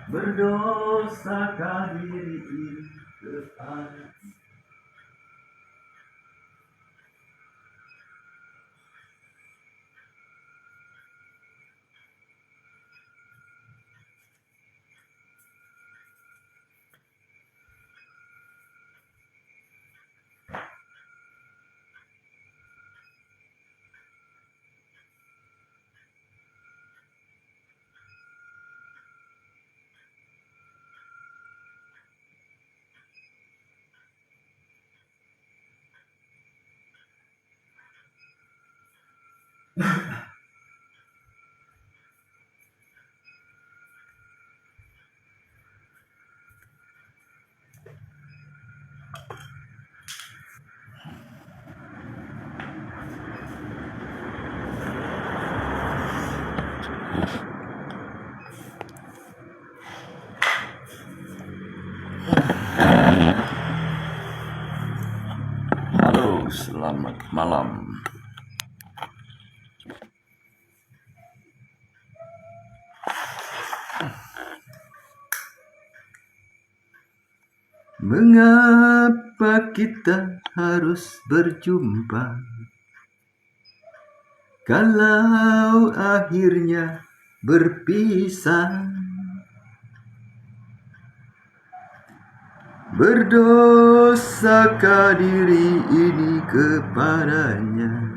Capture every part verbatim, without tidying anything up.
Berdosa ka diri ini kepada Halo, selamat malam. Mengapa kita harus berjumpa? Kalau akhirnya berpisah, berdosakah diri ini kepadanya?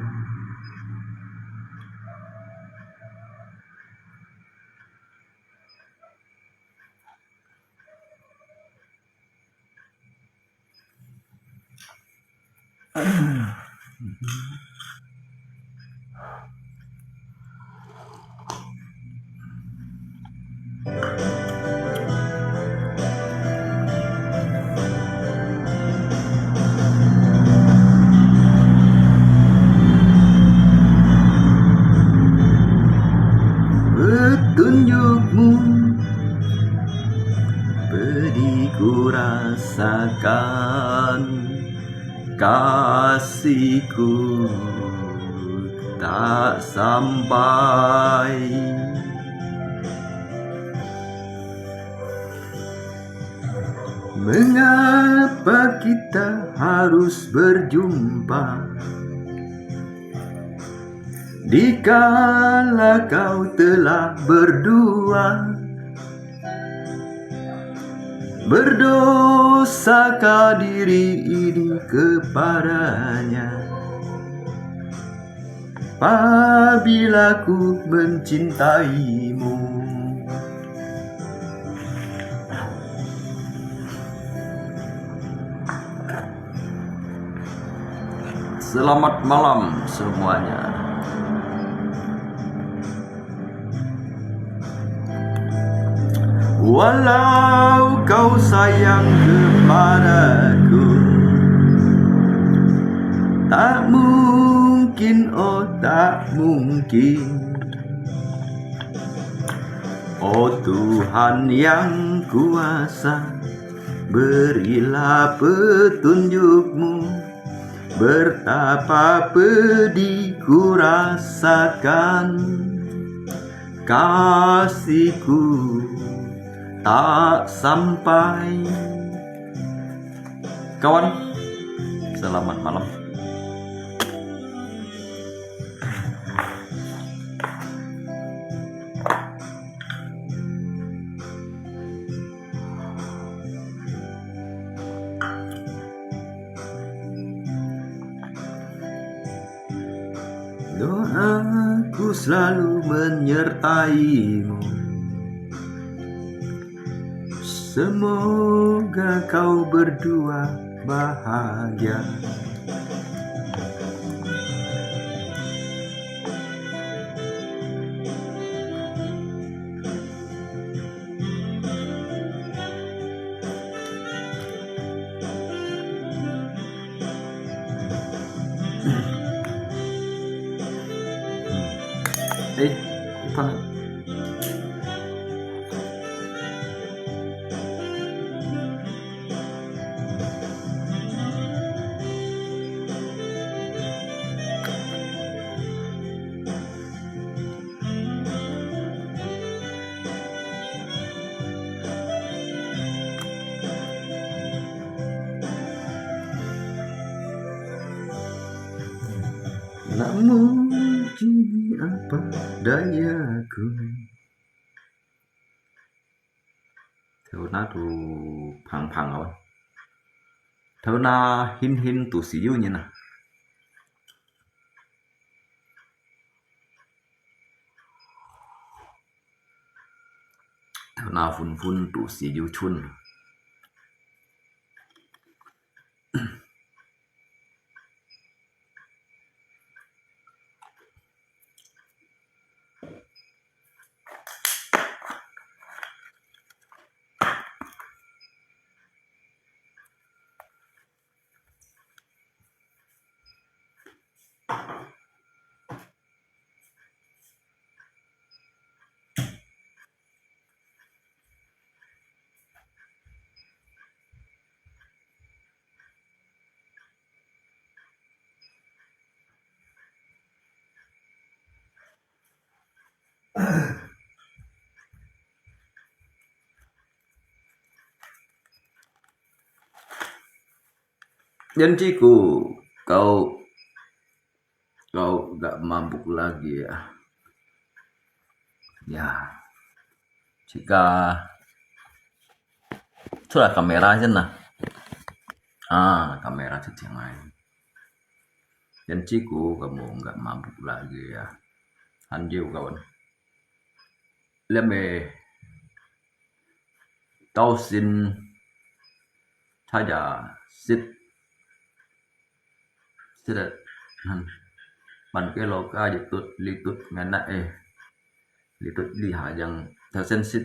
Petunjukmu pedihku rasakan, kasihku tak sampai. Mengapa kita harus berjumpa? Dikala kau telah berdua, berdosakah diri ini kepadanya? Apabila ku mencintaimu. Selamat malam semuanya. Walau kau sayang kepadaku, tak mungkin, oh tak mungkin. Oh Tuhan yang kuasa, berilah petunjukmu. Betapa pedihku rasakan, kasihku tak sampai. Kawan, selamat malam. Doaku selalu menyertaimu. Semoga kau berdua bahagia. Eh, 一般。Kamu jadi apa dayaku? Thèo na tu phang phang aw. Thèo na hin hin tu siyu nyin na. Thèo na phun phun tu siyu chun. Janjiku, kau, kau gak mabuk lagi ya. Ya. Jika 出來 kamera先啦。啊，kamera 出前來。Janjiku, kamu gak mabuk lagi ya. Hanjiu kawan. Lihat me. Tau sin saja sit. Sit. Pan ke loka jitut litut ngana eh. Litut liha yang tasen sit.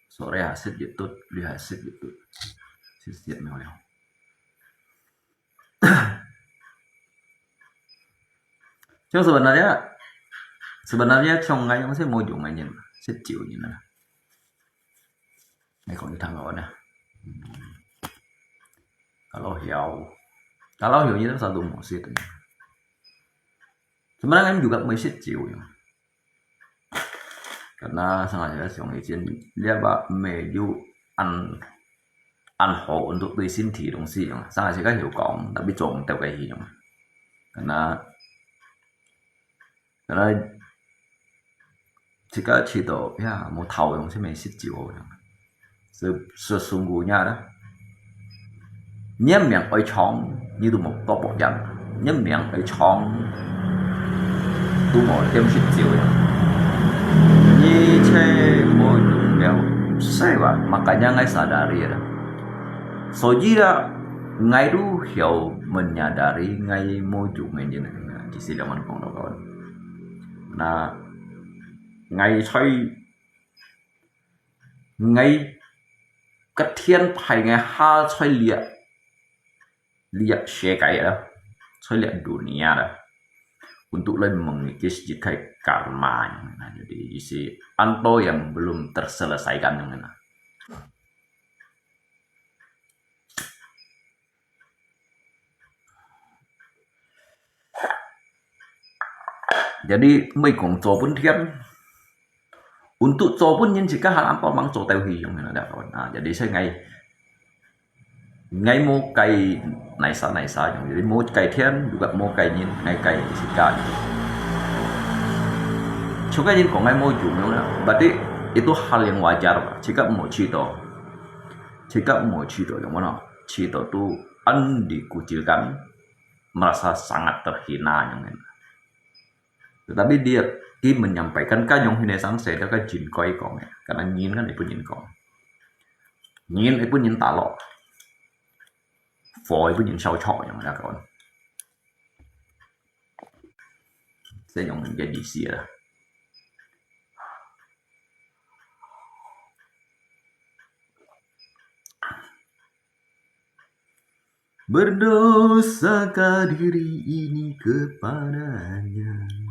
Sore ha sit jitut, liha sit jitut. Sit sit meo leo. Cuma sebenarnya, sebenarnya cuma ngayong saya mau jung nganyin, sit jiu nyin na. Ngai kong itang kawan na. Kalau hiau, kalau hiau nyin satu mau sit. Sebenarnya juga mau sit jiu ya. Karena sangat jelas yang izin dia ba meju an an ho untuk 對身體東西用，sangat jelas 有講，tapi 做毋到个用。Karena karena jika 知道呀，無頭用，係咪食酒用？ Se-, sesungguhnya lah. Nyi meng oi chong, nyi tu mo to po yan. Nyi meng oi chong, tu mo tem sit jiu ya. Nyi che mo yung liao. Sai wa, makanya ngai sadari lah. So jira ngai tu hiau menyadari ngai mo yung ngai jin. Jisi liang man kong to kawan. Na ngai choi 𠊎个天派𠊎下在這，這世界啦，在這dunia啦，untuk來mengikis jikai karma yang ada di isi anto yang belum terselesaikan yang mana. Jadi，毋係講做分天，untuk做分人自家還安到忙做到去用个啦，kawan。啊，jadi 所以𠊎，𠊎無該哪儕哪儕用，jadi無該天，juga無該人，𠊎該自家。像該人講𠊎無用用啦，berarti itu hal yang wajar，自家無知道，自家無知道，用mana？知道都 an dikucilkan, merasa sangat terhina yang lain. Tetapi dia, dia menyampaikan kan yang hine sang saya kan jin koi kong ya, karena nyin kan ibu nyin kong. Nyin ibu nyin talo. Fo ibu nyin sao chok yang mana kawan. Saya yang menjadi sia. Berdosakah diri ini kepadanya?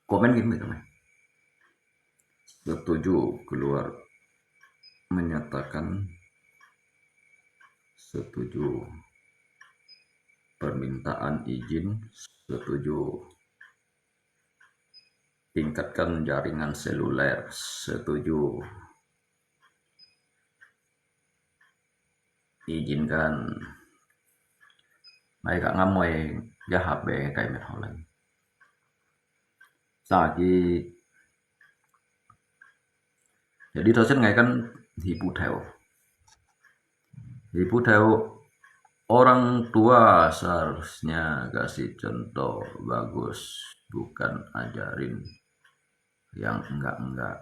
Comment gini teman. Setuju keluar menyatakan setuju. Permintaan izin setuju. Tingkatkan jaringan seluler setuju. Izinkan. Mai ka ngamoi ya hape kai met holan. Sa ki. Jadi dosen ngai kan hipu theo. Hipu theo orang tua seharusnya kasih contoh bagus, bukan ajarin yang enggak-enggak.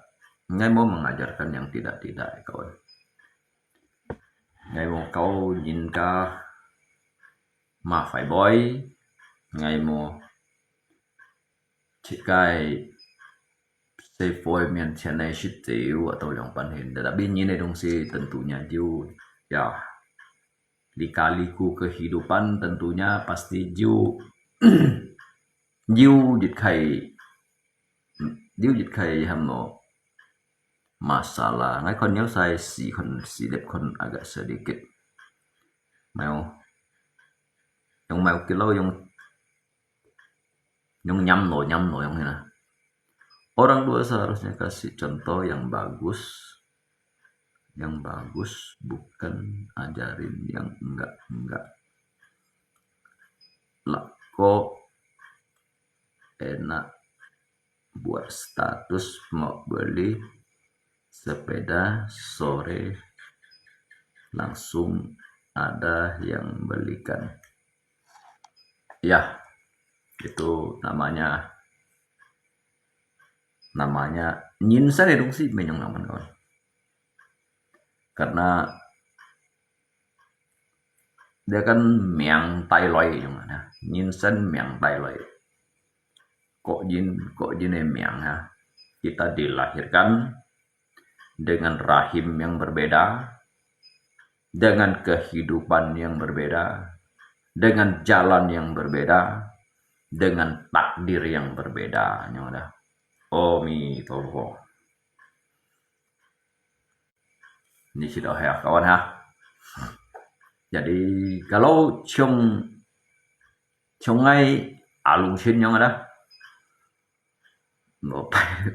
Ngai mau mengajarkan yang tidak-tidak, kawan. Ngai mau kau nyinka ma fai boy, ngai mau cikai 社會面前个實際有啊，到兩半天。Tetapi ini東西tentunya有，ya, lika-liku kehidupan tentunya pasti有，有一開，有一開 ham no masalah. Ngai kon nyau sai si kon si lep kon agak sedikit. Mau, yang mau kilo yang Yang nyam lo, nyam lo, yang hina. Orang tua seharusnya kasih contoh yang bagus, yang bagus, bukan ajarin yang enggak-enggak. Lah, kok enak buat status mau beli sepeda sore langsung ada yang belikan. Ya, itu namanya, namanya nyinsan itu si menyong naman kawan. Karena dia kan miang tai loi yang mana, nyinsan miang tai loi. Kok jin, kok jin miang ha. Kita dilahirkan dengan rahim yang berbeda, dengan kehidupan yang berbeda, dengan jalan yang berbeda, dengan takdir yang berbeda. Nyong ada. Amitofo. Ini sudah ya, kawan ha. Jadi kalau ciong ciong ngai alung chin nyong ada. Lo pai,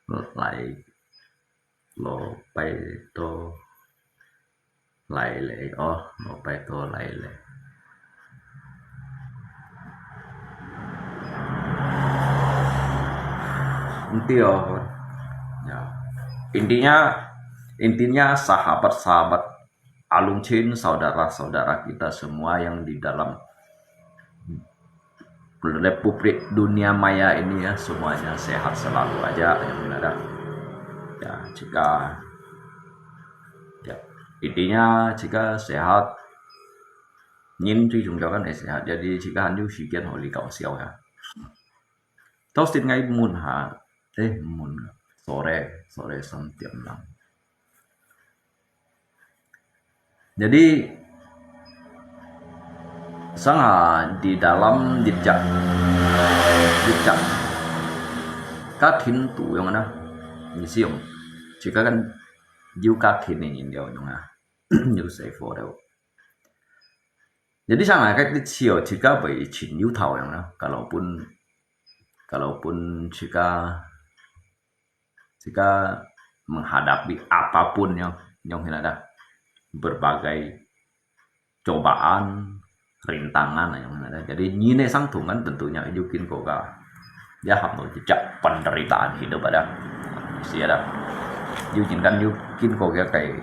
lo pai, lo pai to lai le, oh, lo pai to lai le. Nanti oh, ya. Intinya, intinya sahabat-sahabat alung chin, saudara-saudara kita semua yang di dalam Republik Dunia Maya ini ya, semuanya sehat selalu aja yang ada. Ya, jika ya, intinya jika sehat, 人最重要 kan eh sehat. Jadi jika 還有時間可以搞笑 ya. Tau sit ngai mun ha, eh mun sore, sore 三點零. Jadi, sanga di dalam jejak, jejak katin tu yang mana? Ni siung. Jika kan jiu katin ni yang mana? Jiu safe for. Jadi, sanga katin siu jika bai chin yu tau yang mana? Kalaupun, kalaupun jika Jika menghadapi apapun yang, yang ada berbagai cobaan, rintangan yang ada. Jadi nyine sang thung kan tentunya yukin koga. Ya ham jejak penderitaan hidup ada. Si ada. Yukin kan yukin koga kai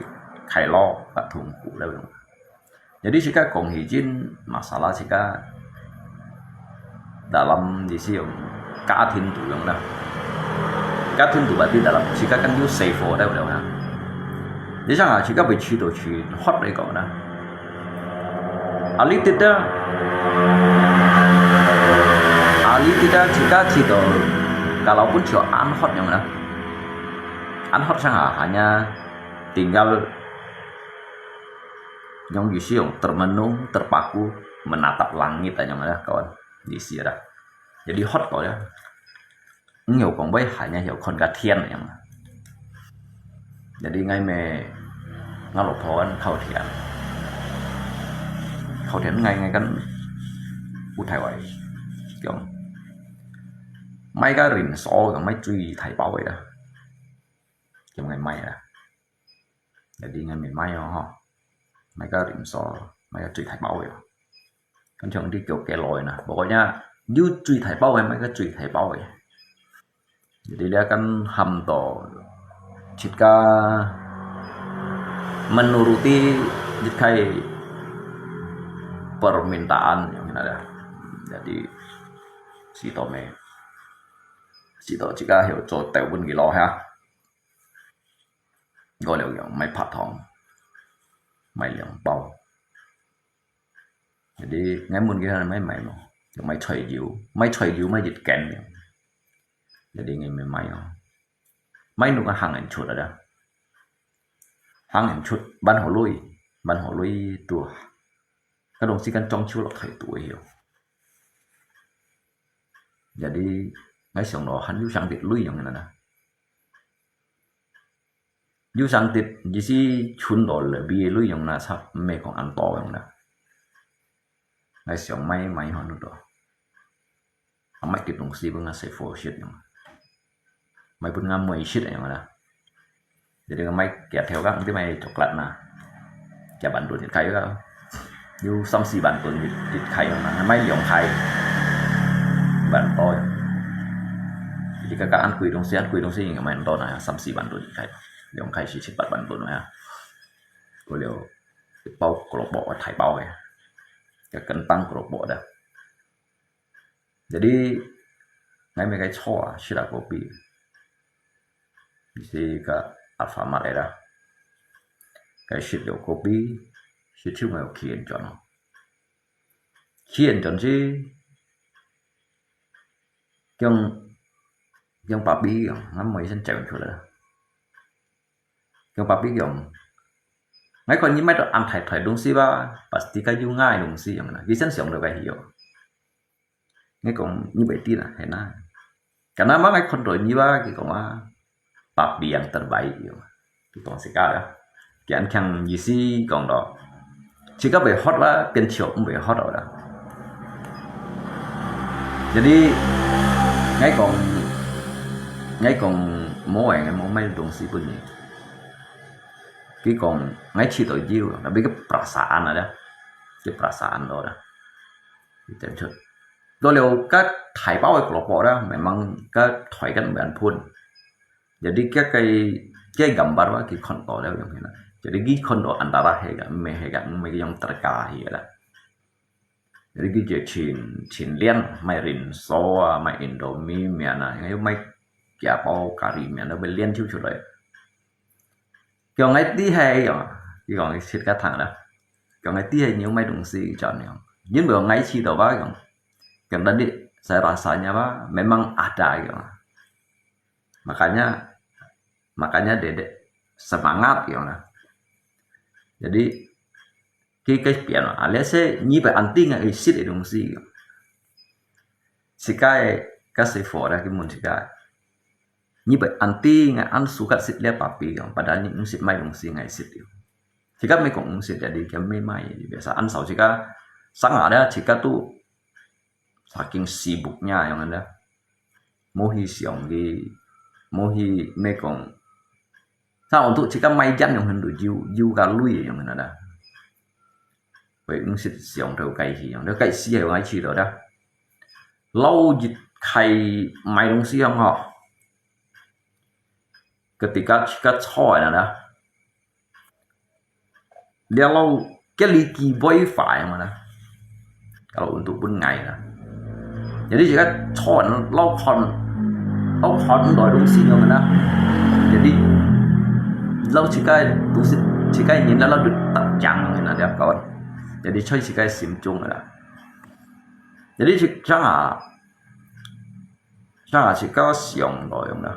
kai lo kat thung ku. Jadi jika kong hijin masalah jika dalam di siung katin tu yang dah. Katin tu berarti dalam jika kan you safe for dah udah. Jadi sangat jika bai cito ci hot deh kau dah. Ali tidak, ali tidak jika cito, kalaupun cito unhot yang dah. Unhot sangat hanya tinggal Nyong yu siung termenung, terpaku, menatap langit aja mah kawan. Di sini ada. Jadi hot kau ya. 毋曉講會喊，也曉看个天樣啊。Jadi𠊎乜，吾老婆恁靠天，靠天𠊎，𠊎跟有大話講，買个人參，講買最大包个啦，叫𠊎買啦。Jadi𠊎乜買哦吼，買个人參，買个最大包个。 跟像你叫幾耐呢，無過呀，有最大包个，買个最大包个。Jadi dia kan ham to，自家menuruti自家permintaan yang ada. Jadi，試到咩？試到自家曉做豆分佢落下。我了樣買白糖，買兩包。 Jadi，𠊎問佢買買無，就買菜油，買菜油買一斤。Jadi𠊎乜買哦，買到个行人出來啦，行人出，辦好鐳，辦好鐳都，該東西跟裝修落去都會有。Jadi，𠊎想到還有上滴鐳樣个啦。 有上滴，意思存到裡邊个內容啦，差毋係講恁多樣啦。𠊎想買買好多，啊買个東西分𠊎細伙食樣，買分𠊎妹食樣啦。Jadi𠊎買幾條个，毋知買coklat啦，幾萬度一塊个。 有三四萬噸一，一塊嘛，買兩塊，萬多。你看看恁貴東西，恁貴東西應該買恁多呢，三四萬噸一塊，兩塊四七八萬噸啊。過了，一包胡蘿蔔啊，大包个，一斤半胡蘿蔔个。 Jadi，𠊎每个坐啊，食啊kopi，你係个Alfamart个啦，該食了kopi，食就愛去現場咯。去現場係，像，像芭比樣，𠊎妹先走出來。 Yang papi yang, ngai kon ni mai to an thai thai dong si ba, pasti ka yu ngai dong si yang na. Kisan siang lo ka hiyo. Ngai kong ni bai ti na, hai na. Karena ma ngai kon to ni ba, ki kong ma, papi yang terbaik yo. Ki kong si ka ya. Kian kiang ni si kong to. Chỉ có về hót là tiền triệu không về hót rồi đó. Jadi, ngai kong, ngai kong mua, ngai mua mai dong si pun ni. Ki kong, ngai chỉ to jiu, tapi cái perasaan ada. Cái perasaan đó đó. Cái chân thật. Đó là cái thái bao cái lọ đó, memang cái thái kan ban pun. Jadi, cái, cái, cái gambar wa ki kon to le yang hina. Jadi, ki kon to antara he ga, me he ga, me yang terka he la. Jadi, ki je chin, chin lian, mai rin so, mai Indomie, mian na, ngai mai kia bao kari, mian na, bai lian chiu chiu lai. Kiong ngai ti he yang, ki kong sit ka thang la. Kiong ngai ti he nyu mai dong si chọn yang. Yin bo ngai chi to ba yang. Kiong tadi saya rasanya ba, memang ada yang. Makanya, makanya dedek semangat gitu nah. Jadi, ki cái chuyện mà, à, let's say, như vậy anh tin ngay xịt cái dong si. Si cái, cái sư phụ đó, cái môn si cái. Như vậy anh tin ngay anh suka xịt lihat papi, padahal ni xịt mai dong si ngay xịt. Si cái mấy cũng xịt jadi cái mấy mai, biasa anh sau si cái, sang ada si cái tu, saking sibuknya yang ada. Mo hi siang ki, mo hi me kong. Sa untuk chika mai jan yang hendu jiu, jiu ka lui yang ada. Wei ung sit siang tau kai hi yang, da kai si hai wai chi da. Lau jit kai mai dong si yang ha. Ketika chika choi na da. Liang lau kia li ki boi fai mana. Kalau untuk pun ngai lah. Jadi jika chon lau kon, lau kon doi dong si mana. Jadi lau chikai dong si, chikai nyin lau du tak jang mana dia kawan. Jadi choi chikai sim chung lah. Jadi chika, chika siang doi yang lah.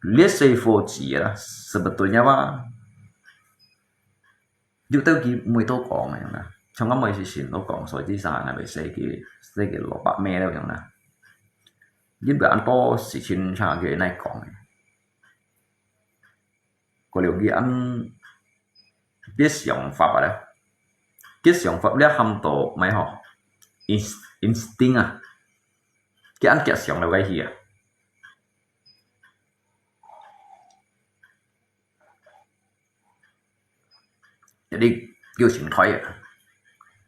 Lihat saya foji lah, sebetulnya ba, yu tau ki mui to kong yang na. Chong ka mui si sin to kong, so ji sa na bai sai ki, sai ki lo pa me lo yang na. 因為恁多事情像佢來講，過了佢恁，佢想法啊咧，佢想法咧喊到咩吼，ins-，instinct啊，佢恁佢想了該去啊。 Jadi，叫心態啊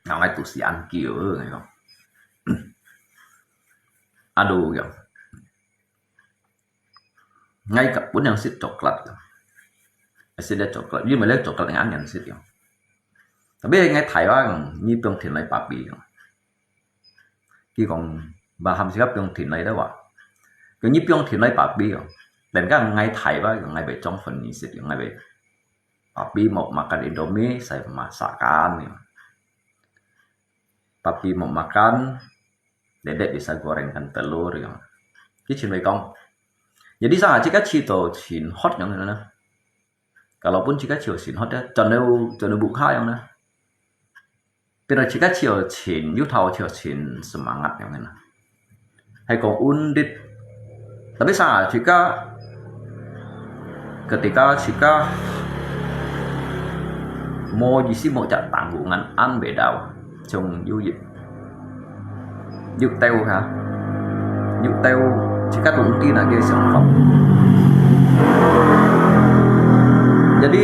，𠊎都係恁久，𠊎講。啊，都講，𠊎个本人食coklat，食咧coklat，因為咧coklat𠊎恁樣食樣。Tapi𠊎大話講，你放天來芭比樣。 佢講，Baham sikap用田來的話，佢你放田來芭比哦，人家𠊎大話，𠊎會裝粉你食，𠊎會芭比mau makan Indomie，saya masakan。芭比mau makan，dedek bisa gorengkan telur樣。佢前面講，jadi saya cakap cerita chin hot yang mana? Kalaupun jika jauh sin hot ya, jangan jangan buka yang na. Pero jika jauh sin, yu tahu jauh sin semangat yang na. Hai kong undit. Tapi sa jika ketika jika mau isi mau cak tanggungan an bedau, jong yu yu teo ha, yu teo jika tungti na ke siang fam. Jadi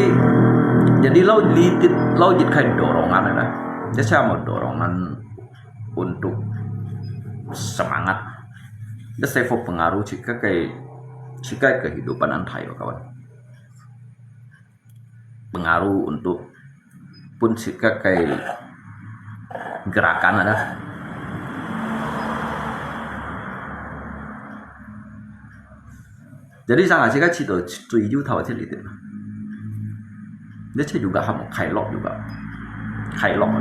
jadi lau litit lau jit kai dorongan na, dia siapa dorongan untuk semangat. Dia saya pengaruh jika kai jika kehidupan antai kawan. Pengaruh untuk pun sika kai gerakan ada. Jadi sangat sika cito cito yu tahu cili tu. Dia cek juga ham kailok juga. Kailok.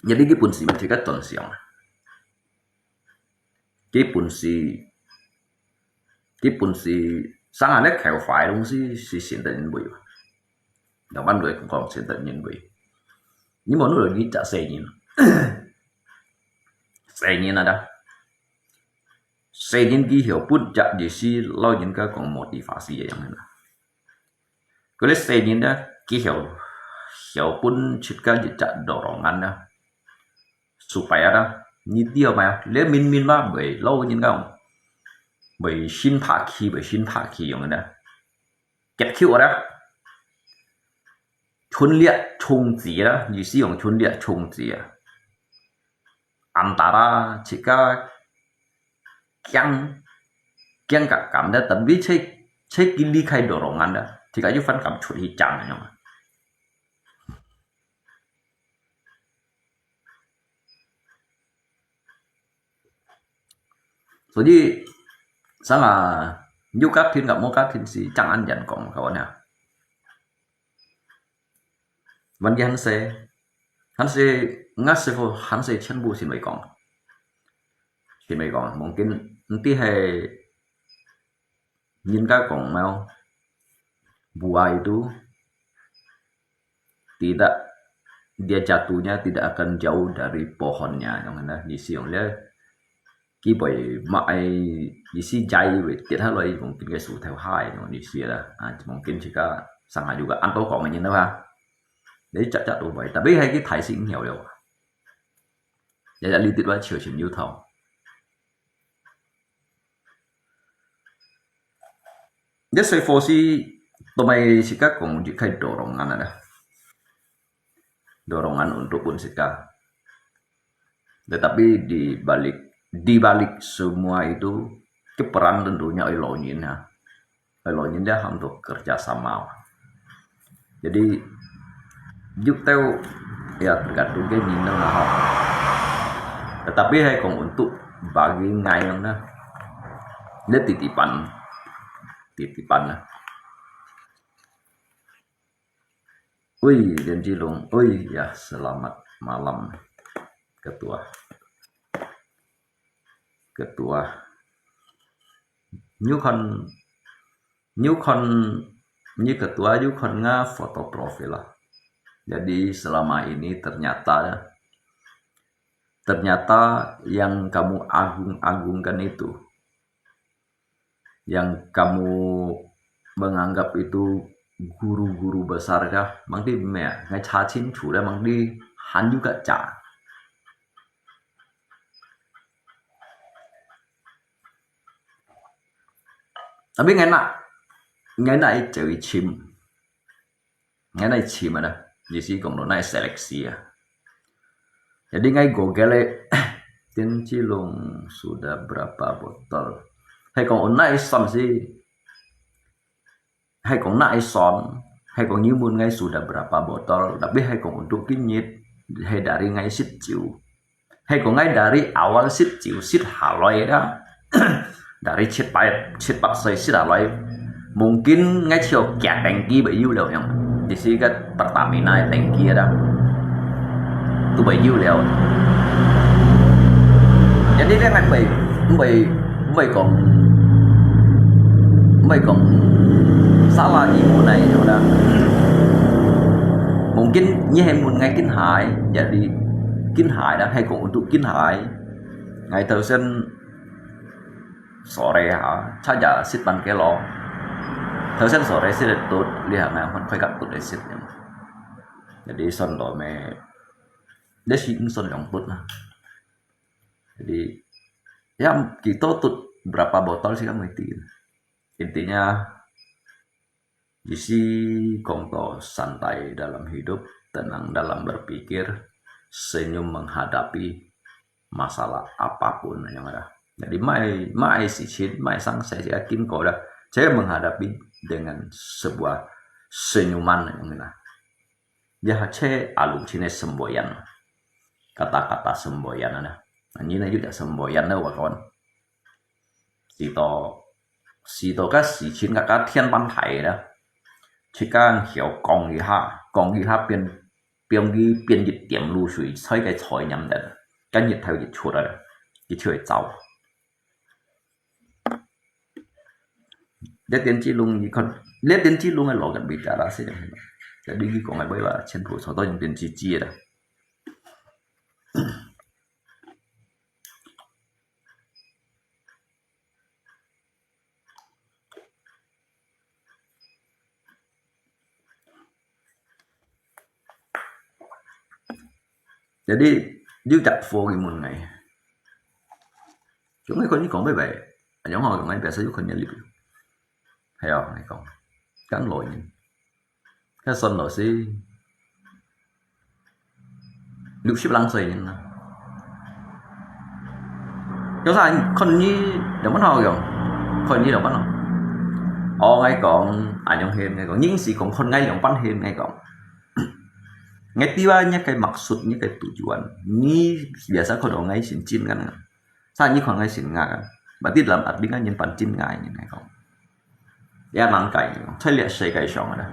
Jadi基本是毋係个真相，基本是基本是生下來口壞東西是信得人會，兩萬來講信得人會，你無努力你隻細人，細人啊，細人佢曉分隻意思，老人家講motivasi个樣啦。 Kuli senin da kihau, hiau pun chit ka jejak dorongan da. Supaya da, ni dia maya, le min min ma bai lau nyin kau. Bai shin pha khi, bai shin pha khi yong da. Kiat khiu da. Chun liat chung zi da, ni si yong chun liat chung zi da. Antara chit ka kiang, kiang ka kam da, tapi che, che kili khai dorongan da, chit ka yu fan kam chut hi chang na yong. So di, sama, yu ka thin ka mo ka thin si chang an yan kong ka wan ya. Wan yan se, han se, nga se fo, han se chen bu sin wei kong. Sin wei kong, mungkin, nti hai, Nyin ka kong mau, buah itu tidak, dia jatuhnya tidak akan jauh dari pohonnya. Yang mana di siang dia, ki boy ma ai di si jai wei tiat ha loi mungkin ke su tau hai yang di si lah. Ah, mungkin jika sangat juga anto kong nyin lah. Jadi cak cak tu boy. Tapi hai ki thai sing hiau liao. Jadi litit wa chiu sim yu tau. Dia soi fosi tomai sika kong di kai dorongan ada. Dorongan untuk pun sika. Tetapi di balik di balik semua itu, peran tentunya oi lo nyin ha. Oi lo nyin dia ham tu kerja sama. Jadi, juk teu, ya tergantung ke nyin na ha. Tetapi hai kong untuk bagi ngai na. Dia titipan. Titipan na. Ui, Lian Jilong. Ui, ya, selamat malam, Ketua. ketua. Nyu kon, nyu kon, nyi ketua, nyu kon nga foto profil lah. Jadi selama ini ternyata, ternyata yang kamu agung-agungkan itu, yang kamu menganggap itu guru-guru besar kah? Mangdi meh, ngai cha chin chu dah mangdi han juga cha. Tapi ngai nak, ngai nak i cewi chim. Ngai nak i chim ada. Di si kong lo nak i seleksi ah. Jadi ngai Google eh, Tin Chi Lung sudah berapa botol? Hai kong unai son si, hai kong nak i son, hai kong nyi mun ngai sudah berapa botol, tapi hai kong untuk kinyit, hai dari ngai sit chiu. Hai kong ngai dari awal sit chiu, sit haloi dah. Dari sit pat, sit pat soi sit haloi. Mungkin ngai chiu kia tengki bai yu liao yang. Di si ka Pertamina tengki dah. Tu bai yu liao. Jadi dia ngai bai, bai, bai kong, bai kong salah i mun nai dah. Mungkin nyi hai mun ngai kin hai, jadi kin hai dah, hai kong untuk kin hai. Ngai thau sen sore ha, cha ja sit pan ke lo. Thau sen sore sit tut, li ha ngai hon khoi kat tut sit. Jadi son lo me, dia si son yong tut na. Jadi ya kita tut berapa botol sih kan ngerti. Intinya Di si kong to santai dalam hidup, tenang dalam berpikir, senyum menghadapi masalah apapun yang ada. Jadi mai mai sichin, mai sang saya yakin kau dah. Saya menghadapi dengan sebuah senyuman yang ada. Ya, saya alung sini semboyan. Kata-kata semboyan ada. Nah, ini juga semboyan dah, kawan. 試到，試到該時前，該，該天崩地啦，自家曉降一下，降一下變，變一，變一點露水，在該菜入面，該日頭一出來，佢就會走。這電子籠，你看，這電子籠个logat bicara sih。Jadi佢講个話，全部全都用電子紙个啦。 Jadi，有隻貨佢問𠊎，咁𠊎看你講咩話，啊，然後𠊎講𠊎biasa有看你live，係啊，𠊎講，講老人，該算老師，六十零歲人啊。有啥看你兩半好用，看你兩半好。哦，𠊎講，啊，樣係，𠊎講，你係講看𠊎兩半係，𠊎講。 Ngai tiwa nya kai maksud nya kai tujuan. Ni biasa kau dong ngai sin chin kan. Sa ni kau ngai sin nga kan. Berarti dalam arti kan nyin pan chin ngai nyin ngai kong. Ya nang kai. Chai lihat sai kai shong ada.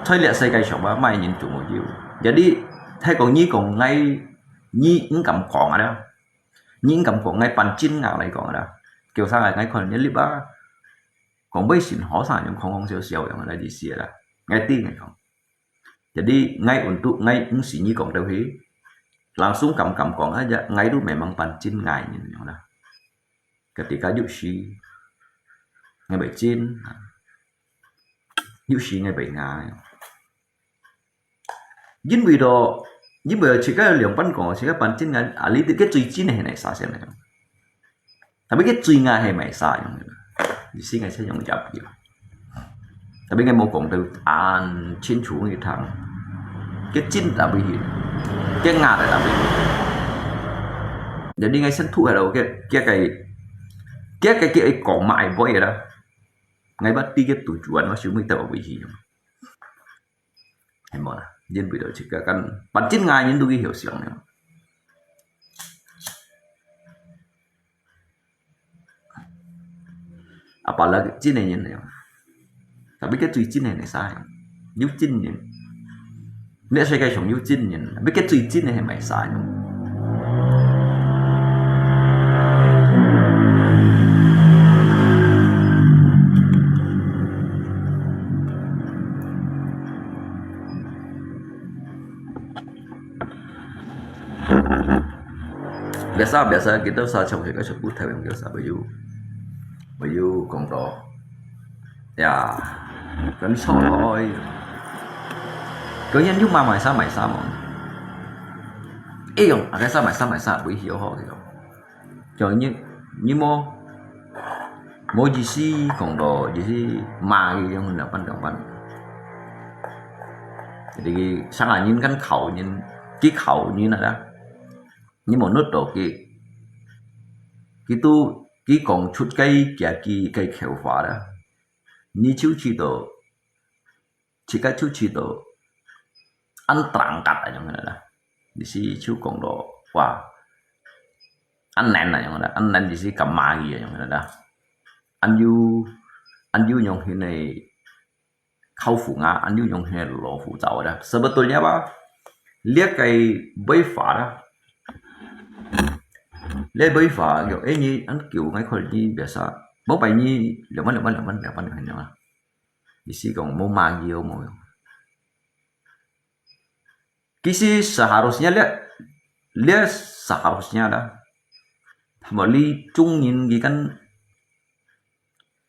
Chai lihat sai kai shong ba mai nyin tu mo jiu. Jadi hai kong ni kong ngai ni ngkam kong ada. Ni ngkam kong ngai pan chin nga lai kong ada. Kiu sa ngai kong ni liba. Kong bai sin ho sa nyong kong kong siau siau yang ada di sia ada. Ngai ti ngai kong. Jadi ngai untuk ngai ung si nyi kong tau hi, langsung kam kam kong aja, ngai tu memang pan chin ngai nyin nyong na. Ketika yu si ngai bai chin, yu si ngai bai ngai. Jin bai do, jin bai chika liang pan kong, chika pan chin ngai, ali ti ke chui chin he nai sa sen na. Tapi cái chui ngai he mai sa yang. Di si ngai sa yang jap dia. Tapi ngai mau kong tau an chin chu ngi thang. Cái chin ta bi hin. Cái nga ta ta bi hin. Jadi ngai sen thu hello cái cái cái cái cái cái kong mai boy đó. Ngai bắt ti cái tujuan mà siu mi tao bi hin. Hay mò na. Jin bi do chika kan. Pan chin ngai nyin tu ki hiểu siang ne. Apalagi chin ne nyin ne. Tapi cái tùy chin ne ne sa. Yu chin nyin. Nè sai cái shong yu chin nyin. Tapi cái tùy chin ne mai sa nyin. Sa biasa kita sa trong kita sebut Taiwan kita sa bayu, bayu kong to. Ya, kan so oi. Kau yang yuk ma mai sa mai sa mo. Eh, yong, akai sa mai sa mai sa, bui hiu ho hiu. Cho ni, ni mo, mo ji si kong to, ji si ma yi yang na pan dong pan. Jadi, sang angin kan kau angin, ki kau angin ada. Ni mo nut to ki, ki tu, ki kong chut kai kia ki kai kheu fa da. Ni chiu chi to, chi kai chiu chi to, an trang kat a yong na da. Ji si chiu kong to, wa, an nen a yong da, an nen ji si ka ma yi a yong na da. An yu, an yu yong hin nei, khau fu nga, an yu yong hin nei lo fu zau da. Sebetulnya ba, liak kai bai fa da. Liak bai fa, yo, eh, ni, an kiu ngai khol ni biasa. Mo bai ni, liak man, liak man, liak man, liak man, liak man, liak man. Ji si kong, mo ma yi mo yo. Ki si seharusnya liak, liak seharusnya da. Mo li chung nin ki kan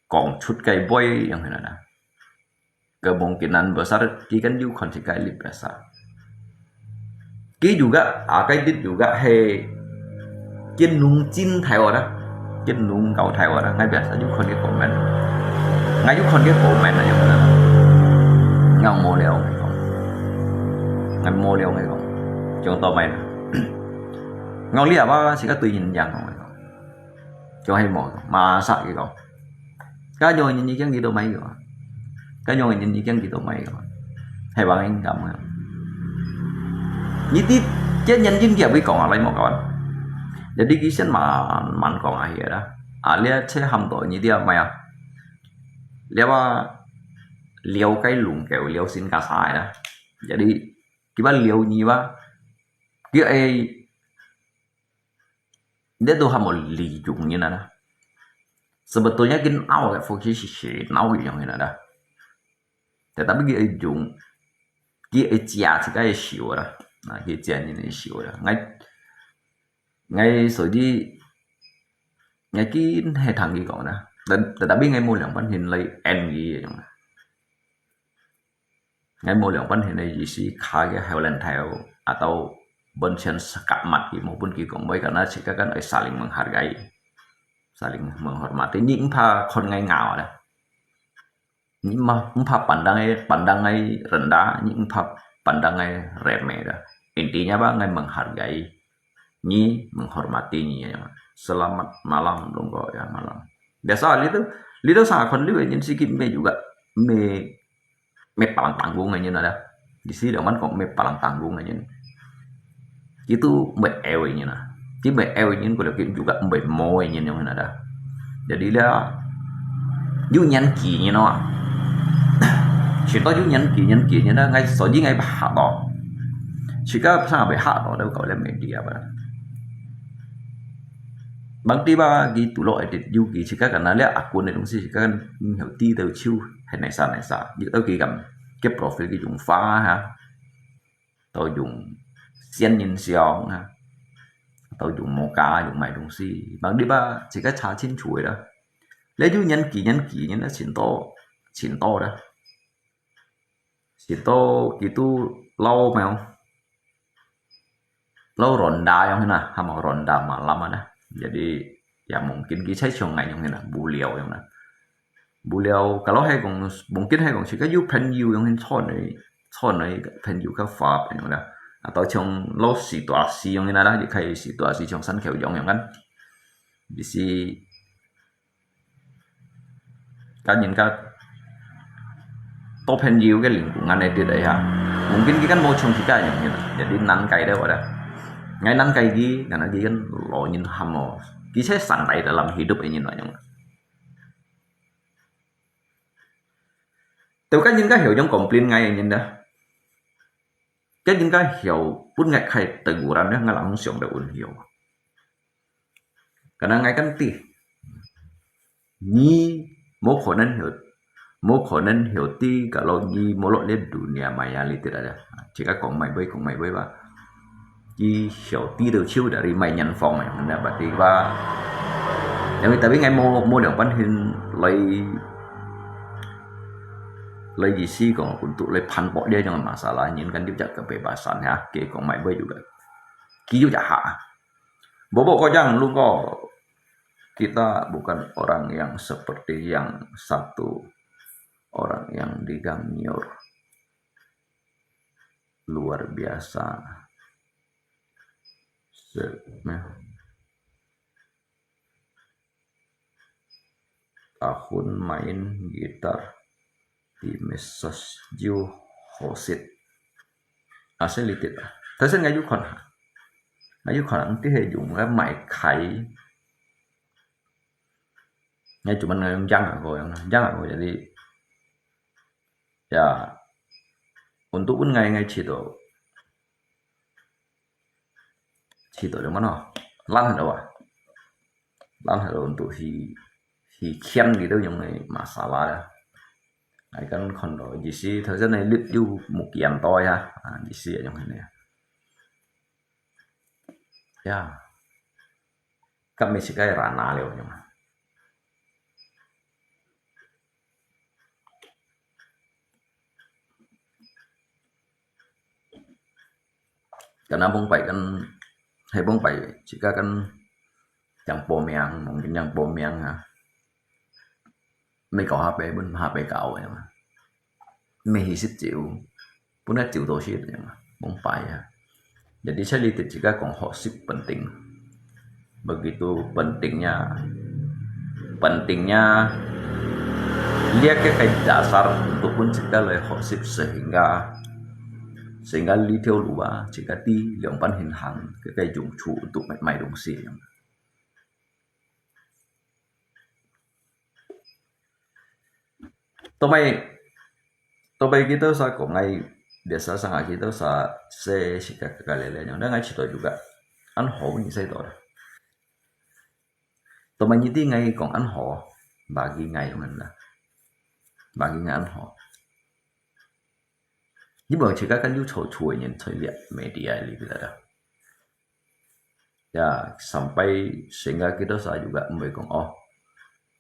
kong chut kai bai yang hin na da. Kemungkinan besar ki kan yu kon chi kai li biasa. Ki juga, akai dit juga he Kiên nung chin thai wa da. Kiên nung kau thai wa da. Ngai biasa yu kon ki comment. Ngai yu kon ki comment na yang na. Ngai mo liao ngai kong. Ngai mo liao ngai kong. Chong to mai na. Ngai liao ba si ka tui yin yang ngai kong. Chong hai mo. Ma sa ki kong. Ka nyo yin ni kiang ki to mai kong. Ka nyo yin ni kiang ki to mai kong. Hai bang ing kam. Ni ti kiên nhân dân kia với kong lai mo kawan. Jadi ki sen man man kong a hia da. A lia che ham to ni dia mai a. Lia ba liao kai lung keu liao sin ka sai da. Jadi ki ba liao ni ba. Ki ai dia tu ham mo li jung ni na da. Sebetulnya kin au ke fo ki si si nau yang ni na da. Tetapi ki ai jung, ki ai chia chi kai siu da. Na ki chia ni ni siu da. Ngai ngai so di ngai kin he thang ki kong na. Tetapi ngai mo liang pan hin lai en ki yang. Ngai mo liang pan hin lai yi si kha ki heo len thai atau bon chen sekat mat ki mo pun ki kong bai kana chi ka kan ai saling menghargai. Saling menghormati ni mpa kon ngai ngau da. Ni ma mpa pandang ai pandang ai rendah, ni mpa pandang ai remeh da. Intinya ba ngai menghargai, ni menghormati ni ya. Selamat malam dong ko ya malam. Biasa li tu, li tu sa kon liu nyin sikit me juga me me palang tanggung nyin ada. Di si dong man kong me palang tanggung nyin. Itu mbe ewe nyin na. Ki mbe ewe nyin ko ki juga mbe mo nyin yang ada. Jadi lia yu nyan ki nyin no. Chỉ có yu nyan ki nyan ki nyin na ngai so ji ngai ba ha to. Chỉ có sa be ha to đâu có lẽ media ba. Bang ti ba ki tu lo edit yu ki chỉ có cái na lia akun ni dong si chỉ có kan hiểu ti tao chiu hay nai sa nai sa. Yu tao ki kam cái profile ki yung fa ha. Tao dùng xiên nhìn xiong ha. Tao dùng mô cá dùng mày dong si. Bang ti ba chỉ có cha chin chui đó. Lẽ yu nhan ki nhan ki nhan đó chin to chin to đó. Chin to ki tu lau mèo. Lau ronda yang na, hamo ronda malam ada. Jadi ya mungkin ki sai chong ngai yang na, buliau yang na. Buliau kalau hai kong mungkin hai kong si ka yu pen yu yang hin chon nei, chon nei pen yu ka fa pen yang na. Atau chong lau situasi yang na, di kai situasi chong san keu yang yang kan. Di si Kan yin ka to pen yu ke lingkungan e dit ai ha. Mungkin ki kan mo chung ki ka yang yin. Jadi nan kai de wa da. Ngai nan kai ki, ngana ki kan lo yin ham mo. Ki se santai dalam hidup e yin wa yang. Teu kan yin ka hiu jong complain ngai yin da. Kan yin ka hiu pun ngai khai teguran da ngai lang siang da un hiu. Karena ngai kan ti. Ni mo khả năng hiểu, mo khả năng hiểu ti kalau ni mo lo le dunia maya li ti da. Chỉ có kong mai bai, kong mai bai ba. 佢曉知道手在裡賣年貨个，你知道吧？因為tapi ngai無無兩半天來來意思講untuk來反駁這種masalah，人kan有隻kebebasan ya，佢講賣賣有个，佢有隻hak。Bobo kau jangan lupa kita bukan orang yang seperti yang satu orang yang diganyur luar biasa. Se- tahun main gitar di Mesas Jiu Hosit. Asal litit. Tapi saya ngayu kon. Ngayu kon, nanti saya jumpa mai kai. Ngai cuma ngai yang jang aku, yang jang aku jadi ya untuk pun ngai ngai cito cito yang mana lan ada wah lan ada untuk hi hi kian gitu yang ngai masalah ya. Ngai kan kondo jisi tadi ngai lit yu mukian to ya, jisi yang ini ya. Ya, kan mesti kai rana leo yang. Karena bông pai kan, hai bông pai, jika kan yang pomeng, mungkin yang pomeng ha. Mei kau hape pun hape kau ya. Mei hisit jiu, pun na jiu to sit ya, bông pai ya. Jadi saya lihat jika kong hosip penting. Begitu pentingnya, pentingnya lihat ke kai dasar untuk pun jika lai hosip sehingga sehingga li theo lua jika di liang pan hin hang ke kai jung chu untuk mai mai dong si. Tomai tomai kita sa ko ngai biasa sa ngai kita sa se sika kaka lele nyong dan ngai chito juga. An ho ni sai to. Tomai ni ti ngai kong an ho bagi ngai man la. Bagi ngai an ho. Ni bo chika kan yu cho cho nyen choi liat media li bila da. Ya, sampai sehingga kita sa juga mbai kong oh.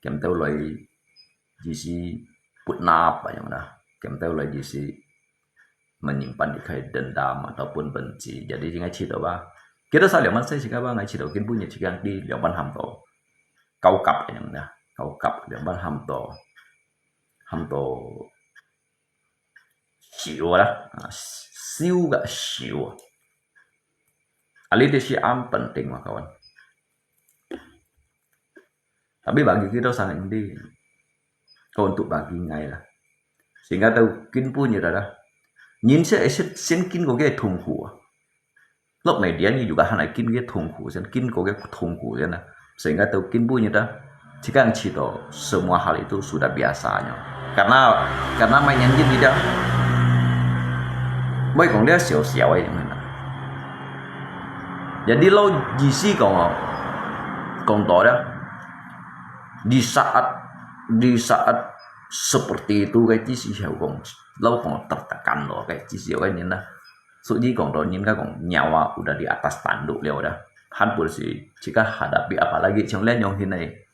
Kem tau loi jisi put nap ayong da. Kem tau loi jisi menyimpan ikai dendam ataupun benci. Jadi ngai chito ba. Kita sa liang man sai sika ba ngai chito kin punya chika di liang pan ham to. Kau kap ayong da. Kau kap liang pan ham to. Ham to siu lah. Siu gak siu. Ali di si am penting mah kawan. Tapi bagi kita sangat ini. Kau untuk bagi ngai lah. Sehingga tau kin punya dah. Nyin se esit sin kin ko ke thung hu. Lok media ni juga hana kin ke thung hu sen kin ko ke thung hu sen lah. Sehingga tau kin punya dah. Jika yang chito semua hal itu sudah biasanya. Karena karena main nyanyi tidak. Mai kong dia siau siau aja mana. Jadi lo jisi kong kong to dah. Di saat di saat seperti itu kai jisi siau kong lo kong tertekan lo kai jisi siau kai nina. Suji kong to nina kong nyawa udah di atas tanduk liau dah. Han pun si jika hadapi apalagi chong lian yong hinai.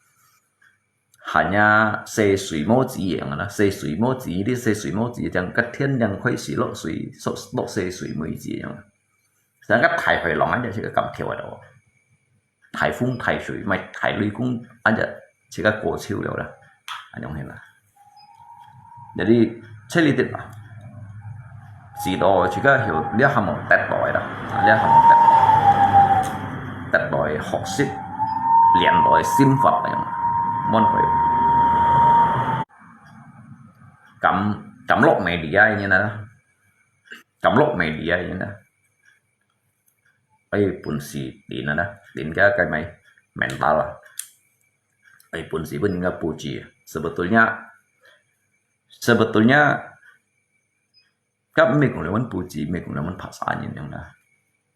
Hanya 細水無止樣啦，細水無止，你細水無止，像个天亮開始落水，落落細水無止樣。像个大海浪啊，就係个咁跳个咯。大風大水，毋係大雷公，啊就係个過潮了啦，咁樣係啦。Jadi這裡的吧。 知道自家曉這項目得來啦，這項目得來，得來學習，練來心法樣，滿會。敢敢落media呢啦，敢落media呢啦，哎，本事練啊啦，練个个咩mental啊，哎，本事本應該不止。Sebetulnya sebetulnya Kan 毋係講兩萬不止，毋係講兩萬拍殺人樣啦。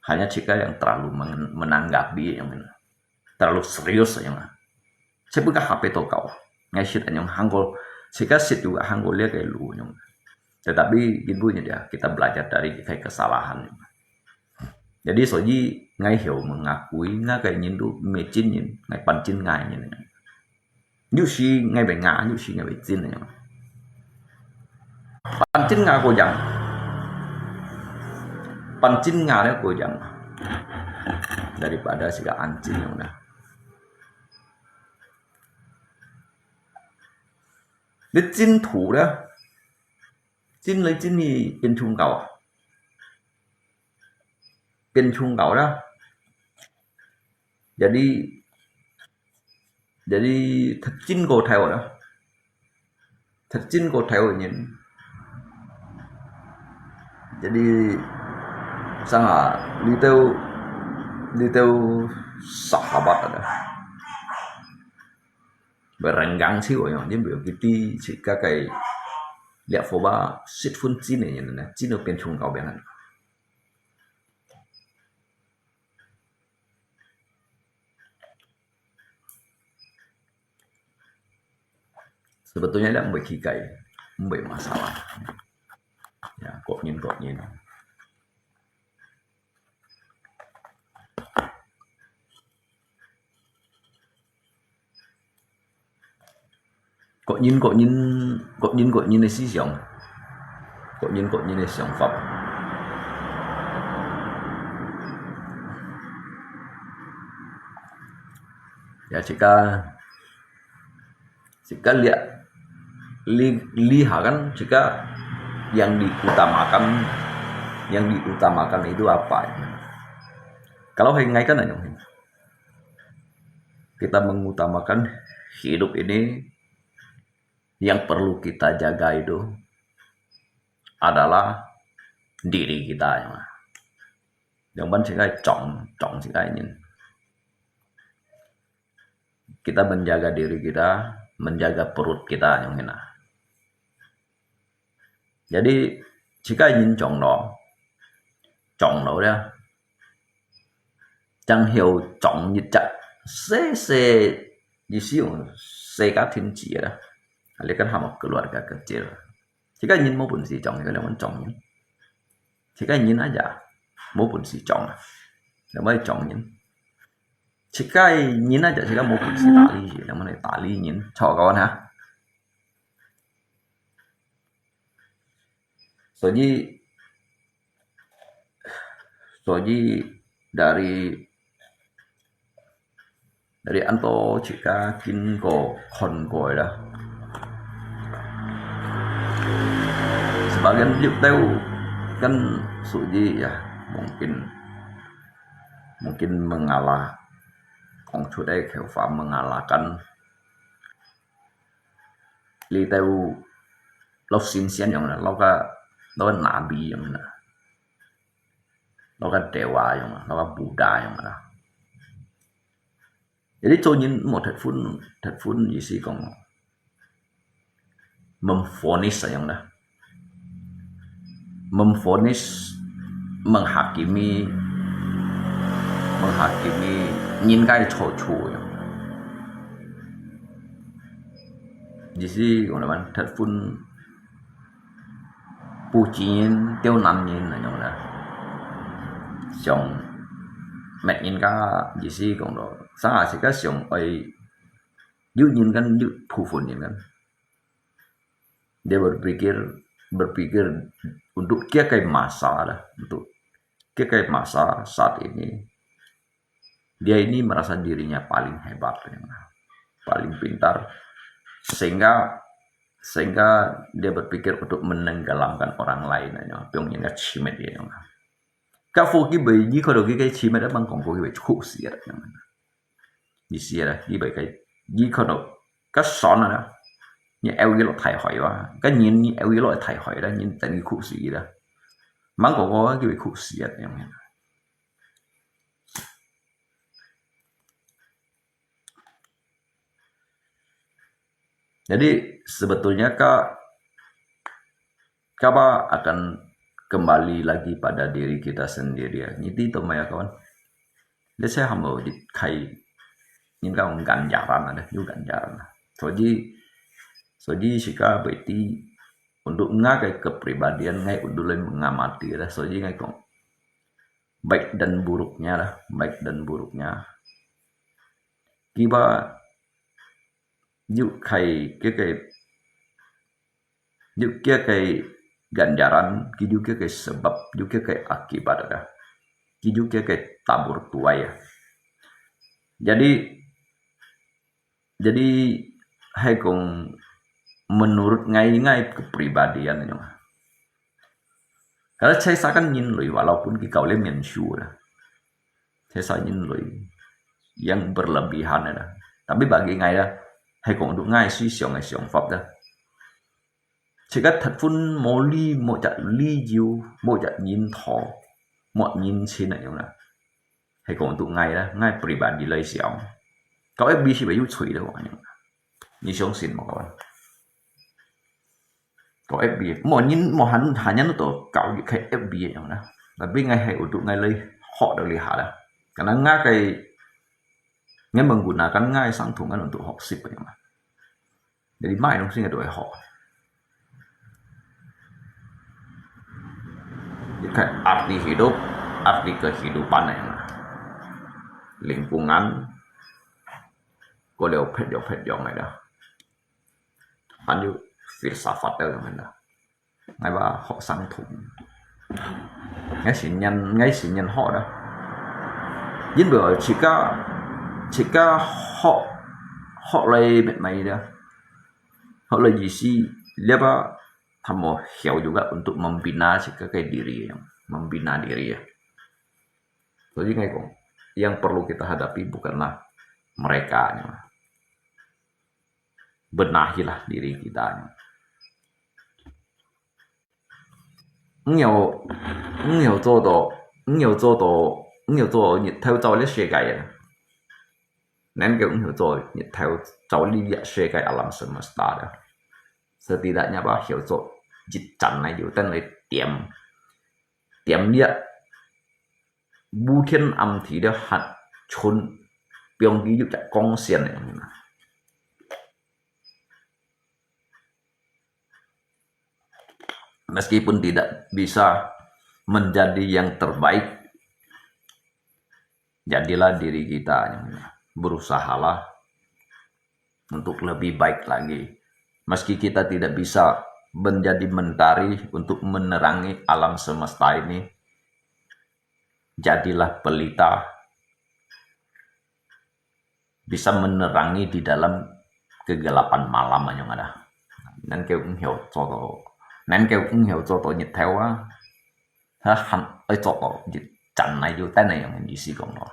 Hanya自家yang terlalu menanggapi樣啦，terlalu serius樣啦。Sebab ka hape to kau，ngai sit anyong hangko，自家sit juga hangko lihat kayak lu yang. Tetapi ibu-nya dia kita belajar dari kita kesalahan. Jadi所以，𠊎曉問𠊎歸，𠊎个人都毋係真人，𠊎扮真𠊎个人。有時𠊎會𠊎，有時𠊎會真个。扮真𠊎个人，扮真𠊎个人，daripada係个安靜樣啦。你真土咧，真來真去變宗教啊！ 變宗教啦。Jadi，jadi，佢真過頭啦，佢真過頭个人。Jadi，sang啊，你兜，你兜sahabat啊，會renggang手樣，你毋要去知自家个liak foba，十分真个人呢，真个變宗教變。 Sebetulnya咧，毋會奇怪，毋會masalah。Ya，各人各人。 各人各人，各人各人个思想，各人各人个想法。Ya，自家，自家lihat，li-，lihat kan，自家yang diutamakan，yang diutamakan itu apa. Kalau係𠊎kan，anyong，kita mengutamakan hidup ini, yang perlu kita jaga itu adalah diri kita, ya. Yang penting係長，長自家个人。Kita menjaga diri kita, menjaga perut kita，anyong。Jadi，自家个人長老，長老咧， 正曉種一隻細細，意思用細个種子啦。啊，你講下keluarga kecil。自家人無本事種，你講兩種人。自家人啊呀，無本事種啊，兩種人。自家人啊呀，自家無本事打理，兩種打理人，錯講哈。 所以，所以dari，dari anto自家經過看過啦。Sebagian有兜kan所以ya，mungkin，mungkin mengalah，講出來口話mengalahkan。 你兜老神仙樣啦，老个，老个nabi樣啦，老个dewa樣啦，老个Buddha樣啦。Jadi做人莫忒分，忒分意思講，memvonis樣啦。 memvonis、menghakimi、menghakimi人个錯處樣。意思講來講，忒分不知人丟男人那種啦。想滅人家，意思講到，啥時个想愛有人間，有部分人間。 Dia berpikir, berpikir untuk kia ke masa lah, untuk kia ke masa saat ini, dia ini merasa dirinya paling hebat, paling pintar, sehingga, sehingga dia berpikir untuk menenggelamkan orang lain, ya, 用人家毀滅佢。該火機被你看到佢个毀滅，一般講火機被矺死啊，意思啦，佢被佢，佢看到 該船啊，你摎佢落大海哇，該人你摎佢落大海啦，人等於矺死啦。吂講過佢會矺死啊，樣樣。Jadi sebetulnya ka Kapan akan kembali lagi pada diri kita sendiri啊？你知道無啊，各位？你這下無去開，人家講ganjaran啊，有ganjaran啊。所以，所以自家會知，untuk𠊎个kepribadian，𠊎untuk來mengamati啦。所以𠊎講， baik dan buruknya lah, baik dan buruknya. Kiba 有佢个个有佢个ganjaran，佢有佢个 sebab，有佢个 akibat ada，佢有佢个 tabur tuai ya. Jadi jadi hai kong menurut ngai ngai kepribadian yang. Kalau saya sakan nyin lui walaupun ki kau le mian shu dah. Saya sakan nyin lui yang berlebihan dah. Tapi bagi ngai dah, hai kong untuk ngai sui siang ngai siang fap dah. 自家結婚無理，無隻理由，無隻認同，無認真个樣啦。係講到𠊎啦，𠊎pribadi來想，到F B係會有罪个話樣啦。你相信無？到F B，無人，無閒，閒人都搞佢F B个樣啦。Tapi𠊎係有到𠊎來學到這下啦。Karena𠊎个，𠊎menggunakan𠊎个生活，𠊎都學習个樣啦。 Jadi，麼个東西𠊎都會學。你看，arti hidup，arti kehidupan呢？Lingkungan，過了別樣別樣个啦，還有filsafat个樣个啦。 𠊎話學生同，𠊎先人，𠊎先人學啦。因為自家，自家學，學來乜乜啦，學來意思，這把他們曉juga untuk membina自家个diri，membina diri。所以𠊎講，yang perlu kita hadapi bukanlah mereka，benahilah diri kita。 你有，你有做到，你有做到，你有做日頭照這世界啊？能夠你有做日頭照這世界alam semesta个，setidaknya吧，曉做一盞來，有燈來點，點這烏天暗地了還存，放佢有隻光線个。 Meskipun tidak bisa menjadi yang terbaik, jadilah diri kita. Berusahalah untuk lebih baik lagi. Meski kita tidak bisa menjadi mentari untuk menerangi alam semesta ini, jadilah pelita bisa menerangi di dalam kegelapan malam，恁樣啊。能夠你曉做到，能夠你曉做到日頭啊，佢還愛做到一盞來，有燈个樣个意思講咯。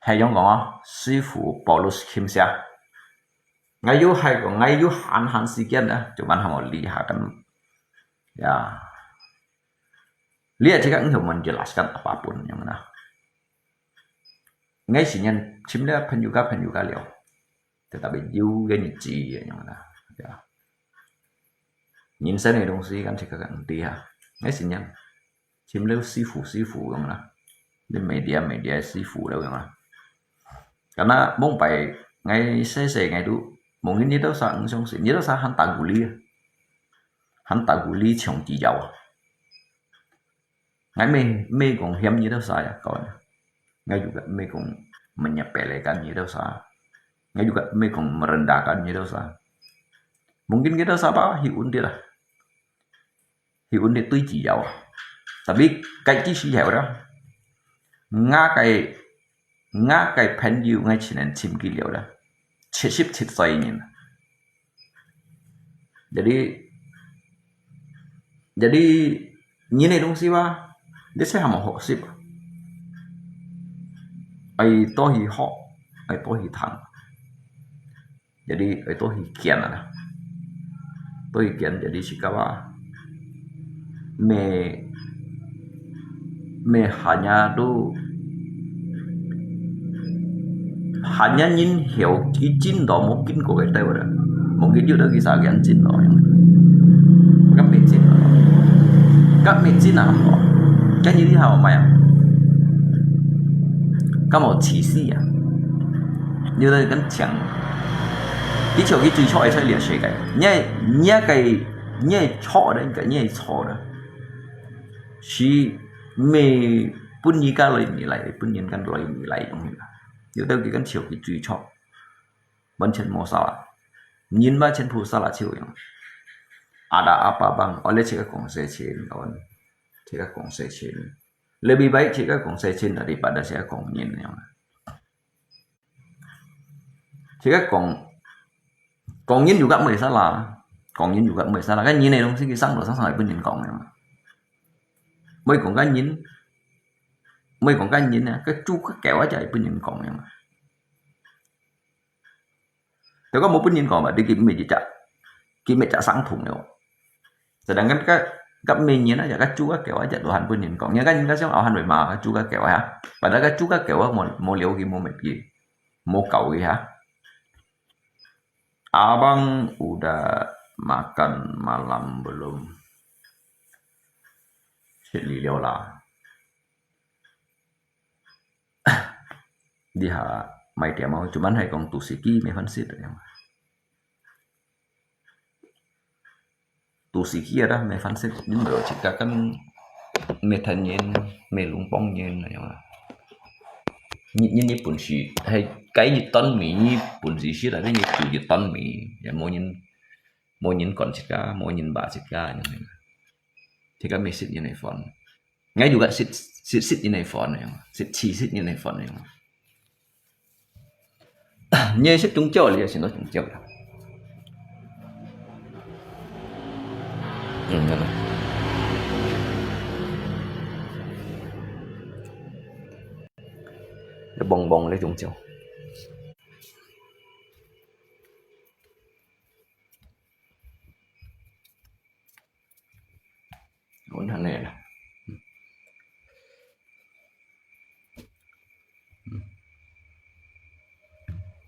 係樣講啊，師傅Paulus Kim寫，𠊎有係講，𠊎有閒閒時間啊，就問佢無理下咁，呀，你也自家你曉menjelaskan apapun，恁樣啊。 𠊎先人尋了朋友家朋友家了，tetapi有个日子个樣啦，呀。人生个東西，敢自家个毋知啊。𠊎先人尋了師傅師傅樣啦，你media media師傅了樣啦。Karena往擺𠊎細細𠊎都，mungkin你兜儕毋相信，你兜儕還打鼓勵啊，還打鼓勵唱歌謠啊。 𠊎乜，乜講嫌你兜儕呀，kawan。𠊎juga乜講menyepelekan你兜儕。𠊎juga乜講merendahkan你兜儕。Mungkin你兜儕吧，去undit啦。去undit對佢有啊。Tapi，該句時候啦，𠊎个 𠊎个朋友，𠊎前年尋佢了啦，七十七歲人。Jadi，jadi，人个東西吧，你識還無學習啊？愛多去學，愛多去聽。 Jadi，愛多去見啊啦。多去見，jadi自家啊，乜，乜hanya都，hanya人曉佢進到無經過个兜啦。Mungkin有兜佢儕見進到，該乜進到，該乜進啊，毋好。該你這下有麼个啊？該無歧視啊？有兜跟講， 佢就佢最錯个在這世界。你个，你个，你个錯个，你个錯个，係毋係分你个來你來，分人个來你來樣个。有兜佢个手佢最長，完全無salah。人嘛全部salah手樣。Ada apa bang，哦，你自家講事情，哦，自家講事情。Lebih baik自家講事情daripada自家講人樣。 自家講，講人又較毋會salah，講人又較毋會salah。該人个東西佢生到生生係分人講个嘛。毋係講該人，毋係講該人啊，該豬該狗啊，就係分人講个嘛。就講無分人講嘛，你佢毋係一隻，佢毋係一隻生蟲了。Sedangkan該，該咩人啊，該豬該狗啊，就都還分人講。你看人家想，哦，還會罵豬該狗啊，padahal該豬該狗啊，無，無了佢，無滅佢。 無搞佢哈。Abang udah makan malam belum？食了啦。這下買點哦，cuman係講肚屎飢，無飯食了。 肚屎飢啊，無飯食，你毋好自家跟咩天人、咩龍邦人那樣啊。你，你，你本事係該一頓米，你本事食啊，你煮一頓米，也無人，無人管自家，無人罵自家，恁樣。自家毋食人个飯。 𠊎又个食，食，食人个飯个樣，食，試食人个飯个樣。你係食中招，你係食到中招啦。嗯，好啦。你幫幫你中招。 Ôn hẳn này là.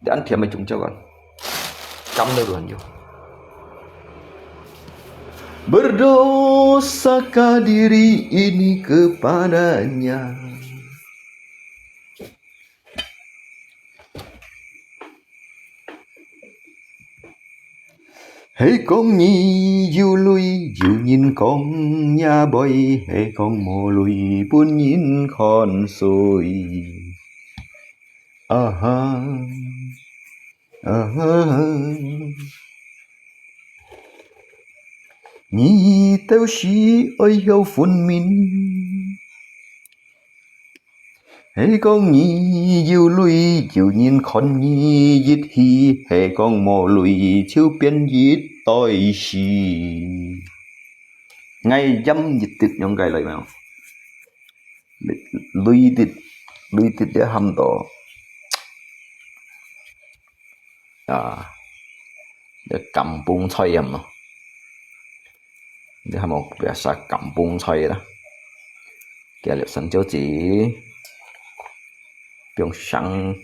Để ăn thiệt mà chúng cho con. Cắm đâu rồi nhiều. Berdosakah diri ini kepadanya? Hay kong nyi yu lui, yu nyin kong nya boi, hay kong mo lui, pun nyin khon sui. Aha. Aha. Nyi têu si oi hiu phun min. Hay kong nyi yu lui, yu nyin khon nyi yit hi, hay kong mo lui, chiu pian yit toi si. Ngay yam yit tít yong gai lai mèo. Lui tít, lui tít ya ham to. À, ya kampung choi yam no. Ini hamo biasa kampung choi lah. Kia lihat san jiu ji. Biong sang,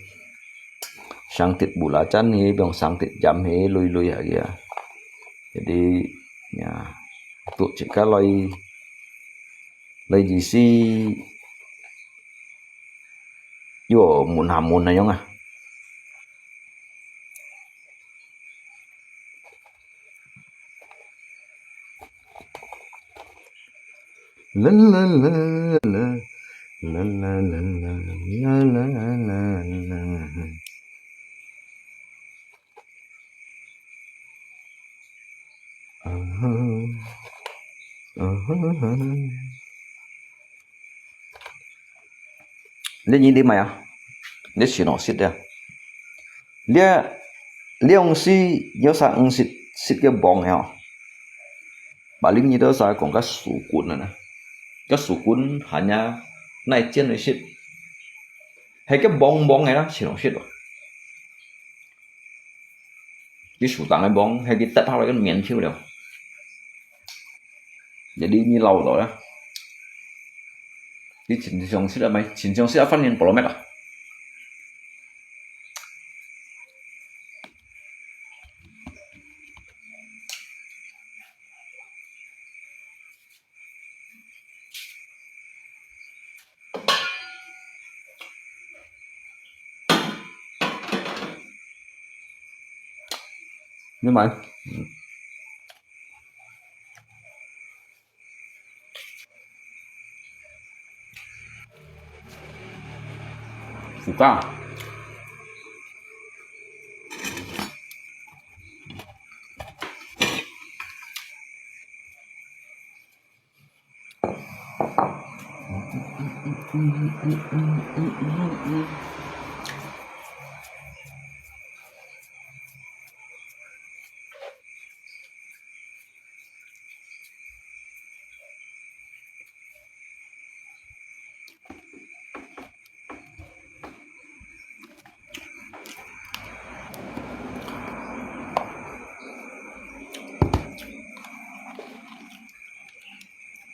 sang tit bula chan hi, biong sang tit jam hi, lui lui ha kia. Jadi, ya, tu cik ka loi, loi ji si, yo mun ha mun na yong ah. La la la la, la la la la, la la la la. Aha. Aha. Nè nyi di mai ah, nè sino sit ya. Lia, lia ong si, yo sa ong sit, sit ke bong ya. Paling nyi to sa kong ka sukun na. Ka sukun hanya nai chien le sit. He ke bong bong ya, sino sit lo. Ki sutang e bong, he ki tat hao le kan mian thiu liao. Jadi ni lau lo ya. Ni chin siong sila mai, chin siong sila fan yin polo met ah. Ni mai. Ka.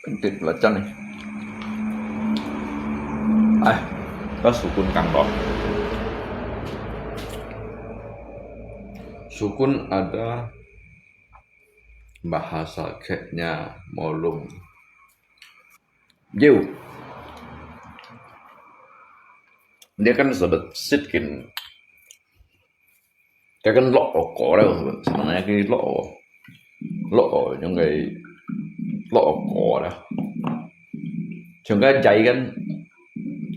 Penting belajar ni. Ai, ka sukun kanggo. Sukun ada bahasa Kenya mulung. Yo. Dia kan sebut sitkin. Dia kan lok oko lah, sebenarnya ki lok, lok yang kai lok oko lah. Cuma jai kan,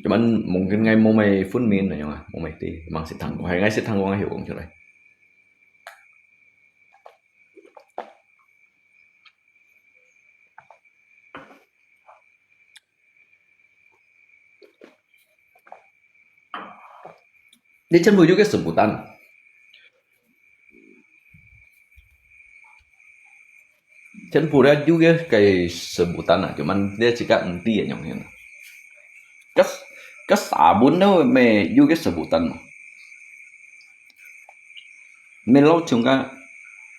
cuman mungkin ngai mau mai phun min yang ah, mau mai ti, mang sit thang, hai ngai sit thang wang hiu kong cuy. 你全部有个sebutan。全部咧有个个sebutan啊，cuman你自家毋知个樣形。个个sabun都咩有个sebutan嘛。 Melo chung ka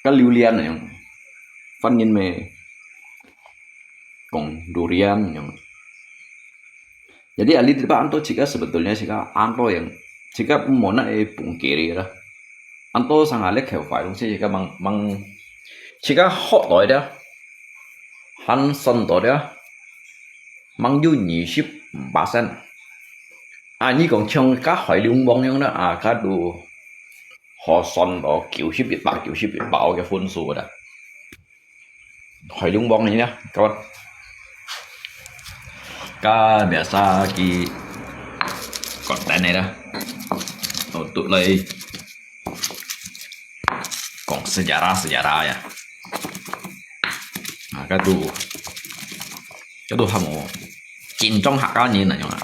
ka durian yang, Phan yin me kong durian yang. Jadi ali di ba anto chika sebetulnya chika anto yang chika mona e pung kiri lah. Anto sang ale kheu fai dong si chika mang mang chika hot doi dia, han son doi dia, mang yu ni sip basen. 啊，你講像該海龍王樣啦，啊，該都好算到九十一百、九十一百个分數啦。海龍王呢，該該biasa佢content呢啦，哦，都來講sejarah sejarah呀。啊，該都該都喊我金鐘客家人那種啊。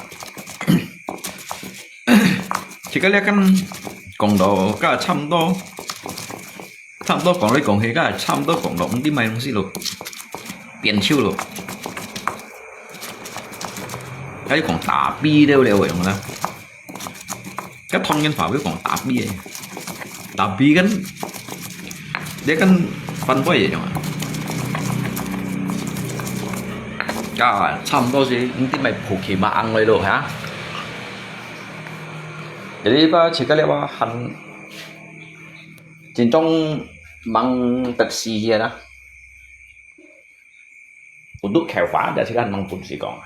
這个咧，講到个差毋多，差毋多講來講去，个差毋多講到毋知買東西咯，變手咯。還有講打比了了个樣啦，个唐人話會講打比个，打比跟，你跟翻譯个樣啊。个差毋多是毋知買Pokemon个咯哈。 Jadi ba chika liya ba han，真正mang tepsi hiya na. Untuk kheu fa dia chika mang pun si kong.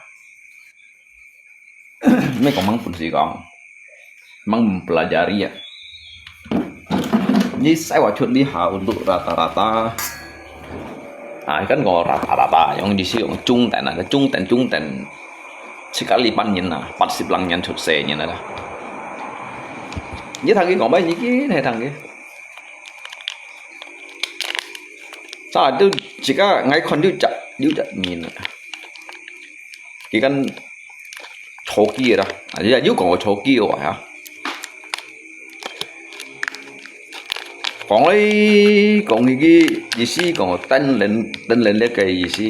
Mê kong mang pun si kong. Mang pelajari ya. Ni sai wa chut ni ha untuk rata-rata. 啊，跟我rata-rata，用意思用中等啊，中等中等，七个一般人啊，八十零年出世人啊啦。你聽佢講咩？你見係聽佢。咋都自家，𠊎看都隻，都隻面啊。佢跟初期啦，啊，有講過初期个話呀。 講來講去个意思講，等人等人這个意思，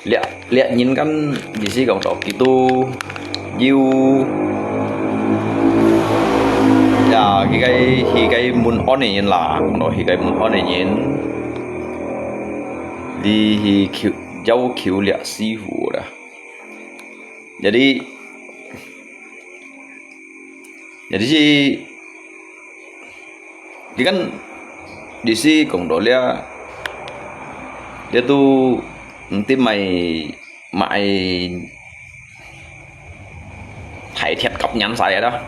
掠掠人間意思講到幾多有呀，佢个佢个問安个人啦，講到佢个問安个人，你去求要求掠師傅啦。Jadi Jadi si，你看，你是講到了，這都毋知買買大鐵甲人晒啦。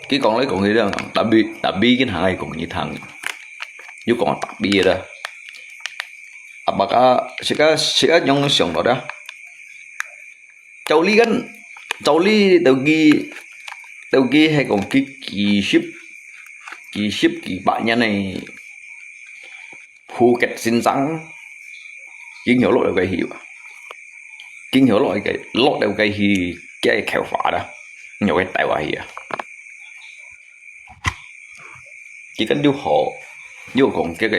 佢講來講去了，tapi tapi佢還愛講一趟，又講tapi啦。Apakah，自家自家用想到了？照理講，照理都佢，都佢係講佢幾十，幾十幾百年个Phuket先生，佢仰落到該去啊？佢仰落到該，落到該去，該口法啦，仰个帶下去啊？佢跟又好，又講這个，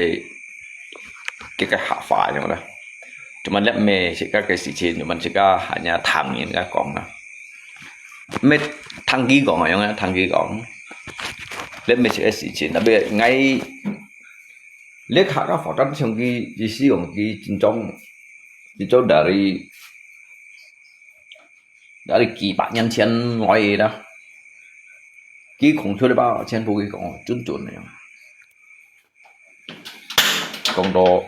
這个客話樣啦。Cuman這毋係自家个事情，cuman自家hanya聽人家講啦。毋係聽佢講啊，樣啊，聽佢講。這毋係自家事情，tapi𠊎，這客家發展上佢，意思講佢真正，真正dari，dari幾百年前來个啦。佢講出來吧，全部佢講準準个樣。講到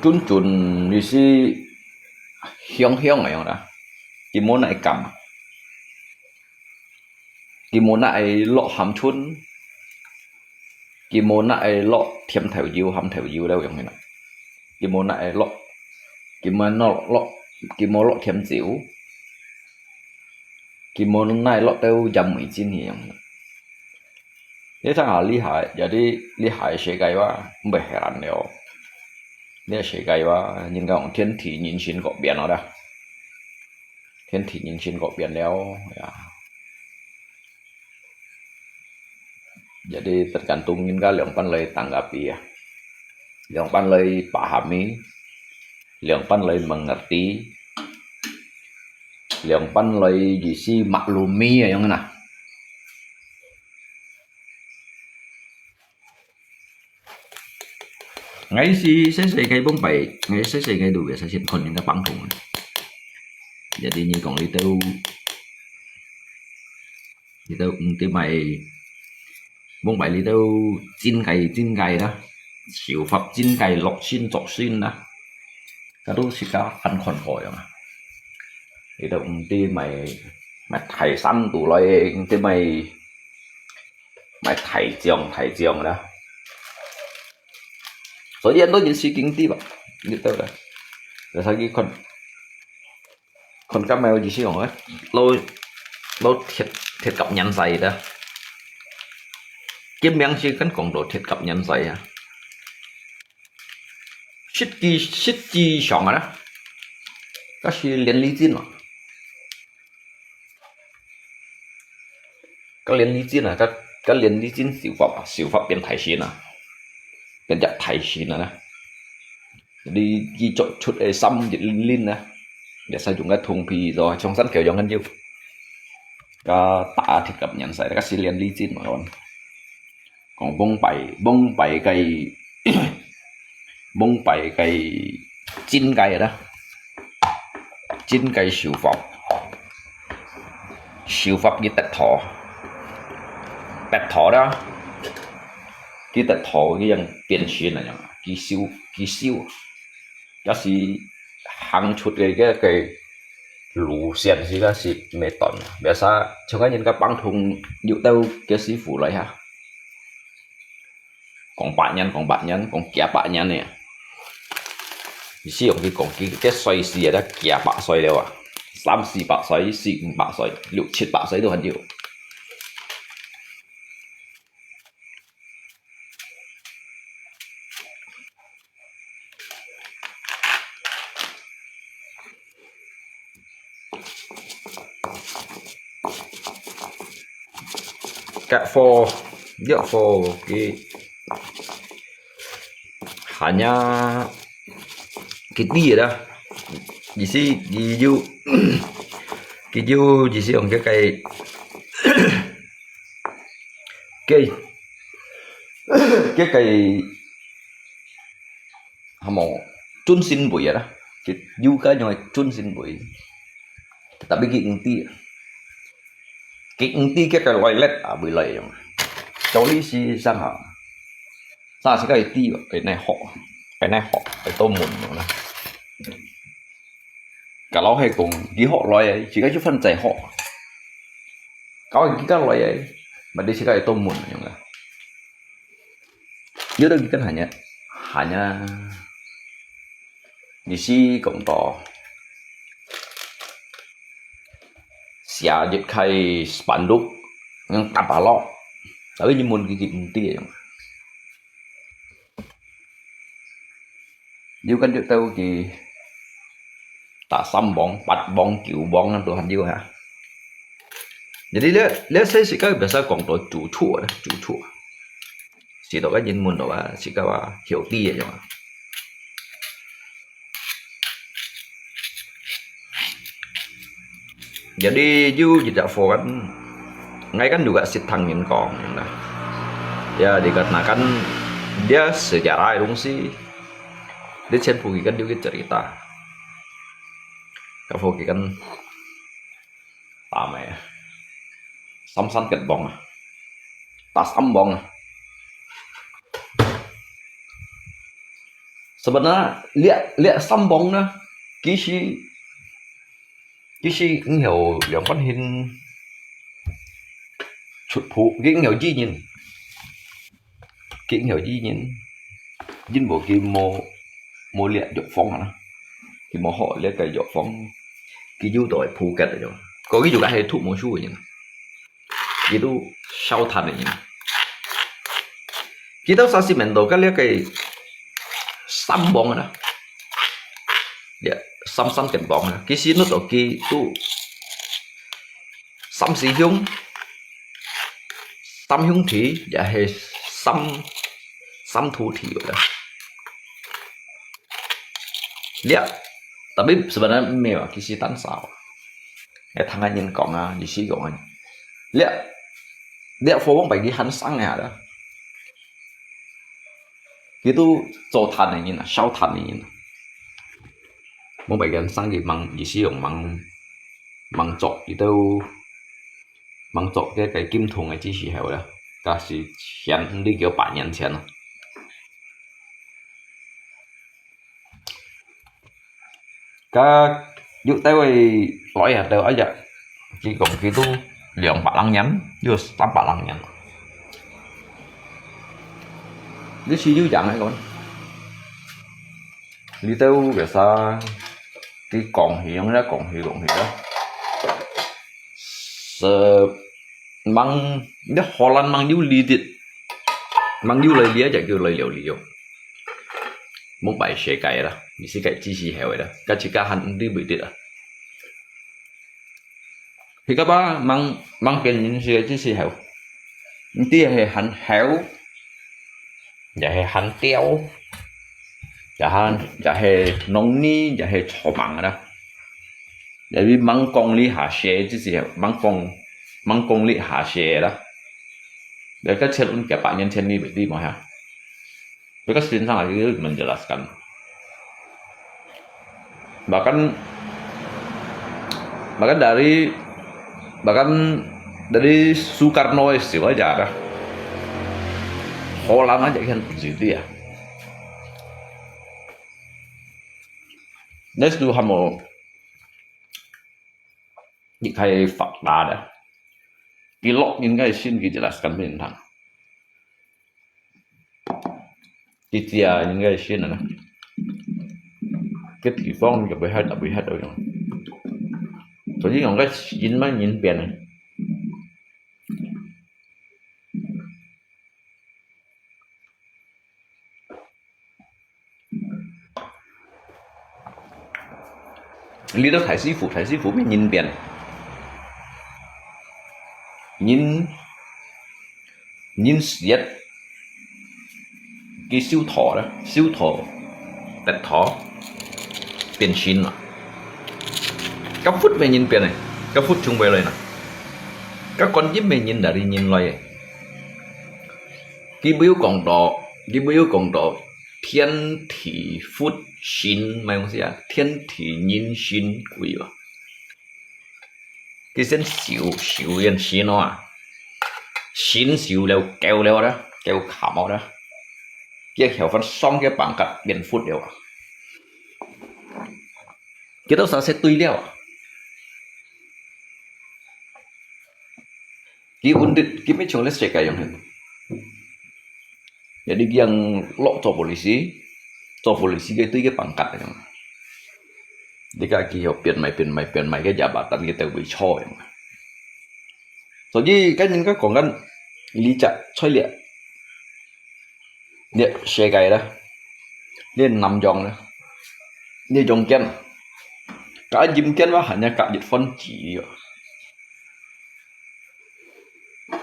準準，意思香香个樣啦，佢無哪會甘，佢無哪會落鹹春，佢無哪會落甜豆油、鹹豆油了樣个啦，佢無哪會落，佢無落，落，佢無落甜酒。 佢無哪落到鹽味精个樣。這下厲害，jadi厲害个世界哇，毋會heran了。這世界哇，人家講天地人心各變了啦。天地人心各變了呀。Jadi tergantung人家仰般來tanggapi啊，仰般來pahami，仰般來mengerti，仰般來意思maklumi啊，樣啊。𠊎係細細个往擺，𠊎細細个都biasa先看人家放空啊。Jadi你講你都，你都毋知買，往擺你都真个真个啦，手法真个落心作心啦，該都自家翻看過樣啊。你都毋知買，買大山肚來，毋知買，買大將大將啦。所以很多人是經濟吧，你知道的。就係去看，看今日有意思哦，哎，老，老鐵，鐵甲元帥的。今明是跟講到鐵甲元帥啊。實際，實際上啊，該係連麗珍嘛。 該連麗珍啊，該，該連麗珍手法啊，手法變大仙啊，變隻大仙啊呢。你，你著出个衫一領領啊，也使用个銅皮，就像山口洋很有。該打鐵甲元帥，該係連麗珍嘛，講。講往擺，往擺个，往擺个真个啦。 真个手法，手法佢得頭，得頭啦，佢得頭佢樣變身啊樣，佢修，佢修，也是行出个个个路線是个是毋係短，biasa像个人家放空有兜个師傅來哈。 講百年，講百年，講幾百年呢。你使用佢講，佢，佢歲數啊，都幾百歲了啊，三四百歲、四五百歲、六七百歲都還有。Kak fo, liak fo, ki hanya kiti dah. Di si, di ju, ki ju, di si ong kiak kai, kiak, kiak kai, hamo, chun sin bui ya dah. Ki ju ka nyoi chun sin bui. Tapi ki engti. Ki engti kiak kai loi let, ah, bui loi yong. Chau li si sang ha. Sa si kai ti, pe nai ho. Pe nai ho, pe to mun yong na. Ka lau hai kong, ki ho loi, si kai chu fan zai ho. Kau ki ka loi, ma di si kai to mun yong na. Yo to ki kan hanya, hanya. Ni si kong to. 寫一个spanduk，yang tapalok，tapi人問佢，佢毋知个樣。有間就到佢打三磅、八磅、九磅啊，都還有哈。Jadi這，這細時間biasa講到主廚啊，主廚啊。Sito kan人問到啊，自家啊，曉知个樣啊。Jadi有一隻貨kan，𠊎kan juga識聽人講啦。Ya，dikarenakan dia sejarah个東西，dia全部佢kan有个cerita。Ka貨佢kan打咩啊？三三結磅啊，打三磅啊。Sebenarnya這，這三磅呢，其實，其實毋曉仰般形出鋪，佢毋曉醫人，佢毋曉醫人，因為佢無，無這藥方啊，佢無學這个藥方，佢有到會破結个樣。Kau佢就係讀無書个人。 Itu燒炭个人。佢兜啥時面到个這个三磅啊？Ya，三三結磅啊。其實你到佢都三四兄，三兄弟，也係三，三徒弟个啦。這，tapi sebenarnya毋係啊，其實單少。 𠊎聽个人講啊，意思講啊，這，這火旺擺佢還生个啦。佢都做炭个人啊，燒炭个人啊。Mong擺佢還生佢吂，意思講吂，吂做，佢都吂做這个金桶个之時候啦，該係前，毋知幾多百年前啊。 該有兜位來啊，兜哎呀，佢講佢都兩百零年，有三百零年。你係有樣个講，你兜个啥？佢講起，用咧講起，講起啦。是，吂，你荷蘭吂有理的，吂有來理啊，就叫來有理哦。 Mong擺世界啦，你世界之時候个啦，該自家還毋知未得啊。佢个吧，吂，吂變人世界之時候，毋知係還猴，也係還鳥，也還，也係農民，也係草蜢个啦。因為吂講這下世之時候，吂講，吂講這下世个啦。這个前幾百年前你未知無哈？ Because先生aja menjelaskan. Bahkan, bahkan dari, bahkan dari Soekarno itu aja ada. Holland aja kan begitu ya. Next tu kamu 你開發達个，佢落人个心，佢就來跟別人談。佢知啊，人个心啊，个地方就會遐，就會遐樣。所以用个心嘛，人變个。 你都大師傅，大師傅變人變。人，人死，佢修道啦，修道，得道，變神啦。該佛變人變个，該佛從哪來呢？該觀音變人哪裡人來个？ 佢沒有講到，佢沒有講到天地佛神，麼个東西啊？天地人神鬼啊。佢先修，修完神啊，神修了，夠了啦，夠卡毛啦。佢後分上个板格變佛了啊。佢都三世對了啊。 佢穩定，佢乜像這世界樣形。Jadi佢樣落做polisi，做polisi个對个pangkat樣。你看佢又變賣、變賣、變賣个jabatan佢都會錯樣。所以今日个講緊呢隻菜咧，這世界啦，這南洋啦，這中間，該陰間話還有隔一番子哦。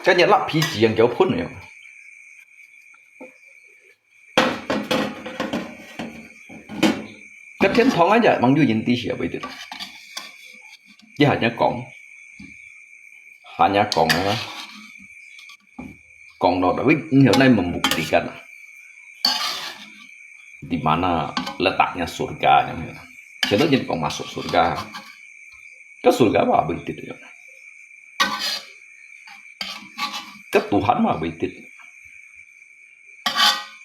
今日辣皮子樣叫噴樣。 該天堂啊，也望有人知曉會得。你還要講，還要講啊，講到位，你曉得麼目的个啦？Di mana letaknya surga，現在人講masuk surga，該surga話會得樣，該Tuhan話會得。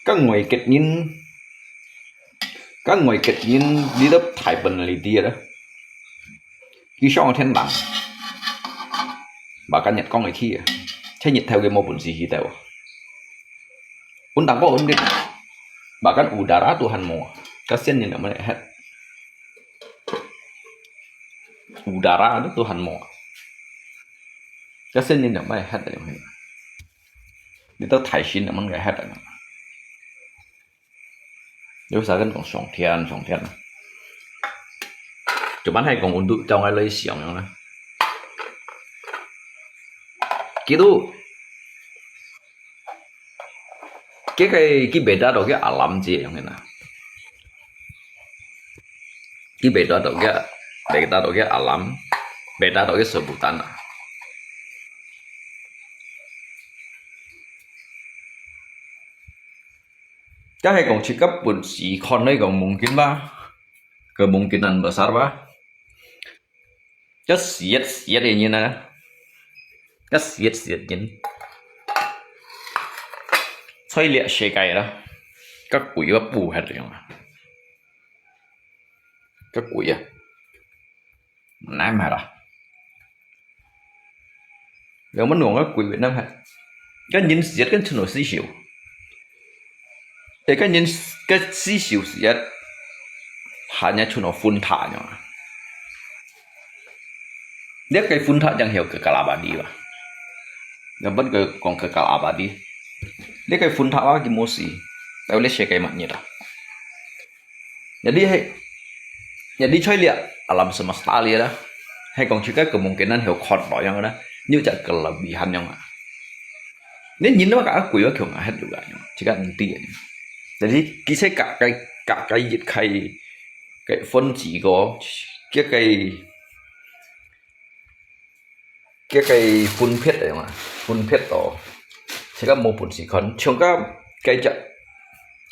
該外國人，該外國人，你都大本你知啦。佢上天堂，bahkan日光佢去啊，在日頭佢無本事去到啊。Undang kok undit，bahkan udara Tuhan無啊，該仙人有乜係？Udara都Tuhan無啊，該仙人有乜係？ 你到大神啊，問佢核啊。有啥人講上天，上天啊？就問係講溫度，叫𠊎來想樣啦。佢都，佢个，佢beda到佢alam姐樣个啦。佢beda到佢，beda到佢alam，beda到佢sebutan啊。 Jadi係講自家本事看來講mungkin吧，kemungkinan besar吧。一時一時一个人啊，一時一時一人，在這世界啦，該鬼个不係樣啊，該鬼啊！ Nai mara. Yang menung aku wit nam hat. Kan jin siat kan chun si siu. Eh kan jin kan si siu siat. Hanya chun phun tha nya. Dia kai phun tha jang hiu kekal abadi ba. Yang ban ke kong kekal abadi. Dia kai phun tha ba ki mosi. Tau le se kai mat ni ta. Jadi hai, jadi choi lia alam semesta lia dah. Hai kong chika kemungkinan hiu khot lo yang dah. Nyu chak kelebihan yang ah. Ni nyin wa ka kui wa kiong ahet juga yang. Chika enti yang. Jadi kisai ka kai ka kai yit kai kai phun chi ko kia kai 佢个分別个嘛，分別到，自家無本事看，像个該隻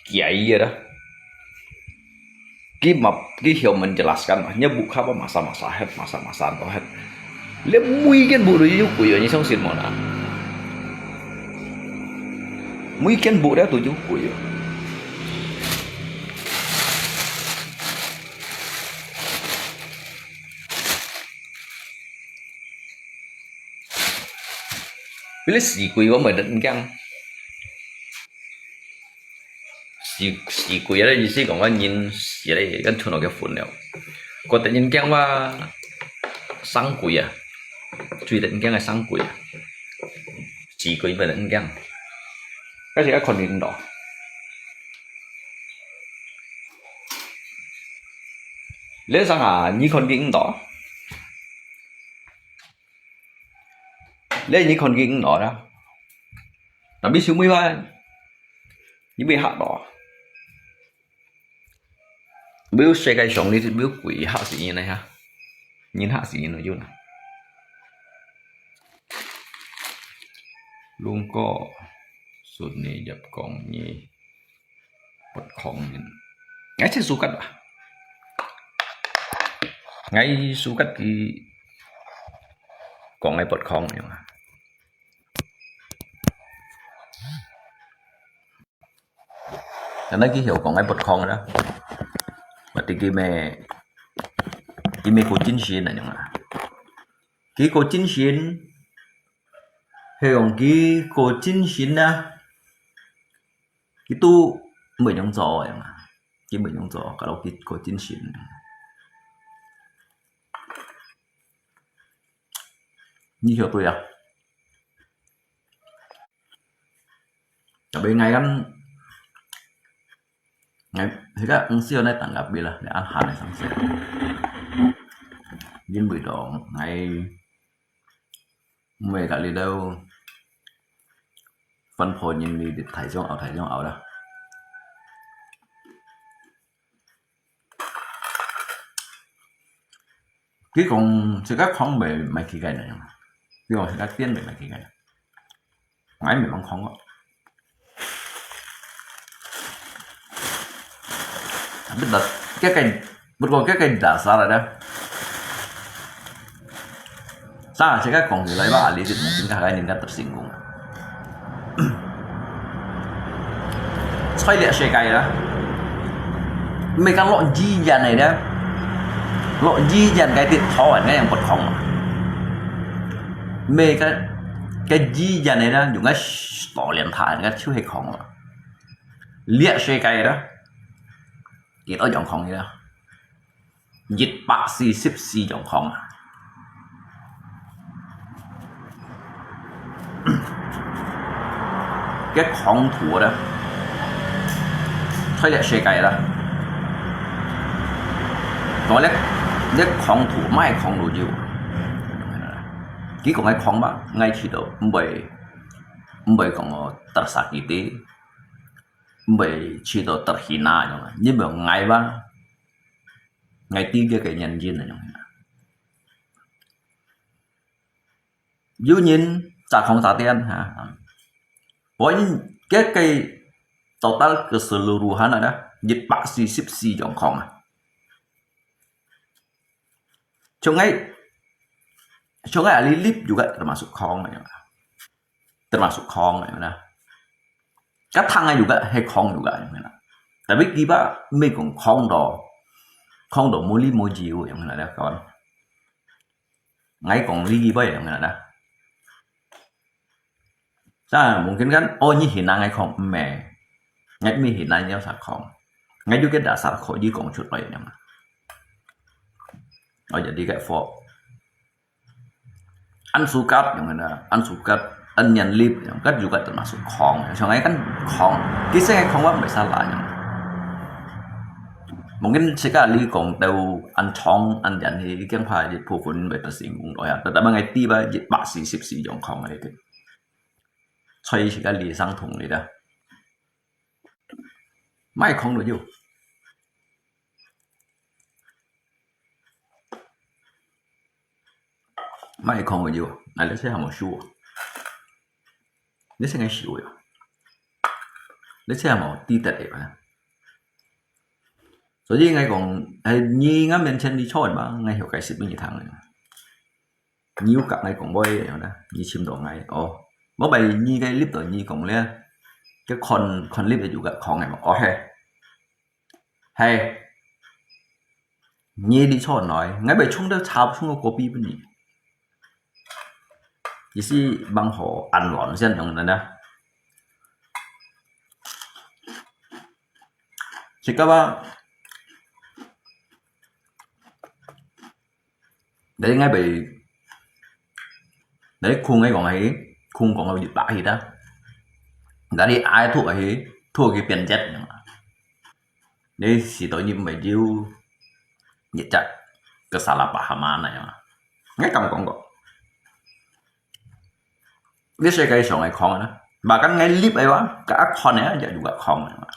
雞个啦。佢嘛，佢曉menjelaskan嘛，你buka apa masa-masa het, masa-masa到het。你每間屋都有鬼啊，你相信無啦？每間屋咧都有鬼啊。 Bila死鬼我毋會得驚。死，死鬼个意思講，个人死咧，跟吞落去分了。我得人驚話生鬼啊，最得人驚个生鬼啊，死鬼毋會得人驚。該時愛看領導。 你上下你看見毋到？你你看見毋到啦？Tapi semua你會嚇到。Bila世界上你，你鬼嚇死人啊？人嚇死人啊，有啦。Lungko, Sunni, Japkong, Nyi. Pot khong nyen. Ngai si sukat ba. Ngai sukat ki kong ngai pot khong nyen. Karena ki hiu kong ngai pot khong na. Mati ki me, ki me ko jin shin na nyong a. Ki ko jin shin. Hiu ki ko jin shin na. Itu mei nyong zo ya. Ki mei nyong zo kalau ki ko jin shin. Ni hiu tu ya. Tapi ngai kan, ngai, hika ang sio nai tanggapi lah, nai an han nai sang sio. Jin bui dong, ngai mui ka li dau, fan pho nyin li di thai jong au, thai jong au lah. Ki kong sika khong bai mai ki gai na yong. Ki kong sika tien bai mai ki gai na. Ngai mi mang khong ko. Tapi da, kia kai, bút ko kia kai da sa la da. Sa sika kong lai ba ali dit mungkin ka hai nin ka tersinggung. 在這世界啦，毋係講落語言个咧，落語言个啲台灣个人不講嘛。毋係講，个語言个咧，用个多年態个就係講嘛。這世界啦，幾多樣講个啦。 一百四十四樣講啊。个講圖咧，在這世界啦，講咧，這講圖，莫講路有。佢講个講嘛，𠊎知道，毋會，毋會講哦，tersakiti，毋會知道terhina樣啊，你毋愛吧？ 𠊎知个个原因啊，樣啊。有人詐空詐騙哈，本个个total keseluruhan啊，一百四十四樣講啊。像𠊎，像𠊎ahli live juga termasuk講啊，樣啊。 termasuk講个啦。Kadang juga係講juga樣啦。Tapi佢吧，毋係講講到，講到無理無由樣啦，你講。𠊎講理佢吧樣啦。但mungkin kan，哦，你係哪个講，毋係。𠊎毋係哪个樣講。𠊎有个dasar可以講出來樣啊。哦，jadi个佛。 An sukat yang mana, an sukat, an nyan lip yang kan juga termasuk khong. Yang kan khong, kisah khong apa masalah yang. Mungkin sekali kong tahu an chong, an nyan hi, ikan pa di pukun bai tersinggung doh ya. Tetapi ngai tiba di pasi sip si yang khong itu. Cai sekali sang thong ni dah. Mai khong doh ju. Mai khong doh ju. Nai le se hamo shu. 你先个笑呀，你先無知得个嘛。所以𠊎講，哎，你𠊎面前你錯嘛，𠊎曉解釋分你聽个。你有甲𠊎講話个樣啦，你尋到𠊎，哦，無拜你个立到你講咧，个看看立个有个講个嘛，哦嘿。 係，你你坐來，𠊎會沖到茶沖到咖啡分你。意思幫好安穩先用的呢。食个吧。 Jadi ngai bai, jadi khung ngai kong ahi, khung kong ahi bak ahi ta. Jadi ai thu ahi, thu ki pian jet. Jadi si to ni mai diu, ni chat kesalahpahaman na ya. Ngai kam kong ko. Ni se kai song ai khong na. Bahkan ngai lip ai wa, ka akhon ya, ja juga khong na.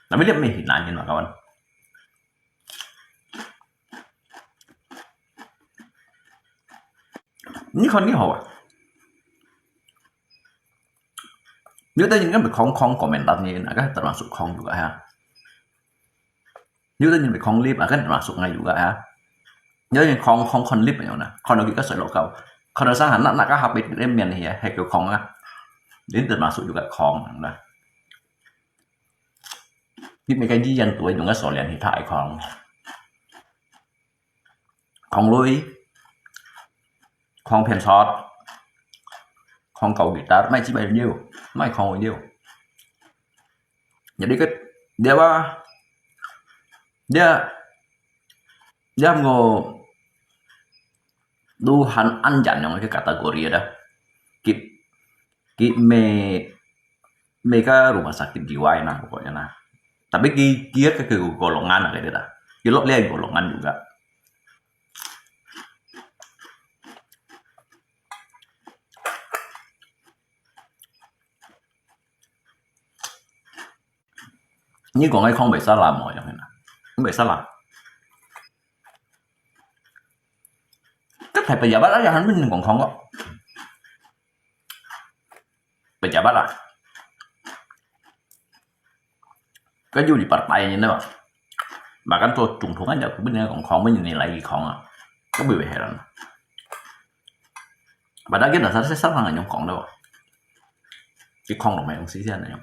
Tapi dia meh nanya ma kawan. 你看你好啊。有的人根本空空 komentar 你，那个 termasuk 空 juga ha。有的人咪空 lip，那个 termasuk 个 juga ha。有的人空空看 lip 样呢，看到佢个水落高，看到上下那那个 habit 里面呢，还叫空啊，你 termasuk juga 空啊。你每个语言都会用个手链去太空。 Khong lui, khong pian sot, khong kau gitar, mai chi mai nhiêu, mai khong nhiêu. Jadi ke, dia ba, dia, dia ngo du han an jan yang ke kategori ada. Kip, kip me Mega rumah sakit jiwa na pokoknya na. Tapi ki ki ka ke golongan na kaya dah. Ilok liya golongan juga. Ni kong ai kong bai salah mo yang na. Bai salah. Ka thai pejabat aja han min kong kong ko. Pejabat ah. Ka yu di partai ni na. Bahkan to chung thung aja ku bin kong kong bin ni lai kong ah. Ka bai bai heran. Padahal kita sa sa sa hang yang kong da. Ki kong lo mai yang si sian yang.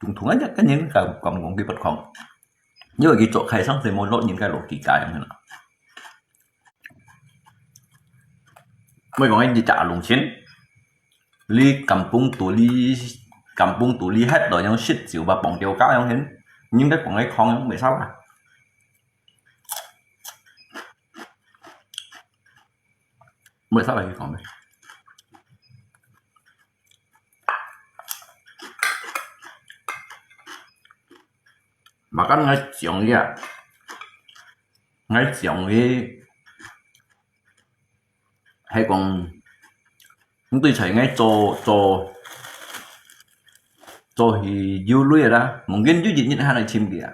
Chung thung aja kan yang ka kong kong ki pat kong. Như vậy ki chok khai sang se mo lo nyin ka lo ki ka yang na. Mới kong ai di ta lung chin. Li kampung tu li kampung tu li het lo yang shit siu ba pong kiu ka yang hin. Nyin ka kong ai kong yang bai salah. Bai salah ki kong. Makan ngai chiang ya. Ngai chiang ye. Hai kong, ngai tui chai ngai cho cho cho hi yu lui la. Mungkin yu jit jit han ai chim dia.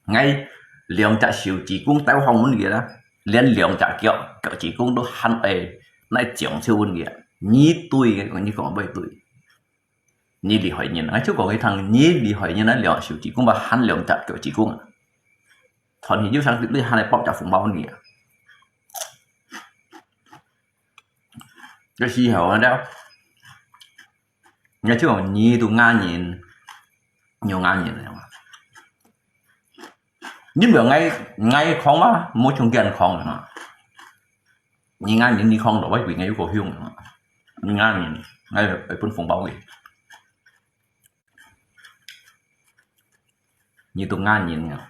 Ngai 兩隻手指公兜項問佢啦，連兩隻腳腳趾公都喊誒，來掌手問佢啊。你對个，你講毋對？你厲害人，𠊎就講佢聽，你厲害人啊，兩手指公嘛喊兩隻腳趾公啊。傳去有聲你喊來包隻紅包你啊。這時候啊，你就講你都罵人，又罵人了嘛。 你毋愛愛講嘛，無像佢講啊。你愛人你講咯，我以為你有夠凶啊。你愛人，愛愛分紅包佢。你都愛人啊。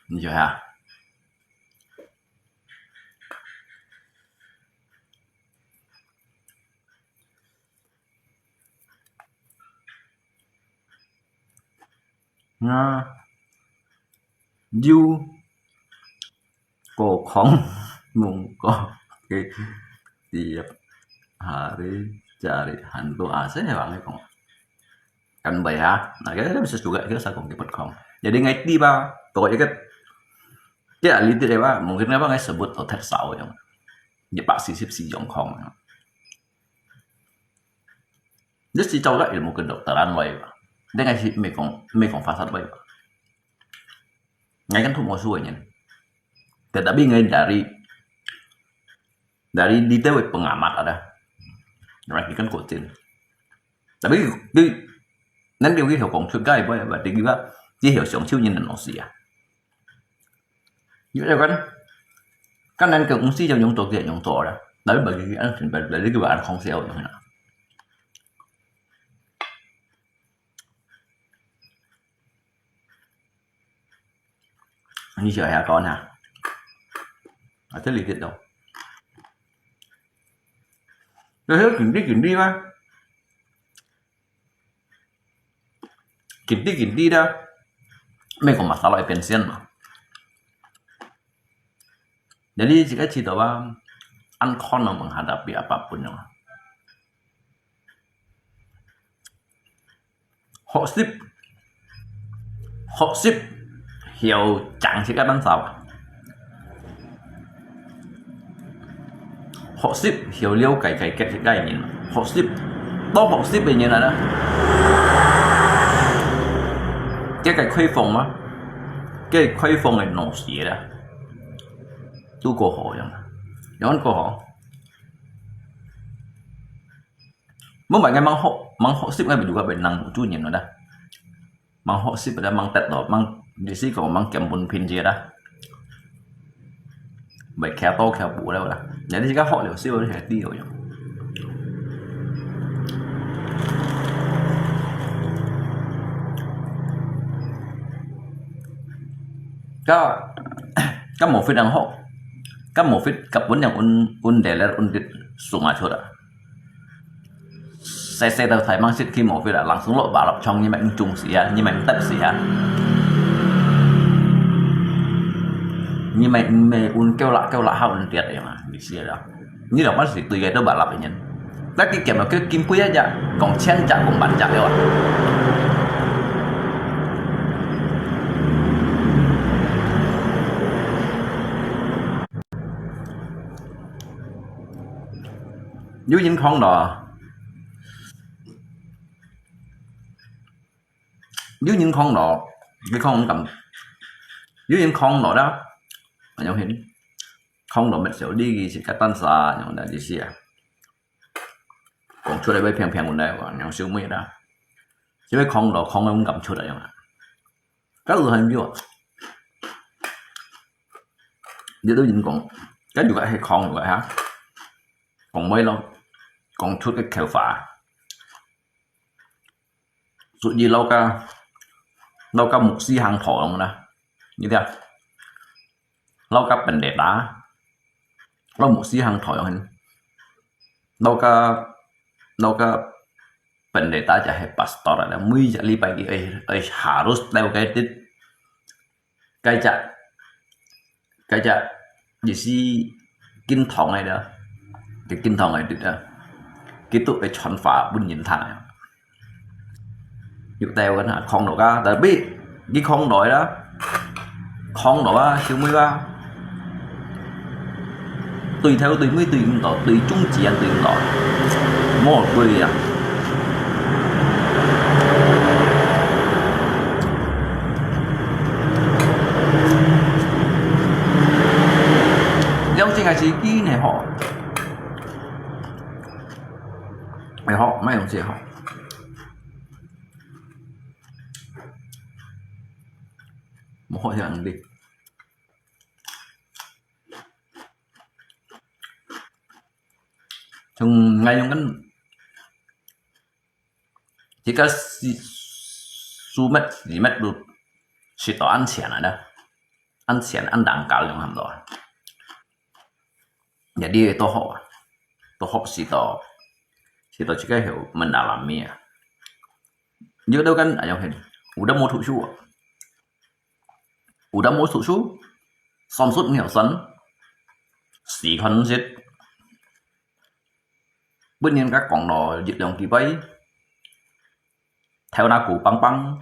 你曉得啊？啊，有 過康mungko ke tiap hari cari hantu A C ya bang kong. Kan bai ha, nah kita bisa juga kita sa kong kipat kong. Jadi ngai ti ba, to ikat, kaya litit ba, mungkin apa ngai sebut to tet sao yang, ya pak sisip si jong kong. Jadi si cau lah ilmu kedokteran wai ba, dia ngai si mekong mekong fasad wai ba. Ngai kan thu mo su nyen. Tetapi ngai dari dari detail pengamat ada. Ngai kan kucing. Tapi di nanti kita kong cukai boy apa di kita di hiu siang ciu nyen nasi ya. Jadi kan kan nan ke ungsi yang yang tok yang tok ada. Tapi bagi an bagi kita an kong siau yang na. Ni siya ya kawan ha. Ate litit daw. Dah kindi kindi ba. Kindi kindi dah. May kong masalah pension ma. Jadi jika kita ba, an kong menghadapi apapun yang Hok sip. Hok sip. Hiau chang sik kan sao. Hok sip hiau liu kai kai kai kai nyin. Hok sip. Tao hok sip nyin ada. Cái cái khuê phòng á. Cái khuê phòng này nổ xỉa đó. Tu cô hộ yang. Yang cô hộ. Mong bai ngai mang hok mang hok sip ngai bai juga bai nang chu nyen no da. Mang hok sip da mang tet do mang di si ko mang kem bun phin je da. Bai khe to khe bu da da. Ya di ka hok liu sip bai khe ti yo yo. 該該無fit恁好，該無fit，該本人運運得了運得送啊出啊。細細到台灣食去無fit啊，人送落馬六槍，你咪毋中死啊，你咪毋得死啊，你咪毋係運夠啦夠啦，好運跌个嘛，意思啦。你老板是對个都馬六个人。 該佢兼落去金杯一隻，講千隻，講萬隻了啊！有人講咯，有人講咯，你講敢？有人講咯啦，哎呀，講咯，乜少你是个單啥，用个意思啊？ 講出來會平平穩穩，然後收尾啦。就會空落空个毋敢出來樣啊。該有很久，你都已經講，該有个係空有个哈，講尾咯，講出个口話，所以老个老个目屎行頭樣啦，你睇，老个本來啦，老目屎行頭樣，老个老个 本來大家係 pastor 啦，每隻禮拜日愛愛 harus 到該隻，該隻該隻意思經堂个啦，个經堂个對啊，佢都愛傳話分人聽啊。有台灣啊，空落啊，tapi 你空來啦，空落啊，收尾啊，對頭對尾對毋到，對中間對毋到，無對啊。良心還是堅係好，係好，莫用這好。 無好樣哩。從𠊎用緊，這個係，書物，字物都食到恁淺啊呢，恁淺，恁難搞用喊到啊。 Jadi都好啊，都好食到，食到自家有問題啦咩啊。有兜間哎呀，有得無讀書啊，有得無讀書，算術毋曉算，時間毋識，分人家講咯一兩句話，頭那痀梆梆，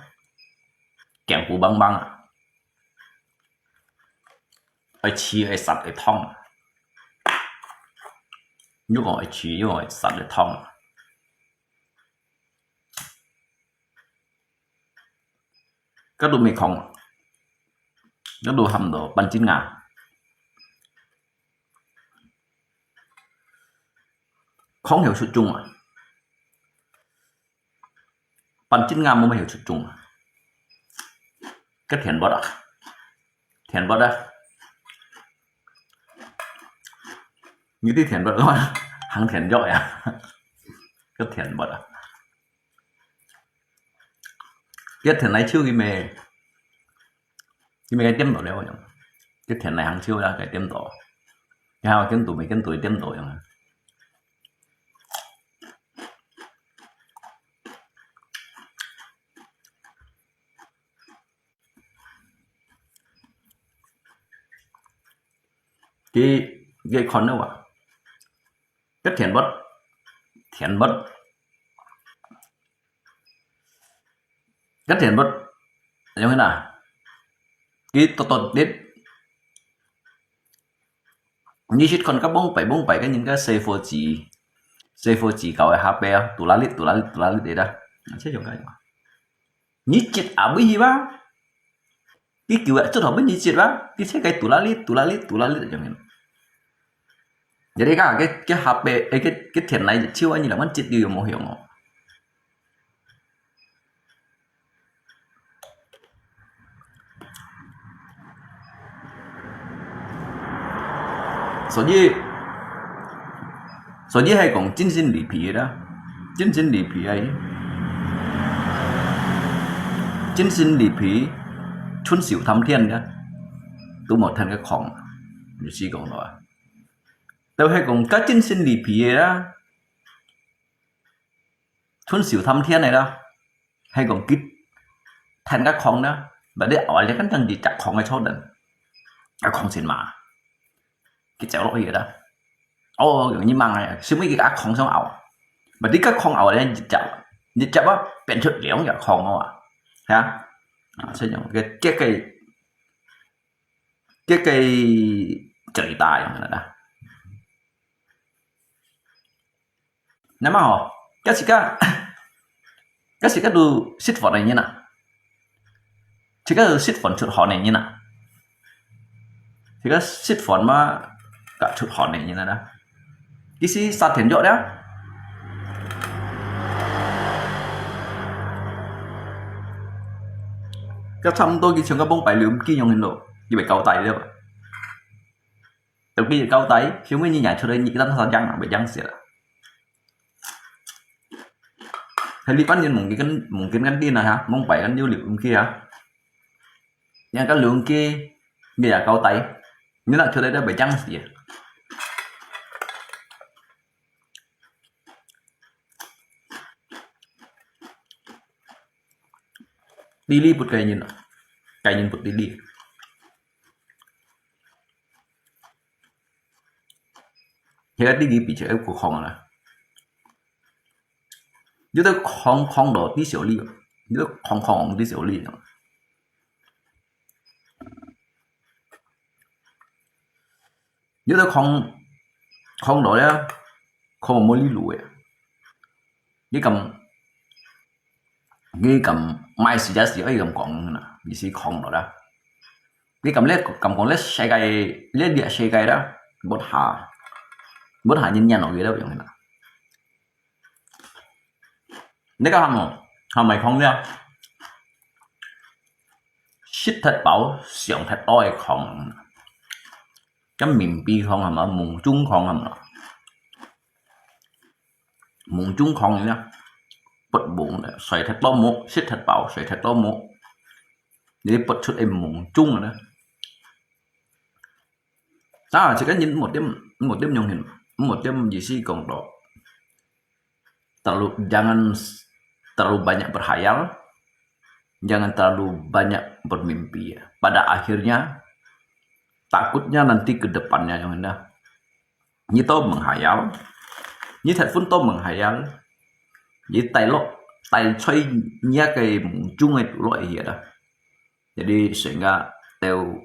頸痀梆梆啊。 愛試愛煠愛燙。又講愛試又講愛煠愛燙。該都無空，該都喊到半斤啊。空有出眾啊。 半斤啊，無乜有出眾啊。該田啵啊，田啵啊，你知田啵啊，行田啵呀，該田啵啊。該田來手佢咩，佢咩該點到了樣，該田來行手啦，該點到，然後跟到咩跟到點到樣啊。 佢佢看到啊，該田啵，田啵，該田啵，樣啊，佢多多啲，你識看該幫擺幫擺个人个細伙子，細伙子搞个下背啊，嘟啦哩嘟啦哩嘟啦哩个啦，這種个。 你接啊，尾去吧。你叫啊，做頭尾你接吧，你切个嘟啦哩，嘟啦哩，嘟啦哩，就樣。Jadi該个个下背，哎，个个田來，手啊，你兩萬接你有無用哦？所以，所以係講精神離皮个啦，精神離皮啊，精神離皮，春秋談天个。都無聽个講，意思講到啊，都係講較盡心離皮个啦，吞笑談天个啦，係講佢聽个講啦，把你熬啊，你看等你隻講个錯人，啊講先嘛，佢走落去个啦。哦，有人罵个，係毋係佢个講上熬啊？把你个講熬咧，一隻，一隻啊，變出兩隻講哦啊，係啊，啊，所以講，這个，這个最大用个啦。那麼吼，這時間，這時間都食飯个人啊，這个食飯出汗个人啊，這个食飯嘛，甲出汗个人啊啦，佢係殺天藥了。這差毋多佢像个幫白龍咁樣咯，佢會交代了吧？ 特別交代，小妹你拿出來，你一旦他講，袂講事啦。係你班人mungkin kan, mungkin kan din na ha, mong pai kan yuli mungkin ha. Yang kan lungki, dia交代, ni nak sudah dah bejang sia. Dili put kainin, kainin put dili. Hiya ti gi pi che ku khong la. Yu ta khong khong do ti xiu li. Yu ta khong khong ti xiu li. Yu ta khong khong do ya. Khong mo li lu ya. Ni kam, ni kam mai si ja si ai kam khong na. Ni si khong do la. Ni kam le kam khong le sai kai le dia sai kai da. Bot ha. Bot ha nyin nyan ong ge da yong na. Ni ka ham mo. Ham mai khong le. Sit that bao, siang that oi khong. Cái miền bi khong hả mà, mùng chung khong hả mà. Mùng chung khong nhá. Bật bụng, xoay thật to mũ, sit thật bao, xoay thật to mũ. Để bật chút em mùng chung nữa. Ta chỉ có nhìn một điểm, một điểm nhung hình, một điểm gì xí còn đó. Terlalu, jangan terlalu banyak berhayal, jangan terlalu banyak bermimpi. Pada akhirnya, takutnya nanti ke depannya yang mana. Ni tau menghayal, ni telepon tau menghayal, ni tai lo, tai choi nya ke mung chung ai tu lo ai hiya dah. Jadi sehingga teu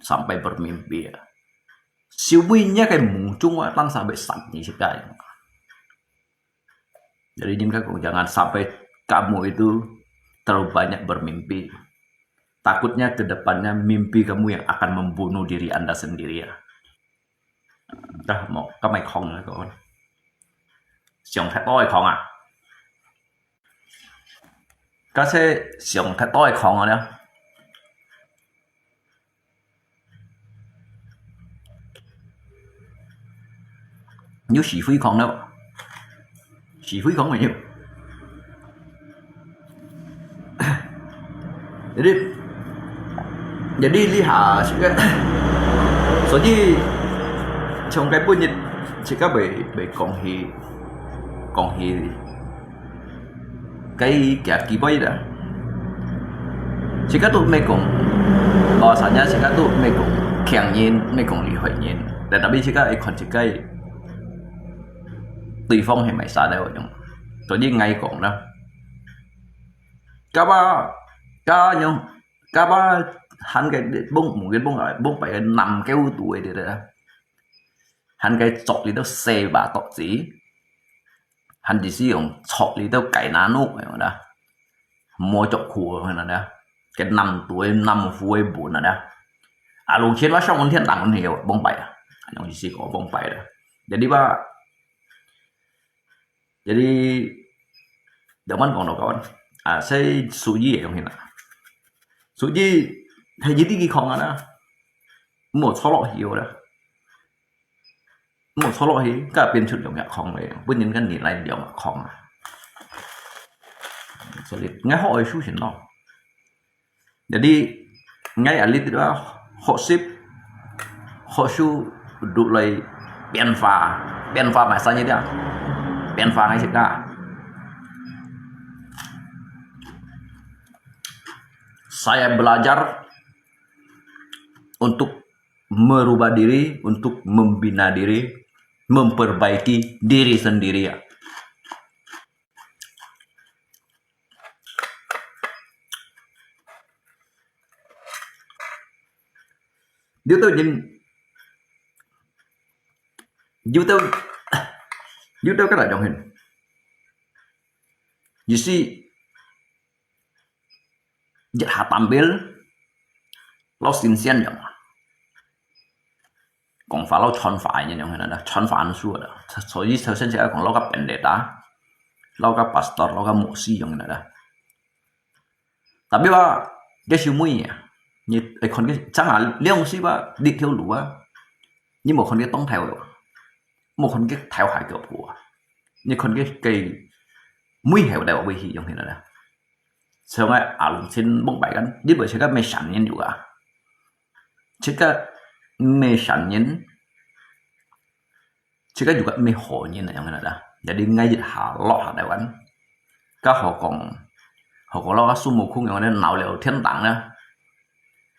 sampai bermimpi ya. Siu bui nya ke mung chung wa tang sampai sat ni sekai. Jadi, Jin Kakung, jangan sampai kamu itu terlalu banyak bermimpi. Takutnya ke depannya mimpi kamu yang akan membunuh diri Anda sendiri ya. Dah mau, kamai khong lah kawan. Siang thai toi khong ah. Kasi siang thai toi khong ah. 有是非狂了，是非狂沒有？Jadi, jadi lihat juga. Jadi, 從該本日，自家會，會講起，講起 該个機會啦。自家都毋係講，無啥人自家都毋係講強人，毋係講厲害人。Tetapi自家愛看自家對方係麼儕个樣。所以𠊎講啦，該把，該樣，該把喊个幫，mungkin幫，幫別个男个都會个啦。喊个著裡頭細把多子， 還只係用著裡頭該那奴樣啦，無著褲樣啦，該男都个男褲个本啊啦。啊，龍千萬上天堂个有崩敗啊，用意思講崩敗啦。Jadi吧，jadi，兩萬講到高啊，所以手機也用起來，手機係一滴滴空啊啦，無著落去个啦。 無著落去，該變出兩隻空个，本人个你來兩隻空啊。所以，𠊎好愛修行咯。Jadi，𠊎壓力个話，學習，學習落來變化，變化嘛係一樣，變化係一個。Saya belajar untuk merubah diri, untuk membina diri, memperbaiki diri sendiri. Dito jin, dito, dito ka na jong hin. Jadi, jadi ha tampil, lo sinsian jong. 講法咯，傳話个人用个啦，傳話書啦。所以首先就愛講，老个pendeta，老个pastor，老个牧師用个啦。Tapi話，這係乜啊？你會看佢，正下兩時吧，這條路啊，你無看佢當頭，無看佢頭下腳步啊，你看佢个尾後來會去用个啦。 像个阿龍親望拜間，你會自家咩善人有啊？自家咩善人，自家有个咩好人啊，樣个啦。Jadi𠊎一下落下台灣，該好講，好講落个孫悟空樣个，鬧了天堂呢，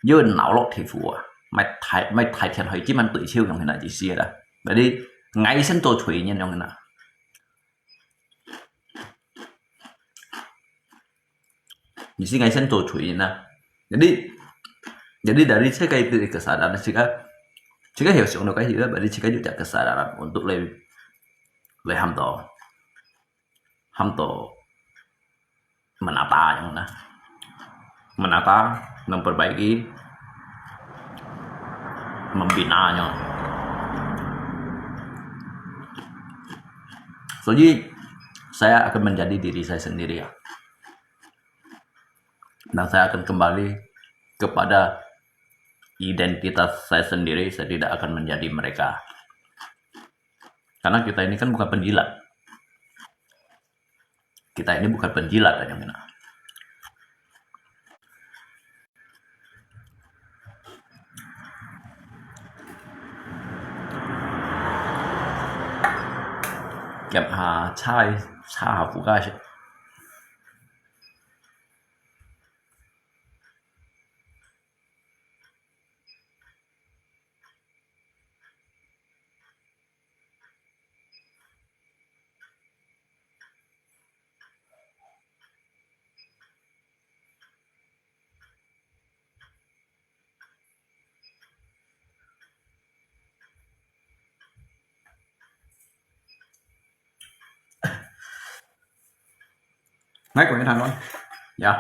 又鬧落地府啊，賣大賣大天去，基本對手樣个啦，意思啦。Jadi𠊎先做罪人樣个啦。 你是應該先做罪人啊。Jadi, jadi dari saya itu kesadaran，自家，自家有想到个，jadi自家有隻kesadaran untuk來，來喊到，喊到menata樣啦。Menata, memperbaiki, membina-nya. 所以 saya akan menjadi diri saya sendiri ya. Dan saya akan kembali kepada identitas saya sendiri, saya tidak akan menjadi mereka. Karena kita ini kan bukan penjilat. Kita ini bukan penjilat, aja mina. Kiap ha chai, cha ha fuka. Ngai kong than non. Ya.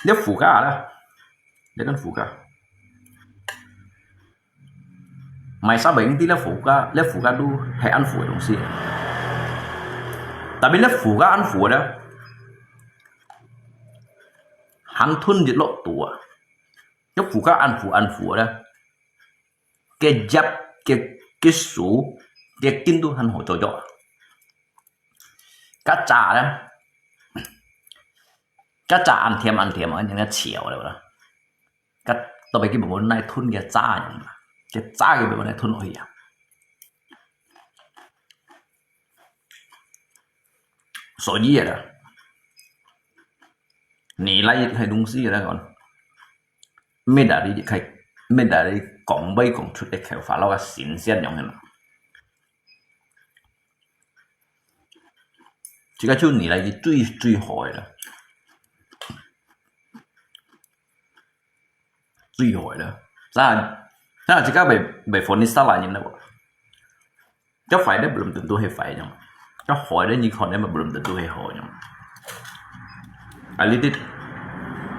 Dia fuka lah. Dia kan fuka. Mai sa beng ti la fuka, la fuka tu hai an fu dong si. Tapi la fuka an fu da. Han thun dit lok tua. Dia fuka an fu an fu da. Cái giáp, cái, cái số, cái kinh tu han hổ cho cho. Cá trà đó. Cá trà ăn thêm, ăn thêm, ăn những cái chiều đó. Cá, tao phải cái bộ này thun cái trà nhỉ. Cái trà cái bộ này thun ôi à. Số gì đó. Nì lai hai đúng gì đó còn. Mê đã đi khai, mê đã đi cổng bay cổng chuột để khai phá lo cái xin xiên nhong hên. Chỉ có chú nì lai truy, truy hỏi đó. Truy hỏi đó. Sa, sa chỉ có bị, bị phone đi xa lại nhìn đó. Chứ phải đấy, belum tentu hay phải nhong. Chứ hỏi đấy, như con đấy mà belum tentu hay hỏi nhong. Cái lý thuyết,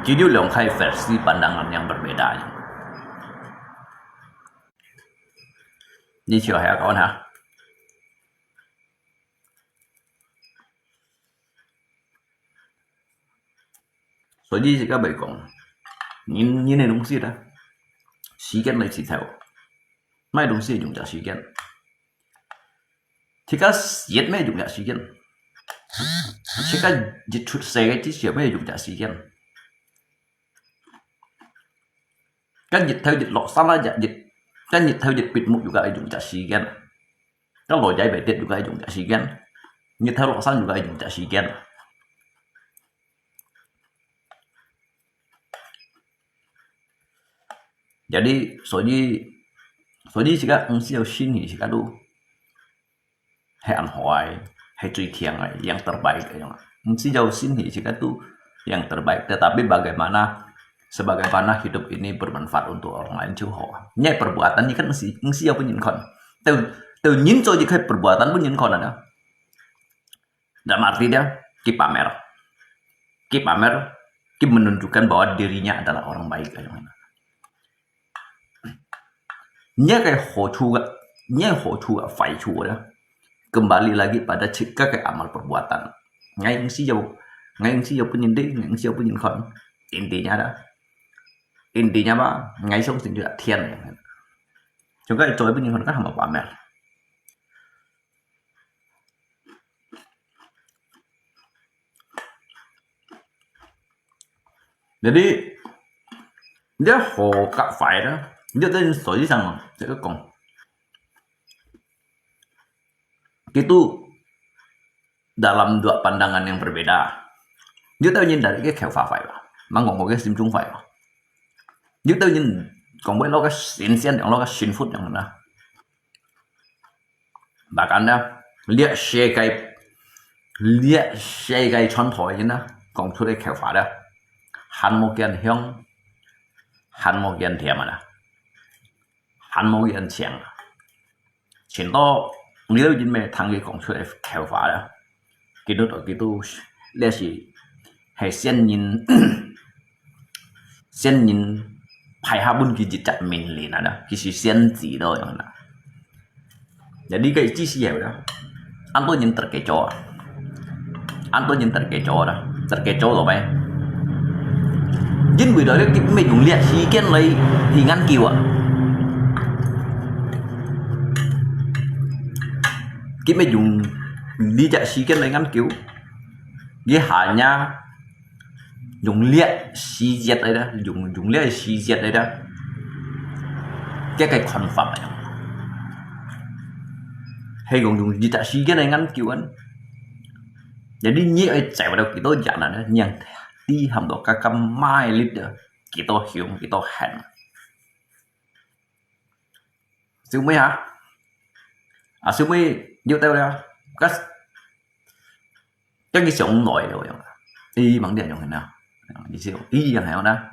chỉ điều lòng khai versi pandangan yang berbeda nhong. Như chiều hè con hả? Số gì chỉ có bảy con. Nhìn, nhìn này đúng gì đó. Sĩ kiến lấy chỉ theo. Mai đúng gì dùng cho sĩ kiến. Chỉ có giết mai dùng cho sĩ kiến. Chỉ có giết chuột xe cái chỉ sửa mai dùng cho sĩ kiến. 該日頭一落山啊，日，日，該日頭一閉目又該一種隻時間，該落仔未跌又該一種隻時間，日頭落山又該一種隻時間。Jadi，所以，所以自家毋需要信佢，自家都係恁好个，係最強个，yang terbaik个樣。毋需要信佢，自家都yang terbaik。Tetapi bagaimana, sebagaimana hidup ini bermanfaat untuk orang lain就好。你个perbuatan你kan毋需，毋需要分人看，到，到人做一个perbuatan分人看啊。Dalam arti dia，佢pamer，佢pamer，佢menunjukkan bahwa dirinya adalah orang baik。你个好處个，你个好處个，壞處个，kembali lagi pada自家个amal perbuatan。𠊎毋需要，𠊎毋需要分人知，𠊎毋需要分人看。Intinya dah，intinya吧，𠊎相信就係天个。就該做分人看，該還無pamer。 Jadi，你好甲壞啦，你等於所以上，這个講，佢都dalam dua pandangan yang berbeda。有兜人dari个口法壞吧，吂講過个心中壞吧。有兜人講會落个神仙樣，落个神佛樣啦。 Bahkan呢，這世界，這世界全部人呢，講出个口法呢，還無見香，還無見甜啊，還無見青啊。全都你都因為聽佢講出个口法呢，佢都，佢都，這是，係仙人，仙人派下分佢一隻命令啊，佢係仙子咯，樣啦。Jadi該意思係啦，恁多人得个做啊，恁多人得个做啦，得个做咯咩？因為到底佢毋係用這時間來去研究啊，佢毋係用這隻時間來研究，佢hanya用這時節來啦，用，用這時節來啦，這个看法啊，係講用這隻時間來研究啊。Jadi你愛走到幾多遠啊？你知喊到該个邁力啊，幾多遠，幾多遠。 小妹啊，啊小妹，你到了，該，該佢上來了樣啊。咦，吂知樣形啊？意思講，咦，樣形啊？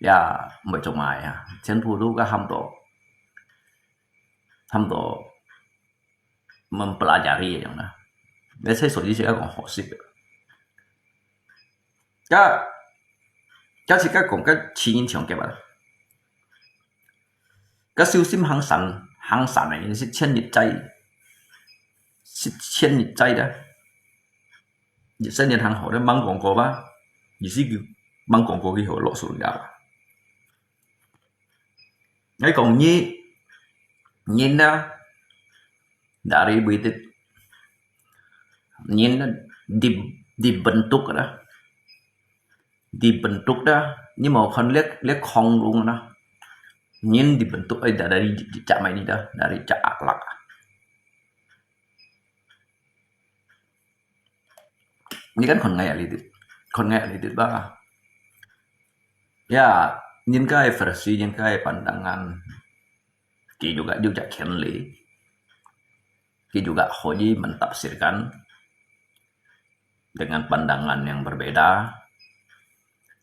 呀，毋會做麼个啊？全部都該喊到，喊到，mempelajari樣啦。你這所以係愛講學習个。該，該係該講該前人像个嘛。 該修心行善，行善个人係千日齋，係千日齋个。一生人行好，你吂講過吧？意思佢吂講過佢好落手了。𠊎講你，人啊，dari bidit，人啊，di，dibentuk啦。 Dibentuk dah，你無看這，這恐龍啊？人dibentuk，哎，dari隻麼个呢？Dari隻akhlak啊。你kan看𠊎啊，你，看𠊎啊，你吧。Ya，人家个versi，人家个pandangan，佢有个，有隻權利，佢有个可以mentafsirkan dengan pandangan yang berbeda。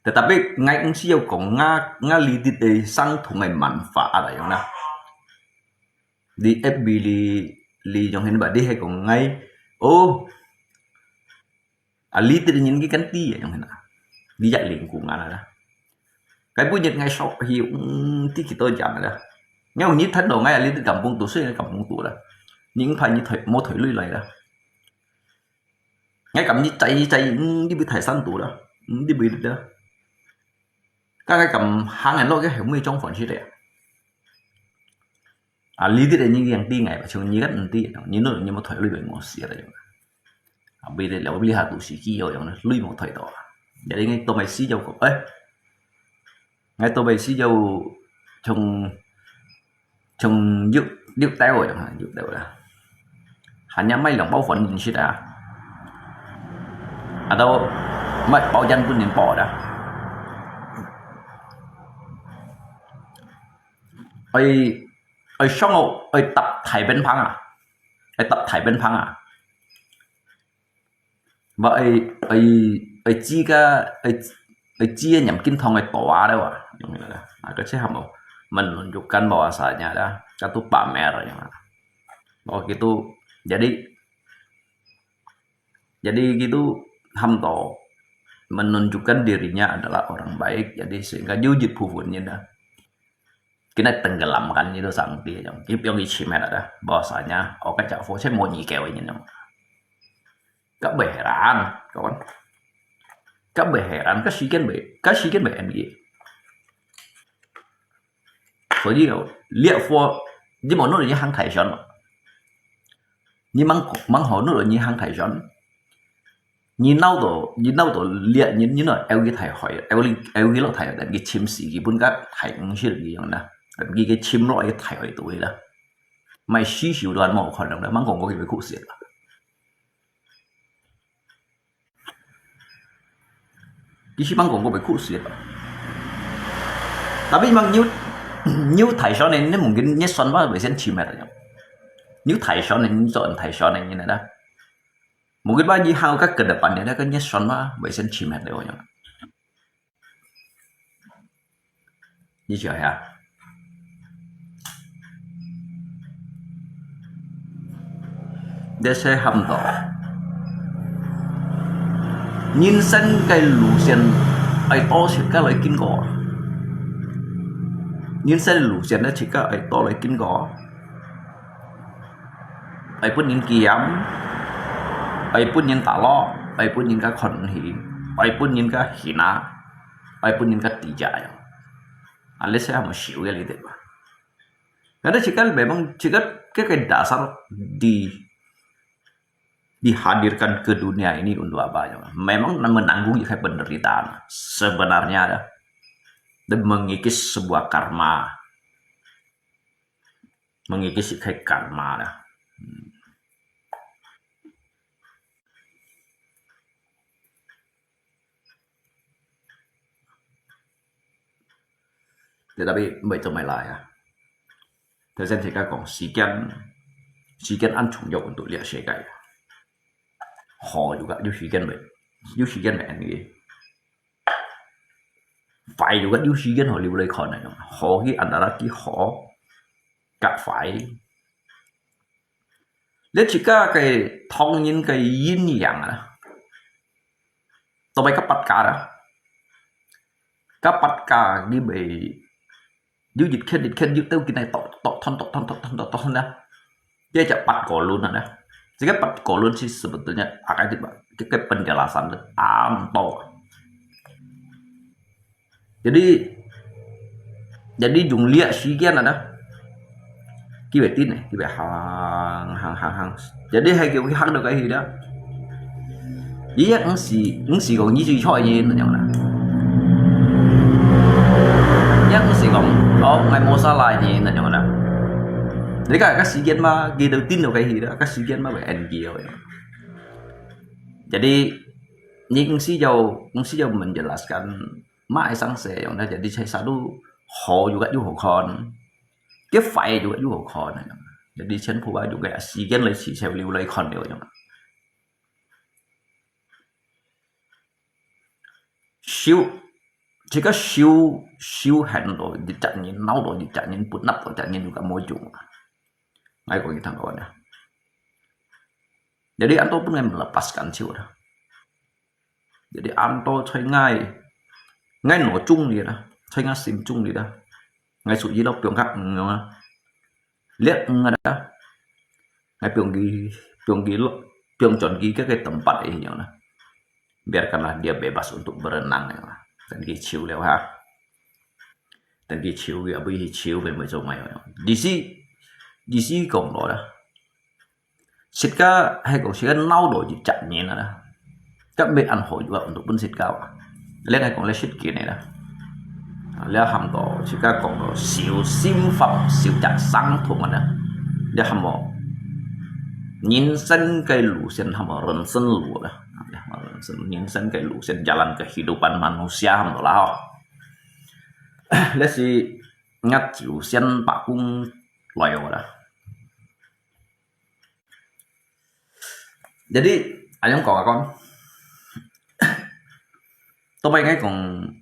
Tetapi𠊎毋需要講，𠊎，𠊎lidit个相同个manfaat啊，樣啦。Di F B li，li樣形吧，你係講𠊎，哦，啊，lidit个人佢kan知啊，樣形啊。Di ya lingkungan啊。Kaya bunyi ngai sok hi，嗯，知幾多人啊。Ngai你聽到ngai lidit kampung tu，雖然kampung tu啦，你怕你退，無退lui來啦。 𠊎感覺在，在，嗯，你比泰山多啦，嗯，你比得。該𠊎感行个路个後尾裝反出來啊。啊，你啲人已經知𠊎吧，像你个毋知，你都你無退你被我死了樣。啊，比得了，你下都是機會樣，你無退到啊。也應該都沒死就過，哎，𠊎都沒死就像像肉肉豆个，肉豆啦，還有買兩包粉食啊，啊都買包煙分人包啦。愛愛上路，愛搭大便棒啊，愛搭大便棒啊。 Ba ai ai ai chi ka ai ai chi niam kin thong ai to a le wa. Yung ila la. Aga che hamo menunjukkan bahwasanya dah katu pamer yang. Oh gitu. Jadi jadi gitu ham to menunjukkan dirinya adalah orang baik. Jadi sehingga jujit phuvun dah. Kena tenggelamkan itu sang dia yang. Kip yang ichi mera dah. Bahwasanya oke cak fo che mo ni kewe ni yang. 該會係啦，講，該會係啦，該時間會，該時間會end嘅。所以哦，烈火，你無弄你行大船咯，你吂吂好弄你行大船，你鬧到你鬧到烈，你你那out去大海，out去out去落大海，你沉死佢本該大五十一樣啦，佢个沉落去大海度去啦，買死手都還無可能啦，吂講過佢會苦死啦。 其實吂講過會苦死啊。Tapi mang nyu nyu thai shon ni mungkin nyet son ba wei sen chim ya. Nyu thai shon ni so thai shon ni na. Mungkin ba nyi hau ka ke depan ni ka nyet son ba wei sen chim ya. 你想一下，這些喊到人生个路線，愛多少个來經過啊？人生路線呢，自家愛多來經過啊？ 愛分人嫌，愛分人打落，愛分人家看毋起，愛分人家hina，愛分人家抵債。啊，這些還無少个你知吧？Karena jika memang jika kekendasar di dihadirkan ke dunia ini untuk apa ya? Memang menanggung juga penderitaan sebenarnya ada dan mengikis sebuah karma. Mengikis ikhai karma lah. Hmm. Tetapi 毋會做毋會來啊。頭先自家講時間，時間恁重要untuk這世界。好，有个有時間未？有時間未？你壞有个有時間好留來看个，好去安到幾好，甲壞。 你自家个同人个陰陽啊，都係个八家啦。个八家你咪有一刻一刻有兜緊來剁剁斷剁斷剁斷剁斷啦。這隻八个輪啊，這个八个輪係sebetulnya akai di ba，這个penjelasan tu，恁多。 Jadi jadi用這時間啊，佢會定呢，佢會行行行行。Jadi係佢行到該去啦。佢也毋係毋係講你最錯个人恁樣啦。也毋係講哦，𠊎無salah个人恁樣啦。你看个時間嘛，佢都定到該去啦，个時間嘛會end佢个。Jadi你毋係要毋係要menjelaskan 嘛會生死樣呢，jadi saya selalu好有个又好看，个壞有个又好看，jadi全部啊用个時間來試才留來看了樣。修，這个修修行到一隻人，鬧到一隻人，不納到一隻人，有个無用啊。𠊎講你聽過呢。Jadi安到本來 melepaskan 手啦。 Jadi安到在𠊎，𠊎腦中裡啦，在𠊎心中裡啦，𠊎屬於到放較遠啊，略遠啊，𠊎放佢放佢落放轉佢个个tempat一樣啦。Biarkanlah dia bebas untuk berenang ya. Dan 佢走了哈。 等佢走，也毋去走，變會做麼樣？意思，意思講落啦，自家係講自家鬧到一隻人啊啦，甲未安好，又安到本自家啊，你係講你失敬个啦。啊，這喊到自家講到修心法，修隻生痛啊呢，這喊到人生个路線，喊到人生路啦，啊，這喊到人生，人生个路線，jalan kehidupan manusia喊到啦吼。這係𠊎九仙八公來个啦。Jadi，恁樣講啊講，到尾𠊎講，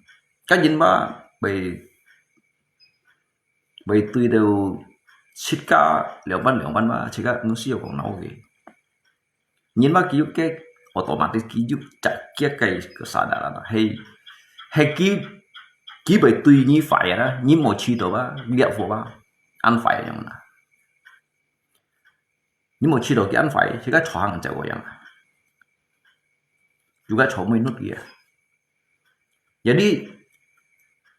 个人嘛，會會對到自家兩半兩半嘛，自家毋需要講腦个。人嘛，佢有个automatic，佢有直接个个啥啦啦，係係佢佢會對你壞啊，你無試到啊，你了無啊，恁壞樣啦。你無試到佢恁壞，自家坐行走个樣啊，有个坐尾熝佢啊。Jadi，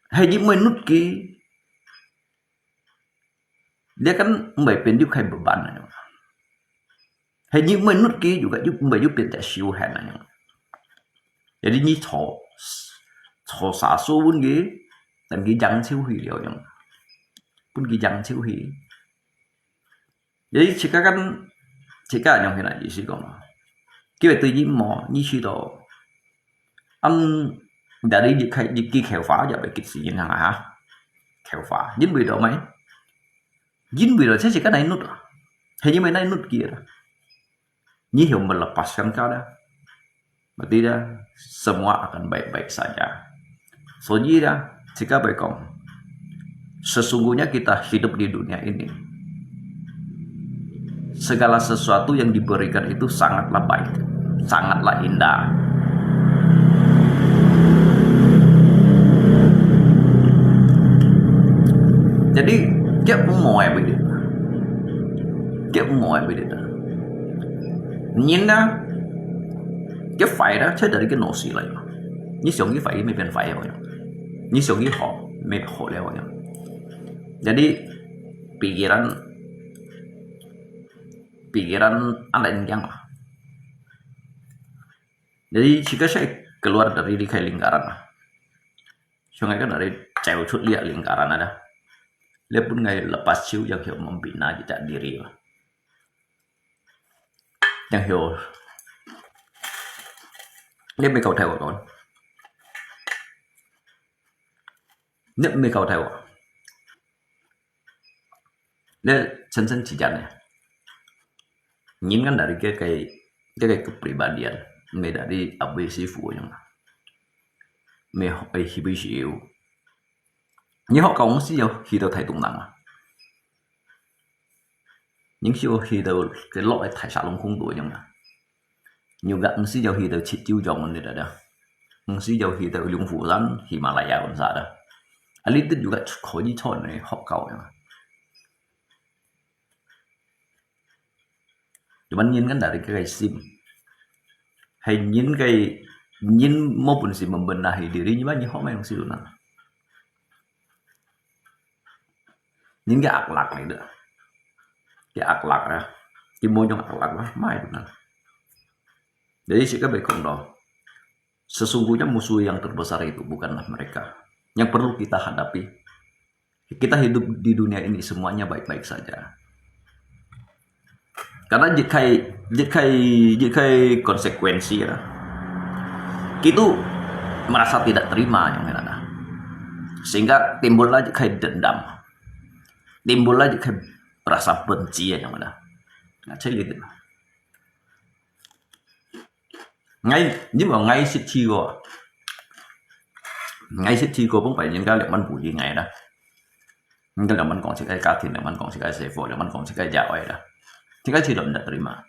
係你尾熝佢，你kan毋會變有个beban啊。係你尾熝佢，又个又毋會又變得休閒啊樣。Jadi你坐坐沙發分佢，等佢揚手去了樣，分佢揚手去。 Jadi自家kan，自家恁樣去啦，意思講嘛，佢會對你無，你試到，恁，dari你開你佢口花，也會激死人啊哈，口花，因為到咩？因為到這自家哪熝啊，係因為哪熝佢啊，你曉melepaskan佢啦。 Berarti ya, semua akan baik-baik saja. 所以呢，自家會講，sesungguhnya kita hidup di dunia ini, segala sesuatu yang diberikan itu sangatlah baik, sangatlah indah. Jadi，佢毋好个，佢毋好个。 人啊，佢壞啦，就dari佢腦屎來嘛。你想佢壞，佢會變壞个樣；你想佢好，會好了个樣。Jadi，pikiran pikiran anak yang lah. Jadi，自家係keluar dari lingkaran lah. 像𠊎个dari走出這lingkaran啊，這分𠊎lepas手，yang曉membina自家diri。Yang曉，你毋好搞大話講，你毋好搞大話。 你真真正正呢，人kan dari个个个个kepribadian，毋係dari abis師傅樣，毋係係abis師傅。你學校毋係有去到大東南啊？你係有去到个落个大沙龍空度樣啊？ 有个毋係有去到七九庄个啦，毋係有去到龍虎山、喜马拉雅个啥啦。啊，你都有个可以穿个學校个嘛。Cuman人kan dari个心，係人个人無本事，membenahi diri，你嘛你學咩東西都難。 人个akhlak呢，个akhlak啊，佢無用akhlak啊，嘛係毋得。Jadi自家會講到，sesungguhnya musuh yang terbesar itu bukanlah mereka. Yang perlu kita hadapi, kita hidup di dunia ini semuanya baik-baik saja. Karena一个一个一个konsekuensi啊，佢都merasa tidak terima yang mana, sehingga timbullah一个dendam, timbullah一个rasa benci yang mana. Nah, jadi gitu. Ngai, ni mau ngai sit thi ko. Ngai sit thi ko pun pai yang kali man bu di ngai dah. 你个兩萬講自家家庭，兩萬講自家社會，兩萬講自家社會啦。自家試著毋得對嘛？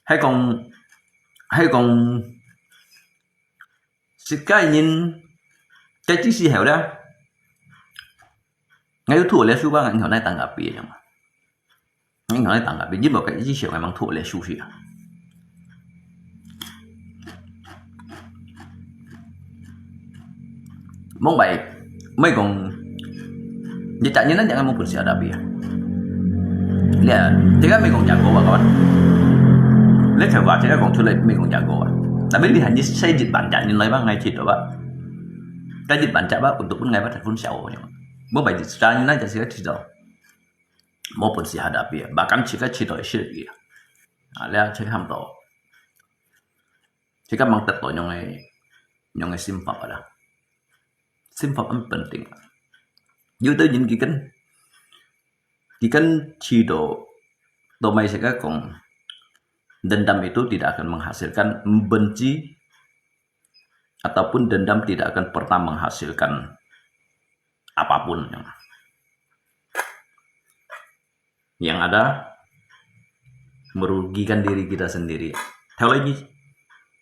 係講，係講，自家人，該幾時候咧？𠊎有吐了書包，𠊎同你打个比樣嘛。 你看你打个比，你無个意思，我忙吐了休息啊。莫白，莫講，你逐日咱兩个無本事打比啊。你啊，這个莫講假个啊，各位。你看話，這个講出來，莫講假个啊。Tapi lihat ni saya jit banyak ni lai bang ngai cit apa. Kan jit banyak apa untuk pun ngai apa telepon siapa ni. Mau baik jit sekarang ni aja saya cit. Mau pun si hadapi. Bahkan jika cit isi ya. Alia cit ham to. Jika mang tet to nyong ai nyong ai simpan ada. Simpan an penting. Yu tu jin kikan Kikan cit to, to mai sika kong, dendam itu tidak akan menghasilkan membenci ataupun dendam tidak akan pernah menghasilkan apapun yang yang ada merugikan diri kita sendiri. 頭來你，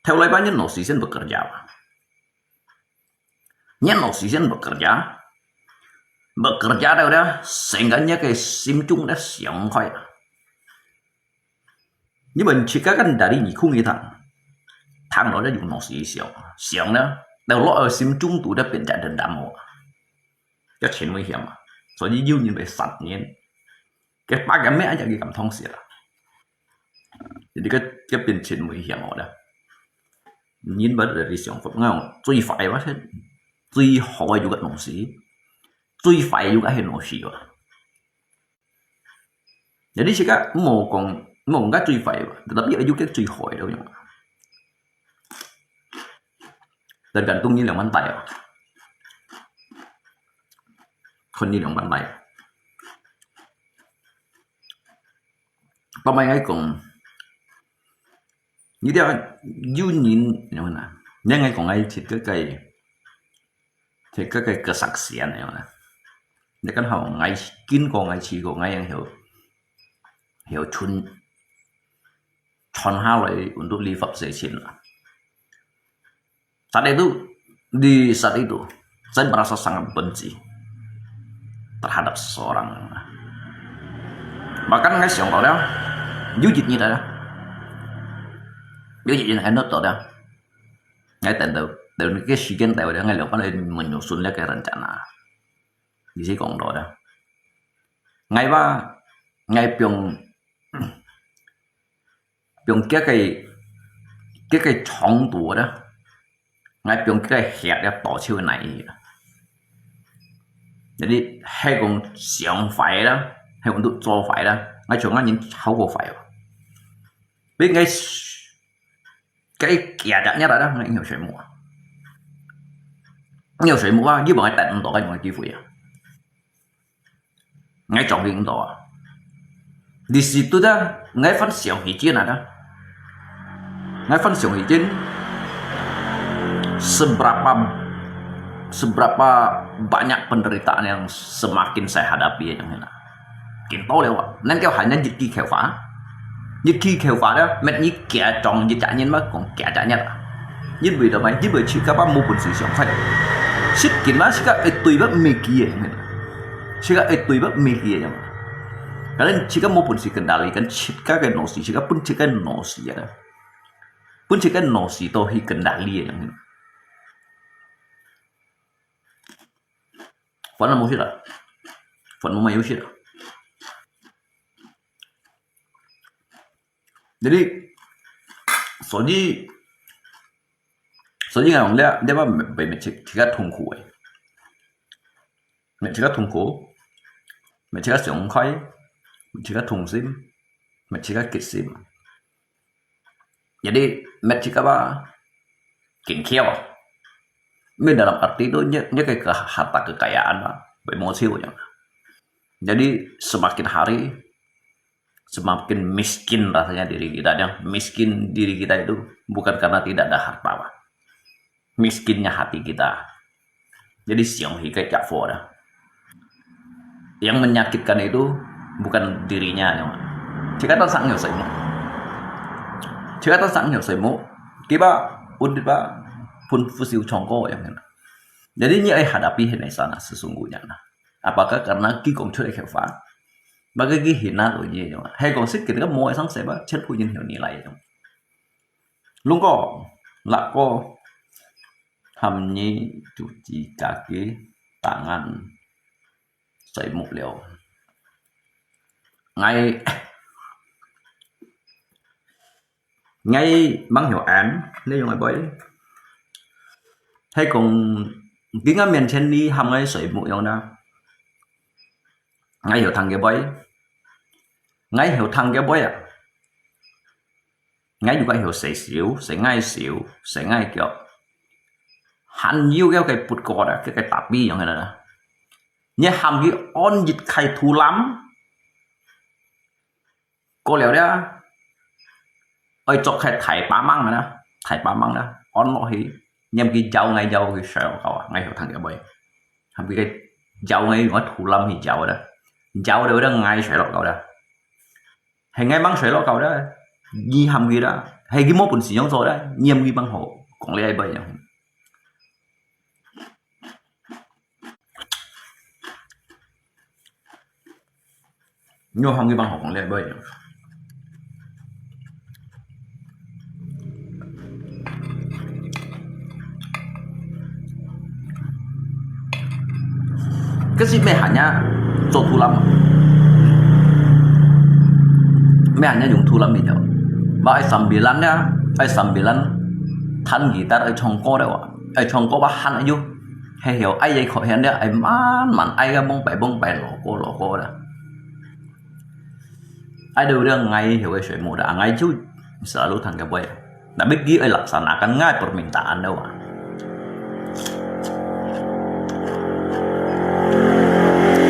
頭來把你腦筋先 bekerja. 你腦筋先 bekerja，bekerja 了了，先跟你个心中个想開。你問自家 kan dari 耳空耳聽，聽了了用腦筋想，想了，到落去心中肚了變成 dendam哦，這真危險啊！所以有人會殺人，佢把个命就佢敢通死啦。 Jadi 佢，佢變成危險哦啦。人毋好在想法，𠊎講最壞个，最好个有个東西，最壞个有个係東西哦。Jadi 自家毋好講，毋好講佢最壞个，tapi有个最好个都有。 Tergantung你兩萬大啊，看你兩萬大。Pamai ngai kong，你這有人，你看啊，你ngai kong ngai cit个个，cit个个 kesaksian 你看啊，你看好ngai經過ngai試過，ngai yang曉，曉 傳下來 untuk 你發生事情啦。Saat itu, di saat itu, saya merasa sangat benci terhadap seseorang. Bahkan ngai 想到了，有一日啊，有一日ngai 諗到了，ngai 等到，等个時間到了，ngai 了，可能 menyusun 了个 rencana。意思講到了，ngai 話，ngai 放 放佢个，佢个長度啦，𠊎放佢个血了倒手來。Jadi，係講想壞啦，係講都做壞啦，𠊎像恁人好過壞哦。Tapi𠊎，該幾隻日來啦，𠊎有睡目啊。有睡目啊，你無愛等毋到該種个機會啊。 𠊎掌握毋到啊。Di situ dah，𠊎 分享時間啊，𠊎 分享時間，seberapa，seberapa banyak penderitaan yang semakin saya hadapi yang 現在。見到了啊，能夠還能一句口話，一句口話了，乜你假裝一隻人嘛，講假隻人啊。因為到嘛，因為自家無本事想開，實際嘛，自家一對乜無機个。 自家一對乜無機个嘛。Kalian自家無本事kendalikan自家个腦屎，自家分自家腦屎啊，分自家腦屎都去 kendali 个。Phone無事啦，phone無有事啦。Jadi，所以，所以講，你，你乜，乜，乜，乜自家痛苦个。 乜自家痛苦，乜自家想開，乜自家痛心，乜自家激心。Jadi，乜自家吧，緊竅啊。乜 dalam arti tu，你，你个，个harta kekayaan吧，會無少樣。Jadi，semakin hari， semakin miskin rasanya diri kita. Yang miskin diri kita itu bukan karena tidak ada harta, Pak. Miskinnya hati kita. Jadi 想起个家伙的。Yang menyakitkan itu bukan dirinya, ya, Pak. Jika tak sang 有睡目，jika tak sang 有睡目，kita pun kita pun 不愁唱歌 yang 那。Jadi 你愛 hadapi 現在 sana sesungguhnya 那。Apakah karena 佢講出來个話， Maka 佢 hina 到你个，係講實際个無會生事吧，全部因為你來个。Lungko，辣哥，喊你自己家己答案睡目了。𠊎 𠊎吂曉恁，你用个杯。係講，佢个面前你喊𠊎睡目樣啦。𠊎曉聽个杯，𠊎曉聽个杯啊！𠊎又个曉洗手，洗𠊎手，洗𠊎腳。還有个个不過啦，个个tapi樣个啦。你喊佢安一開土lâm， 過了了，愛做開大把芒啦，大把芒啦，安落去，黏佢搖𠊎搖佢睡落覺啊，𠊎曉聽佢會，喊佢个搖𠊎用个土lâm去搖啦，搖了了𠊎睡落覺啦，係𠊎吂睡落覺啦，你喊佢啦，係佢無本事樣做啦，黏佢吂好，講你愛樣。 你有喊佢幫好講這杯。可是咩行呀？做土lâm，咩行呀？用土lâm去了。Ba ai sambilan ya, ai sambilan，彈吉他，ai唱歌的哇，ai唱歌吧，喊哎呦。 係曉，愛一口氣了，愛慢慢愛个，蹦擺蹦擺，老歌老歌了。愛到了，𠊎曉个睡目了，𠊎就selalu聽个會。Tapi佢愛laksanakan𠊎permintaan了哇。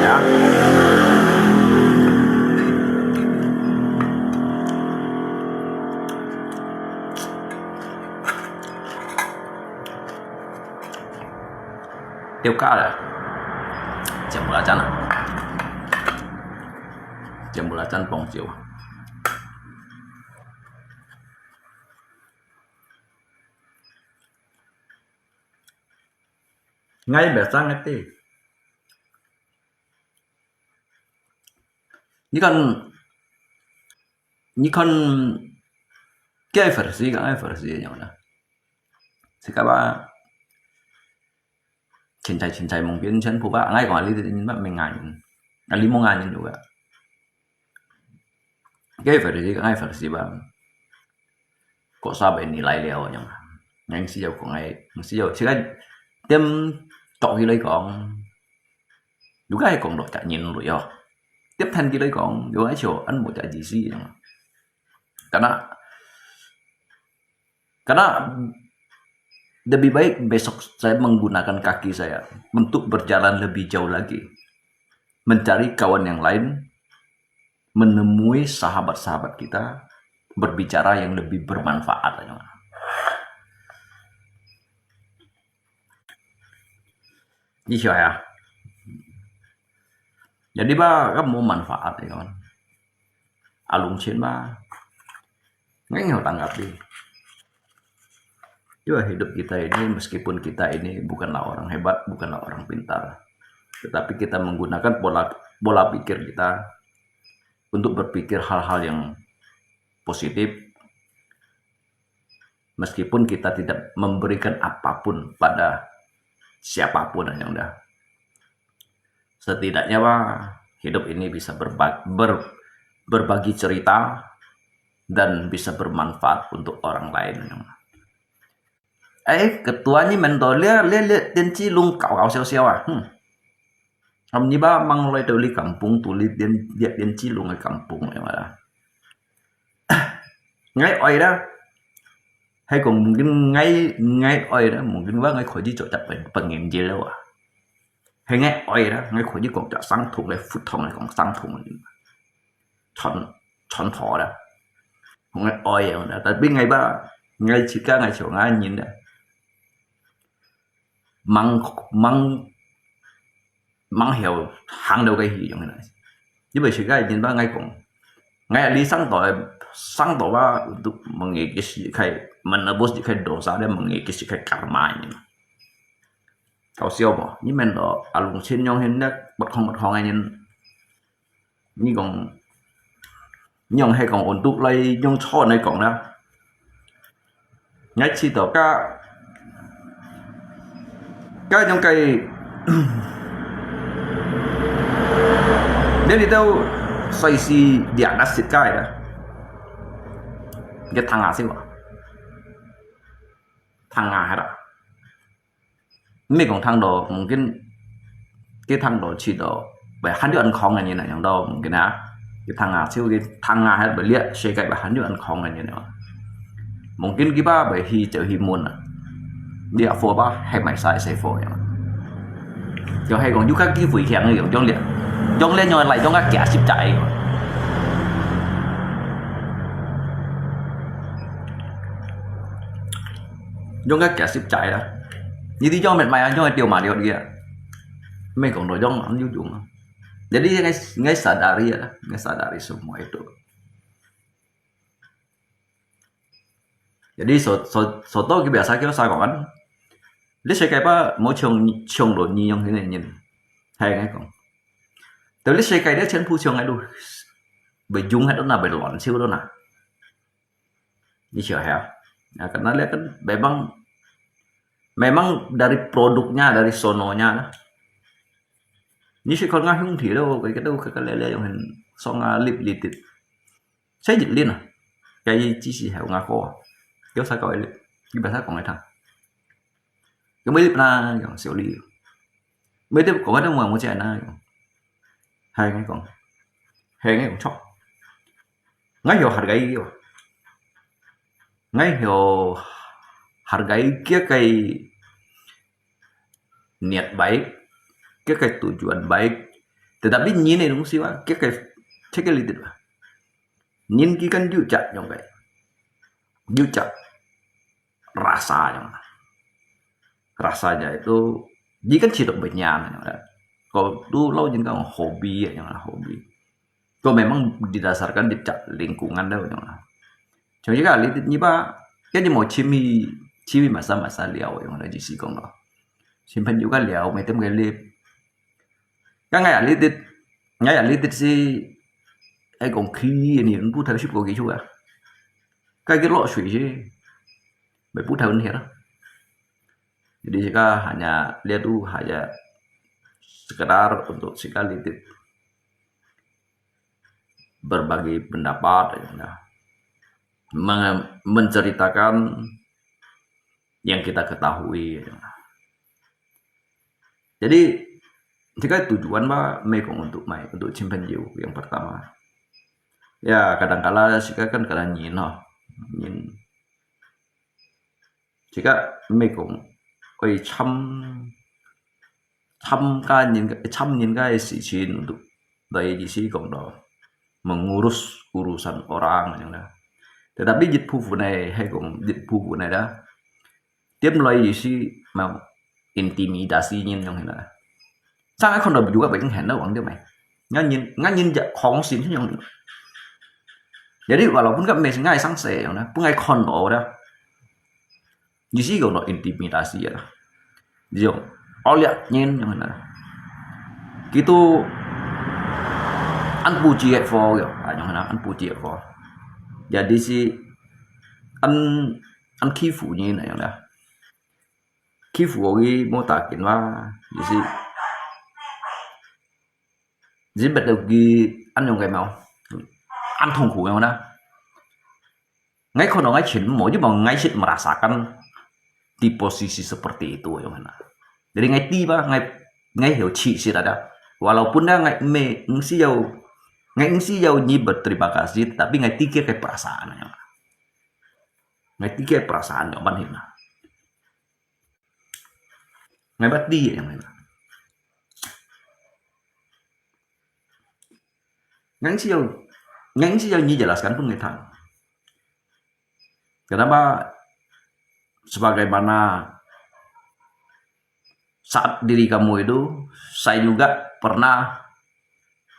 Ya。Tiap kali. Jam belacan ah. Jam belacan pong jiu. Ngai biasa ngerti. Ni kan, ni kan, kaya versi, kaya versi yang mana? Sikapa cincai-cincai mungkin cen pupa, ngai kong ali ini ba mengain. Ali mengain juga. Kaya versi, kaya versi ba. Kok sabai nilai liao yang. Yang siau kong ai, yang siau. Sika tem tok ilai kong. Juga ai kong dok cak nyin lu yo. Tem than ilai kong, yo ai sio an mo cak jisi yang. Karena Karena lebih baik besok saya menggunakan kaki saya untuk berjalan lebih jauh lagi, mencari kawan yang lain, menemui sahabat-sahabat kita, berbicara yang lebih bermanfaat. Ni siapa ya? Jadi ba, kan mau manfaat ya kan? Alung Chin ba, nggak tanggapi. Juga hidup kita ini, meskipun kita ini bukanlah orang hebat, bukanlah orang pintar, tetapi kita menggunakan pola pola pikir kita untuk berpikir hal-hal yang positif, meskipun kita tidak memberikan apapun pada siapapun yang udah. Setidaknya bah, hidup ini bisa berba ber berbagi cerita dan bisa bermanfaat untuk orang lain. Eh, ketua ni mentor lia lia lia 電子龍搞搞笑笑啊，哼。Am ni ba mang loi tu li kampung tu li 電 lia 電子龍个 kampung ya malah. Ngai oi dah. Hai kong mungkin ngai ngai oi dah, mungkin wa ngai kho ji cok cak pen pengin ji le wa. Hai ngai oi dah, ngai kho ji kong cak sang thung le, phut thong le kong sang thung le. Chon chon tho dah. Ngai oi ya dah, tapi ngai ba ngai chika ngai chok ngai nyin dah. Mang mang mang heo hang dau kai hi yong na. Ni bai shi kai nyin ba ngai kong. Ngai li sang to sang to ba untuk mengikis kai menebus kai dosa dia mengikis kai karma ini. Kau siapa? Ni men to alung sin yong hin dak bet hong bet hong ini. Ni kong, nyong hai kong untuk lai nyong chon hai kong na. Ngai chi to ka, ka nyong kai, dia di tau sai si dia na sit kai da. 佢聽下先啊，聽下係啦。毋係講聽到，mungkin佢聽到試到，會喊到恁狂个人啊，用到mungkin啊，佢聽下，就佢聽下，係會了世界會喊到恁狂个人啊。mungkin佢吧會去走去問啊，你阿婆吧，係買啥細貨呀？就係講有个機會聽个，用了，用了，用來，用个幾十隻个。 用个幾十隻啦。你知用乜買啊？用个丟馬了个啊。毋係講到用啊，有用啊。Jadi ngai ngai sadari ya, ngai sadari semua itu. Jadi so so so tau kita biasa kita sakoan. Di sekai pa mau chong chong lo ni yong hini nyin. Hai ngai kong. Tapi di sekai dia chen pu chong ai lu. Bejung hat na belon siu lo na. Ni siapa ya? Nah, karena dia kan memang memang dari produknya, dari sononya lah. Ni si kon ngah hung thi lo, kaya kita kaya lele yang hen song a lip litit. Saya jit lin ah. Kaya ji si hai ngah ko. Yo sa kau lip. Di bahasa kong ai thang. Kaya lip na yang siu li. Mesti kong ai thang mau mau cakap na yang. Hai ngai kong. Hai ngai kong chok. Ngai yo hargai yo. Ngai yo hargai kia kai niat baik, kia kai tujuan baik. Tetapi nyin ni dong siwa, kia kai cek litit ba. Nyin ki kan yu cak nyong kai. Yu cak rasa nyong. Rasanya itu, ji kan cidok banyak nyong. Kalau tu lau jin kan hobi nyong hobi. Ko memang didasarkan di cak lingkungan dah nyong. Cuma jika litit ni ba, kan ni mau cimi cimi masa masa liau nyong ada ji si kong lo. Simpan juga liau, metem ke lip. Kan ngai litit, ngai litit si, ai kong ki ni, bu thau sip ko ki chu ah. Kai ki lo sui si. Bai bu thau ni lah. Jadi sika hanya, dia tu hanya sekedar untuk sika litit berbagi pendapat, ya. Men- menceritakan yang kita ketahui, ya. Jadi sika tujuan ba, mei kong untuk mai, untuk 亲朋友 yang pertama. Ya, kadangkala sika kan kadang nyin ho, nyin. Sika mei kong, oi chăm, chăm ka nyin, chăm nyin ka si chin tu, bai ji si kong do, mengurus urusan orang yang dah. Tetapi jit phu phu nai, hai kong jit phu phu nai dah. Tiêm lai ji si mau intimidasi nyin yang hina. Sang ai kon do juga bai keng hen lo wang dia mai. Ngan nyin, ngan nyin ja kong sin yang. Jadi walaupun kan mei ngai sang se yang dah, pun ngai kon do dah. Ji si kong do intimidasi ya dah. Ji yong, au liak nyin yang hina. Kitu an pu ji et fo yo, ah, yang hina an pu ji et fo. Jadi si an an ki fu nyin yang dah. Ki fu ki mo ta kin wa, ji si. Ji bet ki an yong kai mau. An thong hu yang dah. Ngai kono ngai chin mo, ji mo ngai sit merasakan di posisi seperti itu yang hina. Jadi ngai ti ba, ngai ngai hiu chi sit ada. Walaupun dah ngai me ngsi yau, ngai ngsi yau ni berterima kasih, tapi ngai ti kia kai perasaan yang. Ngai ti kia perasaan yang ban hina. Ngai ba ti yang hina. Ngai si yau, ngai si yau ni jelaskan pun ngai thang. Kenapa? Sebagaimana saat diri kamu itu, saya juga pernah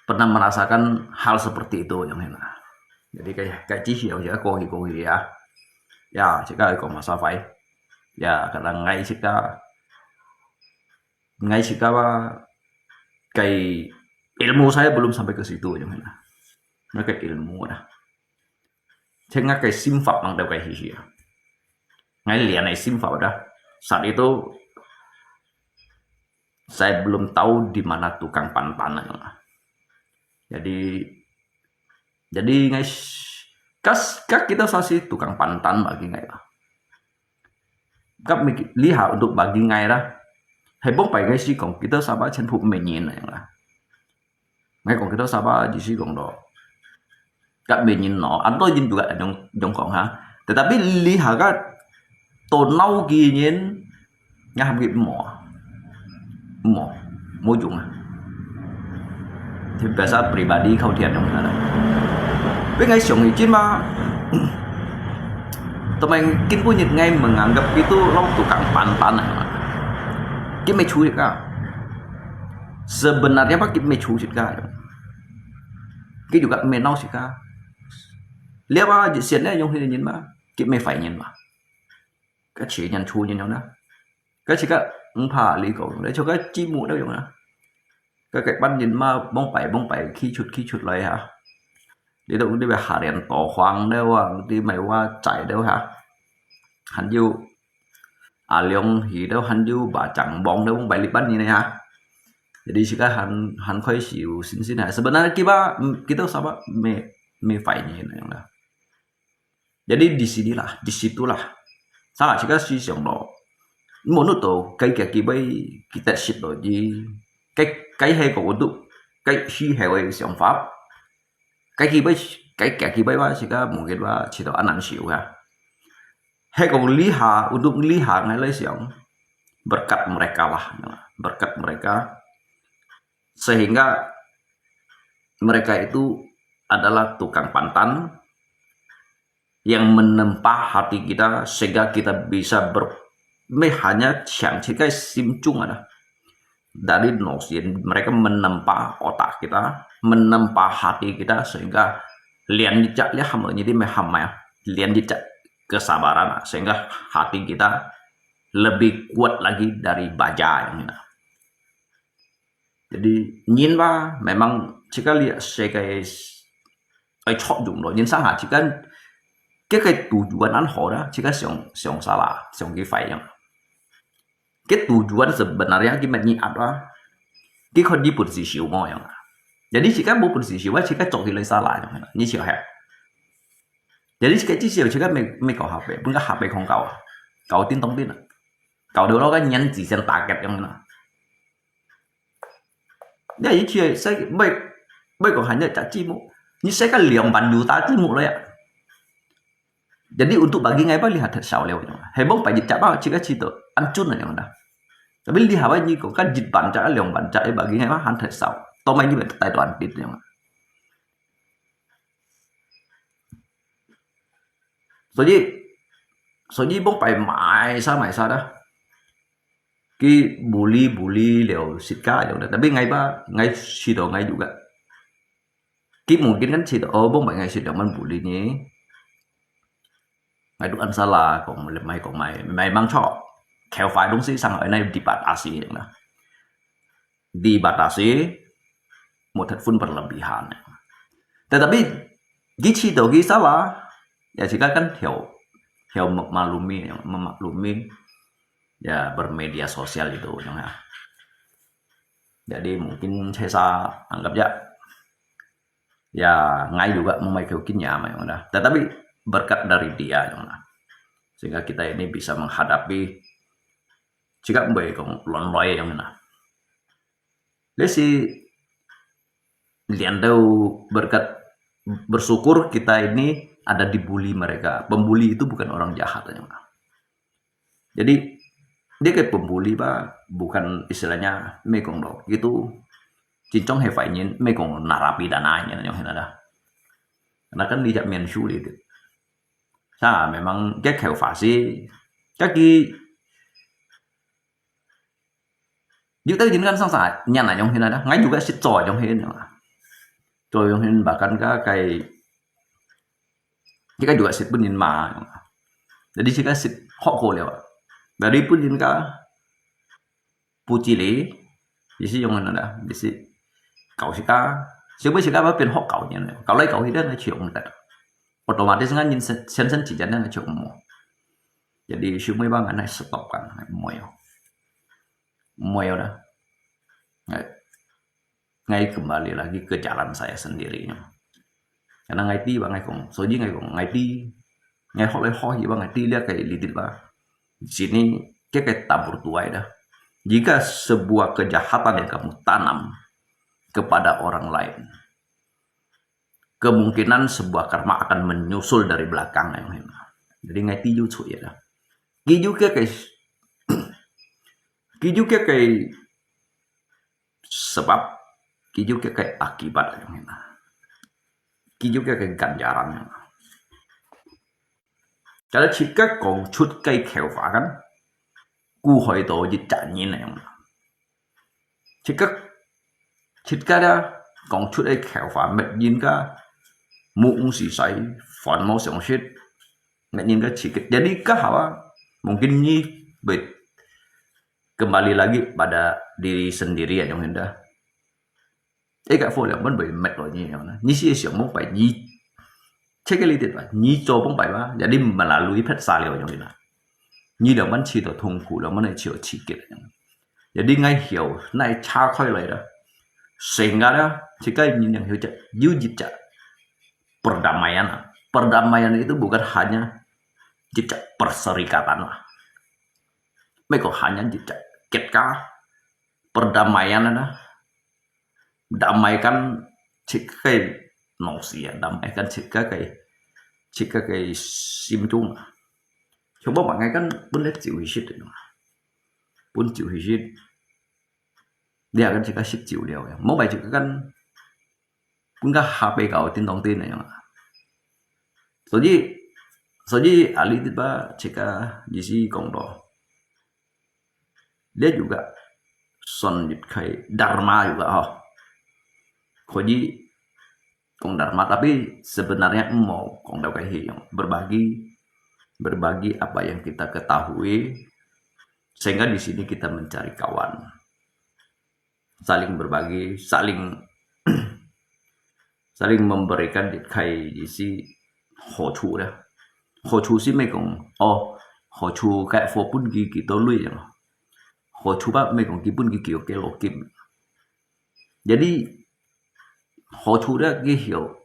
pernah merasakan hal seperti itu yang hina. Jadi kayak kayak ji si yang ya kohi kohi ya. Ya, sika ko masa fai. Ya, kadang ngai sika ngai sika ba kai ilmu saya belum sampai ke situ yang hina. Ngai kai ilmu dah. Cek ngai kai sim fap mang dau kai hi hi. Ngai lian ai sim fap dah. Saat itu saya belum tahu di mana tukang pantan. Jadi jadi ngai Kas, kas kita sasi tukang pantan bagi ngai lah. Kap mi liha untuk bagi ngai lah. Hai bông pai ngai si kong kita saba chen phu menyin lah. Ngai kong kita saba di si kong do. Kap menyin no, anto yin juga jong jong kong ha. Tetapi liha kat tonau ki yin 也合佢無啊，無，無用啊。佢biasa pribadi kau tian dong sana. Tapi ngai siang izin mah, temen kin pun ngai menganggap itu lo tukang pantan ah. Kita meh culik ah. Sebenarnya apa kita meh culik ah. Kita juga meh nau sih ah. Lihat apa sian yang ini mah, kita meh fai mah. Cái chỉ nhân chu nhân nhau đó. Cái chỉ có không phải lý công, để cho cái chi mũ đâu dùng đó. Cái cái bắn nhìn mà bóng bảy bóng bảy khi chụt khi chụt lại hả? Để đâu đi về Hà Điện tổ khoáng đâu à, đi mày qua chạy đâu hả? Hẳn dù à liông hỉ đâu hẳn dù bà chẳng bóng đâu bóng bảy lý bắn như này hả? Jadi chỉ có hẳn hẳn khói xỉu xin xin hả? Sebenarnya kita kita sama me me phải như này đó. Jadi di sinilah, di situlah. Sangat jika si siang lo. Menurut tu, cái kia kia bai kita sit lo ji. Cái cái hai có untuk cái si hai cái siang pháp. Cái kia bai cái kia kia bai ba sika mungkin ba sit lo anan siu ha. Hai có lý ha untuk lý ha ngai lai siang. Berkat mereka lah, berkat mereka sehingga mereka itu adalah tukang pantan yang menempa hati kita sehingga kita bisa ber meh hanya 搶自己心中 ada dari nosin mereka menempa otak kita, menempa hati kita sehingga lian dicak lihat hamba jadi meh hamba lian dicak kesabaran sehingga hati kita lebih kuat lagi dari baja yang ini. Jadi nhìn vào memang chỉ có lihat sebagai ai chọn dùng đó nhìn sang hả chỉ cần cái cái tujuan ăn họ đó chỉ có 想想 salah 想 cái phải yang cái tujuan sebenarnya cái mình niat đó cái kau di pun si siu mau yang jadi chỉ có bu pun si siu chỉ có chọn cái lai salah yang ni siu hả jadi chỉ có chỉ siu chỉ có mình mình có HP pun có HP không kau kau tin tông tin kau đâu đó cái nhắn chỉ sen target yang na Ya, ini sai bai bai kong hanya cak cimuk. Ini sai kan liang ban yuta cimuk lo ya. Jadi untuk bagi ngai balik hadat sau lewat. Hebong pai cak bau cik cik tu ancun yang dah. Tapi lihat bai ni kong kan jit ban cak liang ban cak bagi ngai mah hadat sau. Tomai ni bai tai tuan tit yang. Soji soji bong pai mai sa mai sa dah. Ki bully bully liu sit ka liu dah. Tapi ngai ba ngai sit do ngai juga. Ki mungkin kan sit oh bong pai ngai sit do man bully ni. Ngai tu an salah kong mai kong mai mai mang chok. Khéo phải đúng si sang ở đây đi bắt asi yang dah. Dibatasi, một thất vun berlebihan. Tetapi, gichi to gisala, ya jika kan theo theo memaklumi, memaklumi ya bermedia sosial itu, ya. Jadi mungkin saya anggap ya, ya ngai juga memikirkan ya, memang dah. Tetapi berkat dari dia, ya. Sehingga kita ini bisa menghadapi jika mbai kong lon loi yang na. Lesi lian dau berkat bersyukur kita ini ada dibully mereka. Pembuli itu bukan orang jahat yang na. Jadi dia kayak pembuli ba bukan istilahnya mekong dok gitu. Cincong he phải nhìn mekong narapidana yang yang ada. Karena kan dia mian sulit. Sa memang cái khéo phải si cái ki Yu tau jin kan sang sa nyan na yong hin ada. Ngai juga sit cho yong hin. Cho yong hin bahkan ka kai jika juga sit pun yin ma. Jadi jika sit hok ko liu. Dari pun yin ka puji li. Di si yong hin ada. Di si kau si ka. Si pun si ka ba pin hok kau nyan. Kau lai kau hi dan chiong ka. Otomatis ngan yin sen sen sen chi jan ngan chiong mo. Jadi si mui ba ngan nai stop kan. Mo yo. Muai dah. Ngai, ngai kembali lagi ke jalan saya sendiri. Karena ngai知吧，ngai講，所以ngai講，ngai知，ngai學來學去吧，ngai知這个例子吧。Sini，這个tak bertuai dah. Jika sebuah kejahatan yang kamu tanam kepada orang lain, kemungkinan sebuah karma akan menyusul dari belakang. Jadi ngai知有出現啦。佢有佢个，佢有佢个sebab，佢有佢个akibat，佢有佢个ganjaran。Kalau自家講出个口話kan，危害到一隻人樣。自家，自家咧講出个口話，搣人家無事使，煩惱上身，搣人家自家。Jadi kah apa？Mungkin你會kembali lagi pada diri sendiri ya, yang hendak. Eka fo liang pun boleh mat lo ni yang na. Ni si siang mong pai ni. Cek litit ba. Ni cho mong pai ba. Jadi melalui phet sa liao yang na. Ni liang pun ci to thong ku liang pun ci to cikit yang. Jadi ngai hiao nai cha khoi lai da. Sehingga da cikai ni yang hiu cak yu jit cak perdamaian. Perdamaian itu bukan hanya jit cak perserikatan lah. Meko hanya jit cak ketka perdamaian ada. Damaikan 自家个腦屎啊，damaikan 自家个，自家个心中啊。像我話，𠊎kan分你走去食个嘛，分走去食，你也跟自家食酒了呀，莫買自家kan分个下背搞叮咚叮个样啊。所以，所以啊，你知吧？自家意思講到， Dia juga 算一个 dharma juga ho. 可以講 dharma, tapi sebenarnya 毋好講到个係用 berbagi, berbagi apa yang kita ketahui, sehingga di sini kita mencari kawan. Saling berbagi, saling saling memberikan 个意思好處啦。好處係毋係講，哦，好處个貨分佢幾多鐳啊？好處吧，毋係講佢分佢幾多幾多金。Jadi 好處咧，佢曉，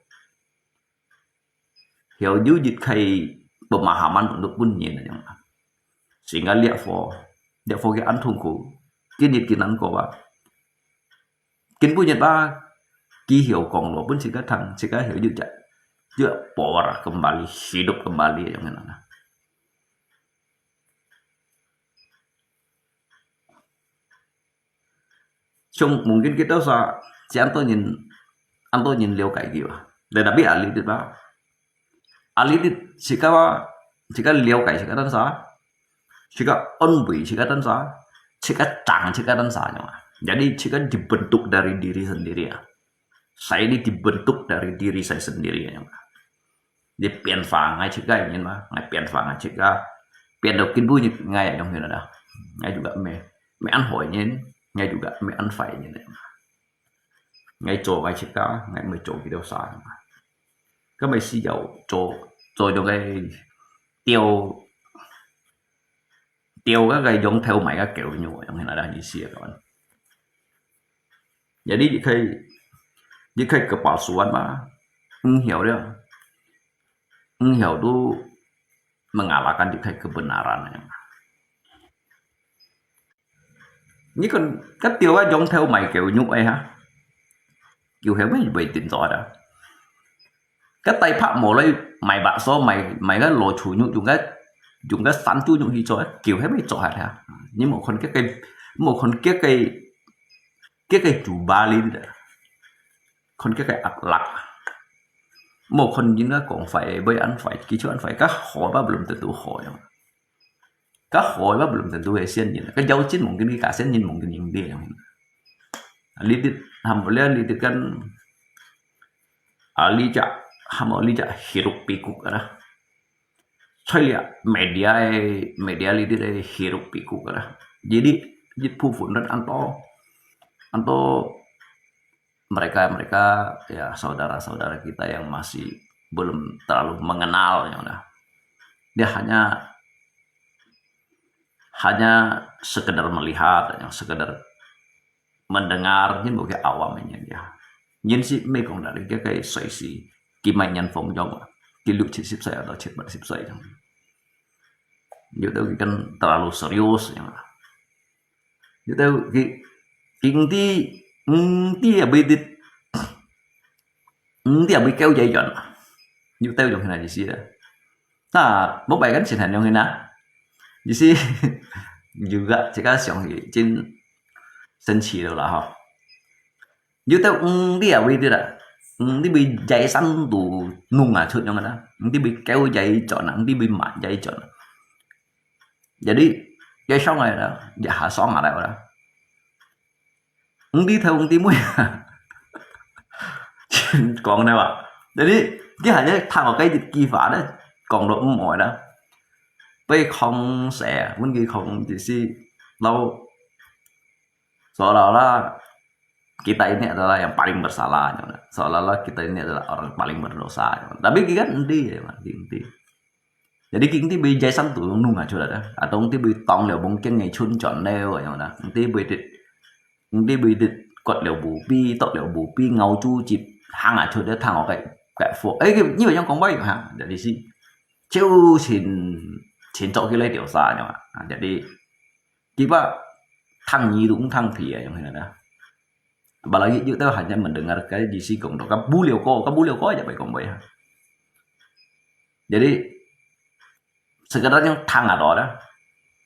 曉有一个 pemahaman untuk 分人啊。Sehingga 這貨，這貨佢恁痛苦，今日佢難過吧？ Kin punya ba, kihio kong lo pun 自家聽，自家曉有隻，有power kembali, hidup kembali yang ngena. 像 mungkin kita sa, si anto nyin, anto nyin 了解佢吧。Tetapi ahli itu ba, ahli itu 自家，自家了解自家單啥，自家安慰自家單啥，自家爭自家單啥，你知道嗎？Jadi 自家 dibentuk dari diri sendiri ya. Saya ini dibentuk dari diri saya sendiri ya. 你變化𠊎自家，你知道嗎？𠊎變化𠊎自家，變到今晡日𠊎也用起來了。𠊎juga 毋係，毋係恁好个人，𠊎juga 毋係恁壞个人。 𠊎做𠊎自家，𠊎毋會做幾多儕。該毋係時候做，做種个釣，釣該个用頭賣个狗肉，用起來个意思啊，講。Jadi 一个，一个 kepalsuan嘛，毋曉了，毋曉都 mengalahkan 一个 kebenaran。 你看，該釣个用頭賣狗肉个哈，有係會會定做个。該大拍無來賣白所賣，賣个老鼠肉，用个，用个山豬肉去做，狗係會做下哈。你無看該个，無看該个，該个豬巴哩个，看該个壓力。無看人家講壞，會恁壞，佢就恁壞，該好吧，belum tentu好呀。 Ka hoi ba belum tentu he sian yin. Ka jauh cin mungkin ki ka sian yin mungkin yin dia yang. Lidit ham ulia lidit kan alija ham alija hiruk pikuk ada. Choi lia media e media lidit e hiruk pikuk ada. Jadi jit pu fun dan anto anto mereka-mereka ya saudara-saudara kita yang masih belum terlalu mengenal ya udah. Dia hanya hanya sekedar melihat, yang sekedar mendengar, nyin bagi awam nyin ya. Nyin si mekong dari dia kai soisi. 佢毋係年輕樣啊，佢六七十歲啊，到七八十歲樣。有兜佢kan terlalu serius樣啊。有兜佢，佢毋知，毋知啊，會得，毋知啊，會教佢樣啊。有兜樣形个意思啊。那，無擺kan情形樣形啊。意思，有个，這个想起真神奇了啦吼。 有兜毋知啊，會得啦，毋知會在山肚弄啊出樣个啦，毋知會狗在轉啊，毋知會馬在轉啊。Jadi，佢上來啦，一下上下來啦。毋知頭毋知尾啊，講个嘛。Jadi，佢還在聽我該一句話咧，講到毋愛啦。被控誰啊？問佢控就是，老，所以啦， kita ini adalah yang paling bersalah, seolah-olah kita ini adalah orang paling berdosa. Tapi佢kan毋知啊，佢毋知。Jadi佢毋知會在山肚弄啊出來个，atau毋知會當了mungkin个春轉了，樣啦，毋知會得，毋知會得割了無比，剁了無比，咬豬節行啊出來，聽我个，个福。哎，佢，你會樣講話哈，jadi是，就前，前做起來條沙，樣啊，jadi，佢把聽耳都毋聽皮啊，樣形个啦。 Apalagi有兜還在mendengar个意思講到，个無聊哥，个無聊哥也會講話哈。Jadi，sekedar yang聽啊到啦，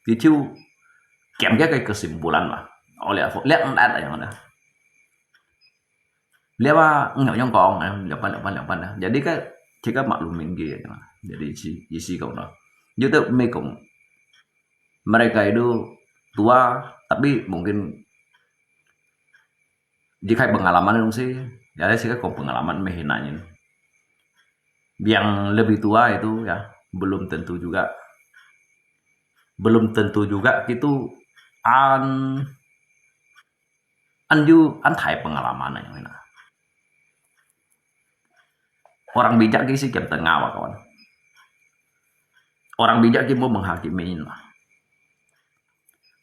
佢就減个个kesimpulan嘛。哦，了，了，了，了，了，了啊，嗯，有樣講，嗯，兩半，兩半，兩半啦。Jadi个，這个maklumin佢，jadi意思，意思講咯，有兜毋係講，mereka itu tua，tapi mungkin 離開 pengalaman東西，ya，這个講 pengalaman 咩係難人。Yang lebih tua itu ya belum tentu juga, belum tentu juga itu an an ju an 大 pengalaman 啊，因為呢，orang bijak佢係兼tengah啊，kawan。Orang bijak佢無 menghakimi 人啊。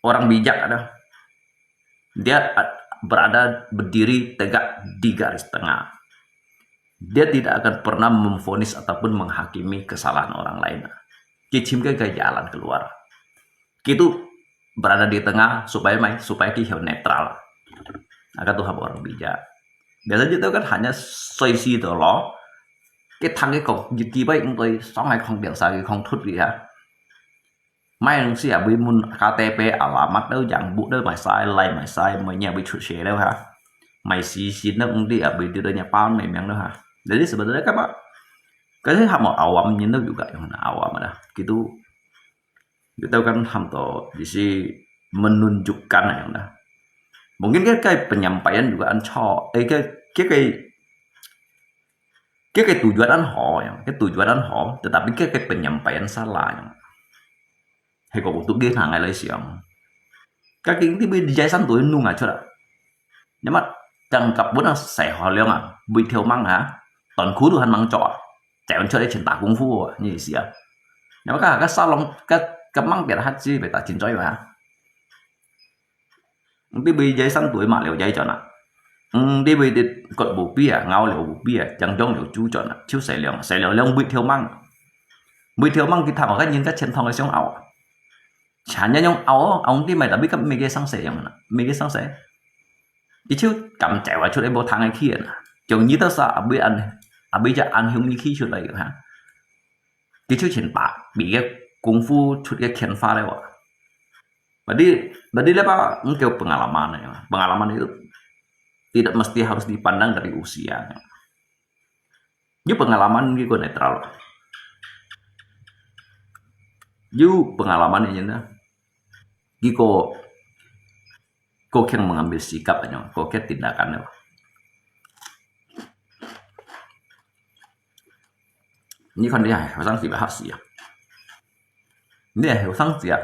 Orang bijak ada, dia berada berdiri tegak di garis tengah. Dia tidak akan pernah memvonis ataupun menghakimi kesalahan orang lain. Kichim ke jalan keluar. Kitu berada di tengah supaya mai, supaya ki netral. Agak tu orang bijak. Biasanya itu kan hanya seisi itu loh. Kita nggak kong, jadi baik untuk sangai kong biasa kong tut ya. Mai東西也會問K T P、alamat了、樣本了，買晒、來買晒，買嘢會出事了哈。買時薪了，毋知也會對人家包明明了哈。Jadi sebenarnya kan apa？Kasi hamo awam nyen lo juga yang na awam ada. Gitu. Gitu kan ham to disi menunjukkan yang na. Mungkin kan kai penyampaian juga an cho, eh kai kai kai 佢个tujuan恁好樣，佢tujuan恁好，tetapi佢个penyampaian salah樣。係个，我都幾難个來想。佢今日會在山肚弄啊出來，你嘛，正甲本啊細學量啊，會跳猛啊，短褲都還猛著啊，走出來全打功夫啊，你意思啊？你嘛，佢个沙龍，佢个猛別下子，別打真嘴嘛。 毋知會在山肚馬了在轉啊。毋知會得割無比啊，咬了無比啊，將將了豬轉啊，就細量，細量量會跳猛。會跳猛，佢頭下人家前頭个想拗啊。前日用拗哦，拗毋知買，tapi kan每个生死樣啊，每个生死。佢就敢走啊，出來無通个去啊。將你到啥，阿尾安，阿尾只安向你去出來个哈。佢就前把，比个功夫出个天花了哇。 Berarti, berarti dia apa? Engkau pengalaman ya. Pengalaman itu tidak mesti harus dipandang dari usia. Yu pengalaman yu ko netral. Yu pengalaman ini na. Yu ko, ko keng mengambil sikap aja, ko keng tindakan ya. 你看你係後生時會嚇死啊！你係後生時啊，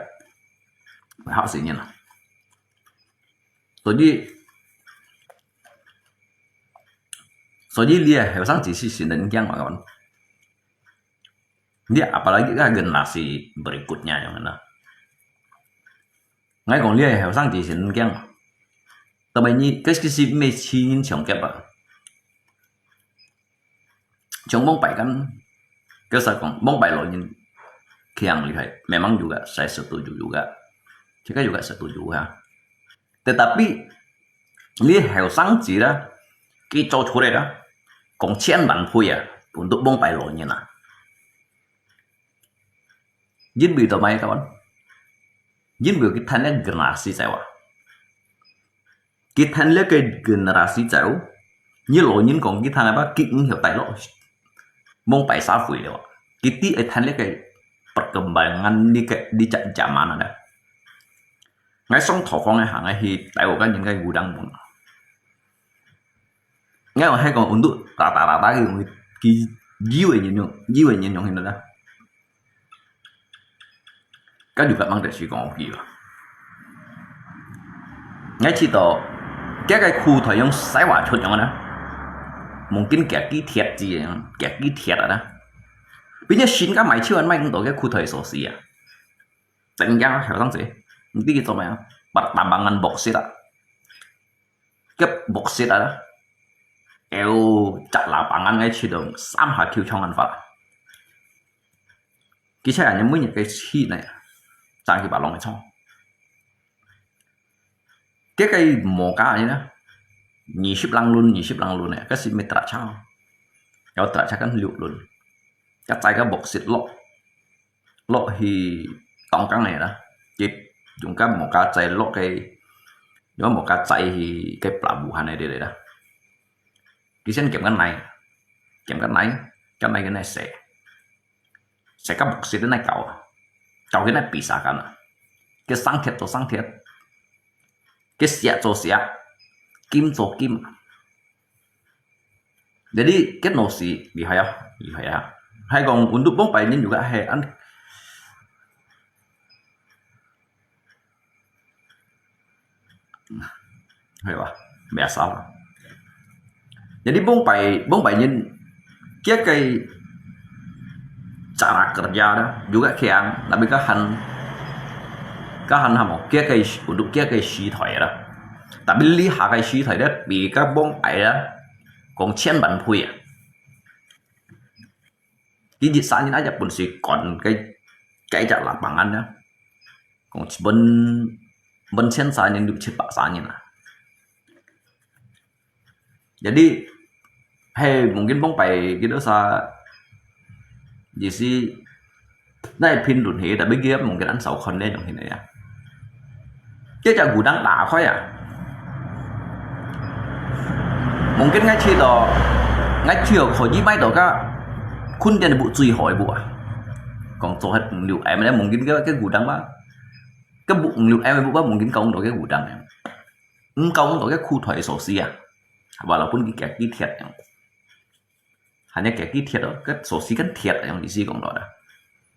會嚇死人啊！所以，所以你係後生時係先人驚我講，你apalagi个人那是 berikutnya樣啦。 𠊎講你係後生時先驚，但係你，該其實毋係千人搶劫啊。像往擺kan，佢實講往擺老人強厲害，memang juga，實在實在有juga，這個juga實在有啊。Tetapi你後生仔啦，佢做出來啦，講千萬倍啊，untuk往擺老人啊。因為做麼个？因為佢聽个generasi走啊。佢聽這個generasi走，你老人講佢聽个話，佢毋曉帶落往擺社會了。佢知愛聽這個perkembangan呢個，呢隻zaman啊。𠊎上頭放个行个去大學个人个有人問。 𠊎用係講untuk rata-rata佢用佢有个人用，有个人用現在啦。該就摎mang就係講佢啦。𠊎知道，這個褲袋用西華出樣个呢，mungkin kaki鐵子樣，kaki鐵啊呢。Biasanya新加買手還買毋到个褲袋鎖匙啊。真正後生仔，你知佢做咩啊？Pertambangan boksit啊。 个boksit啊，有隻lapangan个去到三下球場恁闊。佢且人每日个去呢，爭幾百籠个場。佢个摩卡呢，二十零輪，二十零輪呢，該係乜特車，有特車跟六輪，佢載个boksit落。 落去當江个啦，佢用个摩卡載落去，用摩卡載去个pelabuhan个地方啦。佢先撿个泥，撿个泥，个泥个泥洗，洗个boksit个泥搞，搞个泥pisa kan啊，佢生鐵做生鐵，佢石做石，金做金。 Jadi，佢老師厲害啊，厲害啊！還講untuk往擺人juga係恁，係吧？Biasa啦。Jadi往擺，往擺人，佢个 cara kerja啦，juga強，tapi佢還，佢還hamo，佢个，untuk佢个時代啦。Tapi這下个時代咧，比較往擺啦，講千萬倍啊！佢一儕人啊，也本事管个，个隻lapangan啦，講一分，分千儕人，六七百儕人啊。 Jadi，係mungkin往擺幾多儕，意思，那評論係，tapi佢mungkin恁少看呢種現在啊。這隻gudang打開啊，mungkin𠊎知道，𠊎只有可以買到个，訓練部最好个部啊。講做係五六M咧，mungkin个，个gudang嘛，个部五六M个部啊，mungkin講到个gudang啊。 毋講到个褲袋鎖匙啊，walaupun佢kaki鐵樣，還係kaki鐵咯，个鎖匙跟鐵樣意思講到啦。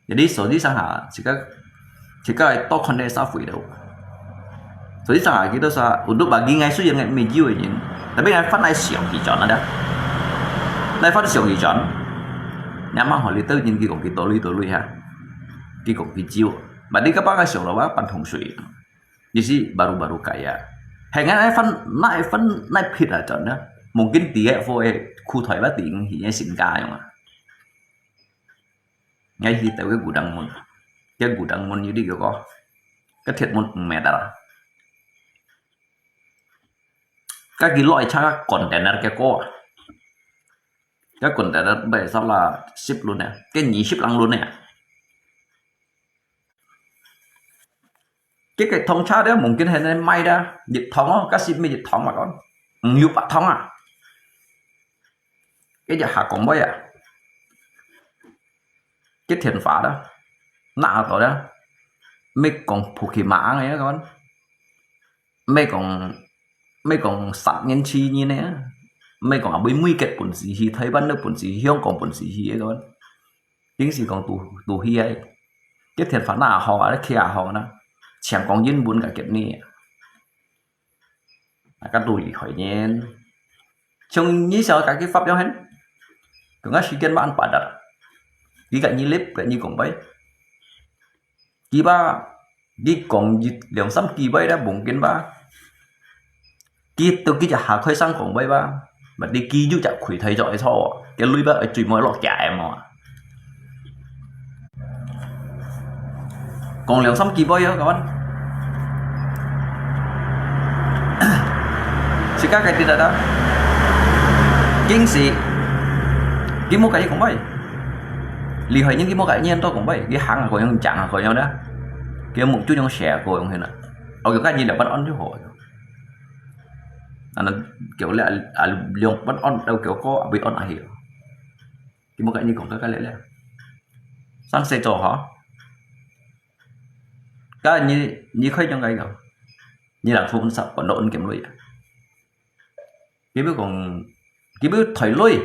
Jadi鎖匙上下，自家，自家多看个社會咯。鎖匙上下，佢都說，untuk bagi𠊎雖然𠊎無有个人，tapi𠊎翻來想佢轉啊，𠊎翻想佢轉，你阿媽學你兜人，佢講佢多鐳多鐳哈，佢講佢招，berarti佢幫𠊎想到話半桶水。 意思baru-baru kaya。係𠊎哪分，哪分，哪撇啊轉呢？Mungkin第一貨个褲袋吧，第五係个身家樣啊。𠊎去到个gudang門，个gudang門有啲个，个鐵門五meter啊。个佢落一車container个高啊，个container買十啦，十輪啊，个二十零輪啊。 个个桶車咧，mungkin係賣啦，一桶哦，該係乜一桶嘛講，五六百桶啊。个一下講尾啊，个電話啦，拿到啦，乜講Pokemon个講，乜講，乜講殺人刺人个啊，乜講啊，每每个本事去，台灣个本事去，香港本事去个講。 平時講都，都去啊，个電話拿好啊，企啊好啊，淨講英文个个呢。啊，个都厲害呢。像你想个个發表現，講个時間慢padat，佢个你粒个你講bay，佢吧，你講一兩三句bay啦，mungkin吧，佢都佢就下開聲講bay吧。Berarti佢有隻亏待著个錯，該鐳不愛最尾落架个嘛。講兩三句話啊，kawan。自家个知得啊，經時，佢無介意講話，厲害人佢無介意人多講話，佢行啊，佢樣，行啊，佢樣啦，佢目珠樣斜啊，佢樣去啦。我講佢兩分安就好。啊，那叫了啊，兩分安，到叫個啊，不安啊，去。 佢無介意講，該該了了。生事做吼。該你你可以用該个，你人分十分到五千鐳啊。佢要講，佢要退鐳，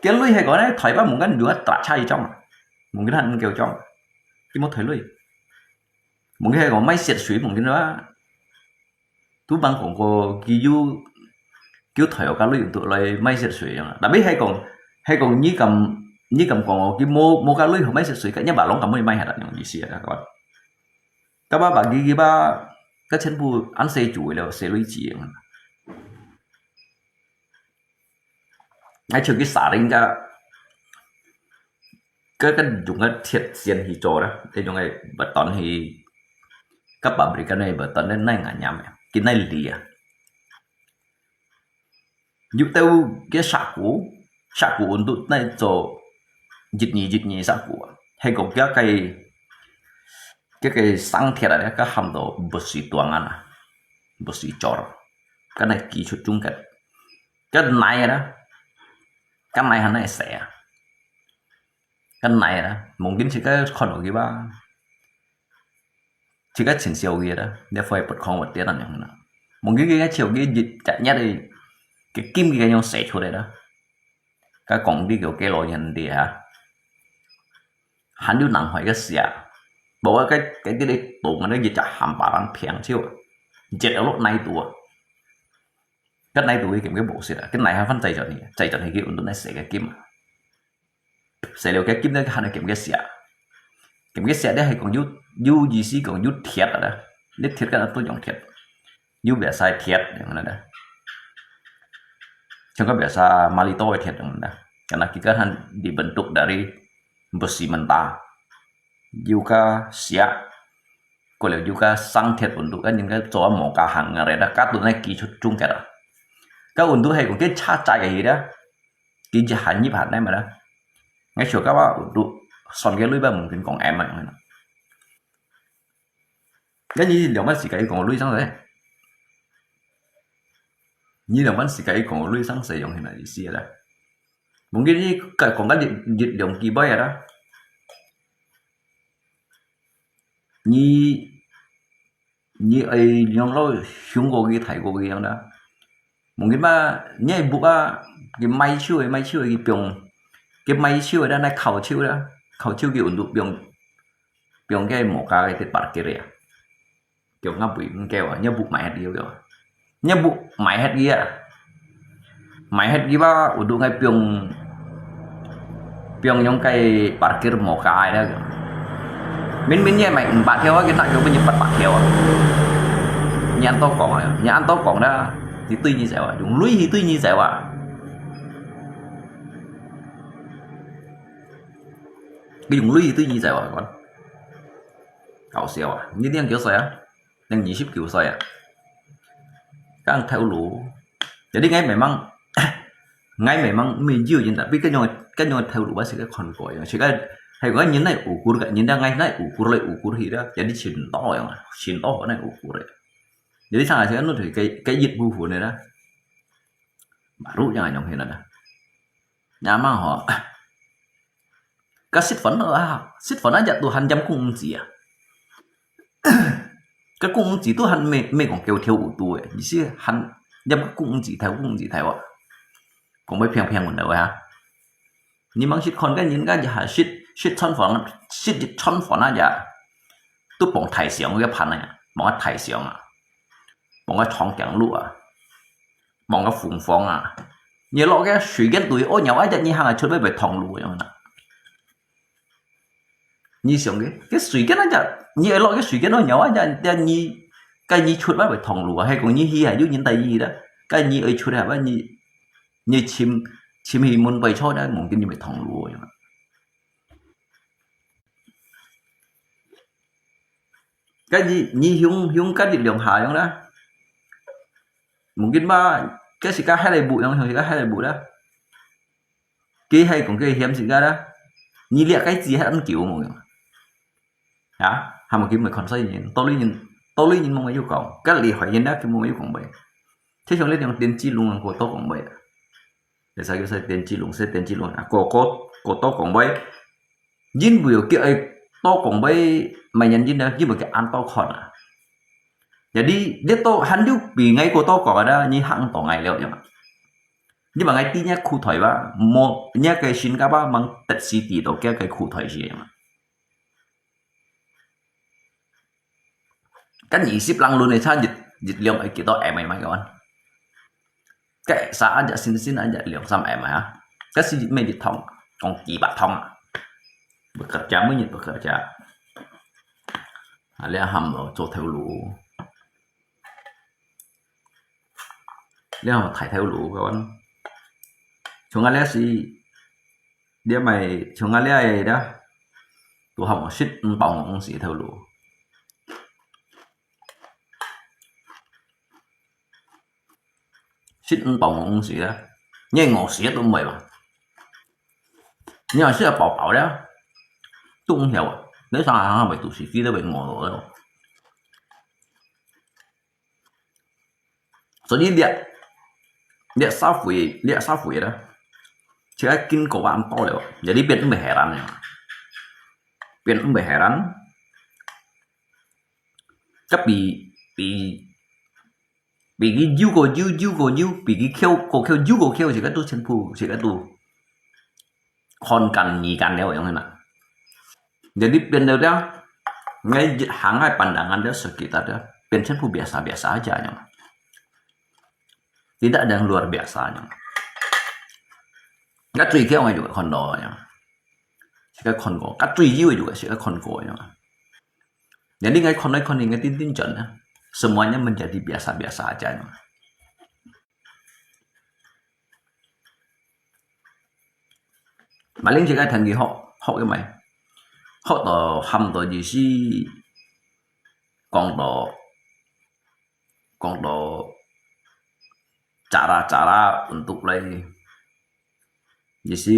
佢鐳係講呢，退吧，mungkin有一打差一張啊，mungkin還五九張，佢無退鐳。Mungkin係講賣雪水，mungkin啊。 都捌講過，佢有，佢有退个鐳用到來賣雪水樣啊。Tapi係講，係講你敢，你敢講哦，佢無，無个鐳好賣雪水，該你把攏敢會賣下來，樣意思啊，kawan。該把，把佢，佢把，該全部恁細組了，細鐳子樣啊。 𠊎就去沙林个，个，个用个鐵線去做啦，該用个beton去，个pabrik个那beton那，那硬硬个，佢那利啊。有兜个石鼓，石鼓溫度那做一二一二石鼓啊，係講佢个，佢个生鐵啊，佢喊到besi tuangan啊，besi cor，个那技術中間。 个泥啦，个泥還係細啊，个泥啦，mungkin自家看落去吧，自家盡少个啦，你會不看我跌到樣啦。Mungkin佢个手機一隻一隻个，个金个樣射出來啦，个講你叫个老人家啊，還有南海个蛇，無啊，个，个這个洞啊，一隻鹹巴爛平手啊，跌落泥肚啊。 該泥肚个金个無色啊，該泥還翻製轉去，製轉去佢運到那細个金啊。細了个金呢，還係金个石。金个石呢，係講有，有意思講有鐵啊，你鐵个都用鐵，有biasa鐵樣呢。像个biasa Malito个鐵樣呢，karena佢个還dibentuk dari besi mentah。 有个石，過了有个生鐵溫度，个應該做無加行个咧，个都那技術中間啦。个溫度係講佢差在个啦，佢一行一行那麼啦。𠊎小个話溫度，算个鐳吧，mungkin講M啊。个你兩萬四个一講鐳上來，你兩萬四个一講鐳上來，用係麼意思啦？Mungkin你講个一，一兩句話啦。 你，你愛用落香過去、大過去樣啦。Mungkin嘛，你愛屋啊，佢賣手个，賣手个，佢放，佢賣手个，咱來烤手啦，烤手佢溫度放，放个無加个，佢parkir啊。 叫𠊎會毋夠啊，你屋賣忒佢啊，你屋賣忒佢啊，賣忒佢吧，有都愛放，放用个parkir無加个啦。明明你賣五百條啊，佢拿佢分你八百條啊。你恁多講啊，你恁多講啦，佢對你走啊，用鐳去對你走啊。佢用鐳去對你走啊，講。 搞笑啊！你恁樣幾歲啊？恁二十九歲啊？講頭路，jadi𠊎memang，𠊎memang毋係有人，tapi該種，該種頭路𠊎自家看過，自家係講人來ukur个，人家𠊎來ukur來ukur去啦，jadi盡多樣啊，盡多好來ukur个。Jadi sangat自家nulis个，个一部分个啦，baru yang yang hina啦。Nyamang ho，該食飯啊，食飯啊，日都還飲公子啊。該公子都還毋係，毋係講叫跳舞都誒，意思還飲公子頭，公子頭啊。講會平平穩頭啊。你望食看該人家一下食，食餐飯，食一餐飯啊，也都傍大象个盤啊，傍个大象啊，傍个長頸鹿啊。 望个鳳凰啊，你落个水間對屙尿啊，一日行啊出來會痛路樣啊。你想个，个水間啊，你落个水間屙尿啊，一日，該你出來會痛路啊，係講你去啊，有人帶你去啦。該你愛出來，你，你尋，尋去門背坐咧，望見你會痛路樣。該你，你向，向該力量下樣啦，望見嘛，該是該海來舞樣，像是該海來舞啦。佢係講佢險死个啦，你掠該字係恁久無用。啊，還無佢毋會看衰人，道理人，道理人無有講，該厲害人咧，佢無有講話。就像你講電子龍啊，過多講話，你使叫使電子龍，使電子龍啊，過，過，過多講話，因為叫愛多講話，麼人因咧，因為佢恁多看啊。Jadi，你都還有比𠊎過多講个啦，你還多𠊎了，樣啊。你話𠊎知你苦台吧，無，你个身家吧，吂得死地到，佢个苦台是樣啊。 該二十零輪个車，一，一輛愛幾多M啊？該儕隻新新隻兩三M啊？該係每日通，講幾百通啊？Bekerja，每日bekerja。啊，這下無做頭路，這下大頭路个。像𠊎這係，這買像𠊎這个啦，都還無十五包五十頭路。 食五包五十啦，你五十都毋會吧？你若食飽飽了，都毋曉啊，你上下會肚屎機都會餓了。所以這，這社會，這社會啦，就愛經過恁多了，jadi變毋會heran了，變毋會heran。 該比，比，比佢有个有，有个有，比佢巧个巧，有个巧，自家都全部，自家都看慣、耳慣了樣个啦。Jadi變到這，𠊎一行个pandangan這sekitar這，變全部biasa-biasa aja樣。Tidak ada yang luar biasa樣。該最巧个就看到樣。 自家看過，該最幼个就係自家看過樣。Jadi𠊎看來看去，𠊎定定轉啊，semuanya menjadi biasa-biasa aja樣。Maling自家聽佢學，學个咩？學到喊到意思，講到 講到cara-cara untuk來，意思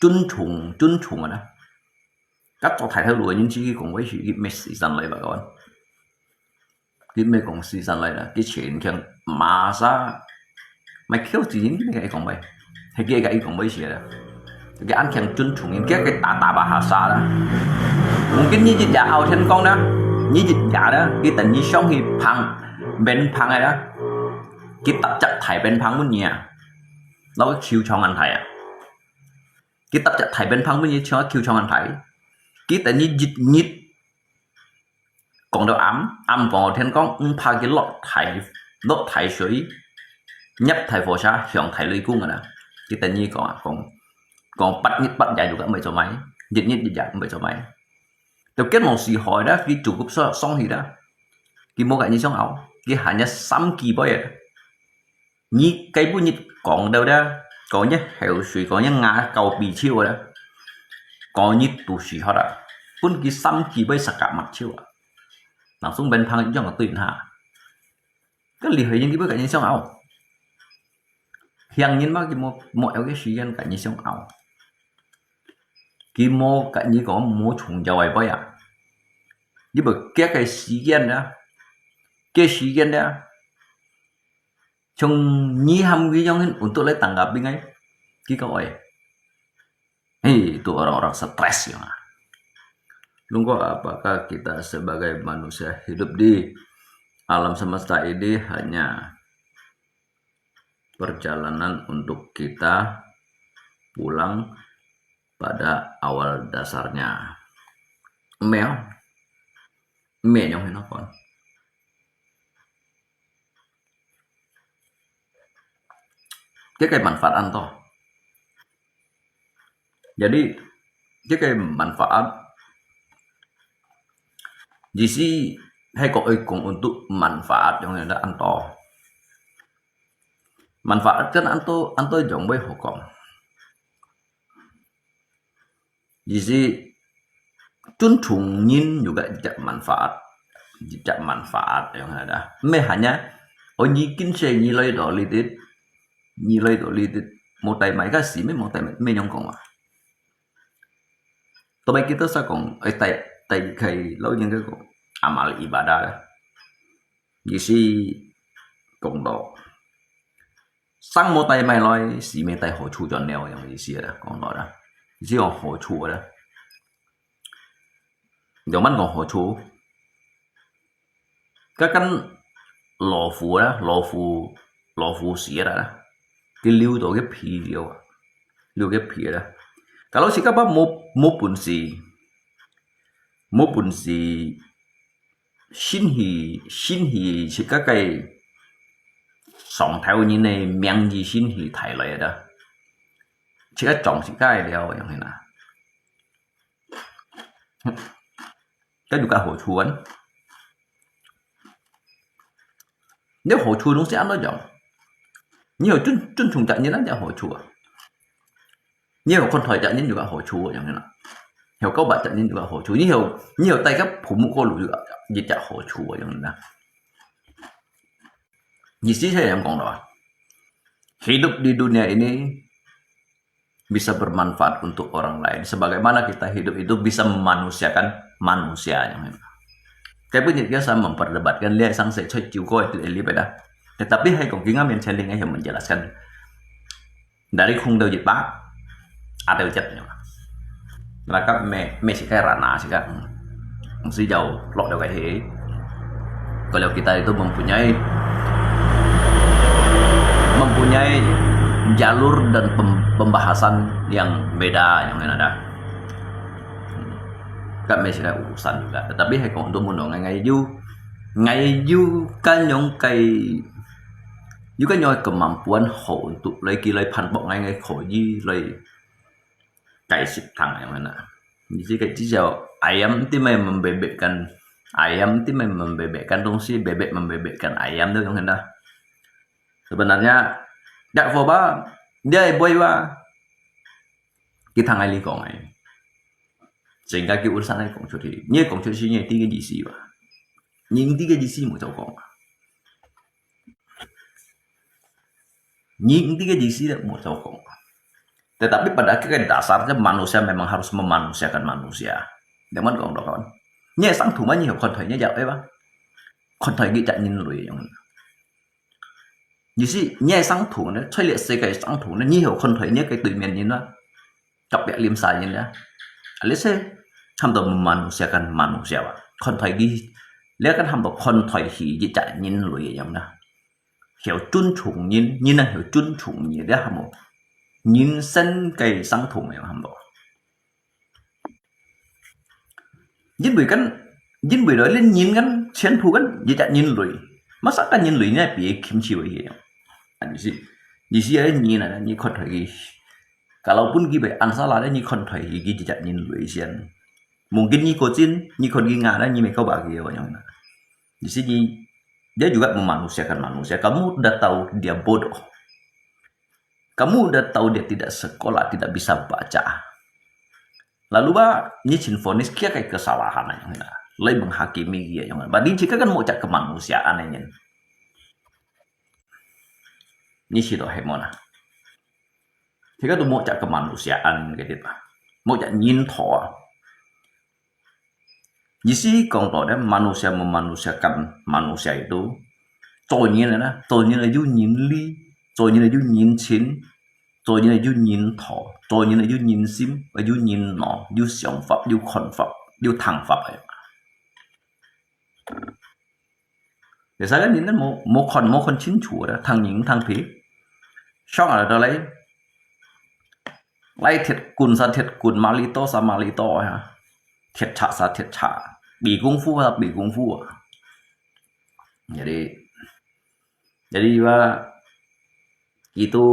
尊重，尊重个啦。該做大頭路个人自己講話係佢毋係時辰來吧，kawan。佢毋係講時辰來啦，佢前天masa，買口子人佢講話，係佢个佢講話係啦。 佢恁慶尊重人，佢个打打bahasa啦。Mungkin你一夜拗天光啦，你一夜啦，佢等你上去捧，面捧个啦，佢搭隻大面捧分你啊，摎佢球場恁大啊。佢搭隻大面捧分你，像球場恁大，佢等你一日 講到暗，暗講到天光，毋怕佢落大，落大水，入大貨車，上大雷公个啦。佢等於講啊，講，講八日八夜就毋會做麼，一日一夜毋會做麼。就見無時害啦，佢就骨爽爽去啦。佢無甲你想拗，佢喊你三句杯啊。 你該本日講到咧，講你口水，講你牙膏鼻臭咧，講你肚屎渴啊，分佢三句杯十甲目臭啊。Langsung面捧一樣个對下。該厲害人佢會甲你想拗。贏人嘛，佢無，無有个時間甲你想拗。佢無甲你講無重要个杯啊。你無夾个時間啊，夾時間啊。 像你喊佢樣形untuk來tanggapi ngai，佢个會，嘿，tu orang-orang stres ya. Lungko apakah kita sebagai manusia hidup di alam semesta ini hanya perjalanan untuk kita pulang pada awal dasarnya? Mèo, mèo yang hina kon. Cái cái manfaat ăn to. Jadi, cái cái manfaat, di si hay có ơi cũng untuk manfaat yang ada ăn to. manfaat kan安到安到樣會好講。意思尊重人有个一隻manfaat，一隻manfaat樣个啦。毋係閒呀，哦，你今世你來到這地，你來到這地，無帶麼个事，無帶麼个樣講啊。到尾佢都識講，愛帶帶佢老人家講，amal ibadah啦。 意思講到，生無帶麼个來，死無帶好處轉了，樣意思啦，講到啦，意思講好處啦。仰般講好處？該跟老虎啦，老虎老虎死啦，佢留到个皮了啊，留个皮啦。Kalau自家無無本事，無本事， 承起承起自家个上頭人个名義承起大來个，自家撞自家个了，樣形啊。該有个好處啊。你好處東西安到樣，你有尊尊重別人啊，就好處啊。 你有看待別人有个好處樣啦，有告白別人有个好處，你有你有帶个父母過路有个一隻好處樣啦。意思係樣講咯啊，hidup di dunia ini bisa bermanfaat untuk orang lain. Sebagaimana kita hidup itu bisa memanusiakan manusia yang lain. Tapi biasa memperdebatkan dia sang saya cakap juga itu elip dah. Tetapi hai kong kinga menceling yang menjelaskan. Dari khung tau jit pa, ada ucap nyo. Maka me me si kai rana si ka. Si jauh lok jauh kai he. Kalau kita itu mempunyai mempunyai jalur dan pem, pembahasan yang beda yang lain ada. Kan me si kai urusan juga. Tetapi hai kong tu mun ngai ngai ju ngai ju kan yong kai 有个有个kemampuan好 untuk 來佢來反駁𠊎，𠊎可以來解釋佢樣啦。你這个至少 ayam 毋知麼个 membebekkan ayam，毋知麼个 membebekkan東西，bebek membebekkan ayam 這種啦。Sebenarnya，tak apa，dia boleh bah，佢聽𠊎你講个，sehingga佢urusan講出去，你講出去，你知个意思吧？你知个意思無就講啊。 你你个意思咧，無就講。Tetapi pada akhirnya dasarnya manusia memang harus memanusiakan manusia. Jangan kong dohon. 你係生動嘛，你有看待你就係吧？看待佢隻人類樣。意思，你係生動咧，在這世界生動咧，你有看待你个對面人啊。 特別lim sayin ya. Alis eh, ham to memanusiakan manusia wa. Kon thoi gi, lia kan ham to kon thoi hi ji cha nin lui yam na. Hiểu 尊重人，人啊 hiểu 尊重人，lia ham mo. Nin sen kai sang thung yam ham to. Yin lui kan, yin lui lo len nin kan, chen phu kan, ji cha nin lui. Masa kan nin lui ni pi kim chi wei yam. Ani si, ni si ai ni na, ni kon thoi gi. Kalau pun gi bai an sala ni kon thoi hi gi ji cha nin lui sian. Mungkin ni ko chin, ni kon gi nga na ni me kau ba gi yo yang na. Di sini, dia juga memanusiakan manusia. Kamu udah tahu dia bodoh. Kamu udah tahu dia tidak sekolah, tidak bisa baca. Lalu ba, ni chin vonis kia kai kesalahan yang na. Lai menghakimi dia yang na. Ba ni jika kan mo cha kemanusiaan ni. Ni si to hemona. Jika tu mo cha kemanusiaan gitu ba. Mo cha nin to. Di si kong to dia manusia memanusiakan manusia itu. Cho nin na, cho nin aju nin li, cho nin aju nin chin, cho nin aju nin to, cho nin aju nin sim, aju nin no, aju siang fap, aju kon fap, aju thang fap. Biasa kan nin mo, mo kon, mo kon chin chu da, thang nin thang pi. Siang ada to lai. Lai thiet kun sa thiet kun, ma li to sa ma li to ya. Thiet cha sa thiet cha. Bi kung fu sa bi kung fu. Jadi, jadi ba, itu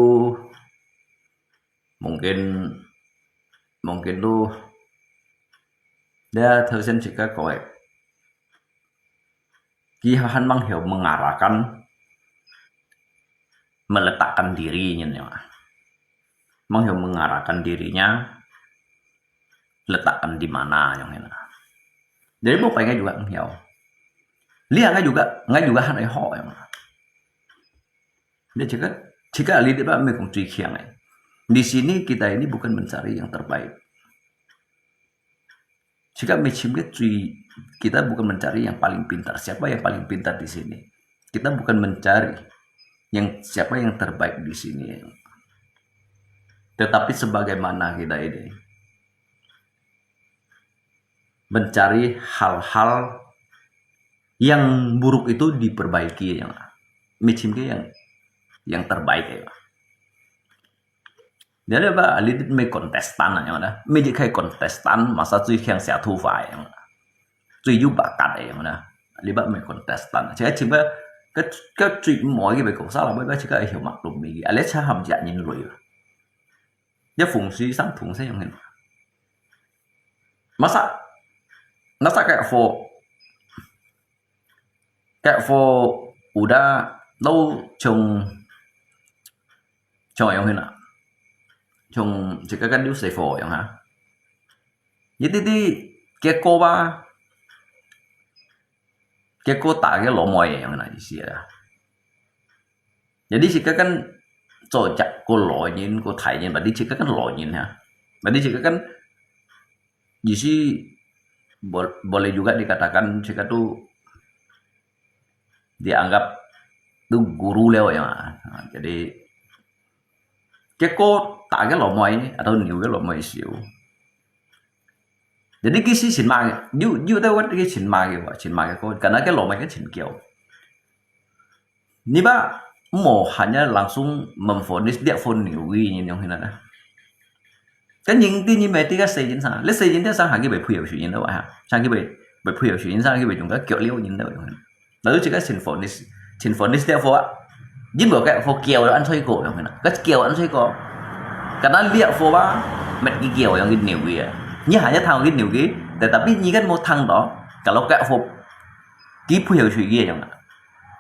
mungkin, mungkin tu, dia thâu sen cik ka koi. Ki han mang hiu mengarahkan. meletakkan diri nyen ya. Manghiau mengarahkan dirinya letakkan di mana yang hena. Jadi mo pai ngai juga ngiau. Lihat ngai juga, ngai juga han ai ho yang. Dia cakap, cakap ali dia ba mekong cui kiang ai. Di sini kita ini bukan mencari yang terbaik. Jika mechim ke cui, kita bukan mencari yang paling pintar. Siapa yang paling pintar di sini? Kita bukan mencari yang siapa yang terbaik di sini. Tetapi sebagaimana kita ini mencari hal-hal yang buruk itu diperbaiki yang mechim ke yang yang terbaik ya. Jadi apa? Alit me kontestan aja mana? Me je kai kontestan masa cui kiang sia tu fai yang mana? Cui yu bakat yang mana? Libat me kontestan. Cik cik ba ke ke cui mo ke be kong salah ba cik ai hiu mak lum mi. Alit cha ham ja nyin lui. Ya fungsi sang tung se yang hin. Masa masa kayak fo kayak fo udah lo chung chung yang hin ah. Chung cik kan diu se fo yang ha. Jadi di ke ko ba ke ko ta ke lo mo yang na isi ya. Jadi cik kan cocok ko lo nyin ko thai nyin, berarti cik kan lo nyin ha. Berarti cik kan isi bol- boleh juga dikatakan cik tu dianggap tu guru leo ya. Jadi ke ko ta ke lo mo atau niu ke lo mo siu. Jadi kisi sin ma, yu yu tahu kan kisi sin ma ke wa, sin ma ke ko, karena ke lo mo ke sin kiau. Ni ba mo hanya langsung memvonis dia phone ni wi ni yang hina. Kan yang ti ni mesti ka sejin sa, le sejin dia sa hagi be puyau sujin da wa ha, sa hagi be be puyau sujin sa hagi be jung ka kiau liu ni da wa. Lalu cik ka sinfonis, sinfonis dia fo, jin bo ka fo kiau an soi ko yang hina, ka kiau an soi ko. Karena liak fo ba, met ki kiau yang ni wi ya. Ni hanya thang ki ni wi, tetapi ni kan mo thang do, kalau ka fo ki puyau sujin yang.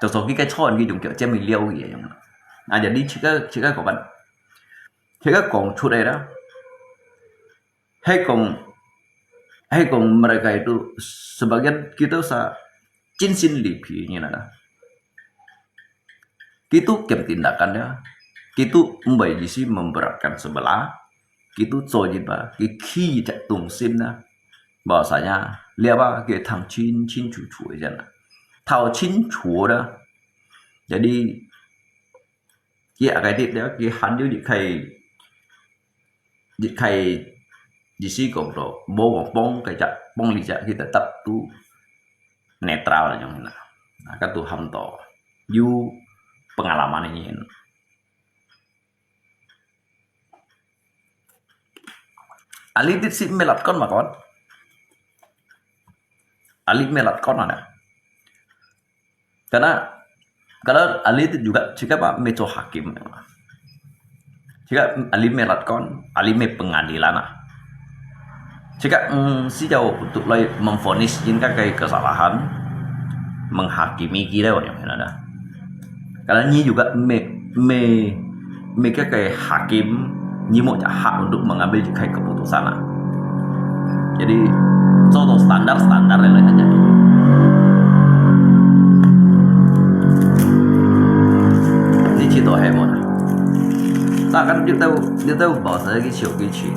Cho cho ki ka chon ki jung kiau jam mi liu ki yang. Nah, jadi cik ka cik ka ko ban. Cik ka kong chut ai da. Hai kong hai kong mereka itu sebagian kita sa chin sin li pi ni na. Kitu kem tindakan dia. Kitu mbai jisi memberatkan sebelah. Kitu cho jin ba ki ki cak tung sim na. Bahasanya lia ba ki thang chin chin chu chu aja na. Thao chin chu da. Jadi ki akai dit dia ki han yu di kai di kai di si kong to bo kong pong kai cak pong li cak ki tetap tu netral nyong na. Nah, ka tu ham to yu pengalaman ini. Alit dit si melat kon ma kon. Alit melat kon ada. Karena kalau alit dit juga cik apa meco hakim. Cik alit melat kon, alit me pengadilan ah. Cik mm, si jauh untuk lai memvonis jin ka kai kesalahan, menghakimi kita orang yang ada. Karena ni juga me me me ke kai hakim ni mo ja hak untuk mengambil je kai keputusan lah. Jadi contoh standar standar lah aja. Ni cerita hebat. Tak kan dia tahu dia tahu bahasa lagi siok ke chin.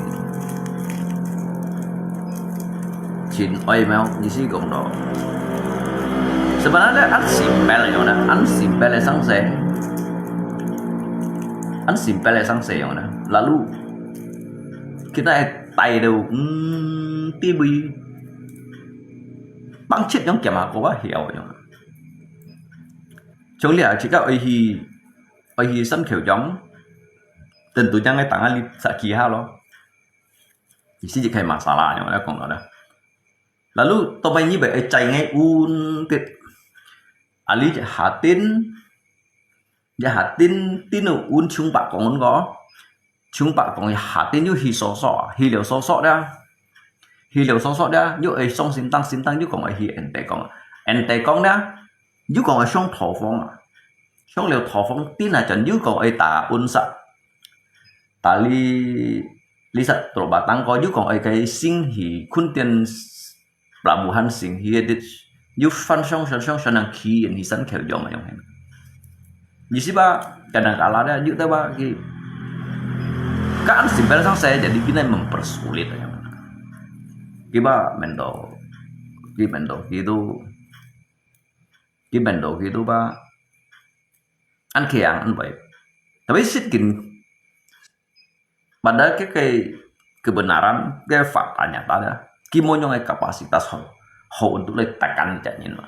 Chin oi mau ni si kong do. Sebenarnya an simple yang mana, an simple sang se. An simple sang se yang mana. Lalu kita tai do hmm tibi pang chit yang kiam ko ba hiau yang. Chung lia chika oi hi oi hi san kheu jong. Tentu jangan tangan li sakit ha lo. Isi je kai masalah yang mana kong do. Lalu to bai ni bai ai chai ngai un tit. Ali je hatin je hatin tin un chung pak kong un ko. Chung pak kong hatin yu hi so so, hi liu so so da. Hi liu so so da, yu ai song sin tang sin tang yu kong ai hi en te kong. En te kong da, yu kong ai song tho fong ah. 上了桃園，頂下轉又講愛打溫室，打理，理殺，terus batang ko又講愛个新去墾丁、pelabuhan、新去个，又翻上翻上翻上去，去山口洋啊，樣。意思吧，kadang kala dia又對吧，佢，kan simpel sang saya jadi kita mempersulit ya. Kiba mendo, ki mendo gitu, ki mendo gitu ba, an kiang an bai. Tapi sit kin pada ke ke kebenaran, ke fakta nyata dia. Ki mo nyong kapasitas ho, ho untuk le takan janyin ma.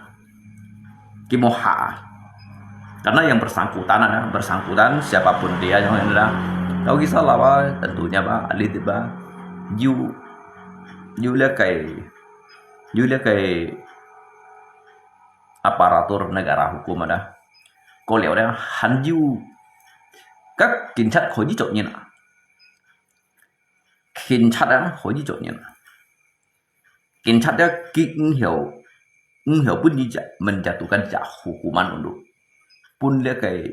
Ki mo ha. Karena yang bersangkutan ada, bersangkutan siapapun dia yang ada. Kalau kisah lawa tentunya ba, ahli ba, you, you le kai, you le kai aparatur negara hukum ada. Ko liao dia han you, các cảnh sát khỏi đi chọn như nào. Cảnh sát á, khỏi đi chọn như nào. Cảnh sát á, ki ưng hiểu, ưng hiểu pun đi ja, menjatuhkan ja hukuman untuk pun le kai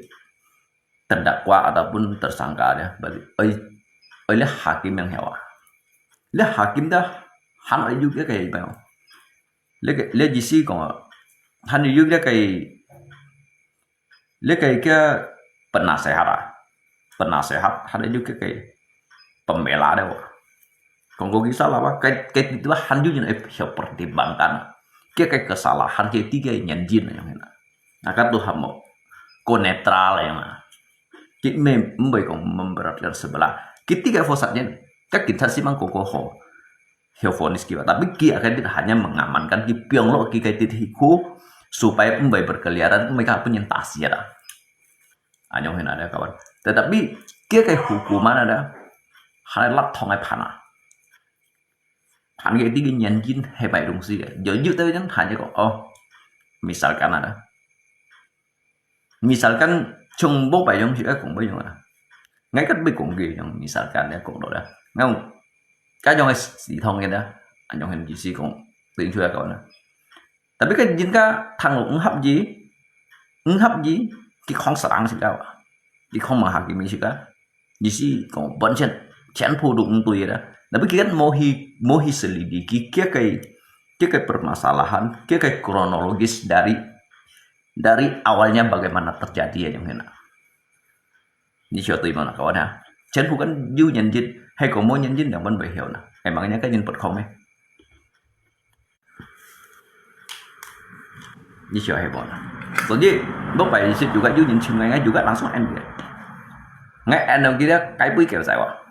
terdakwa ataupun tersangka dia, balik. Oi, oi le hakim yang hewa. Le hakim dah, han oi yuk le kai bao. Le kai, le jisi kong, han oi yuk le kai, le kai kia penasehat ah. Penasehat, han oi yuk le kai pembela dia wa. Kong ko kisah lah wa, kai, kai itu han yuk yang eh, ya pertimbangkan. Kia kai kesalahan, kia tiga nyanjin yang enak. Nah, kan tu hamo. Ko netral yang lah. Ki me, mbai kong memberatkan sebelah. Ki tiga fosatnya. Kan kita sih mang koko ho. Heo vonis kiwa. Tapi ki akan hanya mengamankan ki piong lo ki kai tit hiku supaya mbai berkeliaran, mereka pun yang tasir lah. Anyong hin ada kawan. Tetapi kia kai hukuman ada. Hai lat thong ai phana. Phana kai tiga nyanjin hai bai dong si. Yo yo tapi yang hanya kok. Oh. Misalkan ada. Misalkan chung bo bai yong si ai kong bai yong ah. Ngai kat bai kong ki yong misalkan ya kong lo da. Ngau. Ka yong ai si thong ya da. Anyong hin ji si kong. Ting chu ya kawan ah. Tapi kan jin ka thang lo ng hap ji. Ng hap ji. Ki khong serang si ka wa. Ki khong ma hakimi si ka. Ji si kong bon chen. Chen phu du ng tui ya da. Tapi ki kan mo hi, mo hi selidiki kia kai, kia kai permasalahan, kia kai kronologis dari, dari awalnya bagaimana terjadi ya yang hena. Ni siapa tu mana kawan ha? Chen bukan you nyanjin, hai kong mo nyanjin yang pun bai hiau na. Emangnya kan jin pot kong eh. Ni siapa hai mana? Jadi, bok bai isi juga you nyin chim ngai juga langsung end dia. Ngai end dong kita kai pui kau sai wa.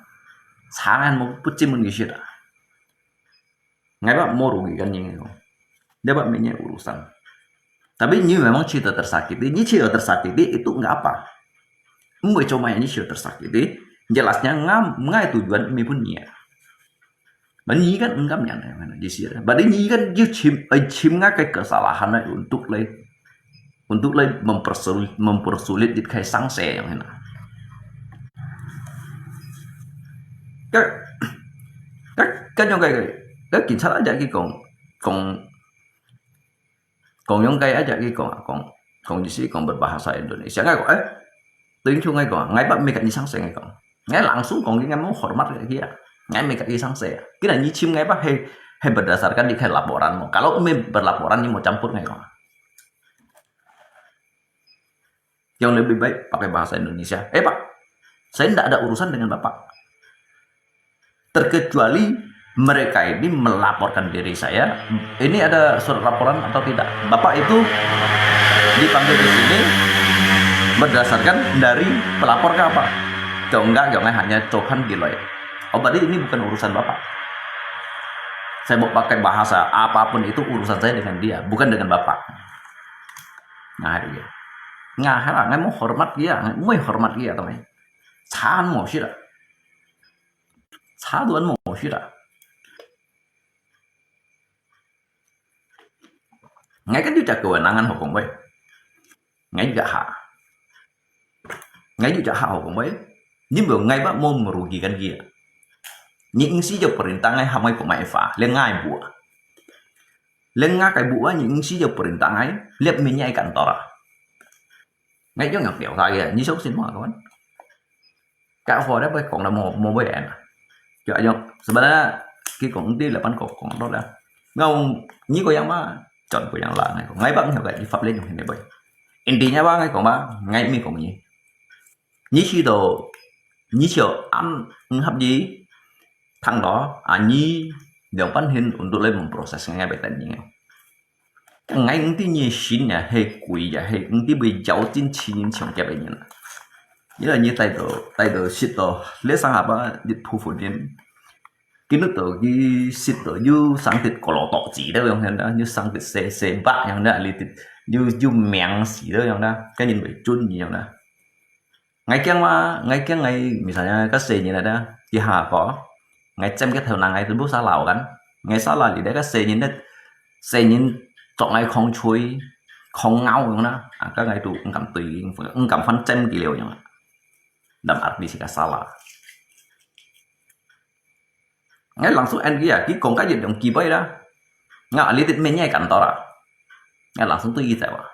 Sangan mo put cimun ni siapa. Ngai ba mo rugi kan ni ngai ko. Dia ba minyak urusan. Tapi ni memang cerita tersakiti. Ni cerita tersakiti itu enggak apa. Mui cuma ni cerita tersakiti. Jelasnya ngam, ngai tujuan mi pun ni. Ba ni kan enggak yang mana di sini. Ba ni kan you chim, ai chim ngai kai kesalahan untuk lei untuk lai mempersulit, mempersulit dit khai sang se yang hena. Ka, ka, ka yong kai kai, ka cảnh sát aja ki kong, kong, kong yong kai aja ki kong, kong, kong di si kong berbahasa Indonesia ngai kong, eh, ting chu ngai kong, ngai ba mi ka ni sang se ngai kong. Ngai langsung kong ngai mo hormat kai kia. Ngai mi ka ni sang se. Kira ni chim ngai ba he, he berdasarkan di khai laporan mo. Kalau mi berlaporan ni mo campur ngai kong. Yang lebih baik pakai bahasa Indonesia. Eh Pak, saya tidak ada urusan dengan Bapak. Terkecuali mereka ini melaporkan diri saya, ini ada surat laporan atau tidak. Bapak itu dipanggil ke sini berdasarkan dari pelapor ke apa? Kalau enggak, kalau enggak hanya cokan giloi. Oh, berarti ini bukan urusan Bapak. Saya mau pakai bahasa apapun itu urusan saya dengan dia, bukan dengan Bapak. Nah, itu dia. Nah, hela, ngai mo hormat kia, ngai mo hormat kia, teman. Chan mo sih lah. Chan tuan mo sih lah. Ngai kan juga kewenangan hukum baik. Ngai juga hak. Ngai juga hak hukum baik. Ni bo ngai ba mo merugikan dia. Ni ngsi jo perintah ngai hamai ko mai fa, le ngai bua. Le ngai kai bua ni ngsi jo perintah ngai, le minyai kantor. ，𠊎樣樣調查佢，你相信無？講，該話咧，會講到無無尾end啊。就恁樣，sebenarnya佢講你這般講講落咧，𠊎你个樣嘛，全部樣啦，𠊎講，𠊎捌曉个，你法律用現在會。Intinya吧，𠊎講吧，𠊎毋講你。你去到，你就按毋合意，聽到啊，你兩半天untuk來proses，𠊎會等你。 𠊎毋知你心也係鬼也係，毋知會妖精，千人搶劫个人啊。因為你帶到帶到食到，這上下吧，你普通人，見得到佢食到又生得個老多子了樣樣啦，又生得細細白樣啦，你又又名死了樣啦，該人會尊你樣啦。 𠊎驚嘛，𠊎驚𠊎misalnya該細人來个，佢下個，𠊎尖个頭那，𠊎都無salah kan。𠊎salah你這个細人咧，細人作𠊎狂吹、狂咬樣啦，啊，該𠊎都毋敢對，毋敢翻尖佢了樣啊。Dalam arti自家salah。𠊎langsung end佢啊，佢講該一兩句話啦，𠊎啊，你都免嘢感到啦，𠊎langsung對佢走啊。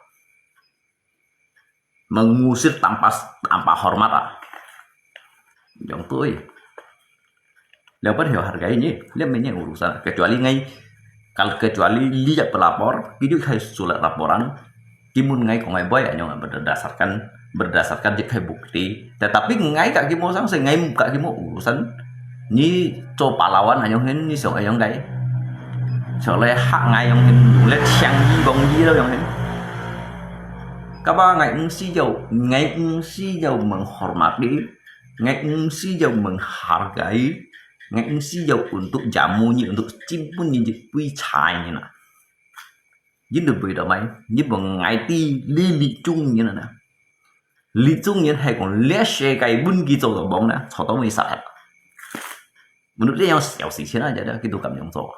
Mengusir tanpa tanpa hormat啊。Yang tu, eh. Lepas dia hargai ni, dia punya urusan. Kecuali ngai, kalau kecuali dia pelapor, dia kai surat laporan, timun ngai kong ngai boy, yang berdasarkan, berdasarkan dia kai bukti. Tetapi ngai kak kimo sang, ngai kak kimo urusan. Ni cho pahlawan ayong hen, ni siang ayong kai. Cho le hak ngai ayong hen, le siang yi bong yi lo ayong hen. Kaba ngai eng si jau, ngai eng si jau menghormati, ngai eng si jau menghargai, ngai eng si jau untuk jamu ni, untuk cimpun ni, pui chai ni na. Yin tu bui da mai, ni bang ngai ti li li chung ni na. Li chung ni hai kong le she kai bun ki zo da bong na, cho to mui sa. Menurut dia yang siau si chen aja dah, gitu kam yang zo.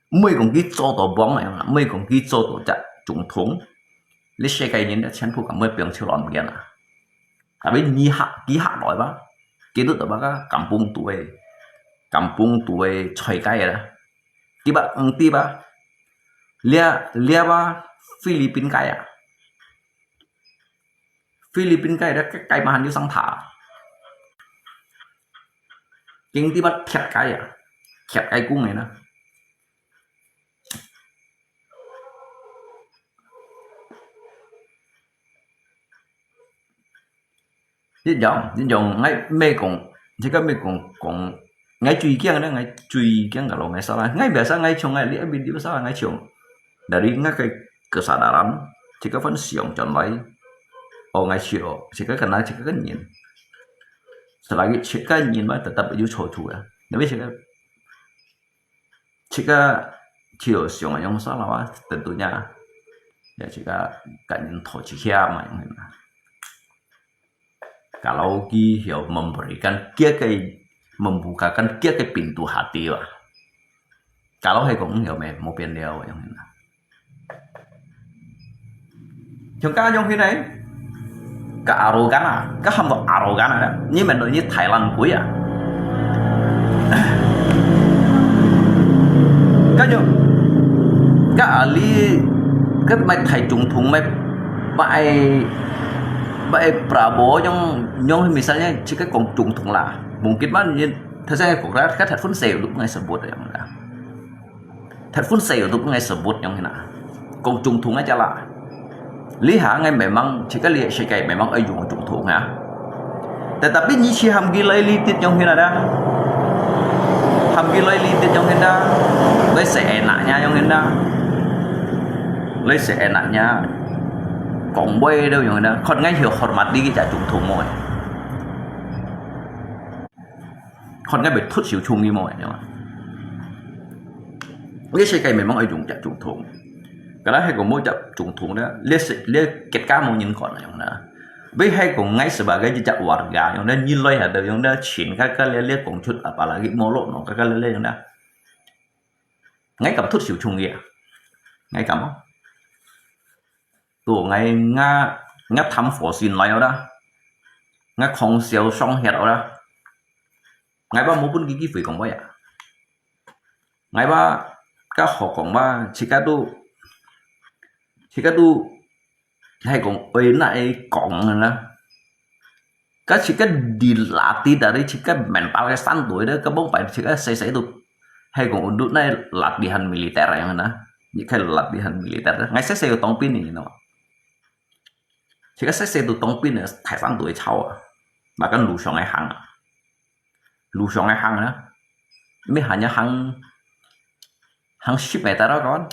毋會講佢做到王樣啊，毋會講佢做到隻總統，你世界人咧全部咁會變出來毋見啊。Tapi你下，佢下來吧，佢都到把个kampung tuai，kampung tuai菜街啦，佢把，嗯，佢把，這，這把菲律賓街啊，菲律賓街咧，街，街嘛還有上塔，經佢把鐵街啊，鐵街公園啊。 一樣，一樣，𠊎毋係講，這个毋係講，講，𠊎最驚咧，𠊎最驚个咯，𠊎salah，𠊎biasa𠊎像𠊎這邊biasa𠊎像，dari𠊎个kesadaran，這个分享轉來，哦，𠊎笑，這个kena，這个个人，selagi這个人嘛，tetap有錯處个，tapi這个 自家就想用salah啊，tentunya，ya自家个人討一下嘛，用个嘛。Kalau佢有memberikan dia个，membukakan dia个pintu hati啊。Kalau係講有咩，無變了，用个嘛。 像該樣去呢？該arogan啊，該喊做arogan啊，你們都你Thailand鬼啊？該樣，該啊你，該買大總統買，買，買Prabowo樣，樣misalnya自家講總統啦，mungkin嘛你，他在國家，該他分誰都不愛sebut樣啦。 Thai phun sale tu ngai sebut yang hina. Kong chung thung aja lah. Liha ngai memang cika lihat sekai memang ai yung chung thung ha. Tetapi ni si ham gilai litit yang hina dah. Ham gilai litit yang hina. Lai seenaknya yang hina. Lai seenaknya. Kong boy tu yang hina. Kon ngai hiu hormat dikit cak chung thung mo. Kon ngai bai thut siu chung ni mo yang. Lai sekai memang ai yung cak chung thung. Kalau hai kong mo cak chung thung dah. Lai se lai ket ka mo nyin kon yang dah. Bai hai kong ngai sebagai jejak warga yang dah nilai ada yang dah chin kaka lai lai kong cut apalagi molok no kaka lai lai yang dah. Ngai kam thut siu chung ya. Ngai kam. Tu ngai nga nga tham fo sin lai dah. Nga kong siu song hiat dah. Ngai ba mo pun gigi fui kong ba ya. Ngai ba ka ho kong ba cika tu cika tu 係講愛拿來講个啦。該自家dilatih dari自家mental个santuy咧，該往擺自家細細都係講untuk拿來latihan militer樣啦，你可以latihan militer咧。𠊎細細有當兵个，你知道嗎？自家細細都當兵个，大山都會操啊，嘛跟路上个行啊。 路上个行啊，咩行一行，行十meter啊，kawan，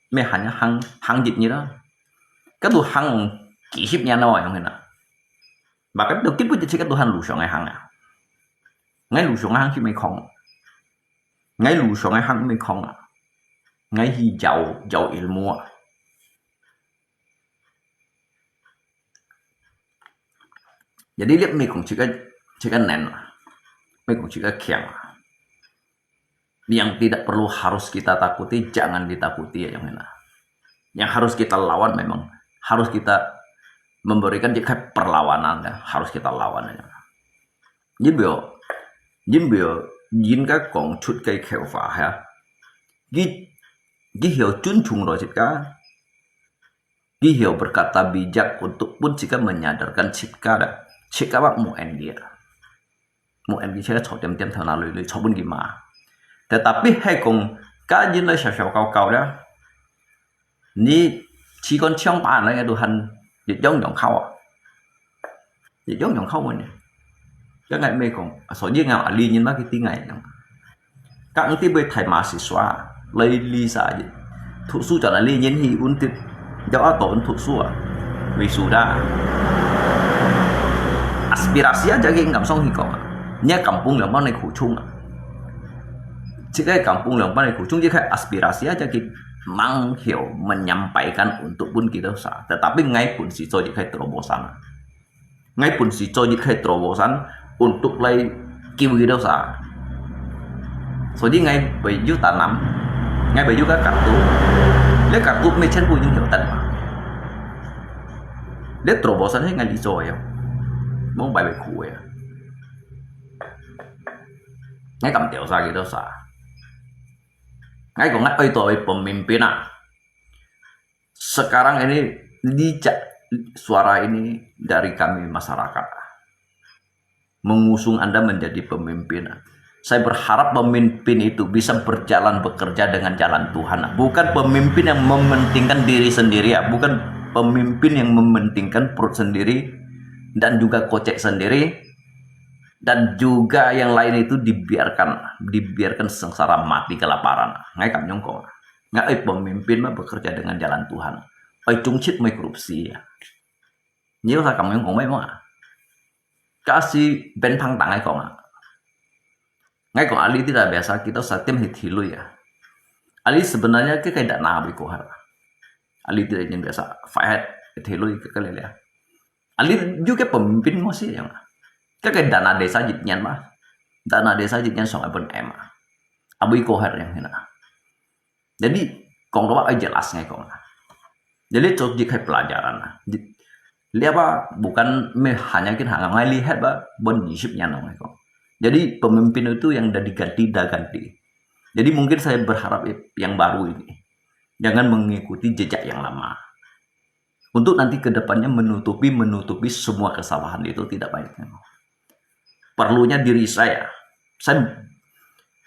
咩行一行，行一日啊，該都行幾十年咯，樣形啊。Bahkan都根本就自家都行路上个行啊。𠊎路上个行去咩空，𠊎路上个行咩空啊，𠊎去找找ilmu啊。 Jadi，這毋係講自家，自家能啊，毋係講自家強啊。Yang tidak perlu harus kita takuti, jangan ditakuti，樣形啊。Yang harus kita lawan memang harus kita memberikan自家perlawanan，harus kita lawan。因為，因為應該講出个口話哈，佢，佢曉尊重來自家， 佢曉berkata bijak untuk pun自家menyadarkan自家，自家無恩dia。無恩dia自家坐恬恬頭那鐳鐳，坐分佢罵。Tetapi係講，該人來笑笑搞搞咧，你只管像把人个都喊，一樣樣考啊。 一樣樣考問呢。Kaya ngai mei kong, so ye ngau ali nyin ma kiti ngai yang. Kang ti bui thai mahasiswa, lai li sa ye. Thu su cho na li nyin hi un tit, jauh ato un thu su ah. Wisuda. Aspirasi aja ki ngam song hi kong. Nya kampung yang mana khu chung ah. Cik ai kampung yang mana khu chung ye kai aspirasi aja ki mang hiu menyampaikan untuk pun kita sa. Tetapi ngai pun si cho ye kai terobosan. Ngai pun si cho ye kai terobosan untuk lai kiu kita sa. So ye ngai baju tanam, ngai baju ka kartu. Le kartu me chen pun yung hiu tan ma. Le terobosan he ngai li cho ya. Mong bai bai khu ya. Ngai kam teo sa kita sa. Ngai kong ngai oi to oi pemimpin ah. Sekarang ini licak suara ini dari kami masyarakat. Mengusung Anda menjadi pemimpin. Saya berharap pemimpin itu bisa berjalan bekerja dengan jalan Tuhan. Bukan pemimpin yang mementingkan diri sendiri, bukan pemimpin yang mementingkan perut sendiri dan juga kocek sendiri dan juga yang lain itu dibiarkan, dibiarkan sengsara mati kelaparan. Ngai kam nyong kong. Ngai oi pemimpin ma bekerja dengan jalan Tuhan. Oi chungchit mai korupsi ya. Nyi sa kam nyong kong mai ma. Kasi ben phang tang ngai kong ah. Ngai kong ali tidak biasa kita sa tim hi thilui ya. Ali sebenarnya ke kai dana bui kohar. Ali tidak yang biasa. Fahet thilui ke kali ya. Ali juga pemimpin mo si yang. Ke kai dana desa jit nyan ma. Dana desa jit nyan song ai pun em ah. Abui kohar yang hina. Jadi, kong doa ai jelas ngai kong. Jadi, cho di kai pelajaran lah. Di, lihat apa, bukan me hanya kin hanga ngai lihat ba, bon yisip nyan ngai kong. Jadi, pemimpin itu yang dah diganti, dah ganti. Jadi, mungkin saya berharap yang baru ini. Jangan mengikuti jejak yang lama. Untuk nanti ke depannya menutupi, menutupi semua kesalahan itu tidak baik. Perlunya diri saya. Saya,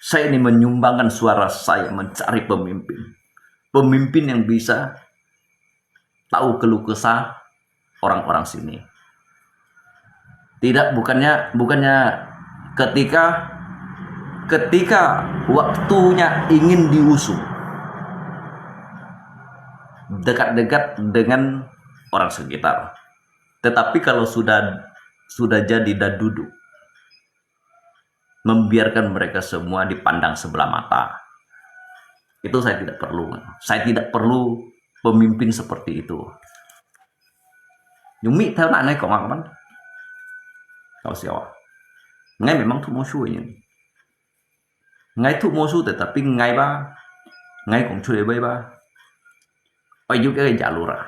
saya ini menyumbangkan suara saya mencari pemimpin. Pemimpin yang bisa tahu keluh kesah orang-orang sini. Tidak, bukannya, bukannya ketika, ketika waktunya ingin diusung, dekat-dekat dengan orang sekitar. Tetapi kalau sudah, sudah jadi dan duduk, membiarkan mereka semua dipandang sebelah mata. Itu saya tidak perlu. Saya tidak perlu pemimpin seperti itu. Yung mi theo na nai kong kapan? Kau siapa? Ngai memang thu mo shu yin. Ngai thu mo shu, tetapi ngai ba, ngai kong chui bai ba. Oi, yuk ke jalur ah.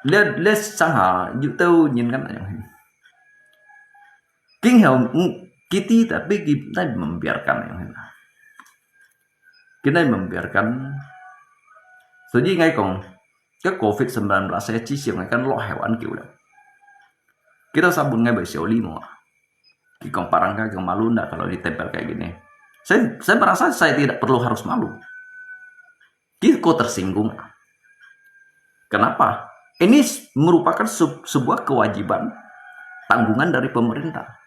Le, le sang ha, yuk tau nyin kan ayong. King heo, mm, kiti tapi kita membiarkan ayong. Kita membiarkan. Jadi ngai kong, Ke covid sembilan belas saya至少ngai kan落後恁久了。Kita sabun ngai bersioli mo. Kikong parang ka, kikong malu ndak kalau ditempel kayak gini. Saya, saya merasa saya tidak perlu harus malu. Kiko tersinggung. Kenapa? Ini merupakan se-, sebuah kewajiban tanggungan dari pemerintah.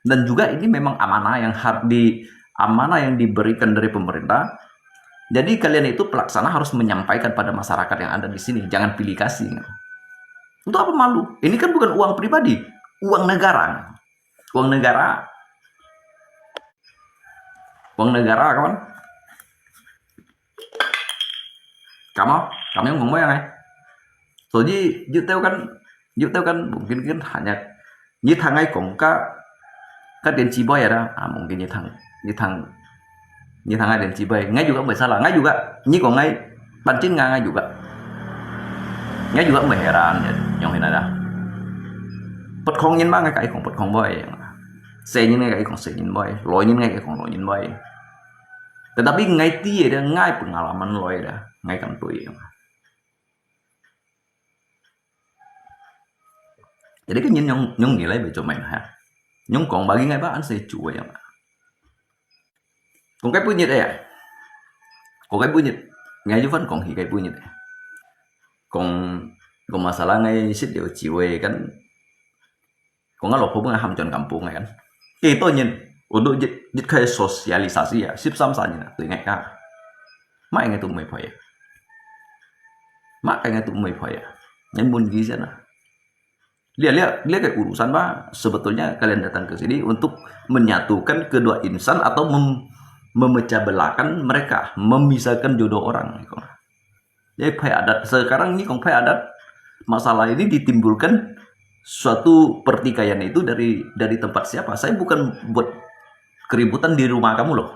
Dan juga ini memang amanah yang har-, di, amanah yang diberikan dari pemerintah. Jadi kalian itu pelaksana harus menyampaikan pada masyarakat yang ada di sini. Jangan pilih kasih. Untuk apa malu? Ini kan bukan uang pribadi, uang negara. Uang negara. Uang negara, kawan. Kamu, kamu yang ngomong ya, ngai. Jadi, you tahu kan, you tahu kan, mungkin kan hanya,你聽𠊎講个，个電子杯啊，啊，mungkin你聽，你聽，你聽𠊎電子杯，ngai juga masalah, ngai juga, 你講ngai，半斤ngai，ngai juga。Ngai juga meh heran, yang ini ada. Pet kong nyin mah ngai kai kong pet kong boy. Sê nyin ngai kai kong sê nyin boy. Loi nyin ngai kai kong loi nyin boy. Tetapi ngai ti ada, ngai pengalaman loi ada, ngai kan tui. Jadi kan nyin nyong, nyong nilai bai cuma ha. Nyong kong bagi ngai ba an sê cua yang. Kong kai punyit eh. Kong kai punyit. Ngai ju fan kong hi kai punyit eh. Kong, kong masalah ngai sit liu cua kan. Kong ngai lopho pun ham chon kampung kan. Kito nyin, untuk jit, jit kai sosialisasi ya, sip sam sa nyin, tu ngai ka. Mai ngai tu mai phoi ya. Mai ngai tu mai phoi ya. Ngai mun gi sian ah. Lihat, lihat, lihat ke urusan, Pak. Sebetulnya kalian datang ke sini untuk menyatukan kedua insan atau mem-, memecah belahkan mereka, memisahkan jodoh orang. Jadi phai adat. Sekarang ni kong phai adat, masalah ini ditimbulkan suatu pertikaian itu dari, dari tempat siapa? Saya bukan buat keributan di rumah kamu loh.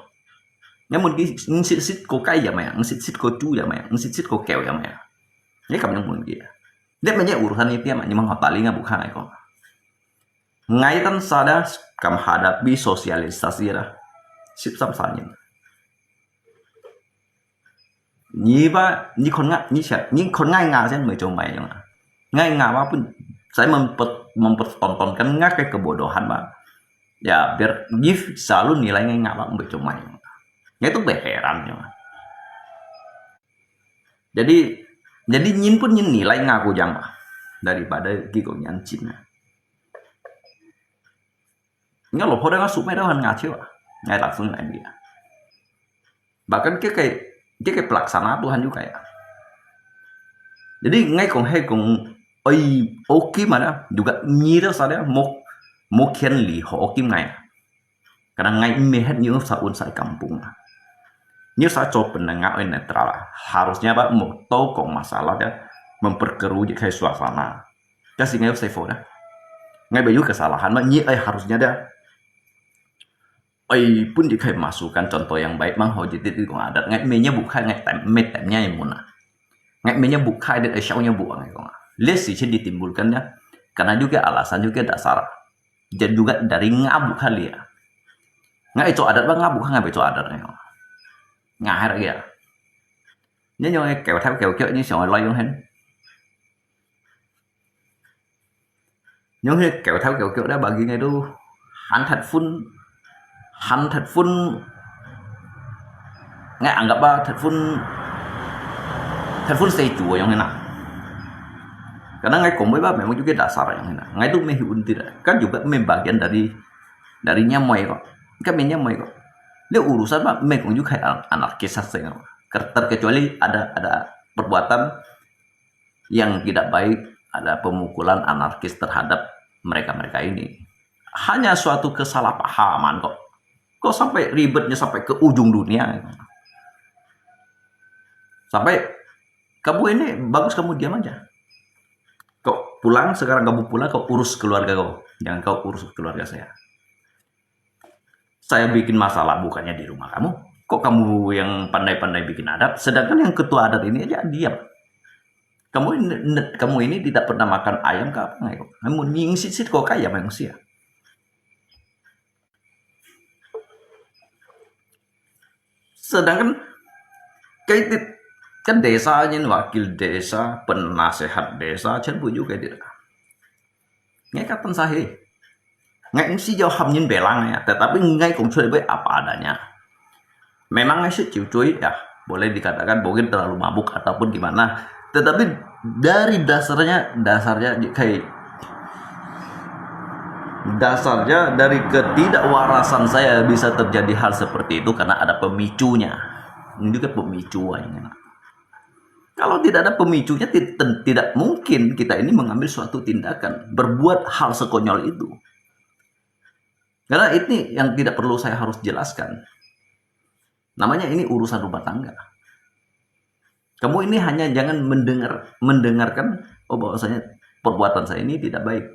Nyamun ki, ngsit-sit ko kai ya maya, ngsit-sit ko chu ya maya, ngsit-sit ko keo ya maya. Ini kam nyamun ki. Dia punya urusan itu ya, memang hotalinga bukan ko. Ngai tan sada kam hadapi sosialisasi lah. Sip sam sanyin. Ni ba, ni kon nga, ni sia, ni kon ngai nga sian mai cuma yang. Ngai nga ba pun, saya memper-, mempertontonkan ngai ke kebodohan ba. Ya, biar give selalu nilai ngai nga ba mai cuma yang. Ngai tu berheran ya. Jadi, jadi nyin pun nyin nilai ngaku jang lah daripada kiko nyan Cina. Ngai lo phoda ngai sumai dah han ngaciu ah. Ngai langsung ngai dia. Bahkan ke ke, ke ke pelaksana Tuhan juga ya. Jadi ngai kong he kong, oi, oke mana juga nyi dah sada mo, mo kian li ho oke ngai. Karena ngai mehet nyi sa un sa kampung ah. Nyi sa coba nengah oi netral lah. Harusnya ba mo tau kong masalah dia memperkeruh je kai suasana. Kasi ngai usai fo dah. Ngai bayu kesalahan ma nyi ai harusnya dah. Ai pun dikai masukan contoh yang baik mang ho jadi di kong adat ngai menya bukai ngai tem me temnya yang muna. Ngai menya bukai di ai siaunya buang ngai kong. Lesi sih ditimbulkannya karena juga alasan juga dasar. Dan juga dari ngabuk kali ya. Ngai co adat ba ngabuk ngai co adat ngai. Ngai hai lagi ya. Nyo nyo kêu thao kêu kêu ni siang lai yung hen. Nyo he kêu thao kêu kêu dah bagi ngai tu han that phun, han that phun, ngai anggap ba that phun, that phun sei chu yung hena. Karena ngai kong ba memang juga dasar yung hena. Ngai tu meh unti dah. Kan juga meh bagian dari, dari nyamoi ko. Kan meh nyamoi ko. Dia urusan ba meh kong juga anarkis saja. Terkecuali ada, ada perbuatan yang tidak baik, ada pemukulan anarkis terhadap mereka-mereka ini. Hanya suatu kesalahpahaman kok. Kok sampai ribetnya sampai ke ujung dunia. Sampai kamu ini bagus kamu diam aja. Kok pulang sekarang kamu pulang kok urus keluarga kau. Jangan kau urus keluarga saya. Saya bikin masalah bukannya di rumah kamu. Kok kamu yang pandai-pandai bikin adat, sedangkan yang ketua adat ini aja diam. Kamu ini, kamu ini tidak pernah makan ayam ke apa ngai kok? Kamu nyingsit-sit kok kayak manusia. Sedangkan kaitit Kan desa nyan, wakil desa, penasehat desa, 全部有个的啦。Ngai katan sahi. Ngai 毋係要喊人別人呀，tetapi ngai 講出來會 apa adanya. Memang ngai 係酒醉 ya, boleh dikatakan mungkin terlalu mabuk ataupun gimana. Tetapi dari dasarnya, dasarnya 可以 dasarnya dari ketidakwarasan saya bisa terjadi hal seperti itu karena ada pemicunya. Ini juga pemicu yang enak. Kalau tidak ada pemicunya, ti- ten- tidak mungkin kita ini mengambil suatu tindakan, berbuat hal sekonyol itu. Karena ini yang tidak perlu saya harus jelaskan. Namanya ini urusan rumah tangga. Kamu ini hanya jangan mendengar mendengarkan, oh, bahwasanya perbuatan saya ini tidak baik.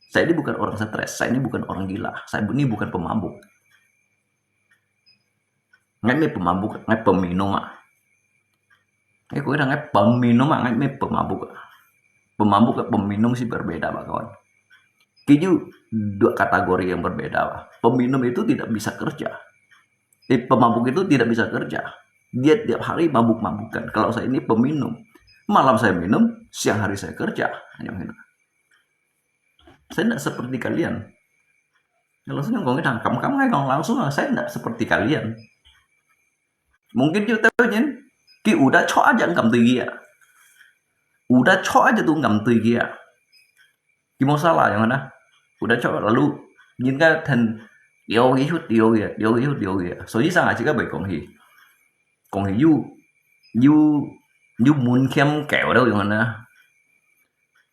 Saya ini bukan orang stres, saya ini bukan orang gila, saya ini bukan pemabuk. Ngai 毋係 pemabuk, ngai peminum ah. Ngai kau ngai peminum ah, ngai 毋係 pemabuk. Pemabuk 跟 peminum 是 berbeda, Pak kawan. Itu dua kategori yang berbeda, Pak. Peminum itu tidak bisa kerja. Eh, pemabuk itu tidak bisa kerja. Dia tiap hari mabuk-mabukan. Kalau saya ini peminum, malam saya minum, siang hari saya kerja. Hanya gitu. Saya tidak seperti kalian. Kalau saya ngomong, kamu, kamu ngomong langsung lah, saya tidak seperti kalian. Mungkin juga tahu nyen, ki udah cho aja ngam tu ya. Udah cho aja tu ngam tu ya. Ki mau salah yang mana? Udah cho lalu nyen ka then yo ki hut yo ya, yo ki hut yo ya. So ini sangat juga baik kong hi. Kong hi yu yu yu mun kiam kẹo đâu yang mana?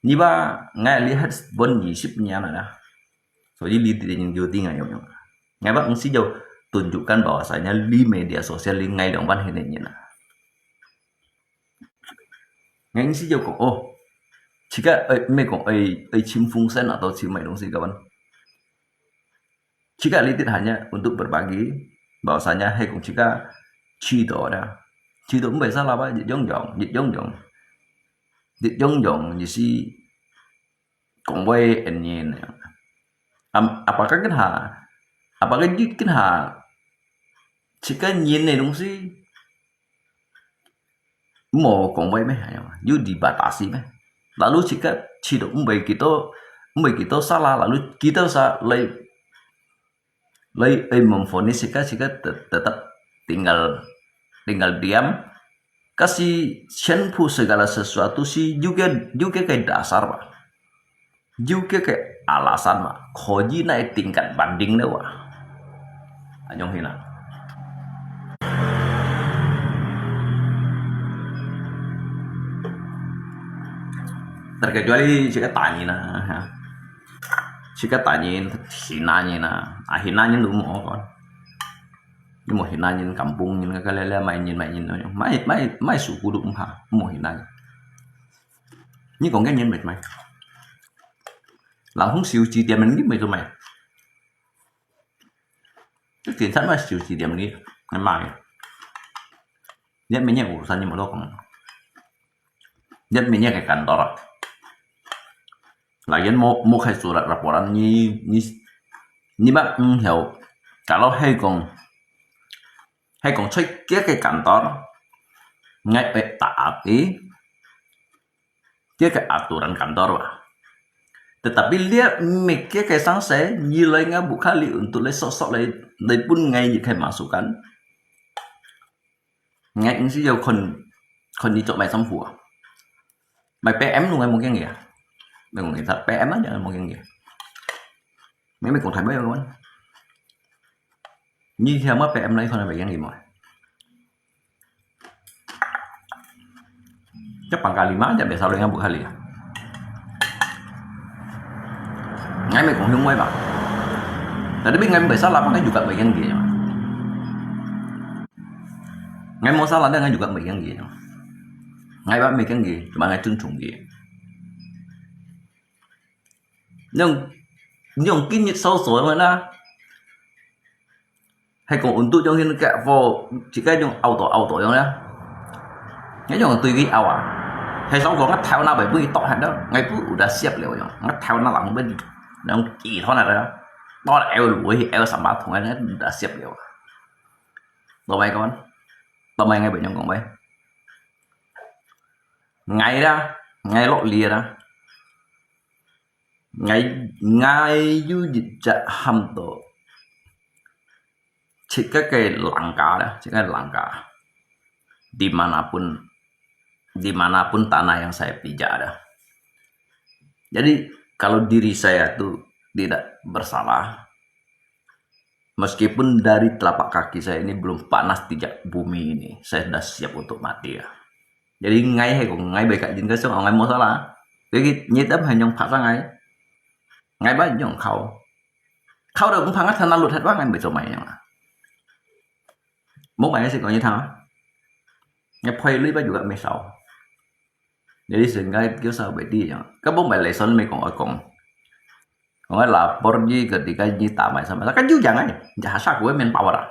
Ni ba ngai lihat bon 二十年了啦。 所以你一定有定啊，有用。Ngai bak ngsi jau tunjukkan bahwasanya di media sosial di ngai dong ban hene nyena. Ngai ngsi jau kong, oh, jika eh, me kong eh, eh, 清风山 atau 清 mai dong si kawan. Jika litit hanya untuk berbagi, bahwasanya hai kong jika 知道 ada. 知道 mbai salah ba, jit jong jong, jit jong jong. Jit jong jong, jisi kong bai en nyen. Am, apakah ken ha? Apakah jit ken ha? Jika nyen ne dong si, mo kong bai me, ayo, yu dibatasi me. Lalu jika 知道 mbai kita, mbai kita salah, lalu kita sa lai lai eh memvonis jika jika te- tetap tinggal tinggal diam. Kasi 全部 segala sesuatu si juga juga ke dasar ba. Juga ke alasan ba. Koji na tingkat banding le ba. Anyong hina. Terkecuali jika tani na. Ha. Jika tani hina ni na. Ah hina ni lu mo kon. Ni mo hina ni kampung ni ka le le mai ni mai ni no. Mai mai mai suku du mha. Mo hina ni. Ni kong ke ni mai mai. Langsung siu ji tiam ni mai tu mai. Cái cảnh sát mà siu ji tiam ni mai mai. Ni mai ni urusan ni mo lo kong. Ni mai ni ke kantor. Lagian mo mo khai surat laporan ni ni ni ba ng hiau. Kalau hai kong hai kong cek kia ke kantor ngai pe taat i kia ke aturan kantor ba. Tetapi lihat mik kia ke sang se ni lai ngai buka li untuk le sok sok le le pun ngai ni khai masukan. Ngai ngsi jau kon kon ni cok mai sam hua. Mai PM lu ngai mo kiang ya. Mai kong ni ta PM aja ngai mo kiang ya. Mai mai kong thai mai kon. Ni hiam ma PM lai kon mai kiang ya mo. Chắc bằng cả lima chắc để sao lên bukali. Ngai mai kong hiu mai ba. Tapi ngai mai salah ngai juga mai kiang ya. Ngai mo salah ngai juga mai kiang ya. Ngai ba mai kiang ya, cuma ngai chun chung ya. Nong nong kin ni sao so na. Hai kong untuk jong hin ka fo, jika jong auto auto jong ya. Ngai jong tui ki awa. Hai sao ko ngat thau na bai bui tok han da. Ngai pu udah siap liao jong. Ngat thau na lang ben. Nong ki thon na da. To eu lu hi eu sam ba thong ngai udah siap liao. Tao mai kon. Tao mai ngai bai jong kong bai. 𠊎啦，𠊎落力啦，𠊎，𠊎有一隻喊到，自家个langkah啦，自家个langkah. Di mana pun, di mana pun tanah yang saya pijak ada. Jadi, kalau diri saya tu tidak bersalah, meskipun dari telapak kaki saya ini belum panas pijak bumi ini, saya sudah siap untuk mati ya. Jadi, ngai hai kong, ngai bai kat jin ka song, ngai mo salah. Jadi, nyi tam hai nyong phak sa ngai. Ngai bai nyong khau. Khau da ung phak ngat than na lut hat wa ngai bai cho mai nyong. Mo bai ngai si kong nyi thang. Ngai phoi lui bai juga mai sao. Jadi sehingga kêu sao bai di nyong. Ka bông bai lai son mai kong oi kong. Kong oi lapor ji ketika ji tamai sama. Ka ju jang ai. Jaha sa kue men power ah.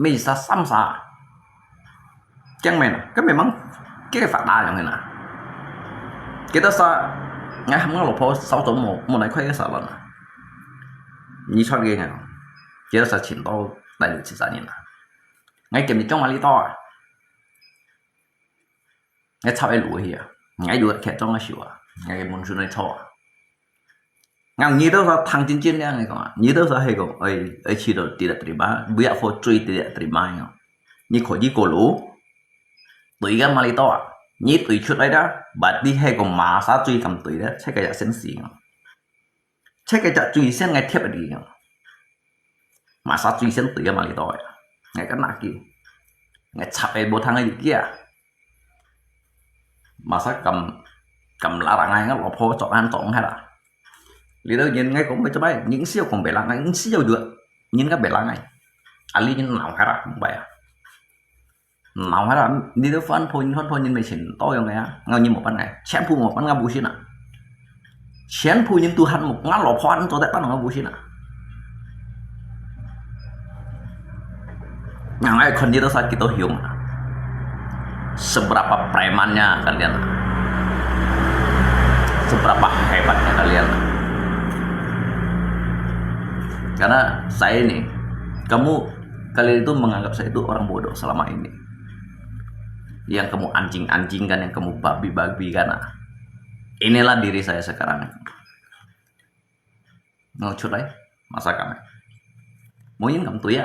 Mei sa sam sa. Kiang men. Ka memang kira fakta yang na. Kita sa ngai ham ngai lo po sao to mo mo nai khoi sa lo na. Ni chon ge ngai. Kita sa chin to dai lu chi sa ni na. Ngai kem ni chong ma li to. Ngai chau ai lu hi a. Ngai yu khe chong a siu a. Ngai mun su nai chau a. Ngang nyi tau sa thang chin chin liang ngai kong a. Nyi tau sa hai kong, oi, oi chi do tidak terima. Buyak fo chui tidak terima ngai. Nyi kho ji ko lu. Tui kan ma li to a. Nyi tui chut lai da. Bat di hai kong ma sa chui kam tui da. Chai ka ya sen si ngai. Chai ka ya chui sen ngai thiap di ngai. Ma sa chui sen tui ma li to ya. Ngai ka na ki. Ngai chap ai bo thang ai kia. Ma sa kam, kam la ra ngai ngai lo pho chok an chok hai la. Li do yin ngai kong bai chap ai, ning siu kong bai la ngai, ning siu jua. Nin ka bai la ngai. Ali nin nau hai la, kong bai a. Nau hai la, li do fan pho nin, fan pho nin mei chin, to yong ngai a. Ngau nin mo pan ngai. Chen phu mo pan ngai bu sin a. Chen phu nin tu han mo, ngai lo pho an to dai pan ngai bu sin a. Yang ai kon dia sa kita hiung. Seberapa premannya kalian? Seberapa hebatnya kalian? Karena saya ini, kamu, kalian itu menganggap saya itu orang bodoh selama ini. Yang kamu anjing-anjingkan, yang kamu babi-babikan. Inilah diri saya sekarang. Ngau chut lai, ma sa kam. Mo yin kam tui a.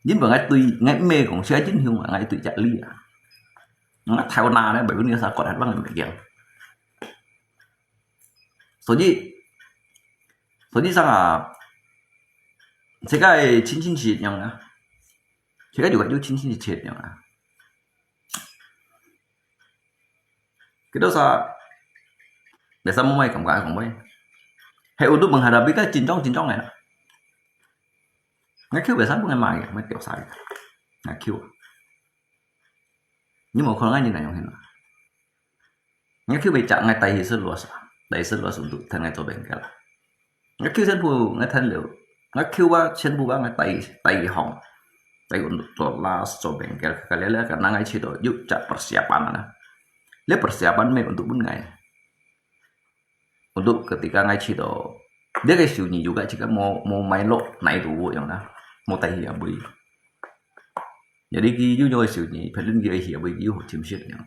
Yin ba ngai tui, ngai mei kong sia jin hiu ngai tui jak li a. Ngai thai na ne, bai ni sa kot hat bang mei kiang. Soji, soji sang a, sekai chin chin chit yang a. Sekai juga ju chin chin chit yang a. Kita sa, biasa mo mai kam ka kong mai. Hai untuk menghadapi ka chin chong chin chong ai na. Ngai kiu biasa pun ngai mai, mai tiok sa. Ngai kiu. Ni mo khon ngai ni na yong hin. Ngai kiu bai chak ngai tai hi se luas. Tai se luas untuk than ngai cho bengkel. Ngai kiu sen phu ngai than liu. Ngai kiu ba sen phu ba ngai tai, tai hong. Tai untuk to las cho bengkel. Kali le ka nang ngai chi do yuk chak persiapan na. Le persiapan me untuk pun ngai. Untuk ketika ngai chi do. Dia ke siu ni juga chika mo, mo mai lo nai tu yang na. Mo tai hi abui. Jadi ki yu nyo siu ni, phelun ki hi abui ki yu ho chim shit yang.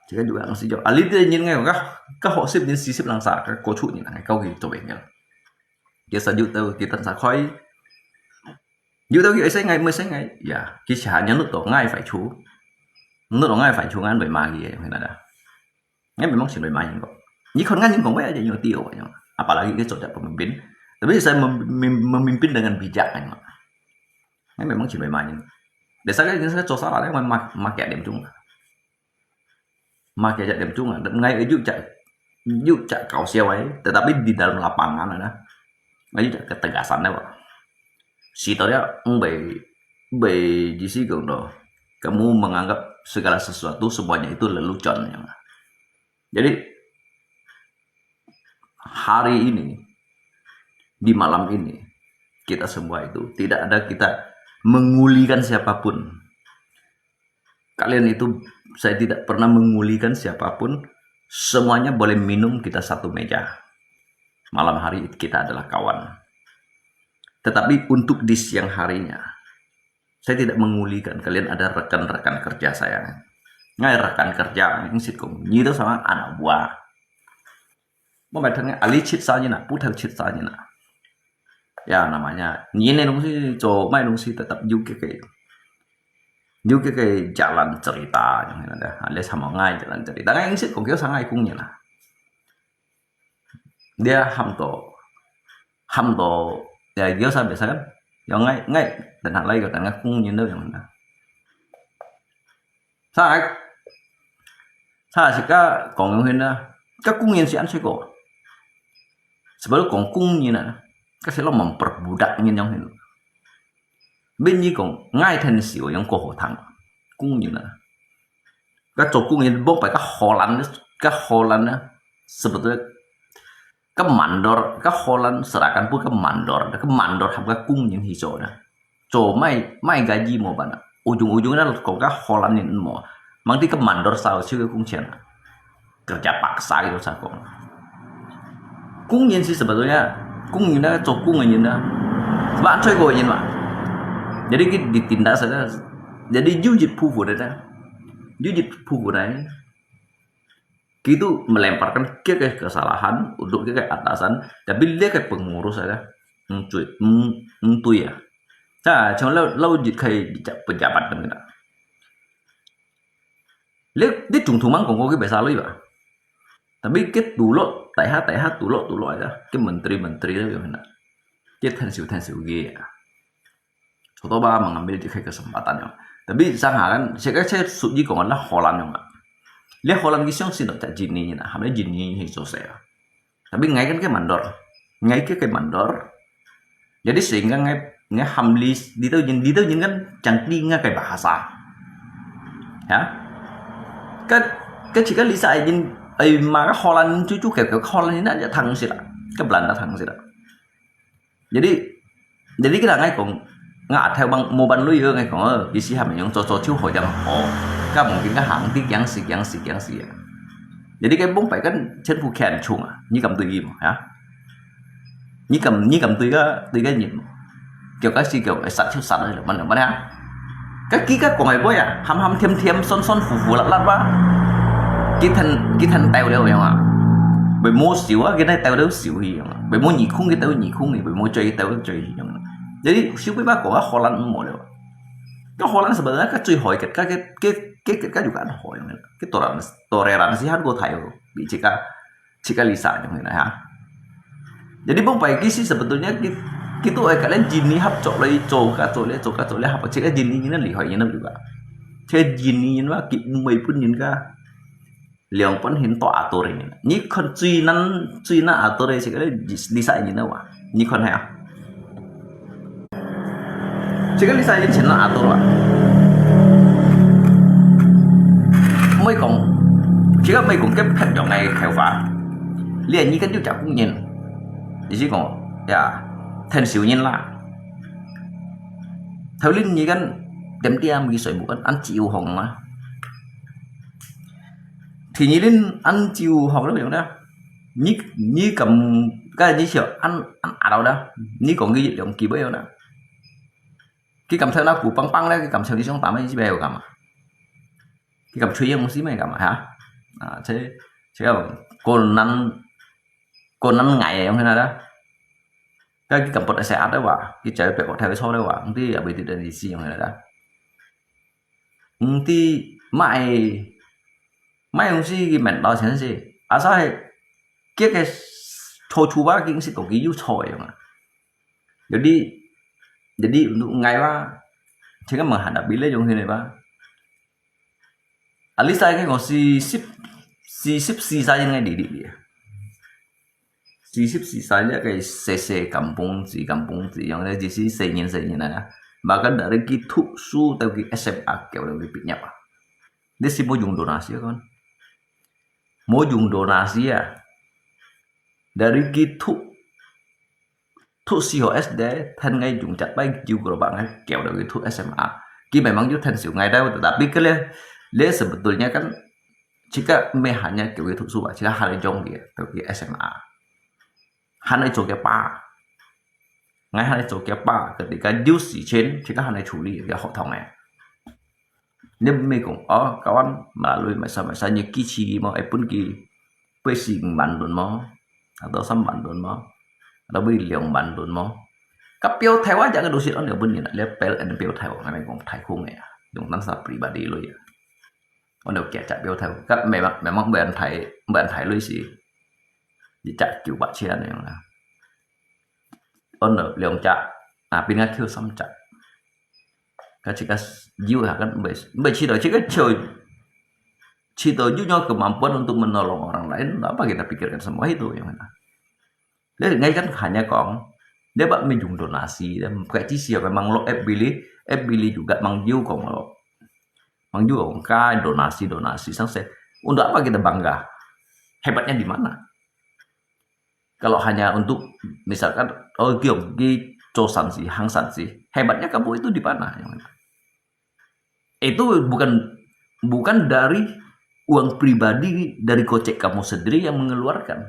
Chika juga ngai si jo. Ali dia nyin ngai ka, ka ho sip nyin si sip lang sa, ka ko chu nyin ngai kau ki to bengkel. Dia sa ju tau ki tan sa khoi. Ju tau ki ai sai ngai, mai sai ngai. Ya, ki cha nyan lut to ngai fai chu. Lut to ngai fai chu ngan bai ma ki yang na da. Ngai memang chin bai ma yang ko. Ni kon ngan yang ko wei aja nyo tio yang. Apalagi ki chot pemimpin. Tapi saya mem-, mem-, memimpin dengan bijak kan. Ngai memang chin bai ma yang. Biasa kan saya cho sa la ma, ma, ma kek dem chung. Ma kek jak dem chung, ngai yu jak, yu jak kau siau ai, tetapi di dalam lapangan ada, ngai yu jak ketegasan ai, Pak. Si tau dia, bai, bai jisi kong do, kamu menganggap segala sesuatu semuanya itu lelucon yang. Jadi hari ini, di malam ini, kita semua itu tidak ada kita mengulikan siapapun. Kalian itu, saya tidak pernah mengulikan siapapun, semuanya boleh minum kita satu meja. Malam hari kita adalah kawan. Tetapi untuk di siang harinya, Saya tidak mengulikan, kalian ada rekan-rekan kerja saya. Ngai rekan kerja, yang sit kong, nyi tu sama anak buah. Mau makan ahli cit saja nak, putar cit saja nak. Ya, namanya, nyi ni 东西做卖东西 tetap juga ke, juga ke jalan cerita yang ada. Ada sama ngai jalan cerita. Ngai yang sit kong kêu sangai kong nyi lah. Dia ham to, ham to, ya, dia sa biasa kan? Yang ngai, ngai, dan hal lain dan ngai kong nyi tu yang mana? Sa, sa sika kong yang hina, ka kong nyi si an sui ko. Sebab kong kong nyi na, ka sila memperbudak nyi yang hina. Bên nyi kong, ngai then siu yang ko ho thang, kong nyi na. Ka cho kong nyi bok pai ka Holland, ka Holland na, sebetulnya ka mandor, ka Holland serahkan pun ka mandor, ka mandor ham ka kong nyi hi cho na. Cho mai, mai gaji mo ba na. Ujung-ujung na kong ka Holland nyi mo. Mang ti ka mandor sao siu ka kong chen na. Kerja paksa gitu sa kong. Kong nyi si sebetulnya, kong nyi na, cho kong nyi na. Sebab an sui ko nyi ma. Jadi kita ditindas saja. Jadi jujit pupu dah. Jujit pupu dah. Gitu melemparkan ke, ke kesalahan untuk ke, ke atasan, tapi dia ke pengurus saja. Entui, entui ya. Nah, cuma lau, lau jit kai pejabat kan kita. Dia, dia cuma mang kong ko ke biasa lui ba. Tapi ke tulok, taiha, taiha tulok, tulok aja. Ke menteri, menteri tu yang nak. Ke tensiu, tensiu ke ya. Coba mengambil juga kesempatan yang. Tapi sang kan, saya kan saya suji kong lah Holland yang. Lihat Holland ke siang sih tak jini na, hamle jini ni so saya. Tapi ngai kan ke mandor, ngai ke ke mandor. Jadi sehingga ngai, ngai hamli di tu jin, di tu jin kan jangkli ngai ke bahasa. Ya, kan, kan jika lisa jin, ai maka Holland cucu ke, ke Holland ini aja thang sila, ke Belanda thang sila. Jadi, jadi kita ngai kong, ngai athau bang mo ban lui ngai kong, eh, isi ham yang cho cho chiu ho yang ho. Ka mungkin ka hang ti yang si, yang si, yang si ya. Jadi cái bông phải kan chen pu khen chung à, ni kam tui im, ha? Ni kam, ni kam tui ka, tui ka nyin. Kiểu cái si kiểu cái sat chiu sat rồi, mana, mana ha? Ka ki ka kong ai boy à, ham ham thiam thiam, son son fu fu lat lat ba. Ki than, ki than teo leo yang à. Bai mo siu à, ki nai teo leo siu hi yang à. Bai mo nyi khung ki teo nyi khung hi, bai mo chui ki teo chui hi yang à. Jadi siu bai ba kong à Holland mo leo. Ka Holland sebenarnya ka chui hoi ket, ka ket, ket, ket, ket ka juga hoi yang à. Ki toleran, toleransi han ko thai ko. Bi cik ka, cik ka lisa yang à ha. Jadi bông pai kisi sebetulnya ki, kitu ai kalian jini hap cok lai cok ka cok lai cok ka cok lai hap cik ka jini ni na lihoi ni na juga. Cik jini ni wa ki umai pun ni ka. Liang pun hin to atur ni. Ni kon cui nan cui nan atur ni cik ka lisa ni na wa. Ni kon hai ah. Cik ka lisa ni cik nan atur wa. Mai kong. Cik ka mai kong ke pet yong ai khai fa. Lian ni kan ju jak kung ni. Isi kong, ya, then siu nyin la. Thau lin ni kan, dem tiam ki soi bu kan, an chiu hong ma. Thì ni lin an chiu hong lo yong da. Ni, ni kam, ka ni siu an, an a lo da. Ni kong ki yong ki bai yong da. Ki kam thau na ku pang pang le, ki kam thau ni song tam ai si bai yong kam. Ki kam chui yang si mai kam ha. À, thế, thế ko nan, ko nan ngai yong na da. Ka ki kam pot ase at wa, ki chai pe ko thai cho le wa, nti ya bai ti den si yong na da. Nti mai, mai yong si ki men tao chen si. Asa he, kia ke cho chu ba ki si to ki yu cho yong. Jadi, jadi untuk ngai wa, cik ka menghan da bi le yong hi le ba. Alisa ke ko si sip, si sip si sa yang ngai di di di. Si sip si sa ya ke se se kampung si kampung si yang le di si se nyin se nyin na. Bahkan dari ki thuk su tau ki S M A ke orang ki pinyap ah. Dia si mo yung donasi kan. Mo yung donasi ya. Dari ki thuk thuk si ho S D, then ngai yung chat pai yung gro ba ngai kêu dari thuk S M A. Ki memang yung then siu ngai dau, tetapi ke le, le sebetulnya kan jika me hanya kêu ki thuk su ba, jika hal jong ki, tau ki S M A. Hanya jong ki pa. ，𠊎還係做佢爸，ketika有事情，自家還係處理佢个合同个。你毋係講，哦，kawan，melalui macam-macam，你支持佢無，會分佢八四五萬銀無，atau三萬銀無，atau分兩萬銀無。該表態啊，這个東西，哦，你分你啦，你表，你表態，𠊎講太空个啊，用單儕pribadi鐳啊。 安到幾隻表頭，該memang，memang毋係太，毋係太類似，一隻九百千恁樣啦。安到兩隻，啊，變个扣三隻。該自家有啊，kan毋係，毋係知道，自家就知道有那個kemampuan untuk menolong orang lain, apa kita pikirkan semua itu yang mana? Jadi, ngai kan hanya kong, dia bak meh jung donasi, dia bukan ti siapa mang lo, eh, bili, eh, bili juga mang jiu kong lo. Mang jiu kong kai donasi, donasi, sang se. Untuk apa kita bangga? Hebatnya di mana? Kalau hanya untuk, misalkan, oh, giong, gi, cosan si, hangsan si. Hebatnya kamu itu di mana? Itu bukan, bukan dari uang pribadi, dari kocek kamu sendiri yang mengeluarkan.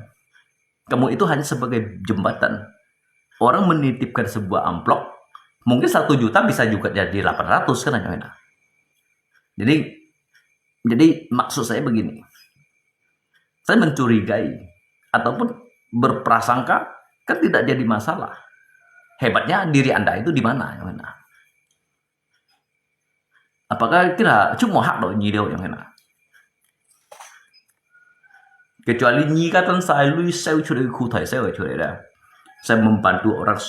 Kamu itu hanya sebagai jembatan. Orang menitipkan sebuah amplop, mungkin satu juta bisa juga jadi delapan ratus kan hanya. Jadi, jadi maksud saya begini. Saya mencurigai ataupun berprasangka kan tidak jadi masalah. Hebatnya diri Anda itu di mana? Apakah kira cuma hak lo nyi liu yang kena? Kecuali nyi katan saya lui saya curi kutai saya curi dah. Saya membantu orang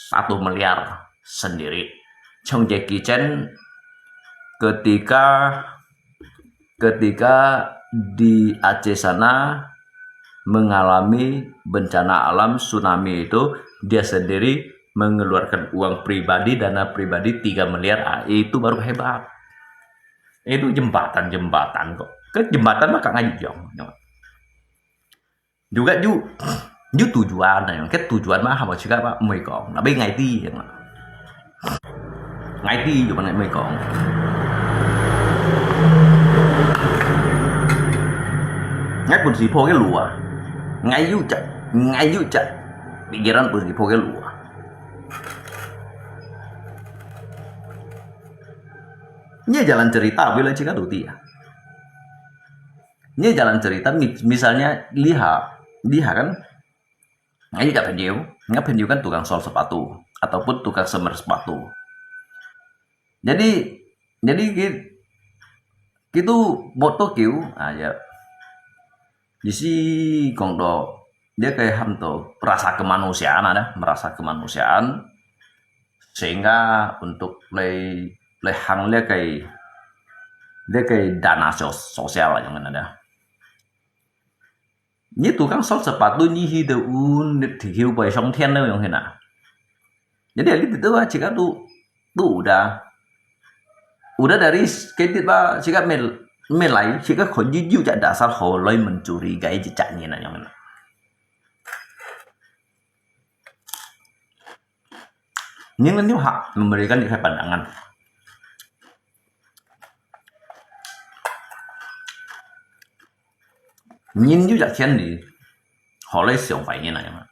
satu miliar sendiri. Chong Jackie Chan ketika ketika di Aceh sana mengalami bencana alam tsunami itu, dia sendiri mengeluarkan uang pribadi, dana pribadi tiga miliar, ah, itu baru hebat. Itu jembatan-jembatan kok. Ke jembatan mah kak ngaji jong. Juga ju, ju tujuan na, ke tujuan mah hamo chika pa mui kong, tapi ngai ti yang. Ngai ti ju mana mui kong. Ngai pun si po ke lua. Ngai ju cak, ngai ju cak. Pikiran pun si po ke lua. Ini jalan cerita, bila chika tuti ya. Ini jalan cerita, mi-, misalnya lihat, lihat kan, ngai juga penyu, ngai penyu kan tukang sol sepatu ataupun tukang semer sepatu. Jadi, jadi ki-, kitu moto kiu, ah, ya. Di si kong do, dia kaya ham to rasa kemanusiaan ada, merasa kemanusiaan, sehingga untuk lei, lei hang dia kaya, dia kaya dana sos-, sosial yang ada. Ni tukang sol sepatu ni hi de un, ni ti hiu pai song tian de yang hina. Jadi, ali itu ah, jika tu, tu udah, udah dari s-, kredit ba, jika mel-, melai, jika kau jujur jak dasar holoi mencurigai jejak ni na yang hina. Ni ngan hak memberikan ikai pandangan. Nyin yu jak chén li, hò lei siòng phải nyin à.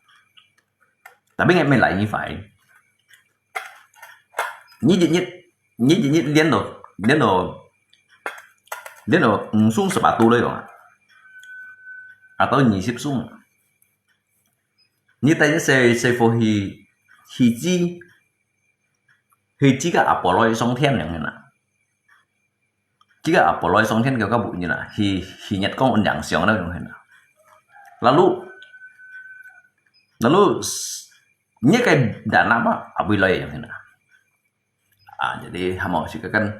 Tapi ngai mê lai nyi phải. Nyi jit nyi, nyi jit nyi liên đồ, liên đồ, liên đồ, ừ, xuống sa ba tu lei dòng à. Atau nyi sip xuống. Nyi tai nyi se, se pho hi, hi chi, hi chi ka apoloi song thiên yang nyin à. Chỉ có apoloi song thiên kiao ka bu nyi na, hi, hi nhật kong un yang siang na yong hen na. Lalu, lalu, s-, nyi kai dana ba, abui loi yong hen na. Ah, jadi, hamo, sika kan,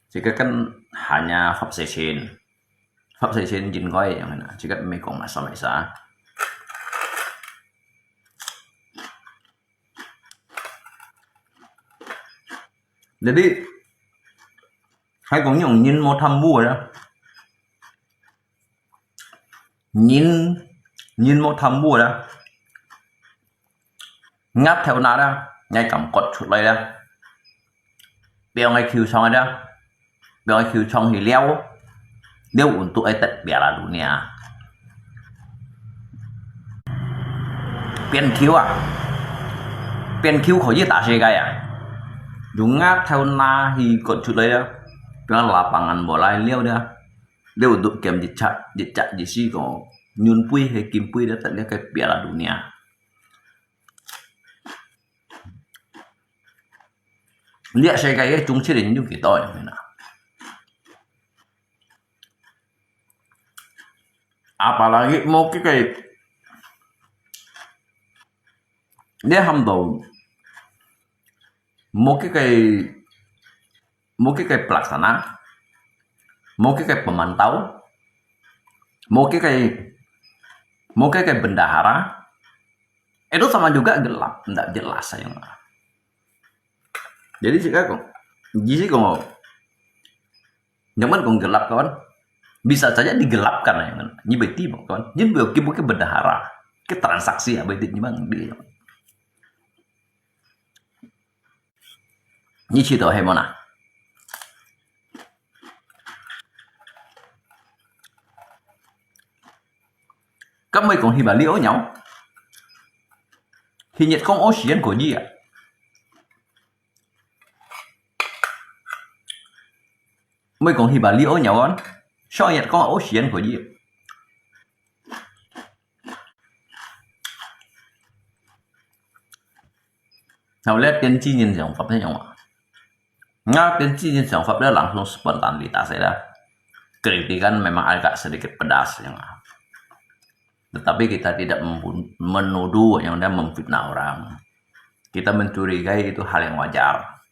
sika kan hanya fap se chin. Fap se chin jin koi yong hen na. Sika mi kong masa masa. Jadi, hai kong yong nyin mo tham bu ya. Nyin, nyin mo tham bu ya. Ngap theo na ya, ngai kam kot chut lai ya. Piao ngai kiu chong ya. Piao ngai kiu chong hi liao. Liao untuk ai tet piala dunia. Pian kiu ah. Pin Q可以打世界啊！用額頭拿去割出來啊！Pia lapangan bola liau dia. Liau duk kem jejak jejak jisi ko nyun pui he kim pui dia tak dia ke Piala Dunia. Lihat世界个中七人有幾多人啊？Apalagi mo kikay 你喊到 mo kikay mo kikay pelaksana, mo kikay pemantau, mo kikay mo kikay bendahara, itu sama juga gelap, ndak jelas saya. Jadi sih kok, jadi sih kok, nyaman kok gelap kawan, bisa saja digelapkan ya kan, ini berarti kawan, jadi bukan bukan bendahara, ke transaksi apa itu memang dia. 你試著係無啦？敢會講希望你屙尿？係日光屙屎還可以啊？會講希望你屙尿啊？上日光屙屎還可以啊？ Nah, oleh 天气人想法係樣啊。Nah, 天气人想法咧 langsung spontan di tas ya. Kritikan memang agak sedikit pedas ya. Tetapi kita tidak membu- menuduh yang dia memfitnah orang. Kita mencurigai itu hal yang wajar.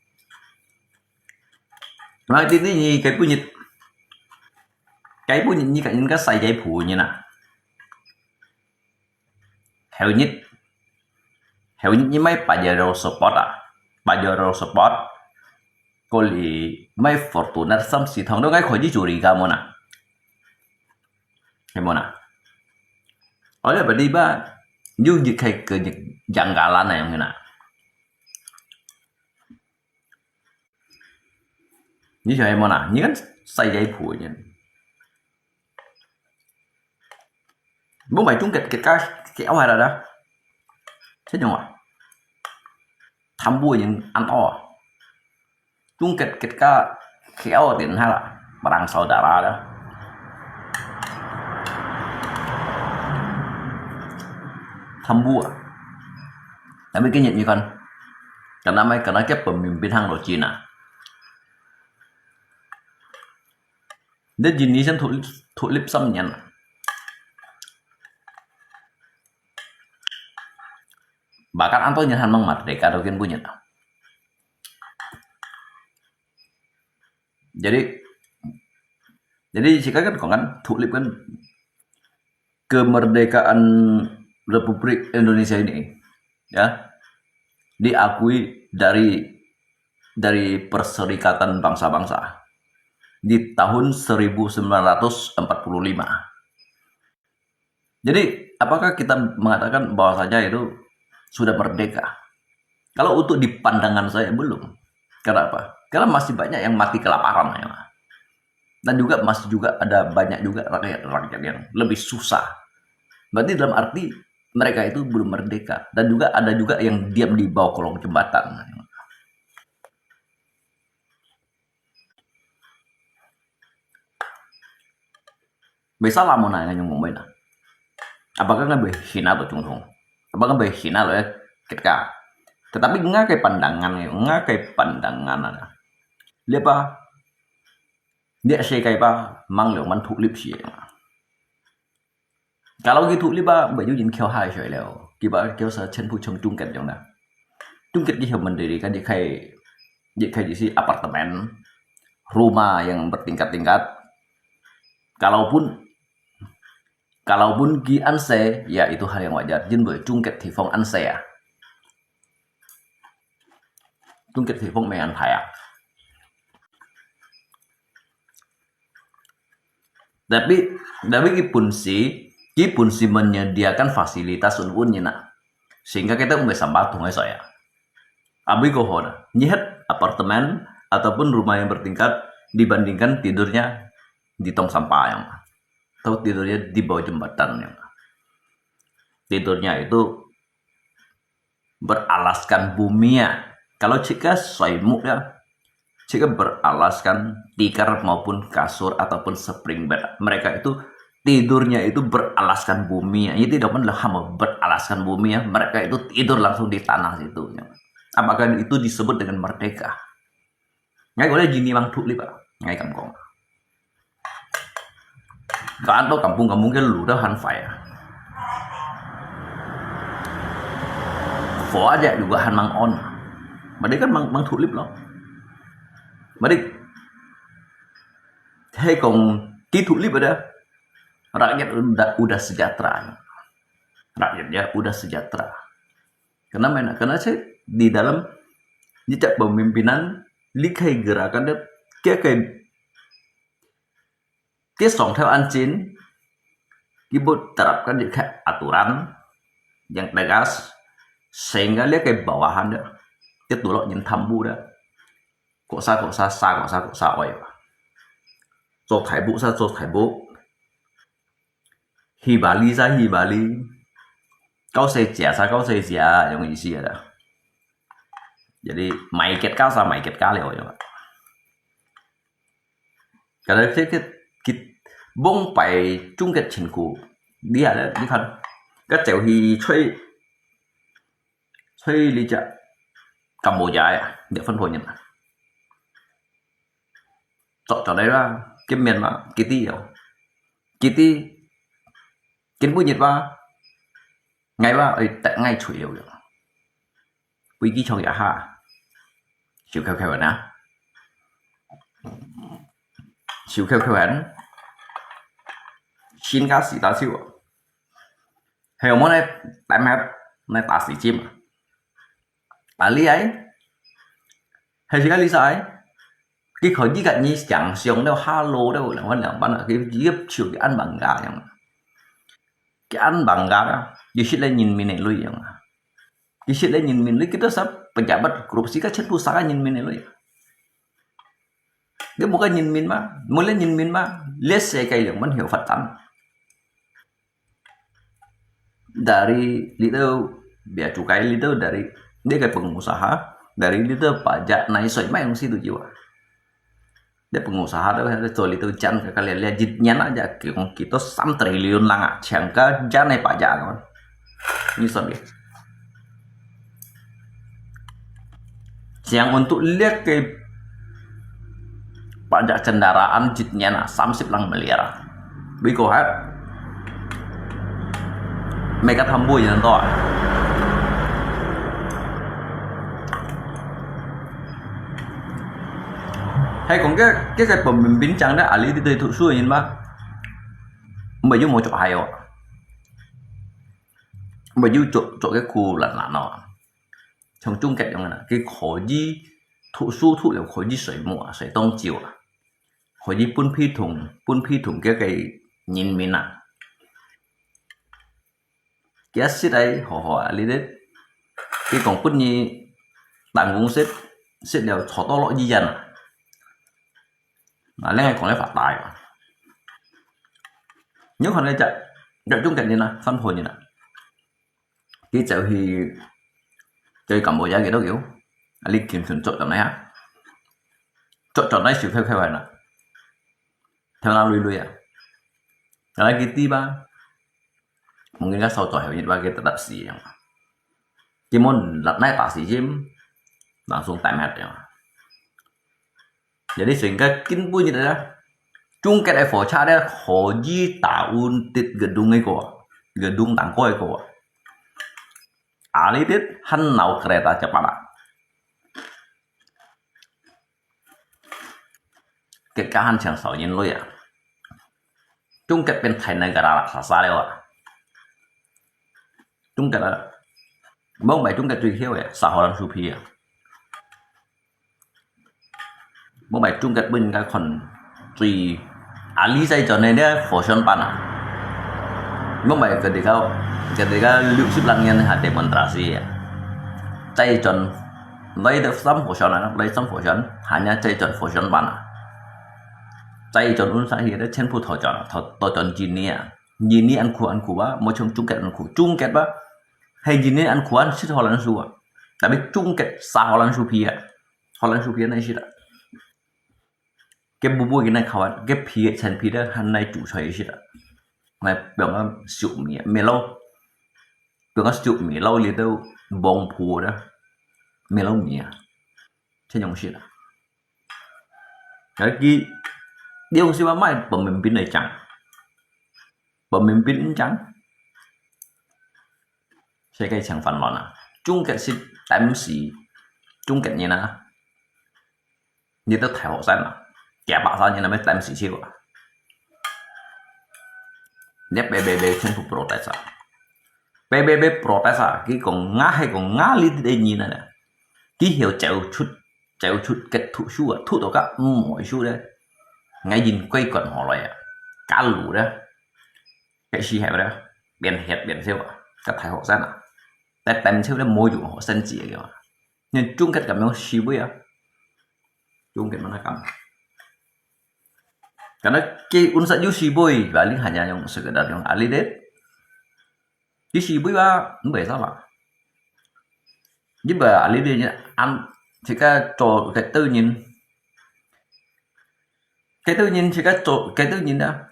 Nah, ini ni kayak punyit. Kayak punyit ni kayak ini kan saya punyit nah. Heo nyit. Heo nyit ni mai Pajero Sport ah. Pajero Sport. Kau li mai Fortuner sam si thong dong ai kho ji curiga mo na. Hei mo na. Oleh badi ba. Yu nyit kai ke nyit janggalan na yang na. Ni siapa mo na? Ni kan saya jai pu ni. Bung bai chung ket ket ka ke awai da da. Thế nhưng mà tham bu những ăn to. Chung ket ket ka ke awai din ha la. Perang saudara da. Tham bu. Tapi cái nhận như con. Karena mai karena cái pemimpin hang lo Cina. Dia jenisnya thu thu lip sam nyan. Bahkan anto nyan han mang merdeka do kin punya. Jadi jadi sih kan kong kan thu lip kan kemerdekaan Republik Indonesia ini ya diakui dari dari Perserikatan Bangsa-Bangsa di tahun seribu sembilan ratus empat puluh lima. Jadi, apakah kita mengatakan bahwasanya itu sudah merdeka? Kalau untuk di pandangan saya, belum. Kenapa? Karena masih banyak yang mati kelaparan ya. Dan juga masih juga ada banyak juga rakyat-rakyat yang lebih susah. Berarti dalam arti mereka itu belum merdeka dan juga ada juga yang diam di bawah kolong jembatan. Bisa lah mo na ngayong mong na. Apakah nggak berhina to chung chung? Apakah nggak berhina lo ya ketika? Tetapi ngakai pandangan, ngakai pandangan ada. Dia apa? Dia sekai pa mang liu man thu lip si. Kalau gitu liba baju jin kêu hai soi liu. Kiba kêu sa chen pu chung chung ket jong na. Chung ket ki hiu mendirikan di kai di kai di si apartemen, rumah yang bertingkat-tingkat. Kalaupun kalaupun ki anse, ya itu hal yang wajar. Jin boleh chung ket di phong anse ya. Chung ket di phong meng an thai ya. Tapi tapi ki pun si ki pun si menyediakan fasilitas untuk ni na. Sehingga kita umbe sampah tung ai saya. Abui ko ho na. Nyihet apartemen ataupun rumah yang bertingkat dibandingkan tidurnya di tong sampah yang atau tidurnya di bawah jembatan yang tidurnya itu beralaskan bumi ya. Kalau jika soimuk ya, jika beralaskan tikar maupun kasur ataupun spring bed, mereka itu tidurnya itu beralaskan bumi ya. Jadi tidak pernah hamba beralaskan bumi ya. Mereka itu tidur langsung di tanah situ ya. Apakah itu disebut dengan merdeka? Ngai có lẽ gì mang thu lip à? Ngai cảm講. Có ăn đâu cảm bung cảm bung cái lũ đó hẳn phải à? Phó aja juga hẳn mang on. Mà đây kan mang mang thu lip lo. Mà đây hay còn kỹ thu lip đó. Rakyat udah udah sejahtera. Rakyatnya udah sejahtera. Kenapa enak? Karena saya di dalam jejak pemimpinan likai gerakan dia, dia kayak dia song theo anjing, ibu terapkan juga aturan yang tegas sehingga dia kayak bawahan dia, dia tulok nyen tambu dia. Kok sa kok sa sa kok sa kok sa oi. Cho thai bu sa cho thai bu. Hibali sa hibali. Kau se jia sa kau se jia, yang isi ada. Jadi, mai ket ka sa mai ket ka leo ya. Kada kit kit kit bông pai chung ket chin ku. Dia ada, di kan. Ka chèo hi choi choi li ja. Kamboja ya, dia phân phối nyen. Chọn chọn đấy ba, cái miền mà Kitty rồi. Kitty, kiến bút nhiệt ba. Ngày ba, ấy, tại ngày chủ yếu rồi. Quý ký trong nhà ha. Siêu khêu khêu nè. Siêu khêu khêu hẳn. Xin cá sĩ ta siêu. Hay món này, tại mẹ, này ta sĩ chim. Ahli ai. Hay sing ahli sa ai. Ki kho ji kat ni siang siang leo halo leo leo wan leo ban ki yep chiu ki an bang ga yang. Ki an bang ga. Ki shit le nyin min lui yang. Ki shit le nyin min lui kita sa pejabat korupsi ka chet pu sa ka nyin min lui. Dia bukan nyin min ma, mula nyin min ma, les se kai yang man hiu fatan. Dari little bea cukai little dari dia kai pengusaha, dari little pajak naik soi mai yang situ jiwa. Dia pengusaha tu ada so little jan ke kali lihat jitnya aja kong kita sam triliun lang ah, changka jan ai pajak kan. Ni sabi. Siang untuk lihat ke pajak kendaraan jitnya na samsip lang miliar. Biko hat. Mereka tambui yang to. Hay kong ke ke ke pemimpin chang da ahli di tu su yin ma. Maju mau cok hayo. Maju cok cok ke ku lan lan no. Trong chung ket yang na. Ke kho ji thu su thu liu kho ji sui mo sui tong jiu. Kho ji pun phi thùng pun phi thùng ke ke nyin min na. Kia sit ai ho ho a li det. Ki kong put ni tan kong sit sit liao cho to lo yi yan. Mà leng ai kong le fa tai. Nyu kong le ja ja chung kat ni na, san pho ni na. Ki chau hi chau hi Cambodia ki do kiu. A li kim sun chot chot nai ha. Chot chot nai siu kheu kheu hai na. Theo na lui lui a. Ka lai ki ti ba. Mungkin ka sau choi heo yit ba ki ta tap si yang. Ki mon lat nai ta si jim. Langsung tai mat yang. Jadi sehingga kin bu ni da. Chung ket ai pho cha da kho ji ta un tit gedung ai ko. Gedung tang ko ai ko. A li tit han nau kereta cepat lah. Ket ka han chang sau yin lui a. Chung ket pen thai nai gara raksasa liao a. Chung ket a. Mong bai chung ket chui hiu a, sa ho lam su phi a. Mong bai chung ket bun ka khon chui. A li sai chon ne dia pho shon pan a. Mong bai ka di ka ka di ka lu sip lang yan ha demonstrasi a. Sai chon Lai de sam pho shon a, lai sam pho shon, hanya chai chon pho shon ban a. Chai chon un sa hi de chen phu tho chon, tho tho chon jin ni a. Jin ni an khu an khu ba, mo chung chung ket an khu, chung ket ba. 係人呢恁苦恁食荷蘭酥啊，tapi中國殺荷蘭酥皮啊，荷蘭酥皮哪食啊？該不不个那烤啊，該皮个陳皮的還來煮出來食啊，來放个熟米啊，米撈，放个熟米撈裡頭黃瓠的，米撈米啊，這樣食啊。 Jadi，你用什麼賣本民兵來講？本民兵講，世界請反亂啊！中國係等死，中國人啊，你都大學生啊，幾百三年都沒等死去啊！你別別別全部 protes 啊！別別別 protes 啊！佢講𠊎係講𠊎呢啲人啊，佢曉走出 走出該讀書啊，讀到該五歲書咧，𠊎人歸關好來啊，加入咧，該時候咧，變血變燒啊，該大學生啊，但等燒咧無用好生子个嘛，你中國咁樣示威啊，中國乜那咁，karena佢本身有示威，balik hanya用sekedar用alit咧。 你示威啊，毋會使嘛。你毋係啊，你你安，自家做个對人，个對人自家做个對人啊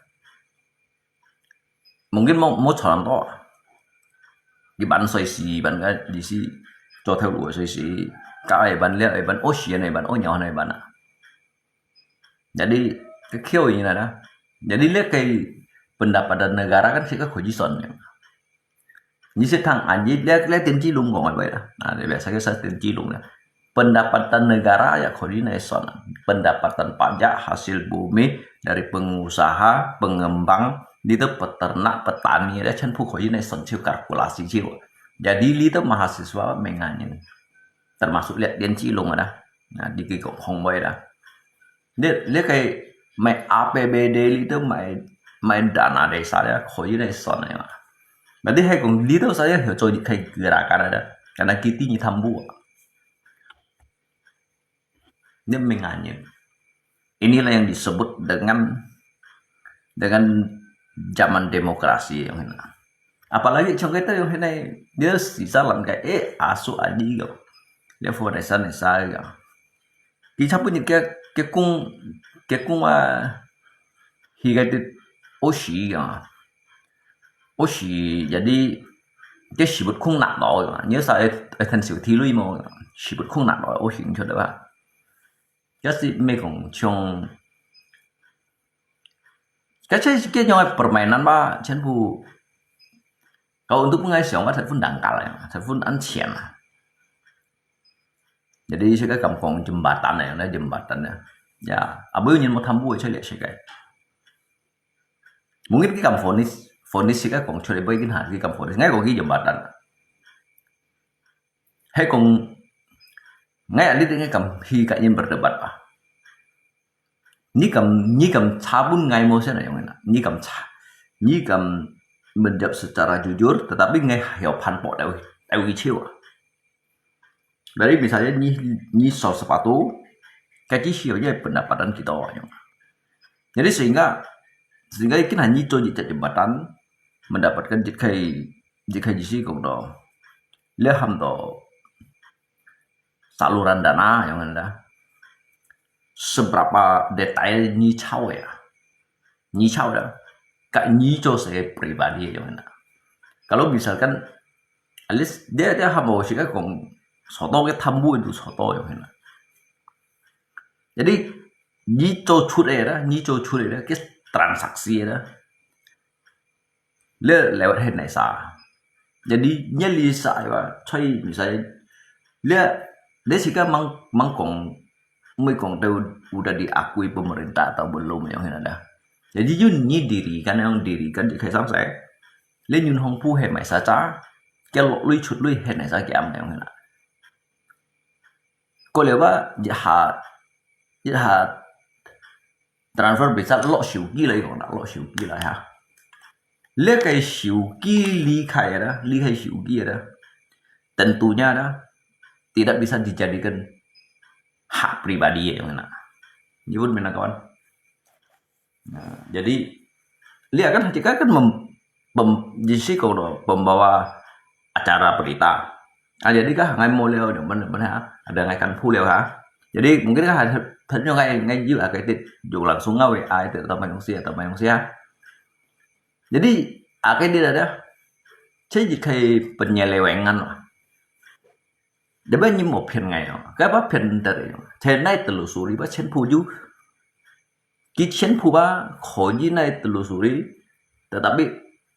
，mungkin無無錯人多啊。一般衰死，一般个意思，做頭路个衰死，搞一般了一般，屙屎个一般，屙尿个一般啊。 Jadi, kekeu ini lah. Jadi, 這個 pendapatan negara kan 係个可以算个。你係聽安逸，這這電子龍講个話啦。啊，你別使个使電子龍啦。Pendapatan negara也可以來算啊。Pendapatan pajak hasil bumi dari pengusaha, pengembang, 你个 peternak、petani 咧，全部可以來算，就 kalkulasi 就。Jadi，你个 mahasiswa 每個人，termasuk 這電子龍啊啦。啊，你个講講話啦。 你你个買A P B D裡頭買買dana desa咧，可以來算个嘛。Berarti係講裡頭saya有做一個gerakan ada，karena kita ini tambu。你明眼人，inilah yang disebut dengan dengan zaman demokrasi yang ini. Apalagi 像佢兜用現在，你都時常人个，誒，阿叔阿姨个，你放在山裡晒个。佢差不多佢佢講佢講啊，佢个啲屙屎啊，屙屎，jadi佢屎朏空拿到个，你有啥會會吞小體類無？屎朏空拿到，屙屎出來吧。這係毋係講像 該這這樣个 permainan 吧，全部，kalau untuk 分𠊎想，𠊎十分 dangkal啊，十分 安全啊。Jadi，這個敢講 jembatan啊，那 jembatan啊，ya，啊，無有人無tambu个，這個這個。Mungkin佢敢 vonis，vonis 這個講出來，無一定下，佢敢 vonis，𠊎講佢 jembatan。 係講，𠊎啊，你應該敢去甲因 berdebat 吧？你敢，你敢查問𠊎無先來用个啦？你敢查？你敢 menjawab secara jujur，tetapi𠊎曉 反駁到，到一切啊。Dari misalnya你，你 soal sepatu，該只需要一个 pendapatan kita orang. Jadi sehingga sehingga 佢係你做一隻 jembatan，mendapatkan 一個一個意思講到，你喊到 saluran dana yang ada，seberapa detail 你抄个啊，你抄个，該你做事个 pribadi yang ada。Kalau misalkan at least 你你喊我係个講，soto个 tambu itu soto yang ada。Jadi 你做出个啦，你做出个啦，个 transaksi 啦。 你lewat 係哪儕？Jadi你哪儕个，所以毋使，你你自家吂吂講，毋會講到 udah diakui pemerintah atau belum yang 係哪啦。Jadi 就你 dirikan，你 dirikan 就開始使。你銀行簿係買啥隻，佢落鐳出鐳係哪儕減樣係哪。過了吧，一下一下 transfer 比較落手機來講啦，落手機來哈。這個手機離開啦，離開手機啦，tentunya啦，tidak bisa dijadikan hak pribadi yang mana. Nyebut mana kawan? Nah, jadi 你 kan ketika kan mem, pem, jadi 講到 pembawa acara berita. Ah, jadi kah ngai mo liao, mana mana ha, ada ngai kan pu liao ha. Jadi mungkin kah ada ngai ngai jiu akai tit jung langsung ngau ai tit atau mai dong si atau mai dong si ha. Jadi akai tit ada, cek jikai penyelewengan lah. Dia banyak mo pian ngai no, kah apa pian dari no, cek nai telusuri ba cek pu ju. Ki cen phu ba, kho yi nai telusuri, tetapi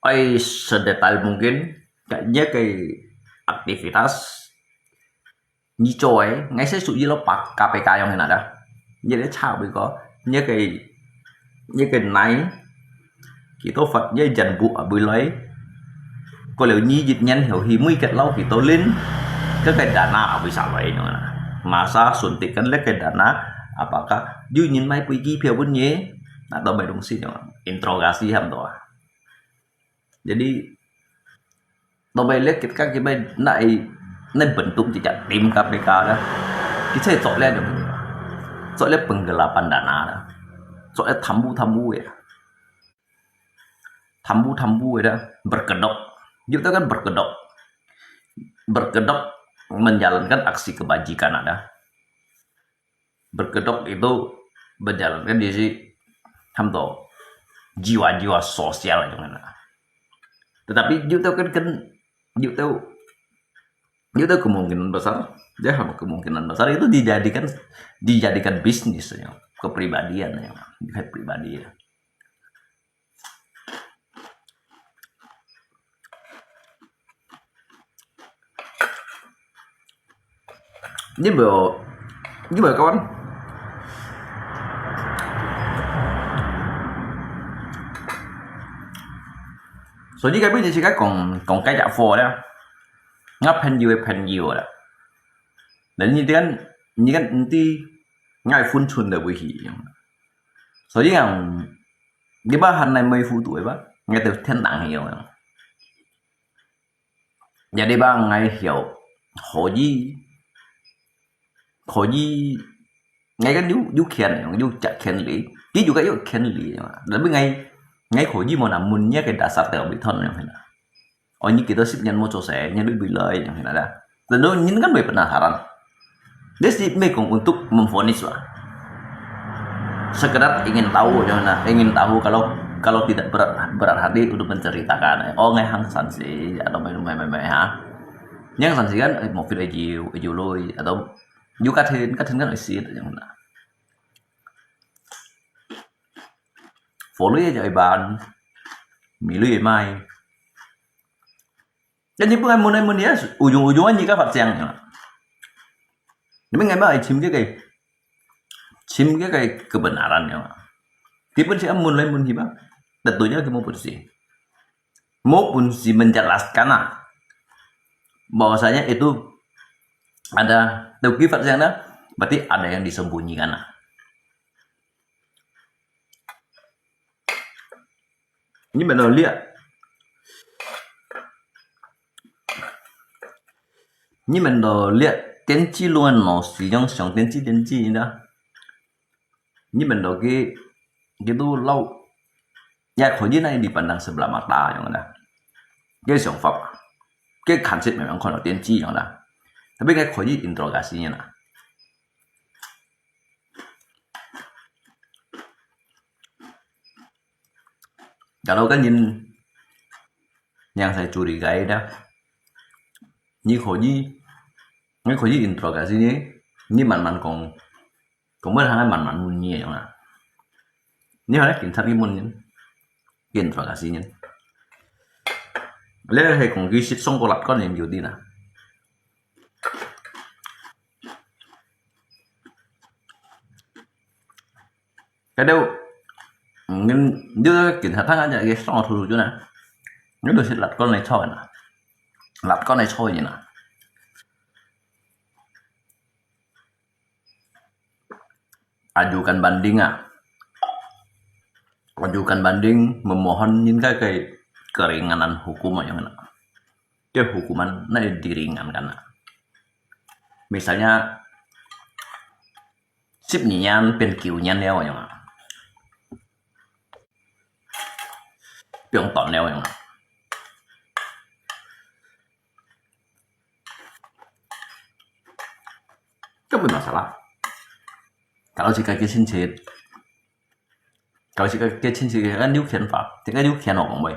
ai sedetail mungkin, kah nye ke aktivitas, nyi coy, ngai se su yi lo pak K P K yong hin ada. Nye le cha bui ko, nye ke, nye ke nai, Kito fat ye jan bu abui loi. Ko liu nyi yit nyan hiu hi mui ket lau kito lin. Ke ke dana abui sa loi no na. Masa suntik kan le ke dana. Apakah yu nyin mai pui ki phiu bun ye? Atau mai dong si no. Interogasi ham to. Jadi Tobay lekit ka kibai nai, nai bentuk jejak tim K P K da. Kisai cok le dong. Cok le penggelapan dana da. Cok le thamu-thamu ya. Thamu-thamu ya da. Berkedok. Kita kan berkedok. Berkedok menjalankan aksi kebajikan ada. Berkedok itu menjalankan diri ham to jiwa-jiwa sosial yang mana. Tetapi juga kan kan juga juga kemungkinan besar, dia ham kemungkinan besar itu dijadikan dijadikan bisnis ya, kepribadian ya, pribadi ya. Ini bro, ini bro kawan. 所以該邊就係講講該隻貨啦，我朋友个朋友啦。那你看，你看，你的，我分寸的危險。所以講，你把還來沒糊塗个吧，我就天堂去了。 Jadi ba ngai hiau, 可以，可以，ngai kan有有權，有權利，佢有个有權利嘛。Tapi ngai ngai 可以無那問你个dasar teu bithon yang hina. Oh, ini kita sip nyan mo cose, nyan lui bilai yang hina da. Lalu nyin kan boleh penasaran. Dia sih mekong untuk memvonis lah. Sekedar ingin tahu, jangan ingin tahu kalau kalau tidak berat berat hati untuk menceritakan. Oh, ngai hang sansi atau main main main main ha. Yang sansi kan eh, mobil ejiu ejiu lui atau you katin katin kan isi yang na. Follow ya jai ban, milu ya mai. Jadi bukan mun mun ya, ujung-ujungnya jika 發生 ya. Tapi ngai ba chim ke kai, chim ke kai kebenaran ya. Tipe si amun lai mun hiba, tentunya ke mau pun si, mau pun si menjelaskan lah. Bahwasanya itu ada teuki 發生 lah, berarti ada yang disembunyikan lah. 你们都列，你们都列电子论哦，使用上电子电子呢。你们都给给都老，也可以呢，你 pandang sebelah mata yang ada. 个想法，个看起来没有看到电子样啦，tapi 个可以 interogasi 啦。 Kalau kan nyin yang saya curigai dah, ni kho ni, ni kho ni interogasi ni, ni man man kong, kong buat hana man man mun ni yang lah. Ni hana kin tapi mun ni, interogasi ni. Leh hai kong ki sit song ko lat kon yang judi na. Cái đâu, nhưng như kiểm soát thắng aja cái song thu chu na. Nếu được sẽ lật con này thôi na. Lật con này thôi vậy na. Ajukan banding ah. Ajukan banding memohon nyin kai kai keringanan hukum yang na. Cái hukuman na diringankan na. Misalnya, sip nyi nyan, pian kiu nyan neo yang. Piang ton neo yang. masala. Kalau si kaki sinsit, kalau si kaki sinsit kan liu kian fa, tinggal liu kian orang boy.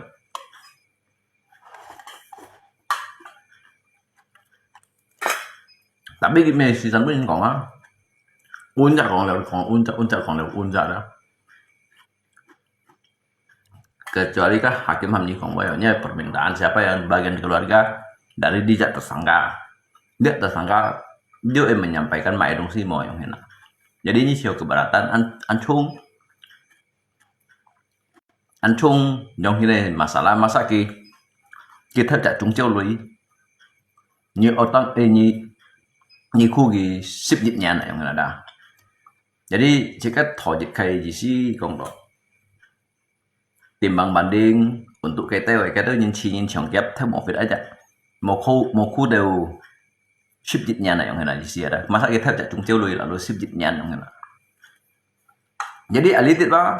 Tapi kita mesti sanggup kong ah. Unja kong liu kong, unja unja kong liu unja dah. Kecuali kah hakim ham ni kong boy, ini permintaan siapa yang bagian keluarga dari dia tersangka. Dia tersangka, dia yang menyampaikan mai dong si mo yang hina. Jadi ini siapa keberatan an an chung an chung yang hina masalah masa ki kita tak chung jauh lui. Ni otang eh ni ni khu ki sip jit nyan yang hina dah. Jadi jika thau jit kai jisi kong lo. Timbang banding untuk kita, kita nyin chi nyin chong kiap thau mo fit aja. Mo khu mo khu deu sip jit nyan yang hina jisi ada. Masa kita tak chung jauh lui lalu sip jit nyan yang hina. Jadi alitit ba,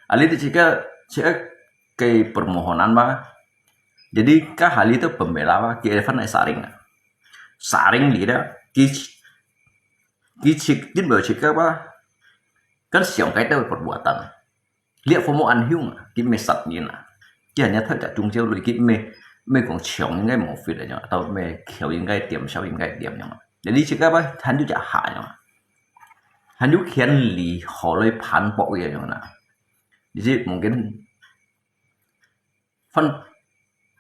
alitit jika jika ke permohonan ba. Jadi kah hali tu pembela ba, ki Evan ai saring. Saring li dah, ki ki cik din ba jika ba. Kan siang kita perbuatan. Lihat formo an hiung, ki me sat nyin ah. Ki hanya thau tak chung jauh lui ki me me kong chong 應該 mo fit 了樣，到 me 橋應該點，小應該點樣。Jadi jika ba, han ju jak ha 樣。Han ju kian li ho lui pan pok ya 樣啦。Jadi mungkin 分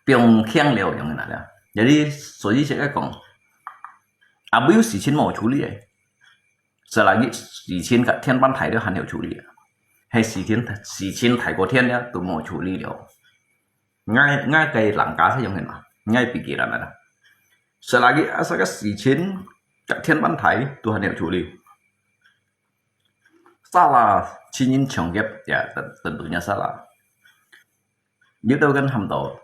放輕了樣啦。Jadi所以這個講，啊，沒有事情無處理誒。Selagi事情甲天板台都還有處理啊，係事情事情大過天了都無處理了。𠊎𠊎个人家係樣个嘛，𠊎pikiran啊。Selagi asal个事情甲天板台都還有處理，salah，親人搶劫，ya，tentunya salah。 Gitu kan ham to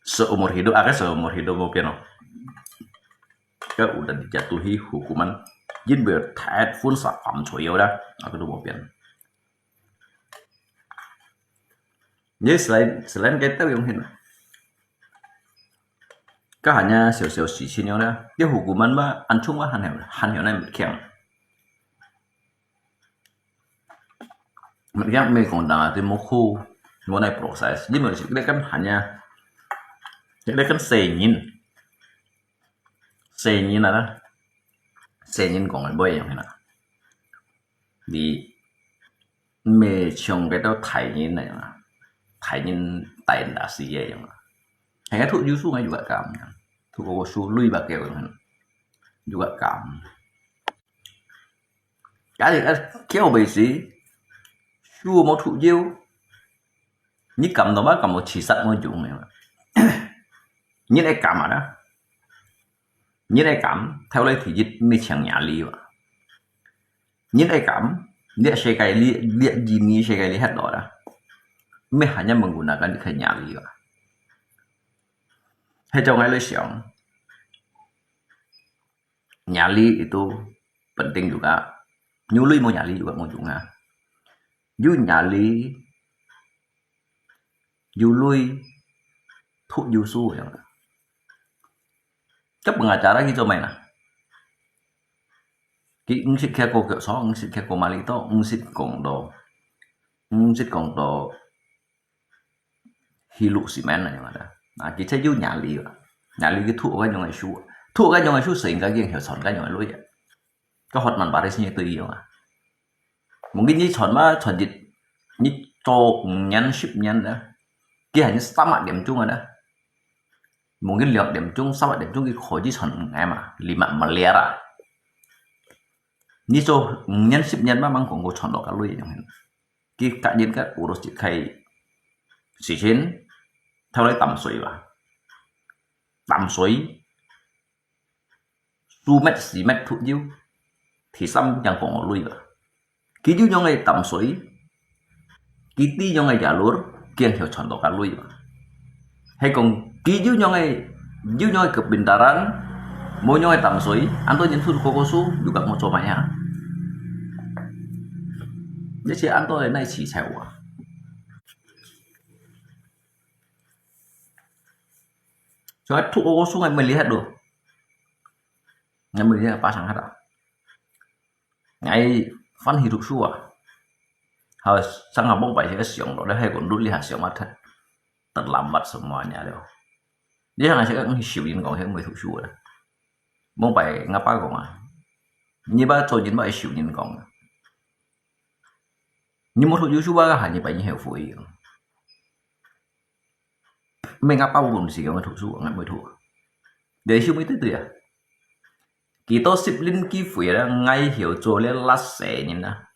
seumur hidup, aka seumur hidup mo pian no. Ka udah dijatuhi hukuman, jin bertaat pun sa phạm tội dah, aka tu mo pian. Jadi selain selain kita yang hin, ka hanya 小小事情 yang dah, ya hukuman ba, ancung ba han han han yang kiang. Mungkin mi kong dang ati mo khu, mo nai proses. Jadi mo si kan hanya, kan sengin, sengin ada, sengin kong boy yang hina. Di mi chong cái đó thai nyin này mà, thai nyin tai nda si ye yang. Hanya thu yusu ngai juga kam, thu ko su lui ba ke yang, juga kam. Cái gì cái kéo về gì, su mo thu diêu, ni cảm động ba cảm một chỉ sắc mo dùng này mà. Ni ai cảm à đó, ni ai cảm theo lấy thì dịch mi chàng nhà li mà. Ni ai cảm, lihat sekai li, lihat jini sekai li hat đó đó. Mi hanya menggunakan cái nhà li mà. Hai trong ai lấy siang, nhà li itu penting juga. Nyu lui mo nhà li juga mo dùng ha. Yu nhà li, yu lui, thu yu su yang. Cái pengacara gitu main ah. Ki ngsit kia ko ke so, ngsit kia ko mali to, ngsit kong do, ngsit kong do. Hilu simen na yang ada. Na ki che yu nhà li ba. Nhà li ki thu cái nyong ai su. Thu cái nyong ai su sing ka ki heo son cái nyong ai lui. Ka hot man baris ni tu iyo. Mungkin ni chọn ma chọn jit ni cho nyan sip nyan da. Ki hanya sama điểm chung ada. Mungkin liang điểm chung, sama điểm chung ki kho ji chọn ngai ma, lima meliara. Ni cho nyan sip nyan ma mang kong ko chọn lo ka lui yang. Ki ka yin ka urus jit khai. Sisin, thau lai tam sui ba. Tam sui. Su met si met thu jiu. Thì sam yang kong lui ba. Ki jiu nyong ai tam sui. Ki ti nyong ai jalur, kiang hiu chọn to ka lui ba. Hai kong ki jiu nyong ai, jiu nyong ai kepintaran, mo nyong ai tam sui, anto nyen thu ko ko su, juga mo cho mai ha. Ni si anto ai nai si chai wa. Cho thu ko ko su ngai melihat do. Ngai melihat pasang hata. ，𠊎歡喜讀書啊。還有上下往擺个想落咧，還有努力下想啊，terlambat semuanya了。你看，還係受人講，還毋會讀書个啦。往擺𠊎爸講啊，你爸做人毋會受人講啊。你無讀書啊，下一擺你後悔。 毋係𠊎爸本事，𠊎讀書，𠊎毋會讀。你想毋對對啊？幾多十年機會啦，𠊎曉做咧last人啊。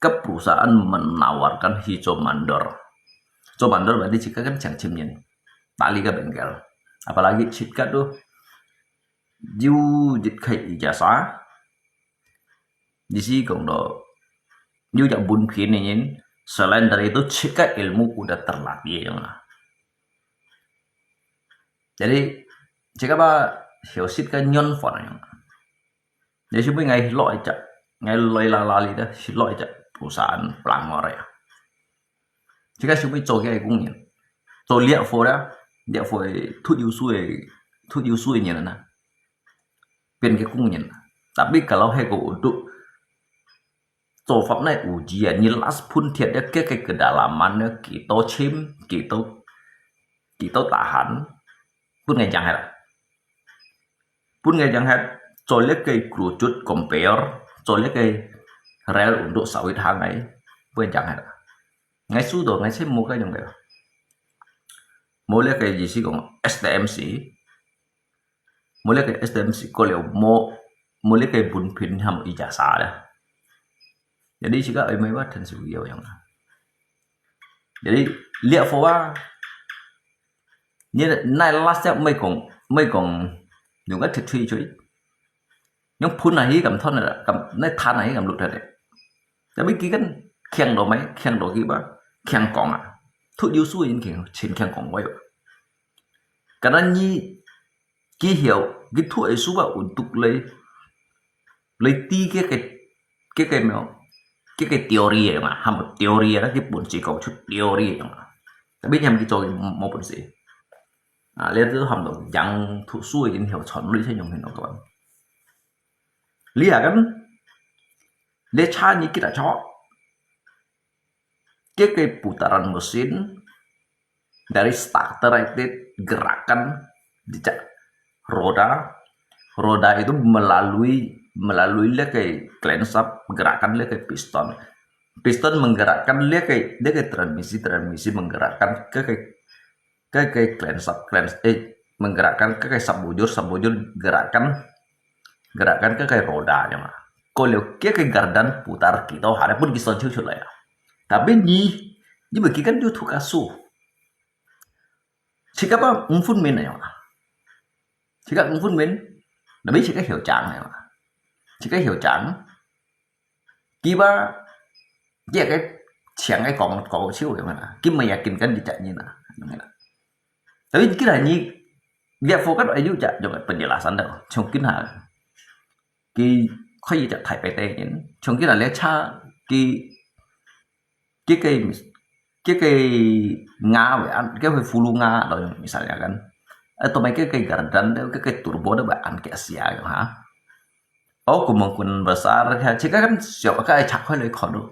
Ke perusahaan menawarkan去做mandor。做mandor berarti自家kan請尋人，打理个bengkel。Apalagi自家都有一個ijazah， 意思講到，有隻文憑个人，selain dari itu，自家ilmu udah terlatih樣啊。Jadi，自家吧，曉識个緣分樣啊。你想毋，𠊎落一隻，𠊎來啦啦哩个，落一隻perusahaan pelangor啊。自家想毋做个工人，做這貨啦，這貨个讀有書个，讀有書个人啊。 變个工人。Tapi kalau係个uduk，做法呢有意義啊，你last分忒了，該个kedalaman呢，幾多深，幾多，幾多tahan，分𠊎講忒啦。分𠊎講忒，做這个kerucut compare，做這个rel untuk sawit行个，分𠊎講忒啦。𠊎輸到，𠊎先無該樣个。無這个意思講，STMC， 無這个STMC過了，無，無這个文憑含ijazah咧。Jadi自家愛買吧，tentu有用啊。Jadi，這貨啊，你，你last step毋係講，毋係講，用个鐵錘錘，用噴下去，敢吞啊，敢，你彈下去，敢錄忒咧。Tapi佢kan強到咩？強到佢吧，強講啊，讀有書个人強，真強講話哦。 Karena你，佢曉，佢讀个書啊，untuk來，來知該个，該个咩哦，該个teori个嘛，含有teori啊，佢本事講出teori个嘛。Tapi你喊佢做，無，無本事。啊，這都含到人讀書个人曉傳類似用个東西。你啊，kan，你車你幾多車？ Kaya kay putaran mesin dari starter itu gerakan jejak roda, roda itu melalui, melalui liya kay crankshaft gerakan liya kay piston. Piston menggerakkan liya kay, liya kay transmisi, transmisi menggerakkan kay, kay, kay, kay crankshaft, cranks, eh, menggerakkan kay, kay sap bujur, sap bujur gerakan, gerakan kay, kay roda nya mah. Kaya kay gardan putar kita, hari pun kisah cucu lah ya. Tapi ni, ni bagi kan dia tukar su. Cika pa mfun min ya. Cika mfun min, tapi cika hiu chang ya. Cika hiu chang, kiba, dia kay chang kay kong, kong chiu ya mana. Kim yakin kan dia cak ni na. Tapi kira ni, dia fokus ayu cak, coba penjelasan dah. Mungkin ha. Kay, kay cak thai pe te yin. Mungkin ada cak, kay, kay, kay, kay, kay nga we an, kay we fulu nga lo, misalnya kan. Atau mai kay, kay gardan, kay, kay turbo dah ba an kay sia yo ha. Oh, kemungkinan besar, ya, cika kan siap kay cak kay lei kon tu.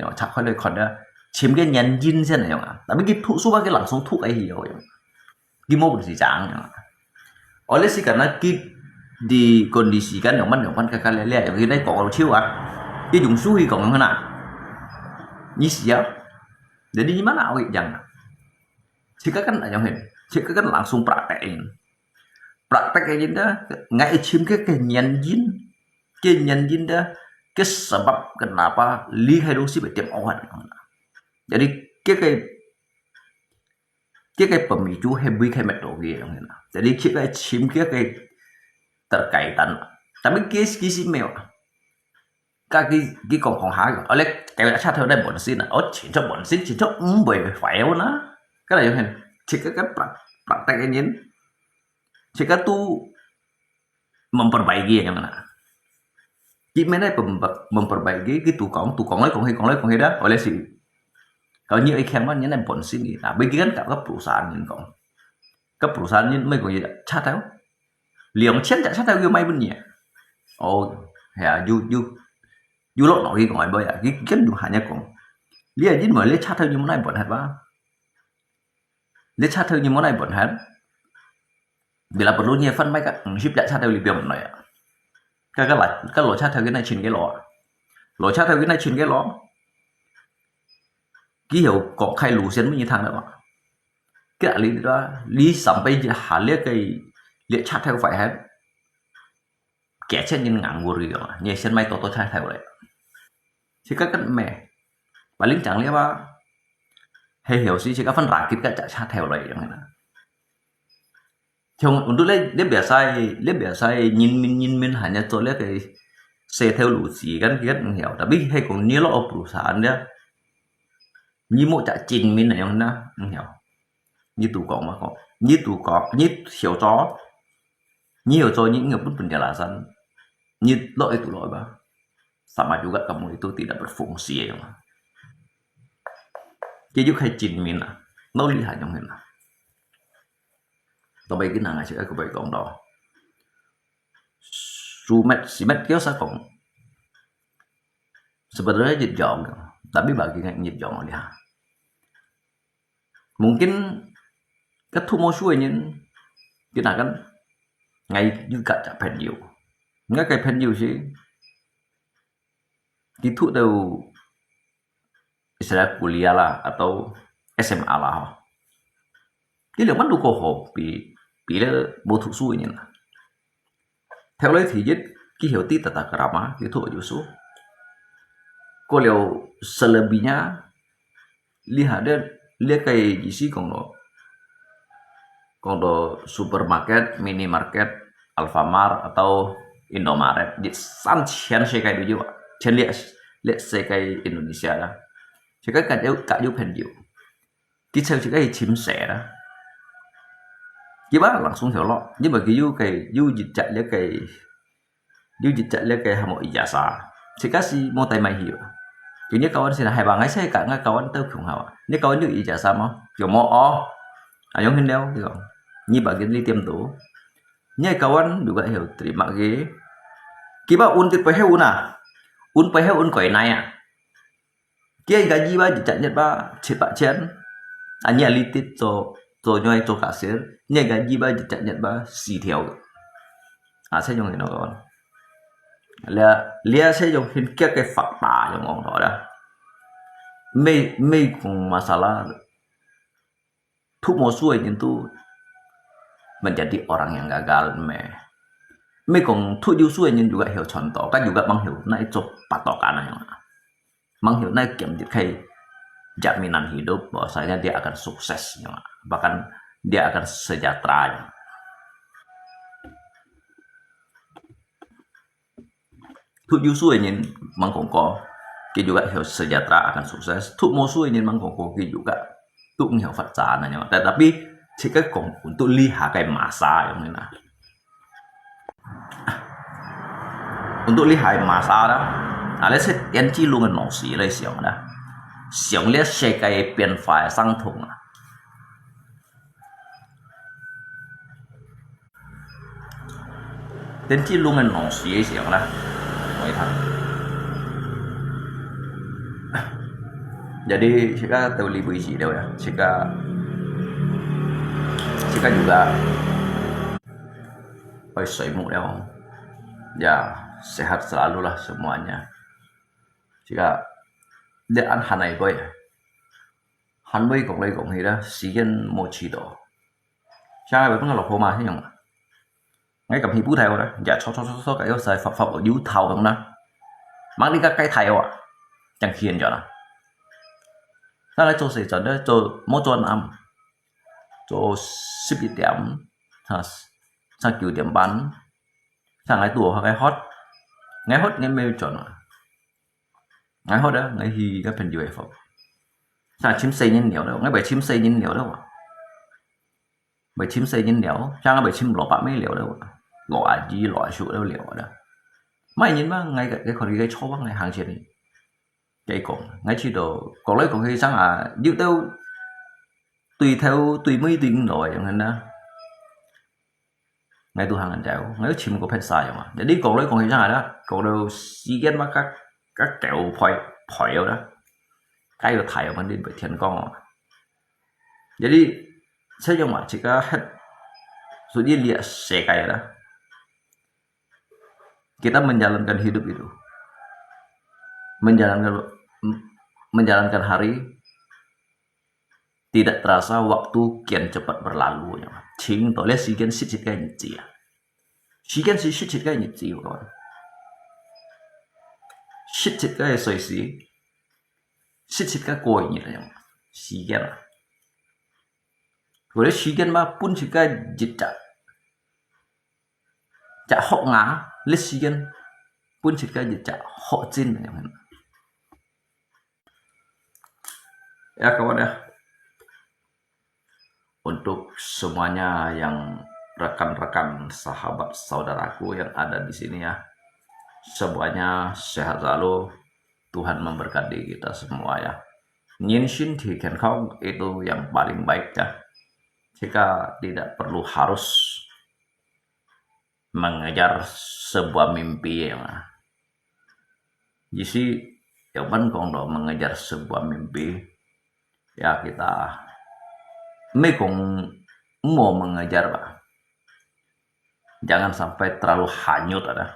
Ayo, cak kay lei kon dah. Chim kay nyan jin sen ayo. Tapi kay tu, suba kay langsung tu kay hiu yo. Kay mo pun si chang ya. Oleh si karena kay di kondisi kan yang man, yang man kay kay lei lei, yang kay nai kong chiu ah. Kay yung su hi kong mana. Ni siap. Jadi ni mana awik jang. Cika kan ayo hen. Cika kan langsung praktek in. Praktek kay jin dah, ngai chim kay, kay nyan jin, kay nyan jin dah, kay sebab kenapa lihai dong si betem awan. Jadi, kay, kay, kay, kay pemicu he bui kay metu kay yang na. Jadi, kay, kay chim kay, kay terkaitan. Tapi kay, kay si meo. Kay, kay, kay kong kong ha, oleh kay cak thau dai bonsin na. Oh, chin chok bonsin, chin chok mboi fai na. Kay la yung hen. Cik kay prak, praktek kay yin. Cika tu memperbaiki yang mana. Kay mana pem-, memperbaiki, kay tukang, tukang lai kong hi, kong lai kong hi dah, oleh si. Kalau ni ai kiang man, ni nai bonsin ni. Nah, bagi kan kay, kay perusahaan ni kong. Kay perusahaan ni mai kong ya, cak thau. Liang chen cak, cak thau kay mai pun ni. Oh, ya, you, you, 又落落去講个尾啊，佢跟住閒人講，你啊，因為你車頭你無哪分忒吧？你車頭你無哪分忒？Bila perlu你分買个五十隻車頭你不要問來啊。該个來，該老車頭个那錢个咯啊，老車頭个那錢个咯。佢有講開路線乜你聽了嘛？該你啦，你上輩一下你个列車頭壞忒，幾千人硬過去啊，你先買多多車頭來。自家跟咩？Paling講了啊，係有時自家分rakit个隻車頭來樣啦。像untuk你，你biasa，你biasa人民人民hanya做了个細頭路子，kan kita 毋曉。Tapi係講你落 perusahaan dia，你無隻真面个樣啦，毋曉。你都講嘛講，你都講，你曉做，你曉做，你應該分分penjelasan，你落去都落去吧。Sama juga kamu itu tidak berfungsi ya, yang. Jadi kayak 真面啊，老厲害樣啦。Tapi kita ngasih aku boleh 講到，sumet simet kaya saya 講，sebenarnya 一樣，tapi bagi 一樣 lihat. Mungkin 个 土木系个人，佢那个，𠊎有个朋友，𠊎个朋友係，佢讀到 istilah kuliah 啦，atau S M A 啦吼。佢兩萬都過好，比比了無讀書个人啊。 頭來第一，佢曉得 tata krama，佢讀有書。過了 selebihnya，你還得了解意思講到，講到 supermarket、minimarket、Alfamart atau Indomaret，你三全世界都有啊，全列列世界 Indonesia 啦，這个各有各有朋友。 佢就自家去尋食啦。佢話人送條路，因為佢有个有一隻那个，有一隻那个項目 ijazah，自家是無帶買去啊。佢你教官先係話，𠊎先教，𠊎教官都共下啊。你教官有 ijazah 無？有無哦？啊，用很了，佢講，你把佢你點到，你教官如果有 terima 个，佢話 un 佢背後 un 啊，un 背後 un 鬼奶啊。 Kia gaji ba 一隻月 ba 七八千，啊，你啊，你得做做你做cashier，你个 gaji ba 一隻月 ba 四條。啊，這種人咯，這這這種很激个發達，用講到啦。沒沒講 masalah，讀無書个人都 menjadi orang yang gagal咩？Meh講讀有書个人又个曉傳道，該又个吂曉哪一做patokan啊樣啊？吂曉哪一兼得開 jaminan hidup，bahwasanya dia akan sukses樣啊，bahkan dia akan sejahtera樣。讀有書个人吂講過，佢又个曉 sejahtera akan sukses。讀無書个人吂講過，佢又个都毋曉發展啊樣。Tetapi，自家講untuk 這下个 masa 樣个啦。Untuk 這下个 masa 啦，啊，這係電子龍个老師來想啦，想這世界變化个相同啊。 電子龍个老師个時候啦，我一看。Jadi，自家到這位置了呀，自家，自家juga愛睡目了。Ya，sehat selalu lah semuanya。自家，你恁閒來過呀？ 閒話講來講去啦，時間無去到。像𠊎摎朋友嘛，係樣啊。𠊎敢去舞台哦啦，也坐坐坐坐，該又使發發有頭咁啦。吂你个該台哦啊，正去人家啦。那來做事轉咧，做，無做暗，做十一點，哈，上九點半，上來拄好該hot，該hot你無轉啊。 𠊎好得，𠊎去个朋友个屋。像尋細人了了，𠊎會尋細人了了啊。會尋細人了，像𠊎會尋老伯姆了了啊，老阿姨、老阿叔了了啊。麼人嘛，𠊎个，𠊎看佢个坐房，𠊎行前去。佢講，𠊎去到，講來講去，像啊，有兜對頭對尾對毋落个樣形啊。 𠊎都行緊走，𠊎都尋過別儕樣啊。Jadi講來講去，像係啦，講到時間嘛，較个狗吠吠了啦，該有大有問題，天光哦。Jadi，這種嘛，自家係屬於這世界啦。Kita menjalankan hidup itu, menjalankan menjalankan hari, tidak terasa waktu kian cepat berlalu，你知道嗎？Ching to le時間實實个日子啊，時間係實實个日子，各位，實實个歲時，實實个過日啊，時間啊。Kalau時間嘛，分自家一隻隻學牙，歷時間分自家一隻學精，你知道嗎？Ya, kawan ya. Untuk semuanya yang rekan-rekan, sahabat, saudaraku yang ada di sini ya, semuanya sehat selalu. Tuhan memberkati kita semua ya. Nhân sinh thì健康itu yang paling baik ya. Kita tidak perlu harus mengejar sebuah mimpi ya. Jadi, yang penting kalau mengejar sebuah mimpi, ya kita 毋好講毋好 mengejar吧. Jangan sampai terlalu hanyut ada.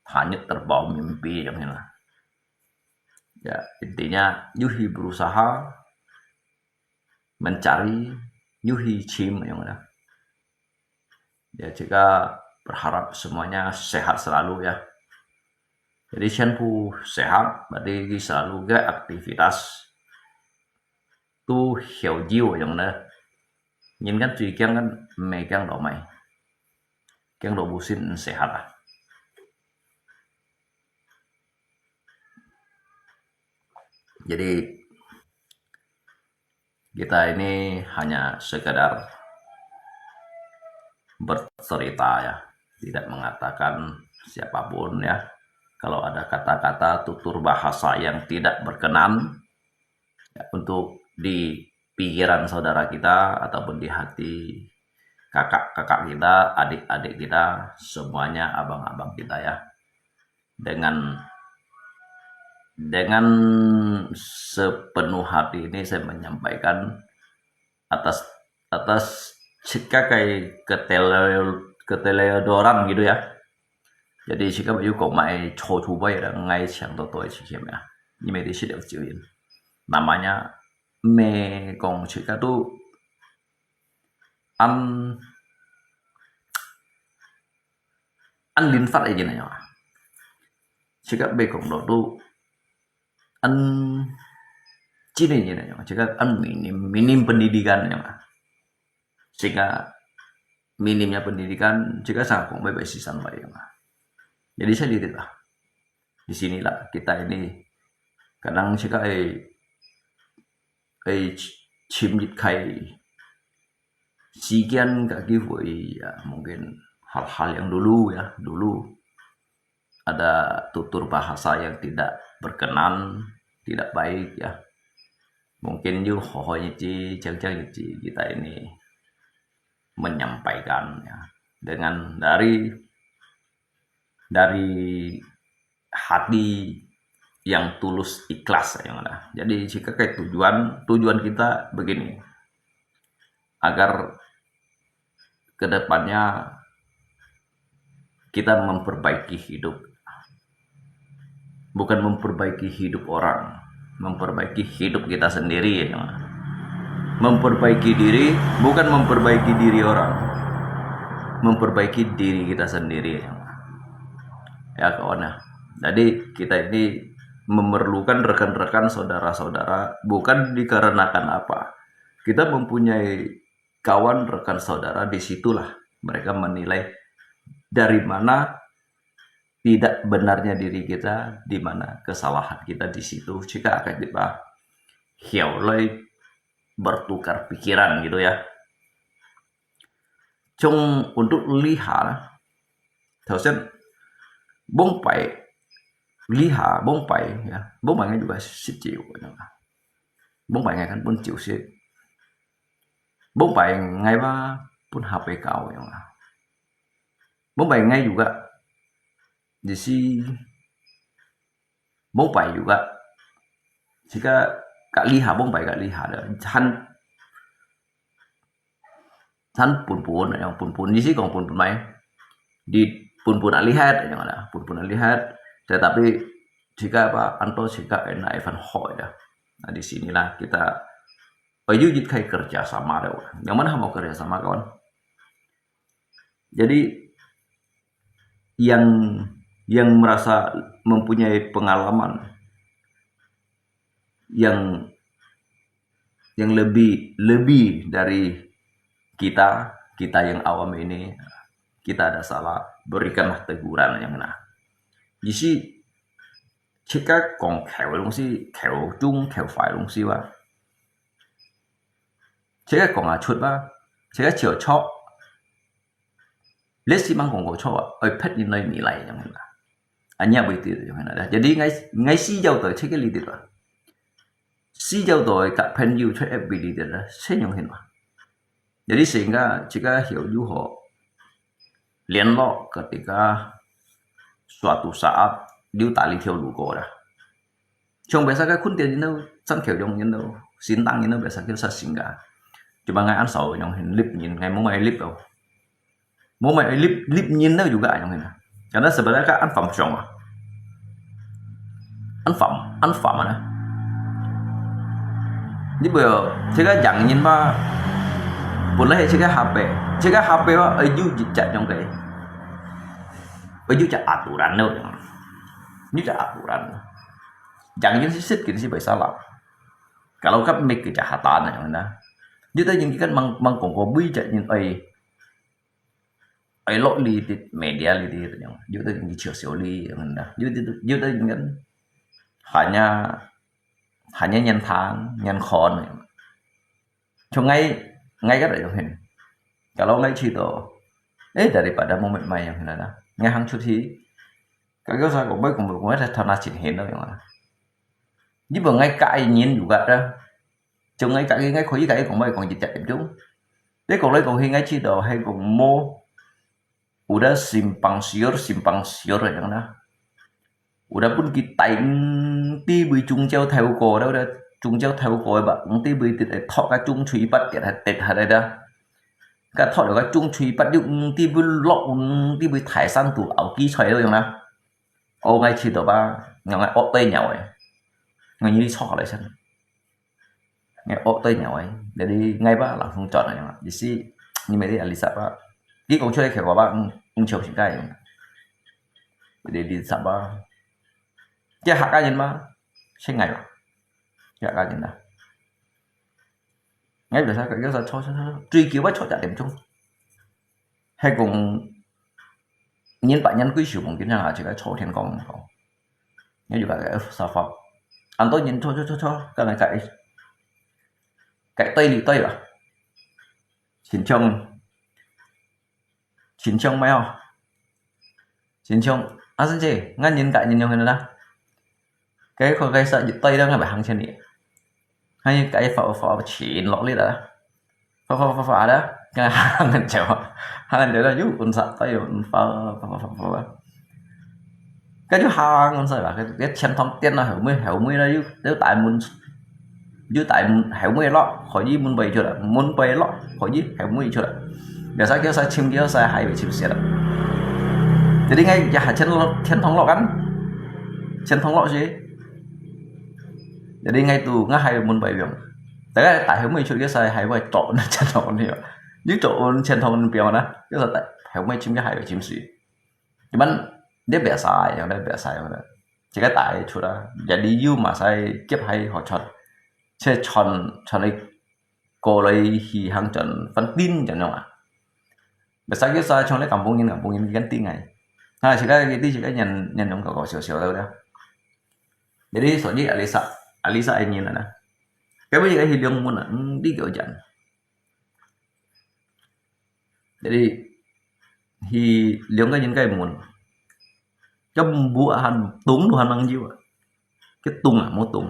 Hanyut terbawa mimpi yang ini. Ya, intinya 要去 berusaha, mencari, 要去尋 yang ada. Ya, kita berharap semuanya sehat selalu ya. Jadi 全部 sehat, berarti selalu 个 aktivitas都曉有用呢。人家最驚个，毋係驚到咩，驚到無心 sehat啊。Jadi kita ini hanya sekedar bercerita ya, tidak mengatakan siapapun ya. Kalau ada kata-kata tutur bahasa yang tidak berkenan ya, untuk di pikiran saudara kita ataupun di hati kakak-kakak kita, adik-adik kita, semuanya abang-abang kita ya. Dengan dengan sepenuh hati ini saya menyampaikan atas atas 自家个 ketele- keteledoran gitu ya. Jadi 自家有講買錯處位啦，愛想到對係咩啊？因為你識了酒人，namanya 咩講自家都恁恁靈活个人啊，自家毋係講到都恁真个人啊，自家恁 minim minim pendidikan啊，自家 minimnya pendidikan，自家想講會被犧牲了啊。Jadi saya lihat lah, di sinilah kita ini kadang 自家會會尋一開時間个機會啊，mungkin hal-hal yang dulu ya, dulu ada tutur bahasa yang tidak berkenan, tidak baik ya. Mungkin 有好好日子、靚靚日子 kita ini menyampaikan ya, dengan dari dari hati yang tulus ikhlas yang ada. Jadi 自家个 tujuan tujuan kita begini, agar kedepannya kita memperbaiki hidup, bukan memperbaiki hidup orang, memperbaiki hidup kita sendiri ya. Memperbaiki diri bukan memperbaiki diri orang, memperbaiki diri kita sendiri ya. Ya kawan ya. Jadi kita ini memerlukan rekan-rekan saudara-saudara bukan dikarenakan apa. Kita mempunyai kawan rekan saudara, di situlah mereka menilai dari mana tidak benarnya diri kita, di mana kesalahan kita, di situ 自家个地方，曉來 bertukar pikiran gitu ya. Trong untuk liha, 頭先往擺 liha 往擺 ya, 往擺𠊎就係識酒，往擺𠊎根本就識，往擺𠊎話分下輩教樣啊，往擺𠊎就个，就是 mong pai juga, jika kak liha, mong pai kak liha da, han han pun-pun, yang pun-pun, ni si kong pun-pun mai, di pun-pun alihat, yang ada pun-pun alihat, tetapi jika apa, anto jika enak evan hoi da. Nah, di sinilah kita, oh, yuk jit kai kerja sama da. Yang mana mau kerja sama, kawan? Jadi, yang yang merasa mempunyai pengalaman yang yang lebih lebih dari kita, kita yang awam ini, kita ada salah, berikanlah teguran yang nah. Jadi, 自家講口个東西，口中口壞个東西哇，自家講啊出哇，自家就錯，你是吂講過錯啊，愛別人來你來樣啦。啊，你也會知樣啦。Jadi ngai ngai 需要到這個理解啦，需要到个朋友出一位理解啦，這樣形嘛。Jadi sehingga 自家曉如何聯絡 ketika suatu saat 有打一條路過啦。像別儕个坤店人都，山口洋人都，新tăng人都，別儕叫啥新个。Cuma ngai ăn sau yang hin lip nyin, ngai mau mai lip tau. Mau mai lip, lip nyin tau juga yang hin. Karena sebenarnya kan ăn phạm song ah. Ăn phạm, ăn phạm mana? Ni bu yo, 自家洋人嘛，本來係自家下輩，自家下輩嘛，愛有一隻樣个，愛有隻aturan咯，有隻aturan。洋人係識緊係為啥啦？Kalau 佢make 个隻hatan樣啦，有兜人佢kan mang mang 講過每隻人愛 愛落力啲，media力啲樣，有兜人少少力樣啦，有兜有兜人 kan hanya hanya 眼聽眼看。像 ngai ngai 个樣hin，kalau ngai 去到，eh daripada mau mai yang hin lah，ngai hang 出去，該个啥講，mau講，mau講，在頭那前hin咯樣啊。你問 ngai 个人有个啦， 就 ngai 个，ngai 可以 ngai 講，mau講一隻點鐘。你講來講去，ngai 知道係講無，有兜simpang siur，simpang siur樣啦。有兜分佢帶，毋知會中招頭過，有兜中招頭過个吧，毋知會跌，托个中吹八跌，跌下來啦。該托了个中吹八又毋知會落，毋知會大山肚拗機菜樣啦。哦，ngai 知道吧，ngai 惡對鳥誒，ngai 你坐下來先。 Ngai 惡對鳥誒，jadi ngai 吧，langsung轉來嘛。意思，你咪你啊，二十吧，你講出來客話吧，嗯，嗯，像是該樣。Jadi 二十吧，這客家人嘛，係 ngai 吧，這客家人啊。Ngai 為啥个，為啥坐坐坐，最久愛坐一點鐘。 係講，人八年歸壽夢見啊，自家坐天光講。你就該个沙發，恁多人坐坐坐坐，跟來該該對立對吧？親像親像咩哦？親像阿生姐，恁人該人樣个啦。 該个該煞一對了，𠊎咪行前去，還有該發發錢落去了，發發發發了，跟行很久，行很久了，又問煞，對，又問發發發發發發，該就行問煞吧，該該錢塘店啊，後尾後尾了，又又大門，又大門後尾落，可以門背出來，門背落，可以後尾出來，biasa叫saya chim叫saya hai chim siap。Jadi ngai ya 錢落錢塘落緊，錢塘落去。 Jadi ngai tu ngai hai mun bai biang. Taga tai hai mun chu ke sai hai bai to na chan to ni. Ni to un chan to ni biang na. Ke sa tai hai mun chim ke hai bai chim si. Cuman dia biasa yang dia biasa yang dia. Jika tai chu da. Jadi yu ma sai kep hai ho chon. Che chon chon ai ko lai hi hang chon fan tin chon yong a. Biasa ke sa chon le kampung in kampung in kan ting ai. Ha, jika ke ti jika nyan nyan yong ko ko sio sio da. Jadi, so ji Alisa, Alisa ai nyin na. Kami ka hi liang mun na, di kyo jan. Jadi, hi liang ka nyin kai mun. Ka bu han tung du han mang jiu. Ke tung a, mo tung.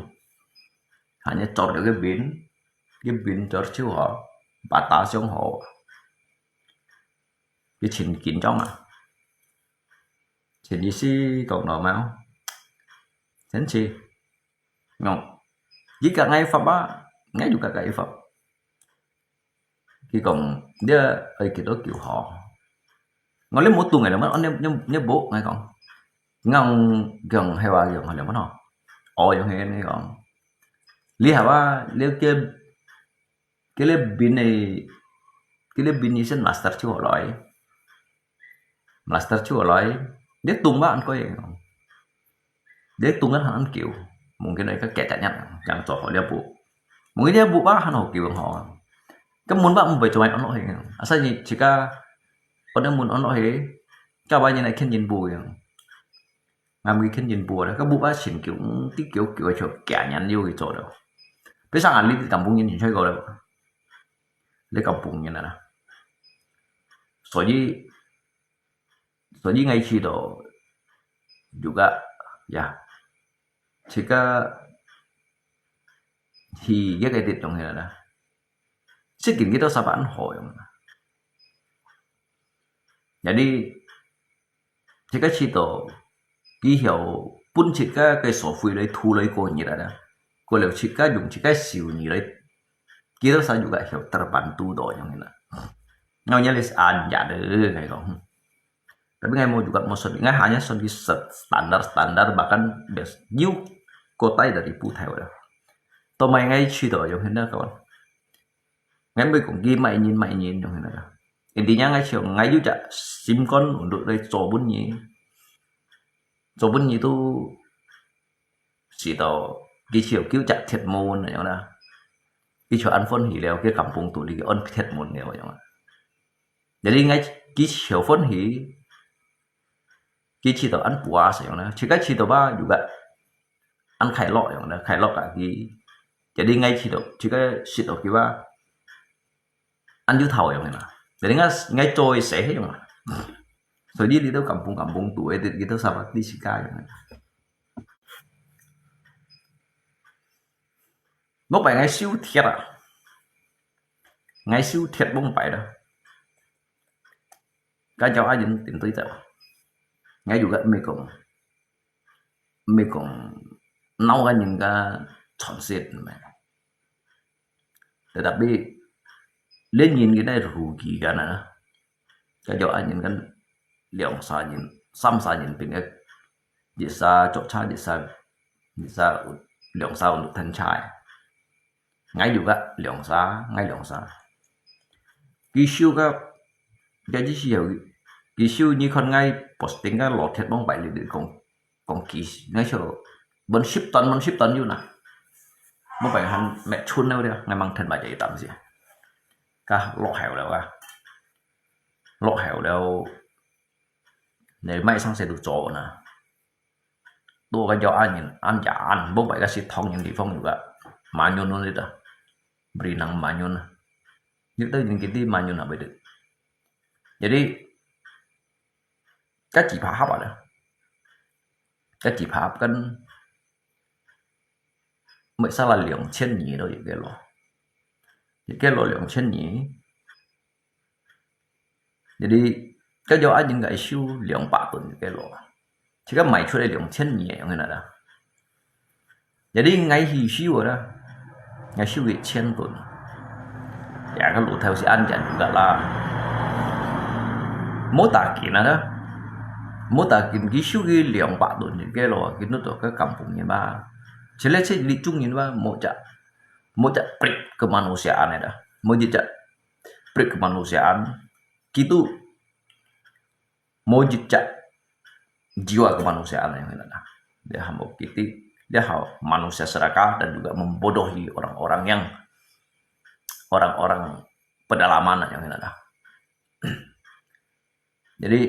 Hanya chor ke bin, ke bin chor chiu ho, bata siong ho. Ke chin kin chong a. Chin isi kong no mau. 神奇。哦，佢教𠊎法啊，𠊎就教佢法。佢講，你愛幾多久好？我你無懂个，你問，你你你無，𠊎講，𠊎講係話用个，你問吼。哦，用个，你講，你係話，你个佢个邊个，佢个邊个先master就好來，master就好來，你懂吧？佢講，你懂个很久，mungkin你个解决人，yang做好了不？mungkin你不吧，很好久吼。根本吧，毋會做安落去，asal你自家，我等門安落去，教外人來看人不樣。 Ngam ki khen yin bua le, ka bu ba sin kiu, ti kiu kiu cho kia nyan liu ki cho le. Bisa ngan li kampung yin yin choi ko le. Li kampung yin na. 所以，所以 ngai chi do juga ya. Chika hi ye ke dit dong he na. Sikin kita saban ho yong. Jadi, 自家試著，佢曉分自家个社會來度來過日啊啦，過了自家用自家收入來，佢都啥juga曉terbantu到樣啦。Ngau nya les anja deh，ngai講。Tapi ngai mau juga mau sedih，ngai hanya sedih standar-standar bahkan bes you kotai dari putai wala. Tomai ngai 試著 yung hina kawan. Ngai mui kong ki mai nyin mai nyin yong hina. Intinya ngai chiu ngai yu ja sim kon untuk dai cho bun nyi. Cho bun nyi tu si tau ki chiu kiu ja thiet mon yong na. Ki chiu an phone hi leo ki kampung tu li ki on thiet mon leo yong. Jadi ngai ki chiu phone hi ki 試著 ăn pua sa yong na, chika 試著 ba juga ăn khai lo yong na, khai lo ka ki. Jadi ngai 試著, chika 試著 ki ba ăn yu thao yong na. Jadi ngai, ngai choi se he yong na. So di di to kampung kampung tu e di to sabat di sika yong na. Mok pai ngai siu thiet a. Ngai siu thiet mok pai da. Ka jao a yin tin tui tao. Ngai juga mi kong, mi kong nau ka yin ka chon sit me. Tetapi le yin ki nai ru ki ka na. Ka jao a yin kan liang sa yin, sam sa yin pin ek. Jit sa chok cha, jit sa, jit sa liang sa untuk than chai. Ngai juga liang sa, ngai liang sa. Ki siu ka, ka ji siu, ki siu ni khon ngai posting ka lo thiet mong pai li li kong, kong ki, ngai siu, bon sip ton, bon sip ton yu na. Mong pai han me chun neu dia, ngai mang then ba jai tam si. Ka lo heo leo ka. Lo heo leo, ne mai sang se du cho na. Tua ka jao an yin, an ja an, mong pai ka si thong yin di phong juga. Ma nyun nun li ta. Bri nang ma nyun. Yu ta yin ki di ma nyun na bai de. Jadi, ka ji pha hap a da. Ka ji pha hap kan, mui sa la liang qian nyi lo yu ke lo. Yu ke lo liang qian nyi. Jadi, ka jao a yin ka siu liang pa tun yu ke lo. Chika mai chu le liang qian nyi yong na da. Jadi ngai hi siu a da. Ngai siu ki qian tun. Ya ka lu thao si an jan juga la. Mo ta kin a da. Mo ta kin ki siu ki liang pa tun yu ke lo, ki nu to ka kampung yin ba. Chile che li chung yin ba, mo ja. Mo ja prik kemanusiaan a da. Mo ja prik kemanusiaan. Kitu mo jejak jiwa kemanusiaan yang kena. Dia hamba kita, dia ha-, manusia serakah dan juga membodohi orang-orang yang, orang-orang pedalaman yang kena. Jadi,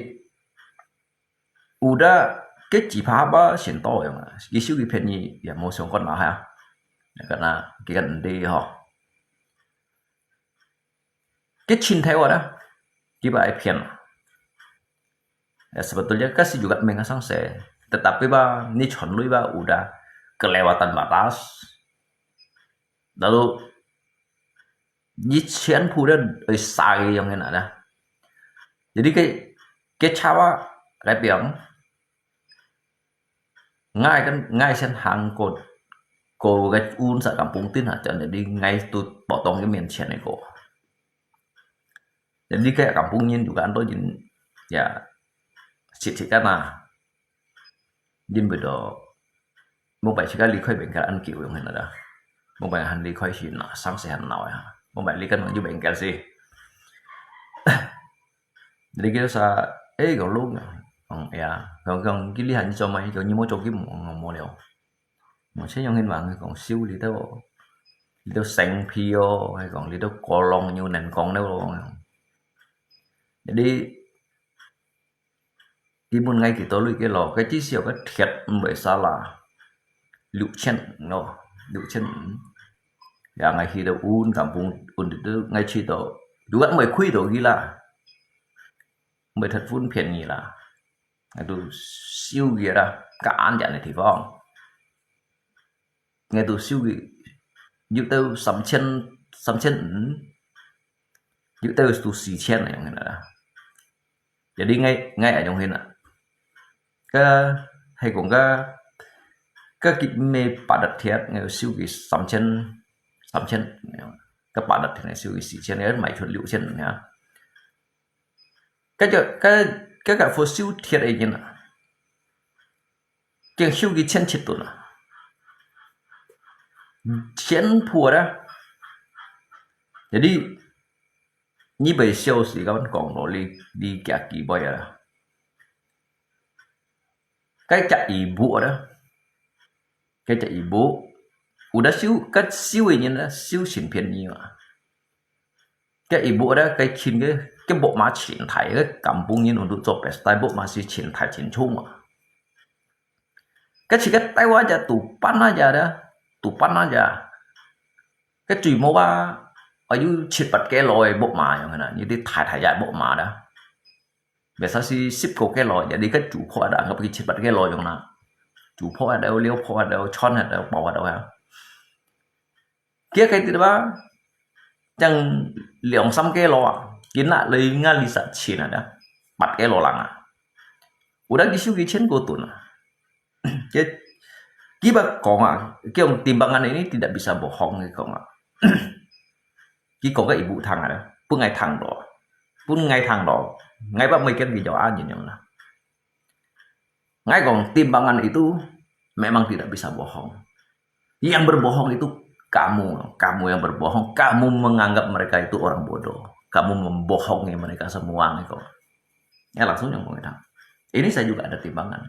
udah ke ji pha ba sian to yang, ki siu ki phen ni, ya mo siang kon lah ya. Ya, karena kita kan ende ho. Ke chin thai wa da, ki ba ai phian. Ya, sebetulnya ka si juga mengasang se. Tetapi ba, ni chon lui ba udah kelewatan batas. Lalu, ni qian pu da, oi, sa yang kena da. Jadi ke, ke cawa, kai piang. ，𠊎kan，𠊎先行過，過該溫室kampung定啊，就係你，𠊎都跑到佢面前个過。Jadi該kampung人有个安到人，ya，sit sit kan啊，人會到，無拜自家離開bengkel恁久樣啦，無拜還離開去哪，生死還鬧呀，無拜你kan有bengkel si。Jadi kita sa，哎，講路，嗯，ya，講講佢離開你做麼？講你無做佢無，無了。 無，像樣形話，佢講修理到，理到生皮哦，佢講理到過long又能講了咯。Jadi，基本𠊎去到裡个咯，該至少个鐵毋會salah，六千咯，六千五。Ya，𠊎去到溫kampung，溫到，𠊎去到，juga毋會虧到佢啦，毋會忒分便宜啦。 Itu siu kira keadaan di 地方。Itu siu ki，有兜三千，三千五，有兜係四千个樣个啦。Jadi𠊎，𠊎愛用个啦。Ke，係講ke，ke ki me padat thiat，𠊎siu ki三千，三千，ke padat thiat siu ki四千，也賣出六千呀。 該个，該，該个會修鐵个人啊，竟修佢千七噸啊，千倍啊！Jadi，你袂少時間講咯，你，你行幾倍啊？該隻一步啊，該隻一步，有得修，該修个人啊，修成便宜嘛。 該一步咧，該輕个，該木馬盡大，該kampung人都做pesta，木馬係盡大盡重啊。該自家帶話隻，都搬啊隻咧，都搬啊隻。該最無啊，啊有七八kilo个木馬樣个啦，有啲大大隻木馬啦。Biasa係十個kilo，jadi該九破啊，𠊎不去七八kilo樣啦。九破啊，六破啊，穿啊，包啊，啊。 佢該地方，正兩三kilo啊，佢拿來𠊎哩實錢啊，八kilo lang啊。Udah佢修佢千過噸啊。佢，佢話講啊，佢用timbangan ini tidak bisa bohong，佢講啊。佢講个一步聽啊，分𠊎聽到，分𠊎聽到，𠊎話每間佢就安樣樣啦。 𠊎講timbangan itu memang tidak bisa bohong. Yang berbohong itu kamu, kamu yang berbohong, kamu menganggap mereka itu orang bodoh, kamu membohongi mereka semua gitu. Ya langsung yang ngomong gitu. Ini saya juga ada timbangan.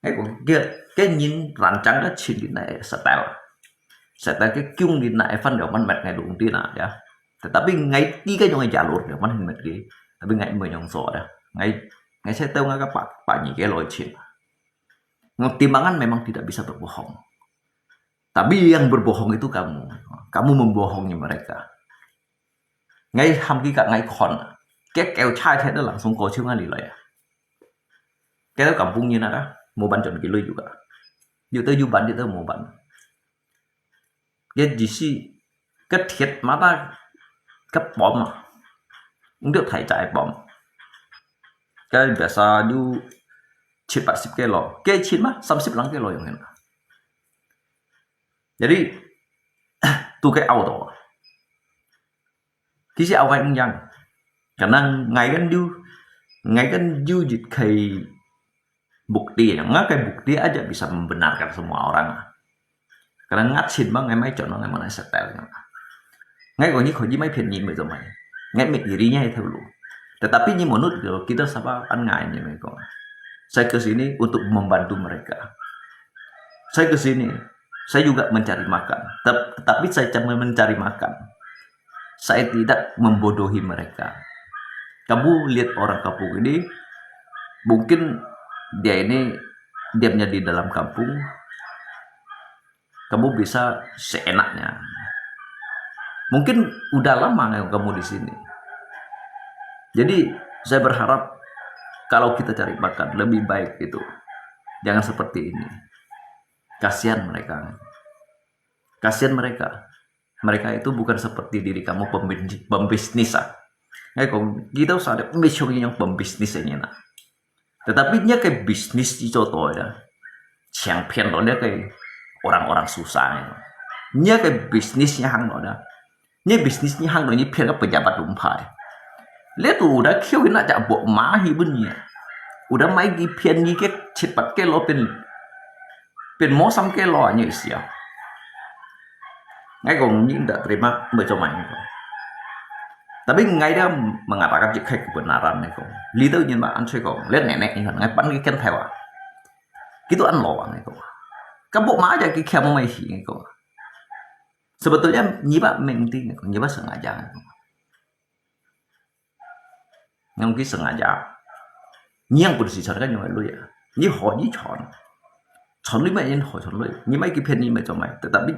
𠊎講，該，該人認真个錢佢哪會setel，setel个工佢哪會分兩萬乜𠊎都毋知啦，ya。Tetapi𠊎知該種个jalur兩萬乜佢，tapi𠊎毋會用做个。𠊎，𠊎setel𠊎个百，百二kilo錢。Timbangan memang tidak bisa berbohong. Tapi yang berbohong itu kamu. Kamu membohongi mereka. 𠊎喊佢甲𠊎看啊，佢叫差忒都langsung過手𠊎哩來啊。佢兜kampung人啊，無辦轉佢來有啊，有兜有辦，有兜無辦。佢意思，佢鐵馬達，佢bomb啊，毋知大隻个bomb。佢biasa有七八十kilo，佢千嘛，三十零kilo樣个。Jadi，都佢拗到啊。 其實拗𠊎毋贏，可能𠊎kan有，𠊎kan有一個bukti，𠊎个bukti aja bisa membenarkan semua orang啊。Kena ngat sin bang ngai mai chon ngai mana setel ngai. Ngai ko ni ko ji mai phen ni mai to mai. Ngai mit dirinya itu lu. Tetapi ni menurut kita siapa an ngai ni mai ko. Saya ke sini untuk membantu mereka. Saya ke sini, saya juga mencari makan. Tep- Tetapi saya cuma mencari makan. Saya tidak membodohi mereka. Kamu lihat orang kampung ini, mungkin dia ini diamnya di dalam kampung, kamu bisa seenaknya. Mungkin udah lama kamu di sini. Jadi, saya berharap kalau kita cari makan, lebih baik itu. Jangan seperti ini. Kasihan mereka. Kasihan mereka. Mereka itu bukan seperti diri kamu pembisnis, pembisnis ah. Ngai kong, kita usah ada mission yang pembisnis ini nah. Tetapi nya ke bisnis di contoh ya. 搶騙到這個orang-orang susah呢。你个business你行到呢，你business你行到你騙个pejabat tumpah。這都有得扣那隻buat mahi分你，有得買佢便宜个七八个咯，變變無三个咯，你意思啊？𠊎講你毋得terima，毋做麼个講。Tapi𠊎dia mengatakan一個kebenaran，𠊎講，你都人嘛，安出講，你nenek你看，𠊎搬去跟台灣。Gitu an lawang iko. Kabuk ma aja ki kia mo mai hi iko. Sebetulnya nyiba mengti iko, nyiba sengaja iko. Yang ki sengaja. Nyiang pun si chon kan nyong lui ya. Nyi ho nyi chon. Chon lui mai yin ho chon lui. Nyi mai ki phen nyi mai chon mai. Tetapi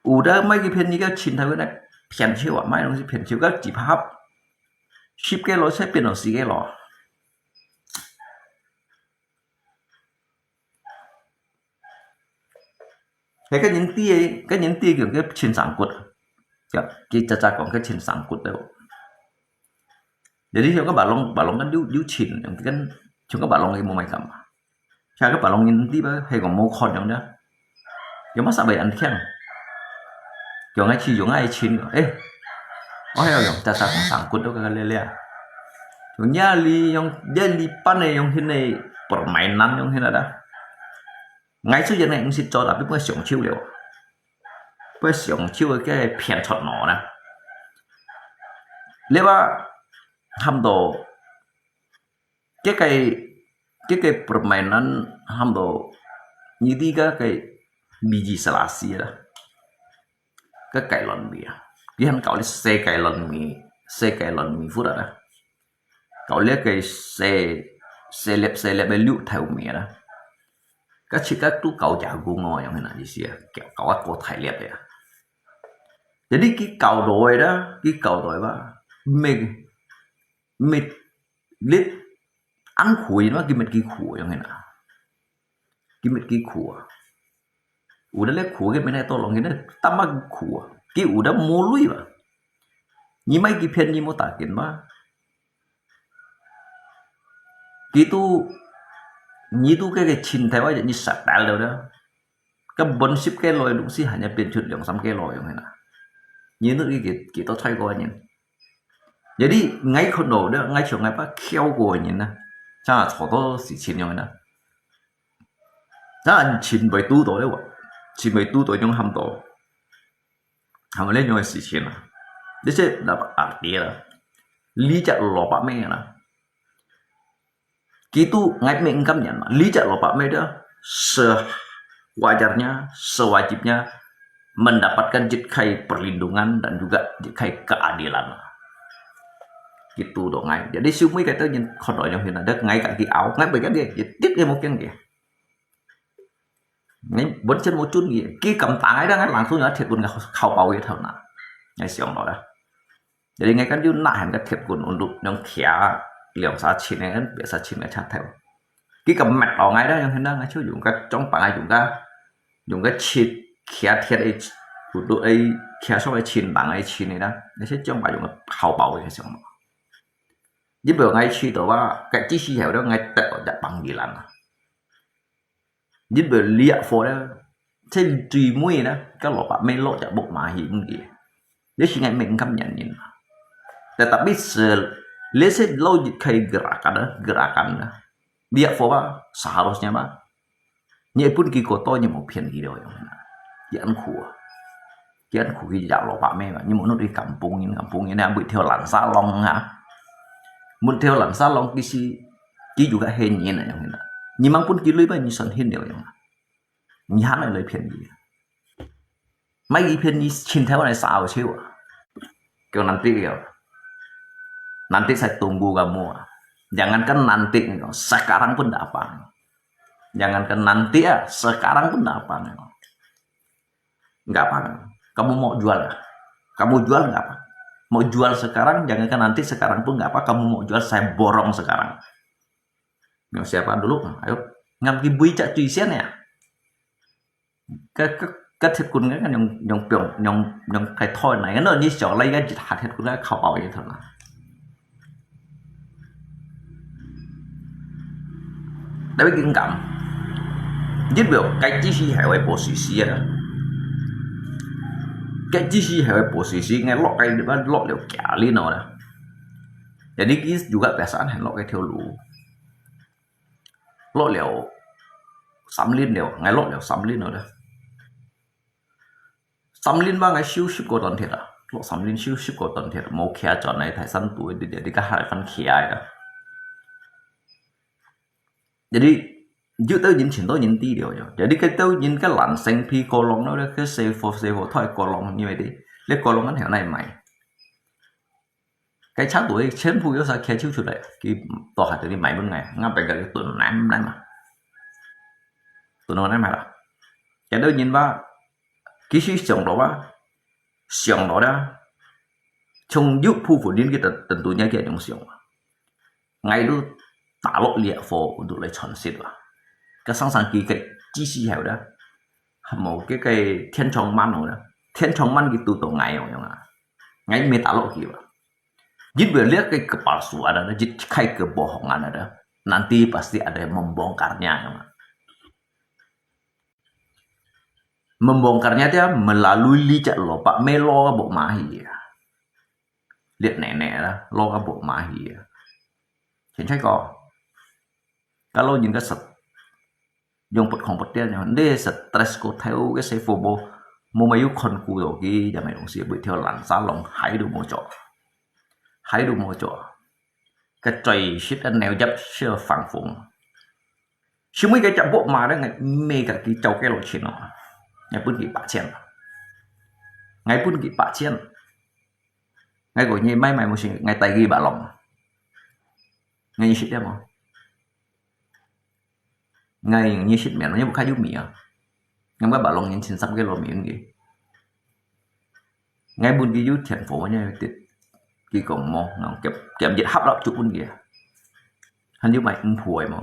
udah mai ki phen nyi ka chin thai wena phen chiu a mai nong si phen chiu ka jipahap. Sip ke lo se phen lo si ke lo. He cái những tia, cái những tia kiểu cái chin sangkut. Ya, ki cha cha kong cái chin sangkut đó. Jadi chúng các bạn long, bạn long cái liu liu chin, cái chúng các bạn long cái mua mai kam. Cha các bạn long những tia ba, hay còn mua con trong đó. Yung masa bay ăn khen. Yung ai chi, yung ai chin. Eh, oh ya, yung cha cha kong sangkut đó cái lele. Yung nhà li, yung nhà li pan này, yung hin này, permainan yung hin ada. Ngay su yang này, mesti cho tapi pun siang chiu liu. Pun siang chiu cái phiền chọn nó nè. Lê ba, ham do, cái cái, cái cái permainan ham do, như đi cái cái biji selasi đó. Cái cái lon mi à. Cái han kau đi xe cái lon mi, xe cái lon mi phút đó. Kau lihat cái xe, xe lep, xe lep liu thau mi đó. Cái chỉ cái tu kau jago ngồi yang hina di sia, kau kau aku thai lihat ya. Jadi ki kau doi đó, ki kau doi ba, mệt, mệt, lit, ăn khui nó ki mệt ki khui yang hina. Ki mệt ki khui. Udah le khui ke mệt to long hina, tama khui. Ki udah mului ba. Nyi mai ki phian nyi mo ta kin ba. Ki tu, nyi tu ke ke chin thai wa nyi sat tal deu deu. Ka bon sip ke loi lu si hanya pian chut liang sam ke loi yong hina. Nyi nu ki ki to chai ko nyin. Jadi ngai khon do deu ngai chiu ngai pa khiau ko nyin na. Cha cho to si chin yong hina. Cha chin bai tu do deu wa. Chin bai tu do yong ham do. Ham le yong si chin na. Di se da ba arti la. Li cha lo pa me na. Ki tu ngai mengkam nyan ma, li cha lo pa me dia, sewajarnya, sewajibnya mendapatkan jitkai perlindungan dan juga jitkai keadilan. Ki tu do ngai. Jadi siu mui kata nyin khon do nyong hina, dak ngai ka ki au, ngai bai ka dia, jit tit ke mo kiang dia. Ngai bon chen mo chun ki, ki kam ta ngai da ngai langsung ya thiet kun khau pau ye thau na. Ngai siang lo da. Jadi ngai kan yu na han ka thiet kun un du nyong khia liang sa chin ngai kan bia sa chin ngai chat thai. Ki ka mat lo ngai da nyong hen da ngai chu yung ka chong pa ngai yung ka yung ka chit khia thiet ai chu du ai khia so ai chin bang ai chin ngai da. Ngai se chong pa yung ka khau pau ai siang lo. Yi bia ngai chi to wa ka chi si heo da ngai tet lo ja bang di lan. Yin bơ liak fo le, chen tui mui na, ka lo pa me lo ja bok ma hi mui. Ye si ngai meng kam nyan yin. Tetapi se, le se lo yit kai gerakan na, gerakan na. Liak fo ba, seharusnya ba. Nyi pun ki ko to nyi mo phian ki lo yong na. Yan khu. Yan khu ki ya lo pa me ba. Nyi mo no di kampung yin, kampung yin na, bui theo lan sa long ha. Mun theo lan sa long ki si, ki yu ka he nyi na yong na. Nyi mang pun ki lui ba nyi son hin lo yong na. Nyi han ai lei phian yi. Mai yi phian yi chin thai wan ai sa au chiu a. Kêu nanti kêu. Nanti saya tunggu kamu a. Jangankan nanti kêu, sekarang pun ndak apa. Jangankan nanti ya, sekarang pun ndak apa. Nggak apa. Kamu mau jual ya? Kamu jual nggak apa. Mau jual sekarang, jangankan nanti sekarang pun nggak apa. Kamu mau jual, saya borong sekarang. Nyo siapa dulu? Ayo, ngam ki bui chak chui sian ya. Ka ka ka thiet kun ka nyong nyong pyong nyong nyong kai thoi nai no ni siok lai ka jit hat thiet kun ka khau pau ye thon na. Tapi ki ngam. 因為該只係會波西西啊，該只係會波西西，𠊎落該落了幾零哦啦。Jadi佢juga biasaan係落該條路，落了三輪了，𠊎落了三輪了啦。三輪吧，𠊎修十個段鐵啊，落三輪修十個段鐵，無騎轉來大山肚，你你你个還翻騎啊。Jadi有兜人，盡多人知了，jadi該兜人个爛性皮過浪了，該細貨細貨太過浪，因為你你過浪，恁樣來賣。該車都全部有啥開抽出來，佢到下頭你賣分𠊎，𠊎俾佢囤來來嘛，囤來賣啦。該兜人吧，其實想到吧，想到啦，從有部分人佢等等到人家種想啊，𠊎都打落這貨都來傳說啊，該上上佢个知識後啦，無該个天窗慢哦啦，天窗慢佢堵到𠊎樣樣啊，𠊎毋打落去啊。 因為這个kepalsuan ada，一个kebohongan ada，nanti pasti ada membongkarnya，有嗎？Membongkarnya dia melalui licak lopak，melo ka bok mahi啊，lihat nenek啦，lo ka bok mahi啊。Chính xác講，kalau人家實用不空不電樣，你實stress過頭个師傅無，無沒有看顧到佢，也沒東西，每條爛沙浪，鞋都無著，鞋都無著，个最識个鳥入小防風。小妹个隻木馬咧，𠊎買个佢走幾多錢哦？𠊎分佢八千，𠊎分佢八千。𠊎講你買買無錢，𠊎帶佢白浪，𠊎識得無？ 𠊎你識面，你不看有名啊？𠊎買白浪人千三个老面个，𠊎分佢有天赋呢，佢講無，𠊎夾夾一盒啦就分佢啊，還有買五鋪个無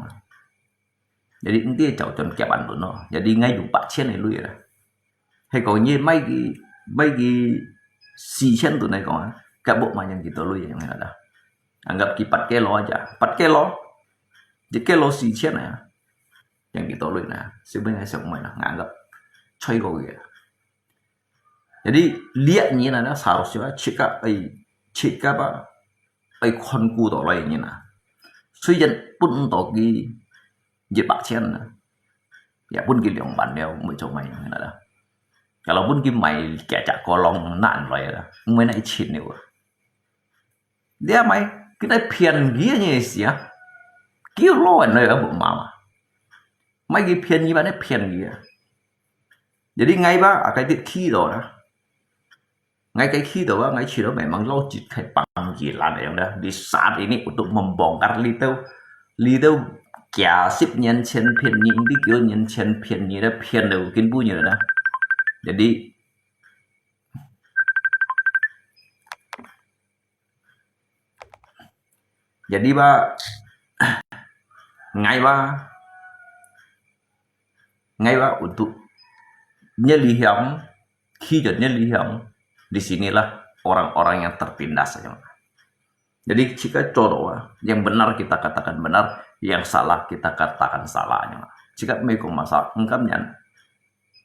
？Jadi你走轉夾萬輪咯，jadi𠊎用八千个鐳啦。 係講你買佢買佢四千度來講啊，該屋買贏幾多鐳贏啦？Anggap佢八kilo aja，八kilo，一kilo四千啊，贏幾多鐳啦？小妹𠊎想問啦，anggap吹過佢啊。Jadi lihat你啦，seharusnya check up，哎，check up啊，愛看顧到來个人啊。雖然分到佢一百千啊， 也分佢兩萬了，毋會做麼个啦。Kalau分佢買幾隻過浪難來啦，毋會那一千了啊。你買，佢來騙佢个意思啊，佢有老人來啊，毋嘛嘛。買佢便宜吧，你騙佢啊。Jadi𠊎吧，啊，該啲氣到啦。 𠊎个去到啊，𠊎去到memang logik係panggilan樣啦。Di saat ini untuk membongkar little little幾十年前騙你，幾多年前騙你啦，騙到今晡日啦。Jadi jadi吧，𠊎吧，𠊎吧untuk nyelihang，去到nyelihang，di sinilah orang-orang yang tertindas yang. Jadi jika contoh yang benar kita katakan benar, yang salah kita katakan salah yang. Jika mê kong masalah engkam nyan,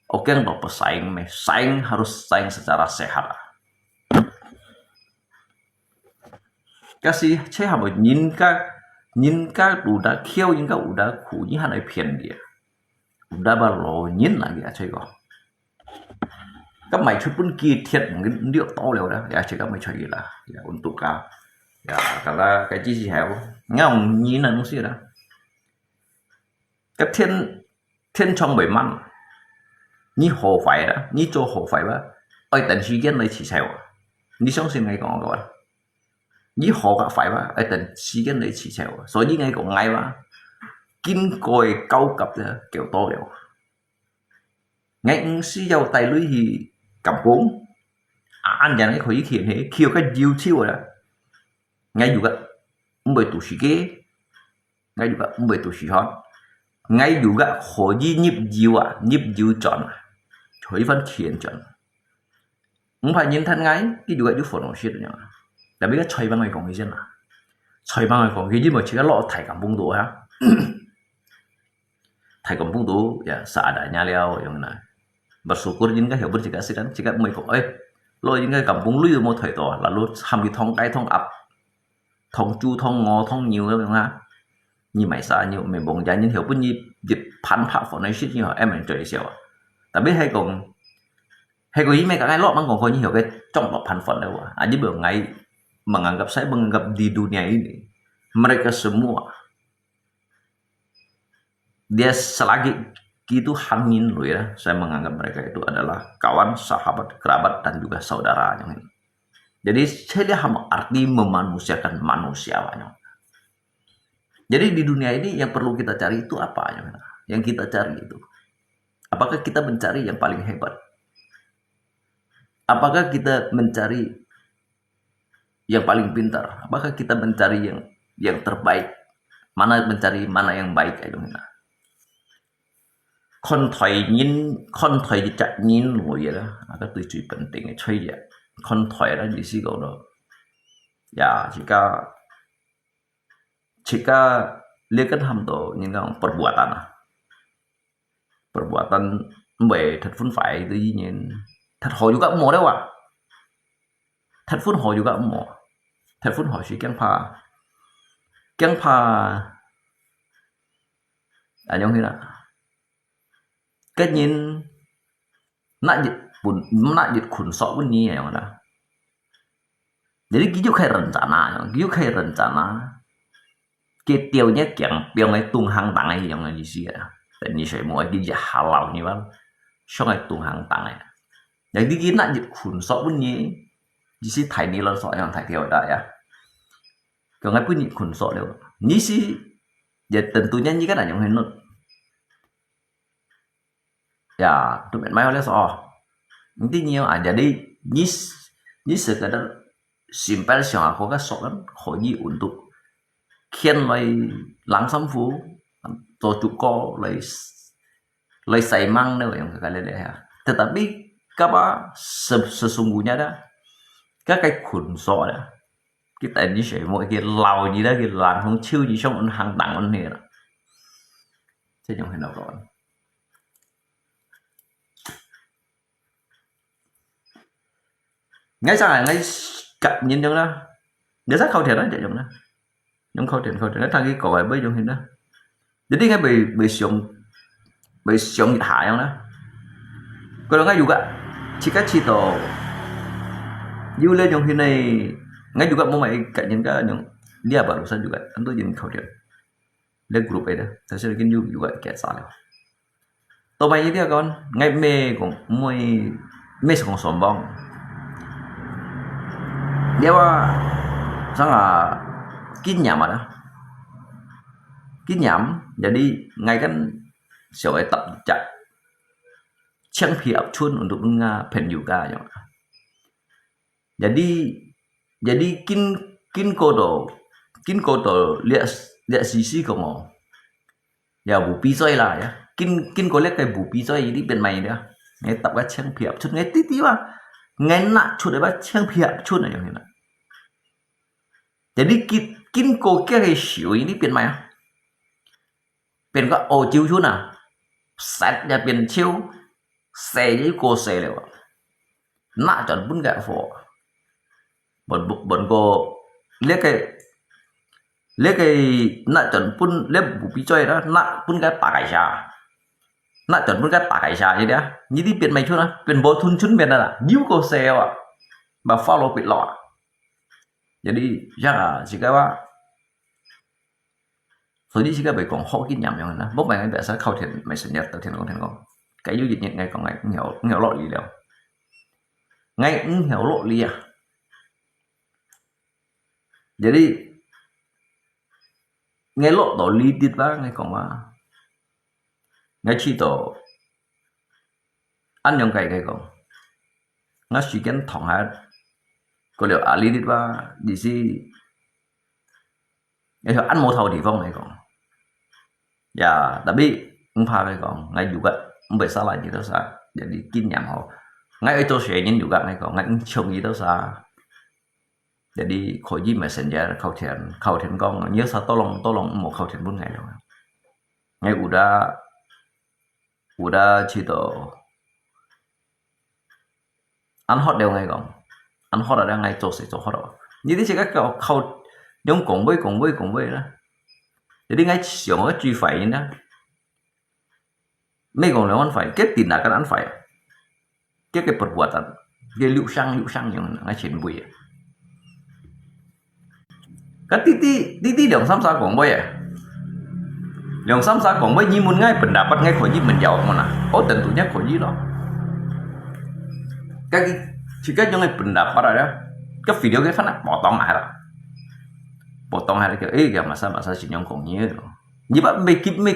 okeng to pesaing mê, saing harus saing secara sehat. Kasi cheha mo nyinka nyinka udah khiau nyinka udah khu nyi han ai phian dia. Udah ba lo nyin lagi achai ko. Ka mai chut pun ki thiat mungkin ndio to leo dah ya check ka mai chai la ya untuk ka ya kala ka ji si heo ngau nyi na nung si dah. Ka thian thian chong bai man. Nyi ho fai dah nyi cho ho fai ba. Oi tan si gen lai chi sai wa. Nyi song sin ngai kong ka wan. Nyi ho ka fai ba. Oi tan si gen lai chi sai wa. So nyi ngai kong ngai ba. Kin koi kau kap de kêu to leo. Ngai ung si yau tai lui hi kampung. An jan ngai kho yi khin he kêu ka jiu chiu da. Ngai juga ung bai tu si ke. Ngai juga ung bai tu si hon. Ngai juga kho yi nyip jiu a nyip jiu chon a. Choi fan kien chon. Ung pha nyin than ngai ki juga ju phone si nya. Tapi ka choi bang ngai kong hi chen a. Choi bang ngai kong hi ji mo chi ka lo thai kampung do ha. 在kampung都也seadanya了，樣呢。Bersyukur應該有本自家時間，自家毋會講，哎，lo應該kampung lui都無退到，lalu喊佢同該同鴨，同豬、同鵝、同牛樣啊。你買啥，你毋係望人，人有本你一盤拍放在食，你有em enjoy一下啊。Tapi係講，係講佢咩个落，mang講佢有个中落盤放了啊。啊，你無愛menganggap saya menganggap di dunia ini mereka semua dia selagi itu hangin loh ya, saya menganggap mereka itu adalah kawan, sahabat, kerabat, dan juga saudara. Jadi, saya lihat sama arti memanusiakan manusia. Jadi, di dunia ini yang perlu kita cari itu apa? Yang kita cari itu. Apakah kita mencari yang paling hebat? Apakah kita mencari yang paling pintar? Apakah kita mencari yang yang terbaik? Mana mencari mana yang baik ayo na. Kon thoi nyin, kon thoi cak nyin lo ya lah. Ada tu cui penting cui ya. Kon thoi lah di si kau lo. Ya, jika jika lihat kan ham to nyin kang perbuatan lah. Perbuatan mbai thật phun phải tự nhiên. Thật hổ juga mua đấy wa. Thật phun hổ juga mua. Thật phun hổ si kiang pha. Kiang pha. Anh nhung hina. Cái nhìn nãy dịch pun, nãy dịch khun sok pun ni anh nhung hina. Jadi, kiuk khai rencana, kiuk khai rencana. Cái điều nhất kiện, biang cái tung hang tang cái yang cái gì à. Tại vì sao mua cái gì halal như vậy, xong cái tung hang tang cái. Jadi, cái nãy dịch khun sok pun ni, gì si thai ni lo sok yang thai theo đó ya. Cái ngay pun ni khun sok leo. Ni si, ya tentunya ni kan yang henut. Ya, tu met mai oleh so. Nanti nyo aja di nyis nyis sekadar simpel siang aku kan sok kan khoji untuk kian lai langsam fu to cuko lai lai saimang ne yang kekal le ya. Tetapi kapa se- sesungguhnya dah kakai kun sok dah. Kita ni siapa mau ke lau ni dah ke langsung ciu ni siang un hang tang un ni dah. Saya yang hendak kawan. Ngay sang ngay kap nyin jong na. Ngay sang khâu thiệt đó chạy jong na. Jong khâu thiệt khâu thiệt nó thằng cái cậu ấy bây jong hin đó. Jadi ngay bây bây sống bây sống nhiệt hạ jong na. Kalau ngay juga jika chỉ to. Yu le jong hin này ngay juga mau mai kap nyin ka jong dia barusan juga. Tentu jin khâu thiệt. Lê group ấy đó, thật sự là cái nhu juga kẹt xa lắm. Tụi bay như thế con, ngay mê cũng môi mê sẽ không sống bóng. Dia wa sang à kinh nghiệm mà đó. Kinh nghiệm, jadi ngay kan siapa ấy tập chặt. Chiang phi ap chun untuk nga pen juga yang. Jadi jadi kin kin ko to kin ko to liak liak sisi ko mo. Ya bu pi choi la ya. Kin kin ko liak kai bu pi choi di pen mai dia. Ngai tap ka chiang phi ap chun ngai ti ti wa. Ngai na chut ba chiang phi ap chun ya. Jadi kin kin ko kia kai siu di pen mai. Pen ka o chiu chun na. Sat ya pen chiu. Sai ya ko sai le wa. Na chọn pun ka fo. Bọn bọn cô lê cái lê cái nãy chọn pun lê bu pi choi đó nãy pun cái ta cái sa nãy chọn pun cái ta cái sa vậy đó như đi biển mày chun á biển bộ thun chun biển đó là nhiều cô xe à bà follow bị lo. Jadi ya chỉ cái ba. Jadi chỉ cái bị còn khó kinh nghiệm yang na bốc mày ngay tại sao khâu thiện mày sinh nhật tao thiện con thiện con cái yu dịch nhiệt ngay còn ngay nhiều nhiều lo gì đâu. Ngay nhiều lo gì à. Jadi ngay lo đó lý dit ba ngay còn ba ngay chỉ đó ăn yang cái cái còn ngay chỉ kiến thòng hạt có điều à lý dit ba gì gì ngay cho ăn một thầu địa phương này còn. Ya, tapi ngpa cái còn ngay juga ngpa sao lại gì đó sao jadi kinh nghiệm hậu ngay ở chỗ sẽ nhân juga ngay còn ngay chung gì đó sao. Jadi khối gì messenger khâu thiện khâu thiện con nhớ sao tao lòng tao lòng một khâu thiện bốn ngày rồi. Ngay u đã 有得去到，恁好了𠊎講，恁好了𠊎做事做好了。你這个靠，靠用講話講話講話啦，jadi𠊎想个最壞人啦，毋係講兩萬壞，佢定哪个恁壞啊？佢个perbuatan，佢六項六項樣，𠊎全部啊。 該弟弟，弟弟兩三下講話啊。兩三下講話，你問𠊎pendapat，𠊎可以menjawab mana？哦，tentunya可以咯。該个，自家用个pendapat啊，該video个反而potong啊啦。Potong啊，誒，佢masa-masa先用講嘢咯。你把每，每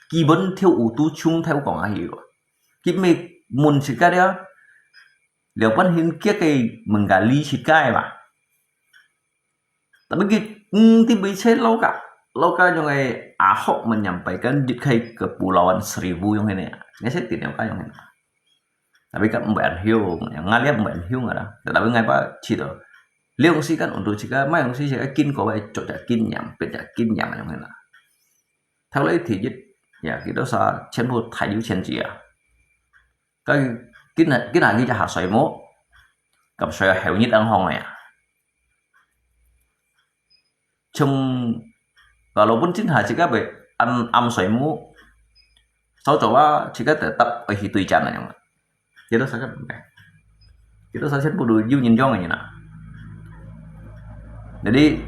基本條有都從頭講下去咯。佢每問自家了，兩半天佢个menggali自家嘛。 Tapi佢，嗯，di Aceh lokal，lokal yang ai Ahok menyampaikan，佢个Kepulauan Seribu yang ini。Ngai saya tidak lokal yang ini. Tapi kan mbuan hiu, yang ngalir mbuan hiu ada. Tetapi ngai pa cito. Liung si kan untuk jika mai liung si jika kin ko ai cocok kin nyam, pecah kin nyam yang ini. Tahu lagi dijit, ya kita sa 全部大有錢者啊。 該今日，今日佢就下水母，咁水後日安康个啊。從，walaupun真下自家會暗，暗水母，手做啊，自家tetap愛去對戰啊，樣啊。Kita sa kan，kita sa全部都有人種个人啊。 Jadi，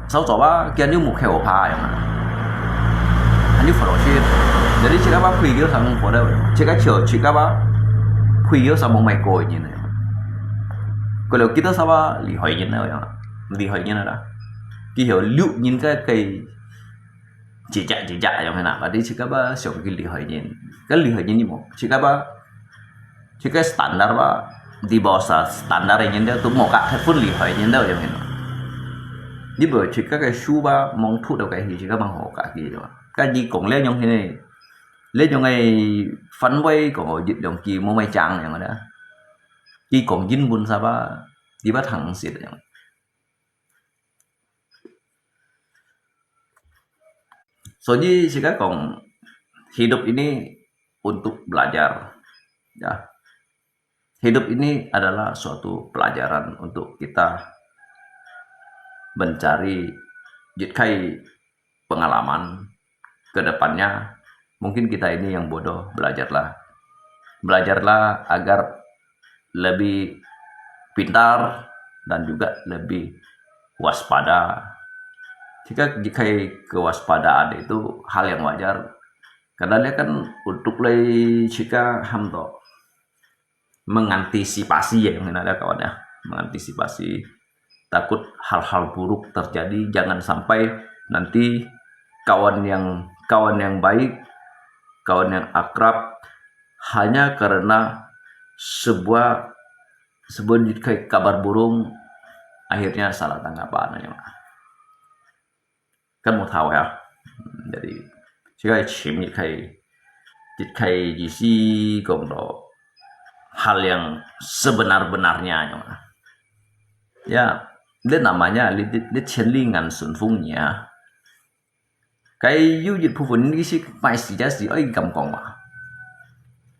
手做啊，佢又無口怕樣啊，還有佛老師。Jadi，自家把開叫上火的，自家笑，自家把開叫上無賣過个人啊。過了幾多少啊，厲害人啊，樣啊，厲害人啊啦。佢有六人个，个姐姐，姐姐樣啊，berarti自家把上个厲害人，个厲害人你無，自家把 自家standar ba，di bawah standar个人兜都無个，還分厲害人兜樣个。你無自家个書吧，望出到个係自家望好个去了。該你講這樣个，這樣个範圍講一兩句無賣講樣个啦。佢講英文啥吧，你把聽識樣。 所以自家講，hidup ini untuk belajar. Ya. Hidup ini adalah suatu pelajaran untuk kita mencari jitkai pengalaman ke depannya. Mungkin kita ini yang bodoh, belajarlah. Belajarlah agar lebih pintar dan juga lebih waspada. Jika, jika kewaspadaan itu hal yang wajar, karena dia kan untuk lay jika ham to mengantisipasi ya, yang ada kawan ya, mengantisipasi. Takut hal-hal buruk terjadi, jangan sampai nanti kawan yang, kawan yang baik, kawan yang akrab, hanya karena sebuah, sebuah kabar burung, akhirnya salah tanggapan. Kan 無透呀。Jadi，這个尋一个，一个意思講到，hal yang sebenar-benarnya，ya。Ya，這namanya，你，你，你千里眼順風耳啊。該有一部分你係賣時間係愛咁講嘛。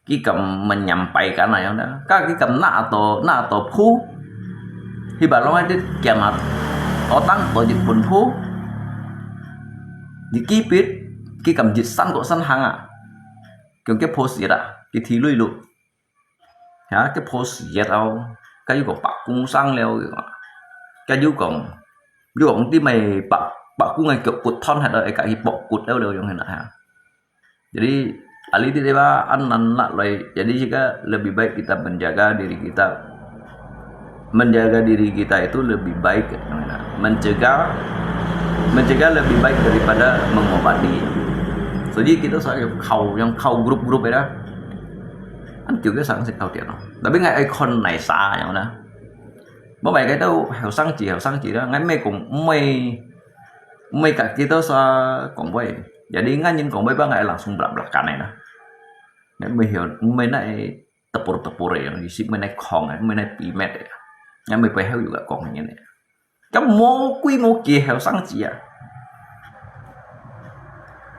佢敢menyampaikan啊樣呢，該佢敢拿到，拿到譜，去把攏愛得兼啊，我當到日本譜，你記筆，佢敢一山過山行啊，用佢譜寫啦，佢提累咯，哈，佢譜寫哦，該又講白工商了，佢講，該又講，又講啲咩白，白工个腳骨斷忒了，會甲佢駁骨了了，用去哪哈。 Jadi, ahli tiba-tiba an nan nak lai. Jadi, jika lebih baik kita menjaga diri kita, menjaga diri kita itu lebih baik, mencegah, mencegah lebih baik daripada mengobati. Jadi, kita sa-, 靠，用靠 group-group 个啦。An 叫个上是靠電腦。Tapi ngai ai kon nai sa yang mana. 無，每个都後生仔，後生仔啦，𠊎毋係講，毋係，毋係甲佢兜啥講話，jadi𠊎人講話，𠊎langsung belak-belakan个啦。𠊎毋係，毋係那tepur-tepur个，意思毋係那狂个，毋係那秘密个，𠊎毋係背後有个講个人个。該魔鬼魔鬼後生仔啊！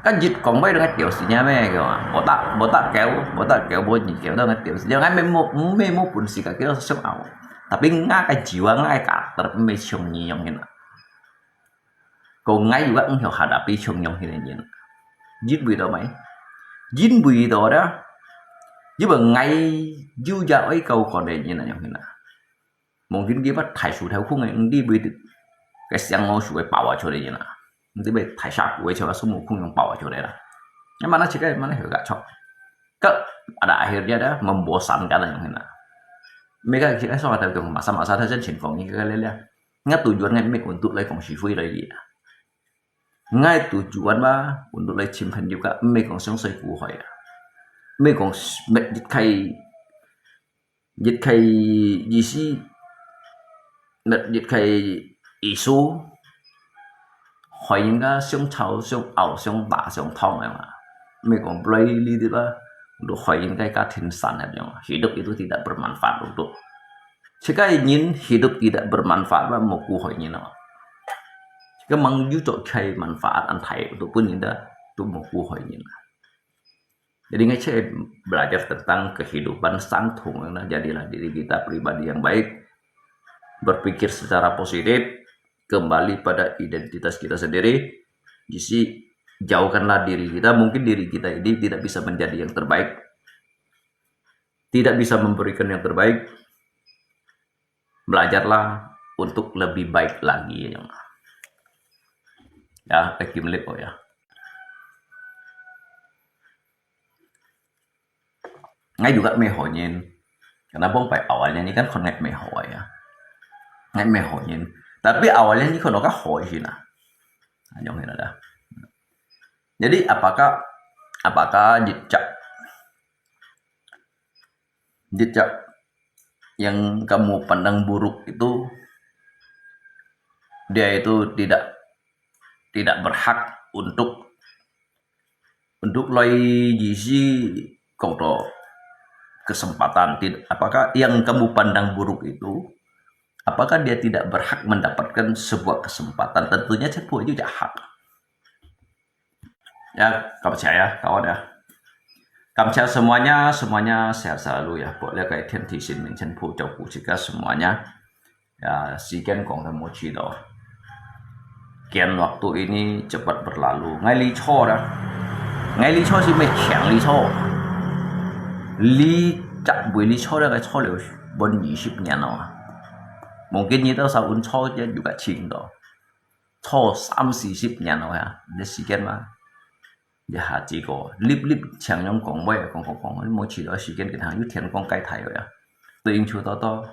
該日講話都該條線啊咩，佢話，無得，無得教，無得教，無人教，都該條線。𠊎無，無，無本事个，佢想拗。Tapi𠊎个jiwa，𠊎个karakter毋係像你樣形啊。講𠊎又毋曉hadapi像樣形个人。因為到咩？因為到咧，因為𠊎有隻愛教講个人啊，樣形啊。 Mungkin佢把大樹頭空个，毋知會，該聲我樹會爆啊出來人啊，毋知會大石骨个，像孫悟空樣爆啊出來啦。Yang mana cakap, yang mana hebat cok. Ke pada akhirnya dah membosankan yang kena. Mereka kita semua ada tu masa-masa tu kan 前方一个了了。Ngah tujuan ngah mek untuk lai kong sifui lai dia. Ngah tujuan mah untuk lai 尋朋友 ka, mek kong song sai ku hoi. Mek kong mek khai 一个意思，乜一个意思，害人家想吵、想拗、想打、想痛个嘛。毋係講blai lidit啊，都害人家家庭散了樣，hidup itu tidak bermanfaat untuk。自家人hidup tidak bermanfaat嘛，無顧害人啊。自家mang有做開 manfaat 安排，都分人家都無顧害人啊。 Jadi ngecek belajar tentang kehidupan santung, nah, jadilah diri kita pribadi yang baik, berpikir secara positif, kembali pada identitas kita sendiri, jadi jauhkanlah diri kita, mungkin diri kita ini tidak bisa menjadi yang terbaik, tidak bisa memberikan yang terbaik, belajarlah untuk lebih baik lagi. Ya, kim lip ya. Ngah juga 咩好人，karena bông pai awalnya ini kan kon ngah 咩好 ya. Ngah 咩好人，tapi awalnya ini kon ka 好人啊。Yang ini dah. Jadi apakah, apakah jejak, jejak yang kamu pandang buruk itu, dia itu tidak, tidak berhak untuk, untuk lai isi kong to kesempatan. Tid-, apakah yang kamu pandang buruk itu, apakah dia tidak berhak mendapatkan sebuah kesempatan? Tentunya 全部 itu jahat. Ya, 感謝 ya, kawan ya. 感謝 semuanya, semuanya sehat selalu ya. Buat 這個天地神明全部照顧 自家 semuanya. Ya, 時間講到無知道。Kian waktu ini cepat berlalu. Ngah 你坐啦，ngah 你坐係毋係強你坐？你隻位你坐了，該坐了分二十年咯。Mungkin你到時候坐也有個清到。 坐三四十年了呀，這時間嘛，一下子過，立立像樣講話，講講講，你無知道時間，今下又天光該大了呀。對應秋多多，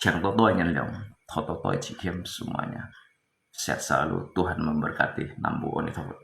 像多多个人量，拖多多个時間，semuanya。Sehat selalu, Tuhan memberkati, Nam Mô A Di Đà Phật.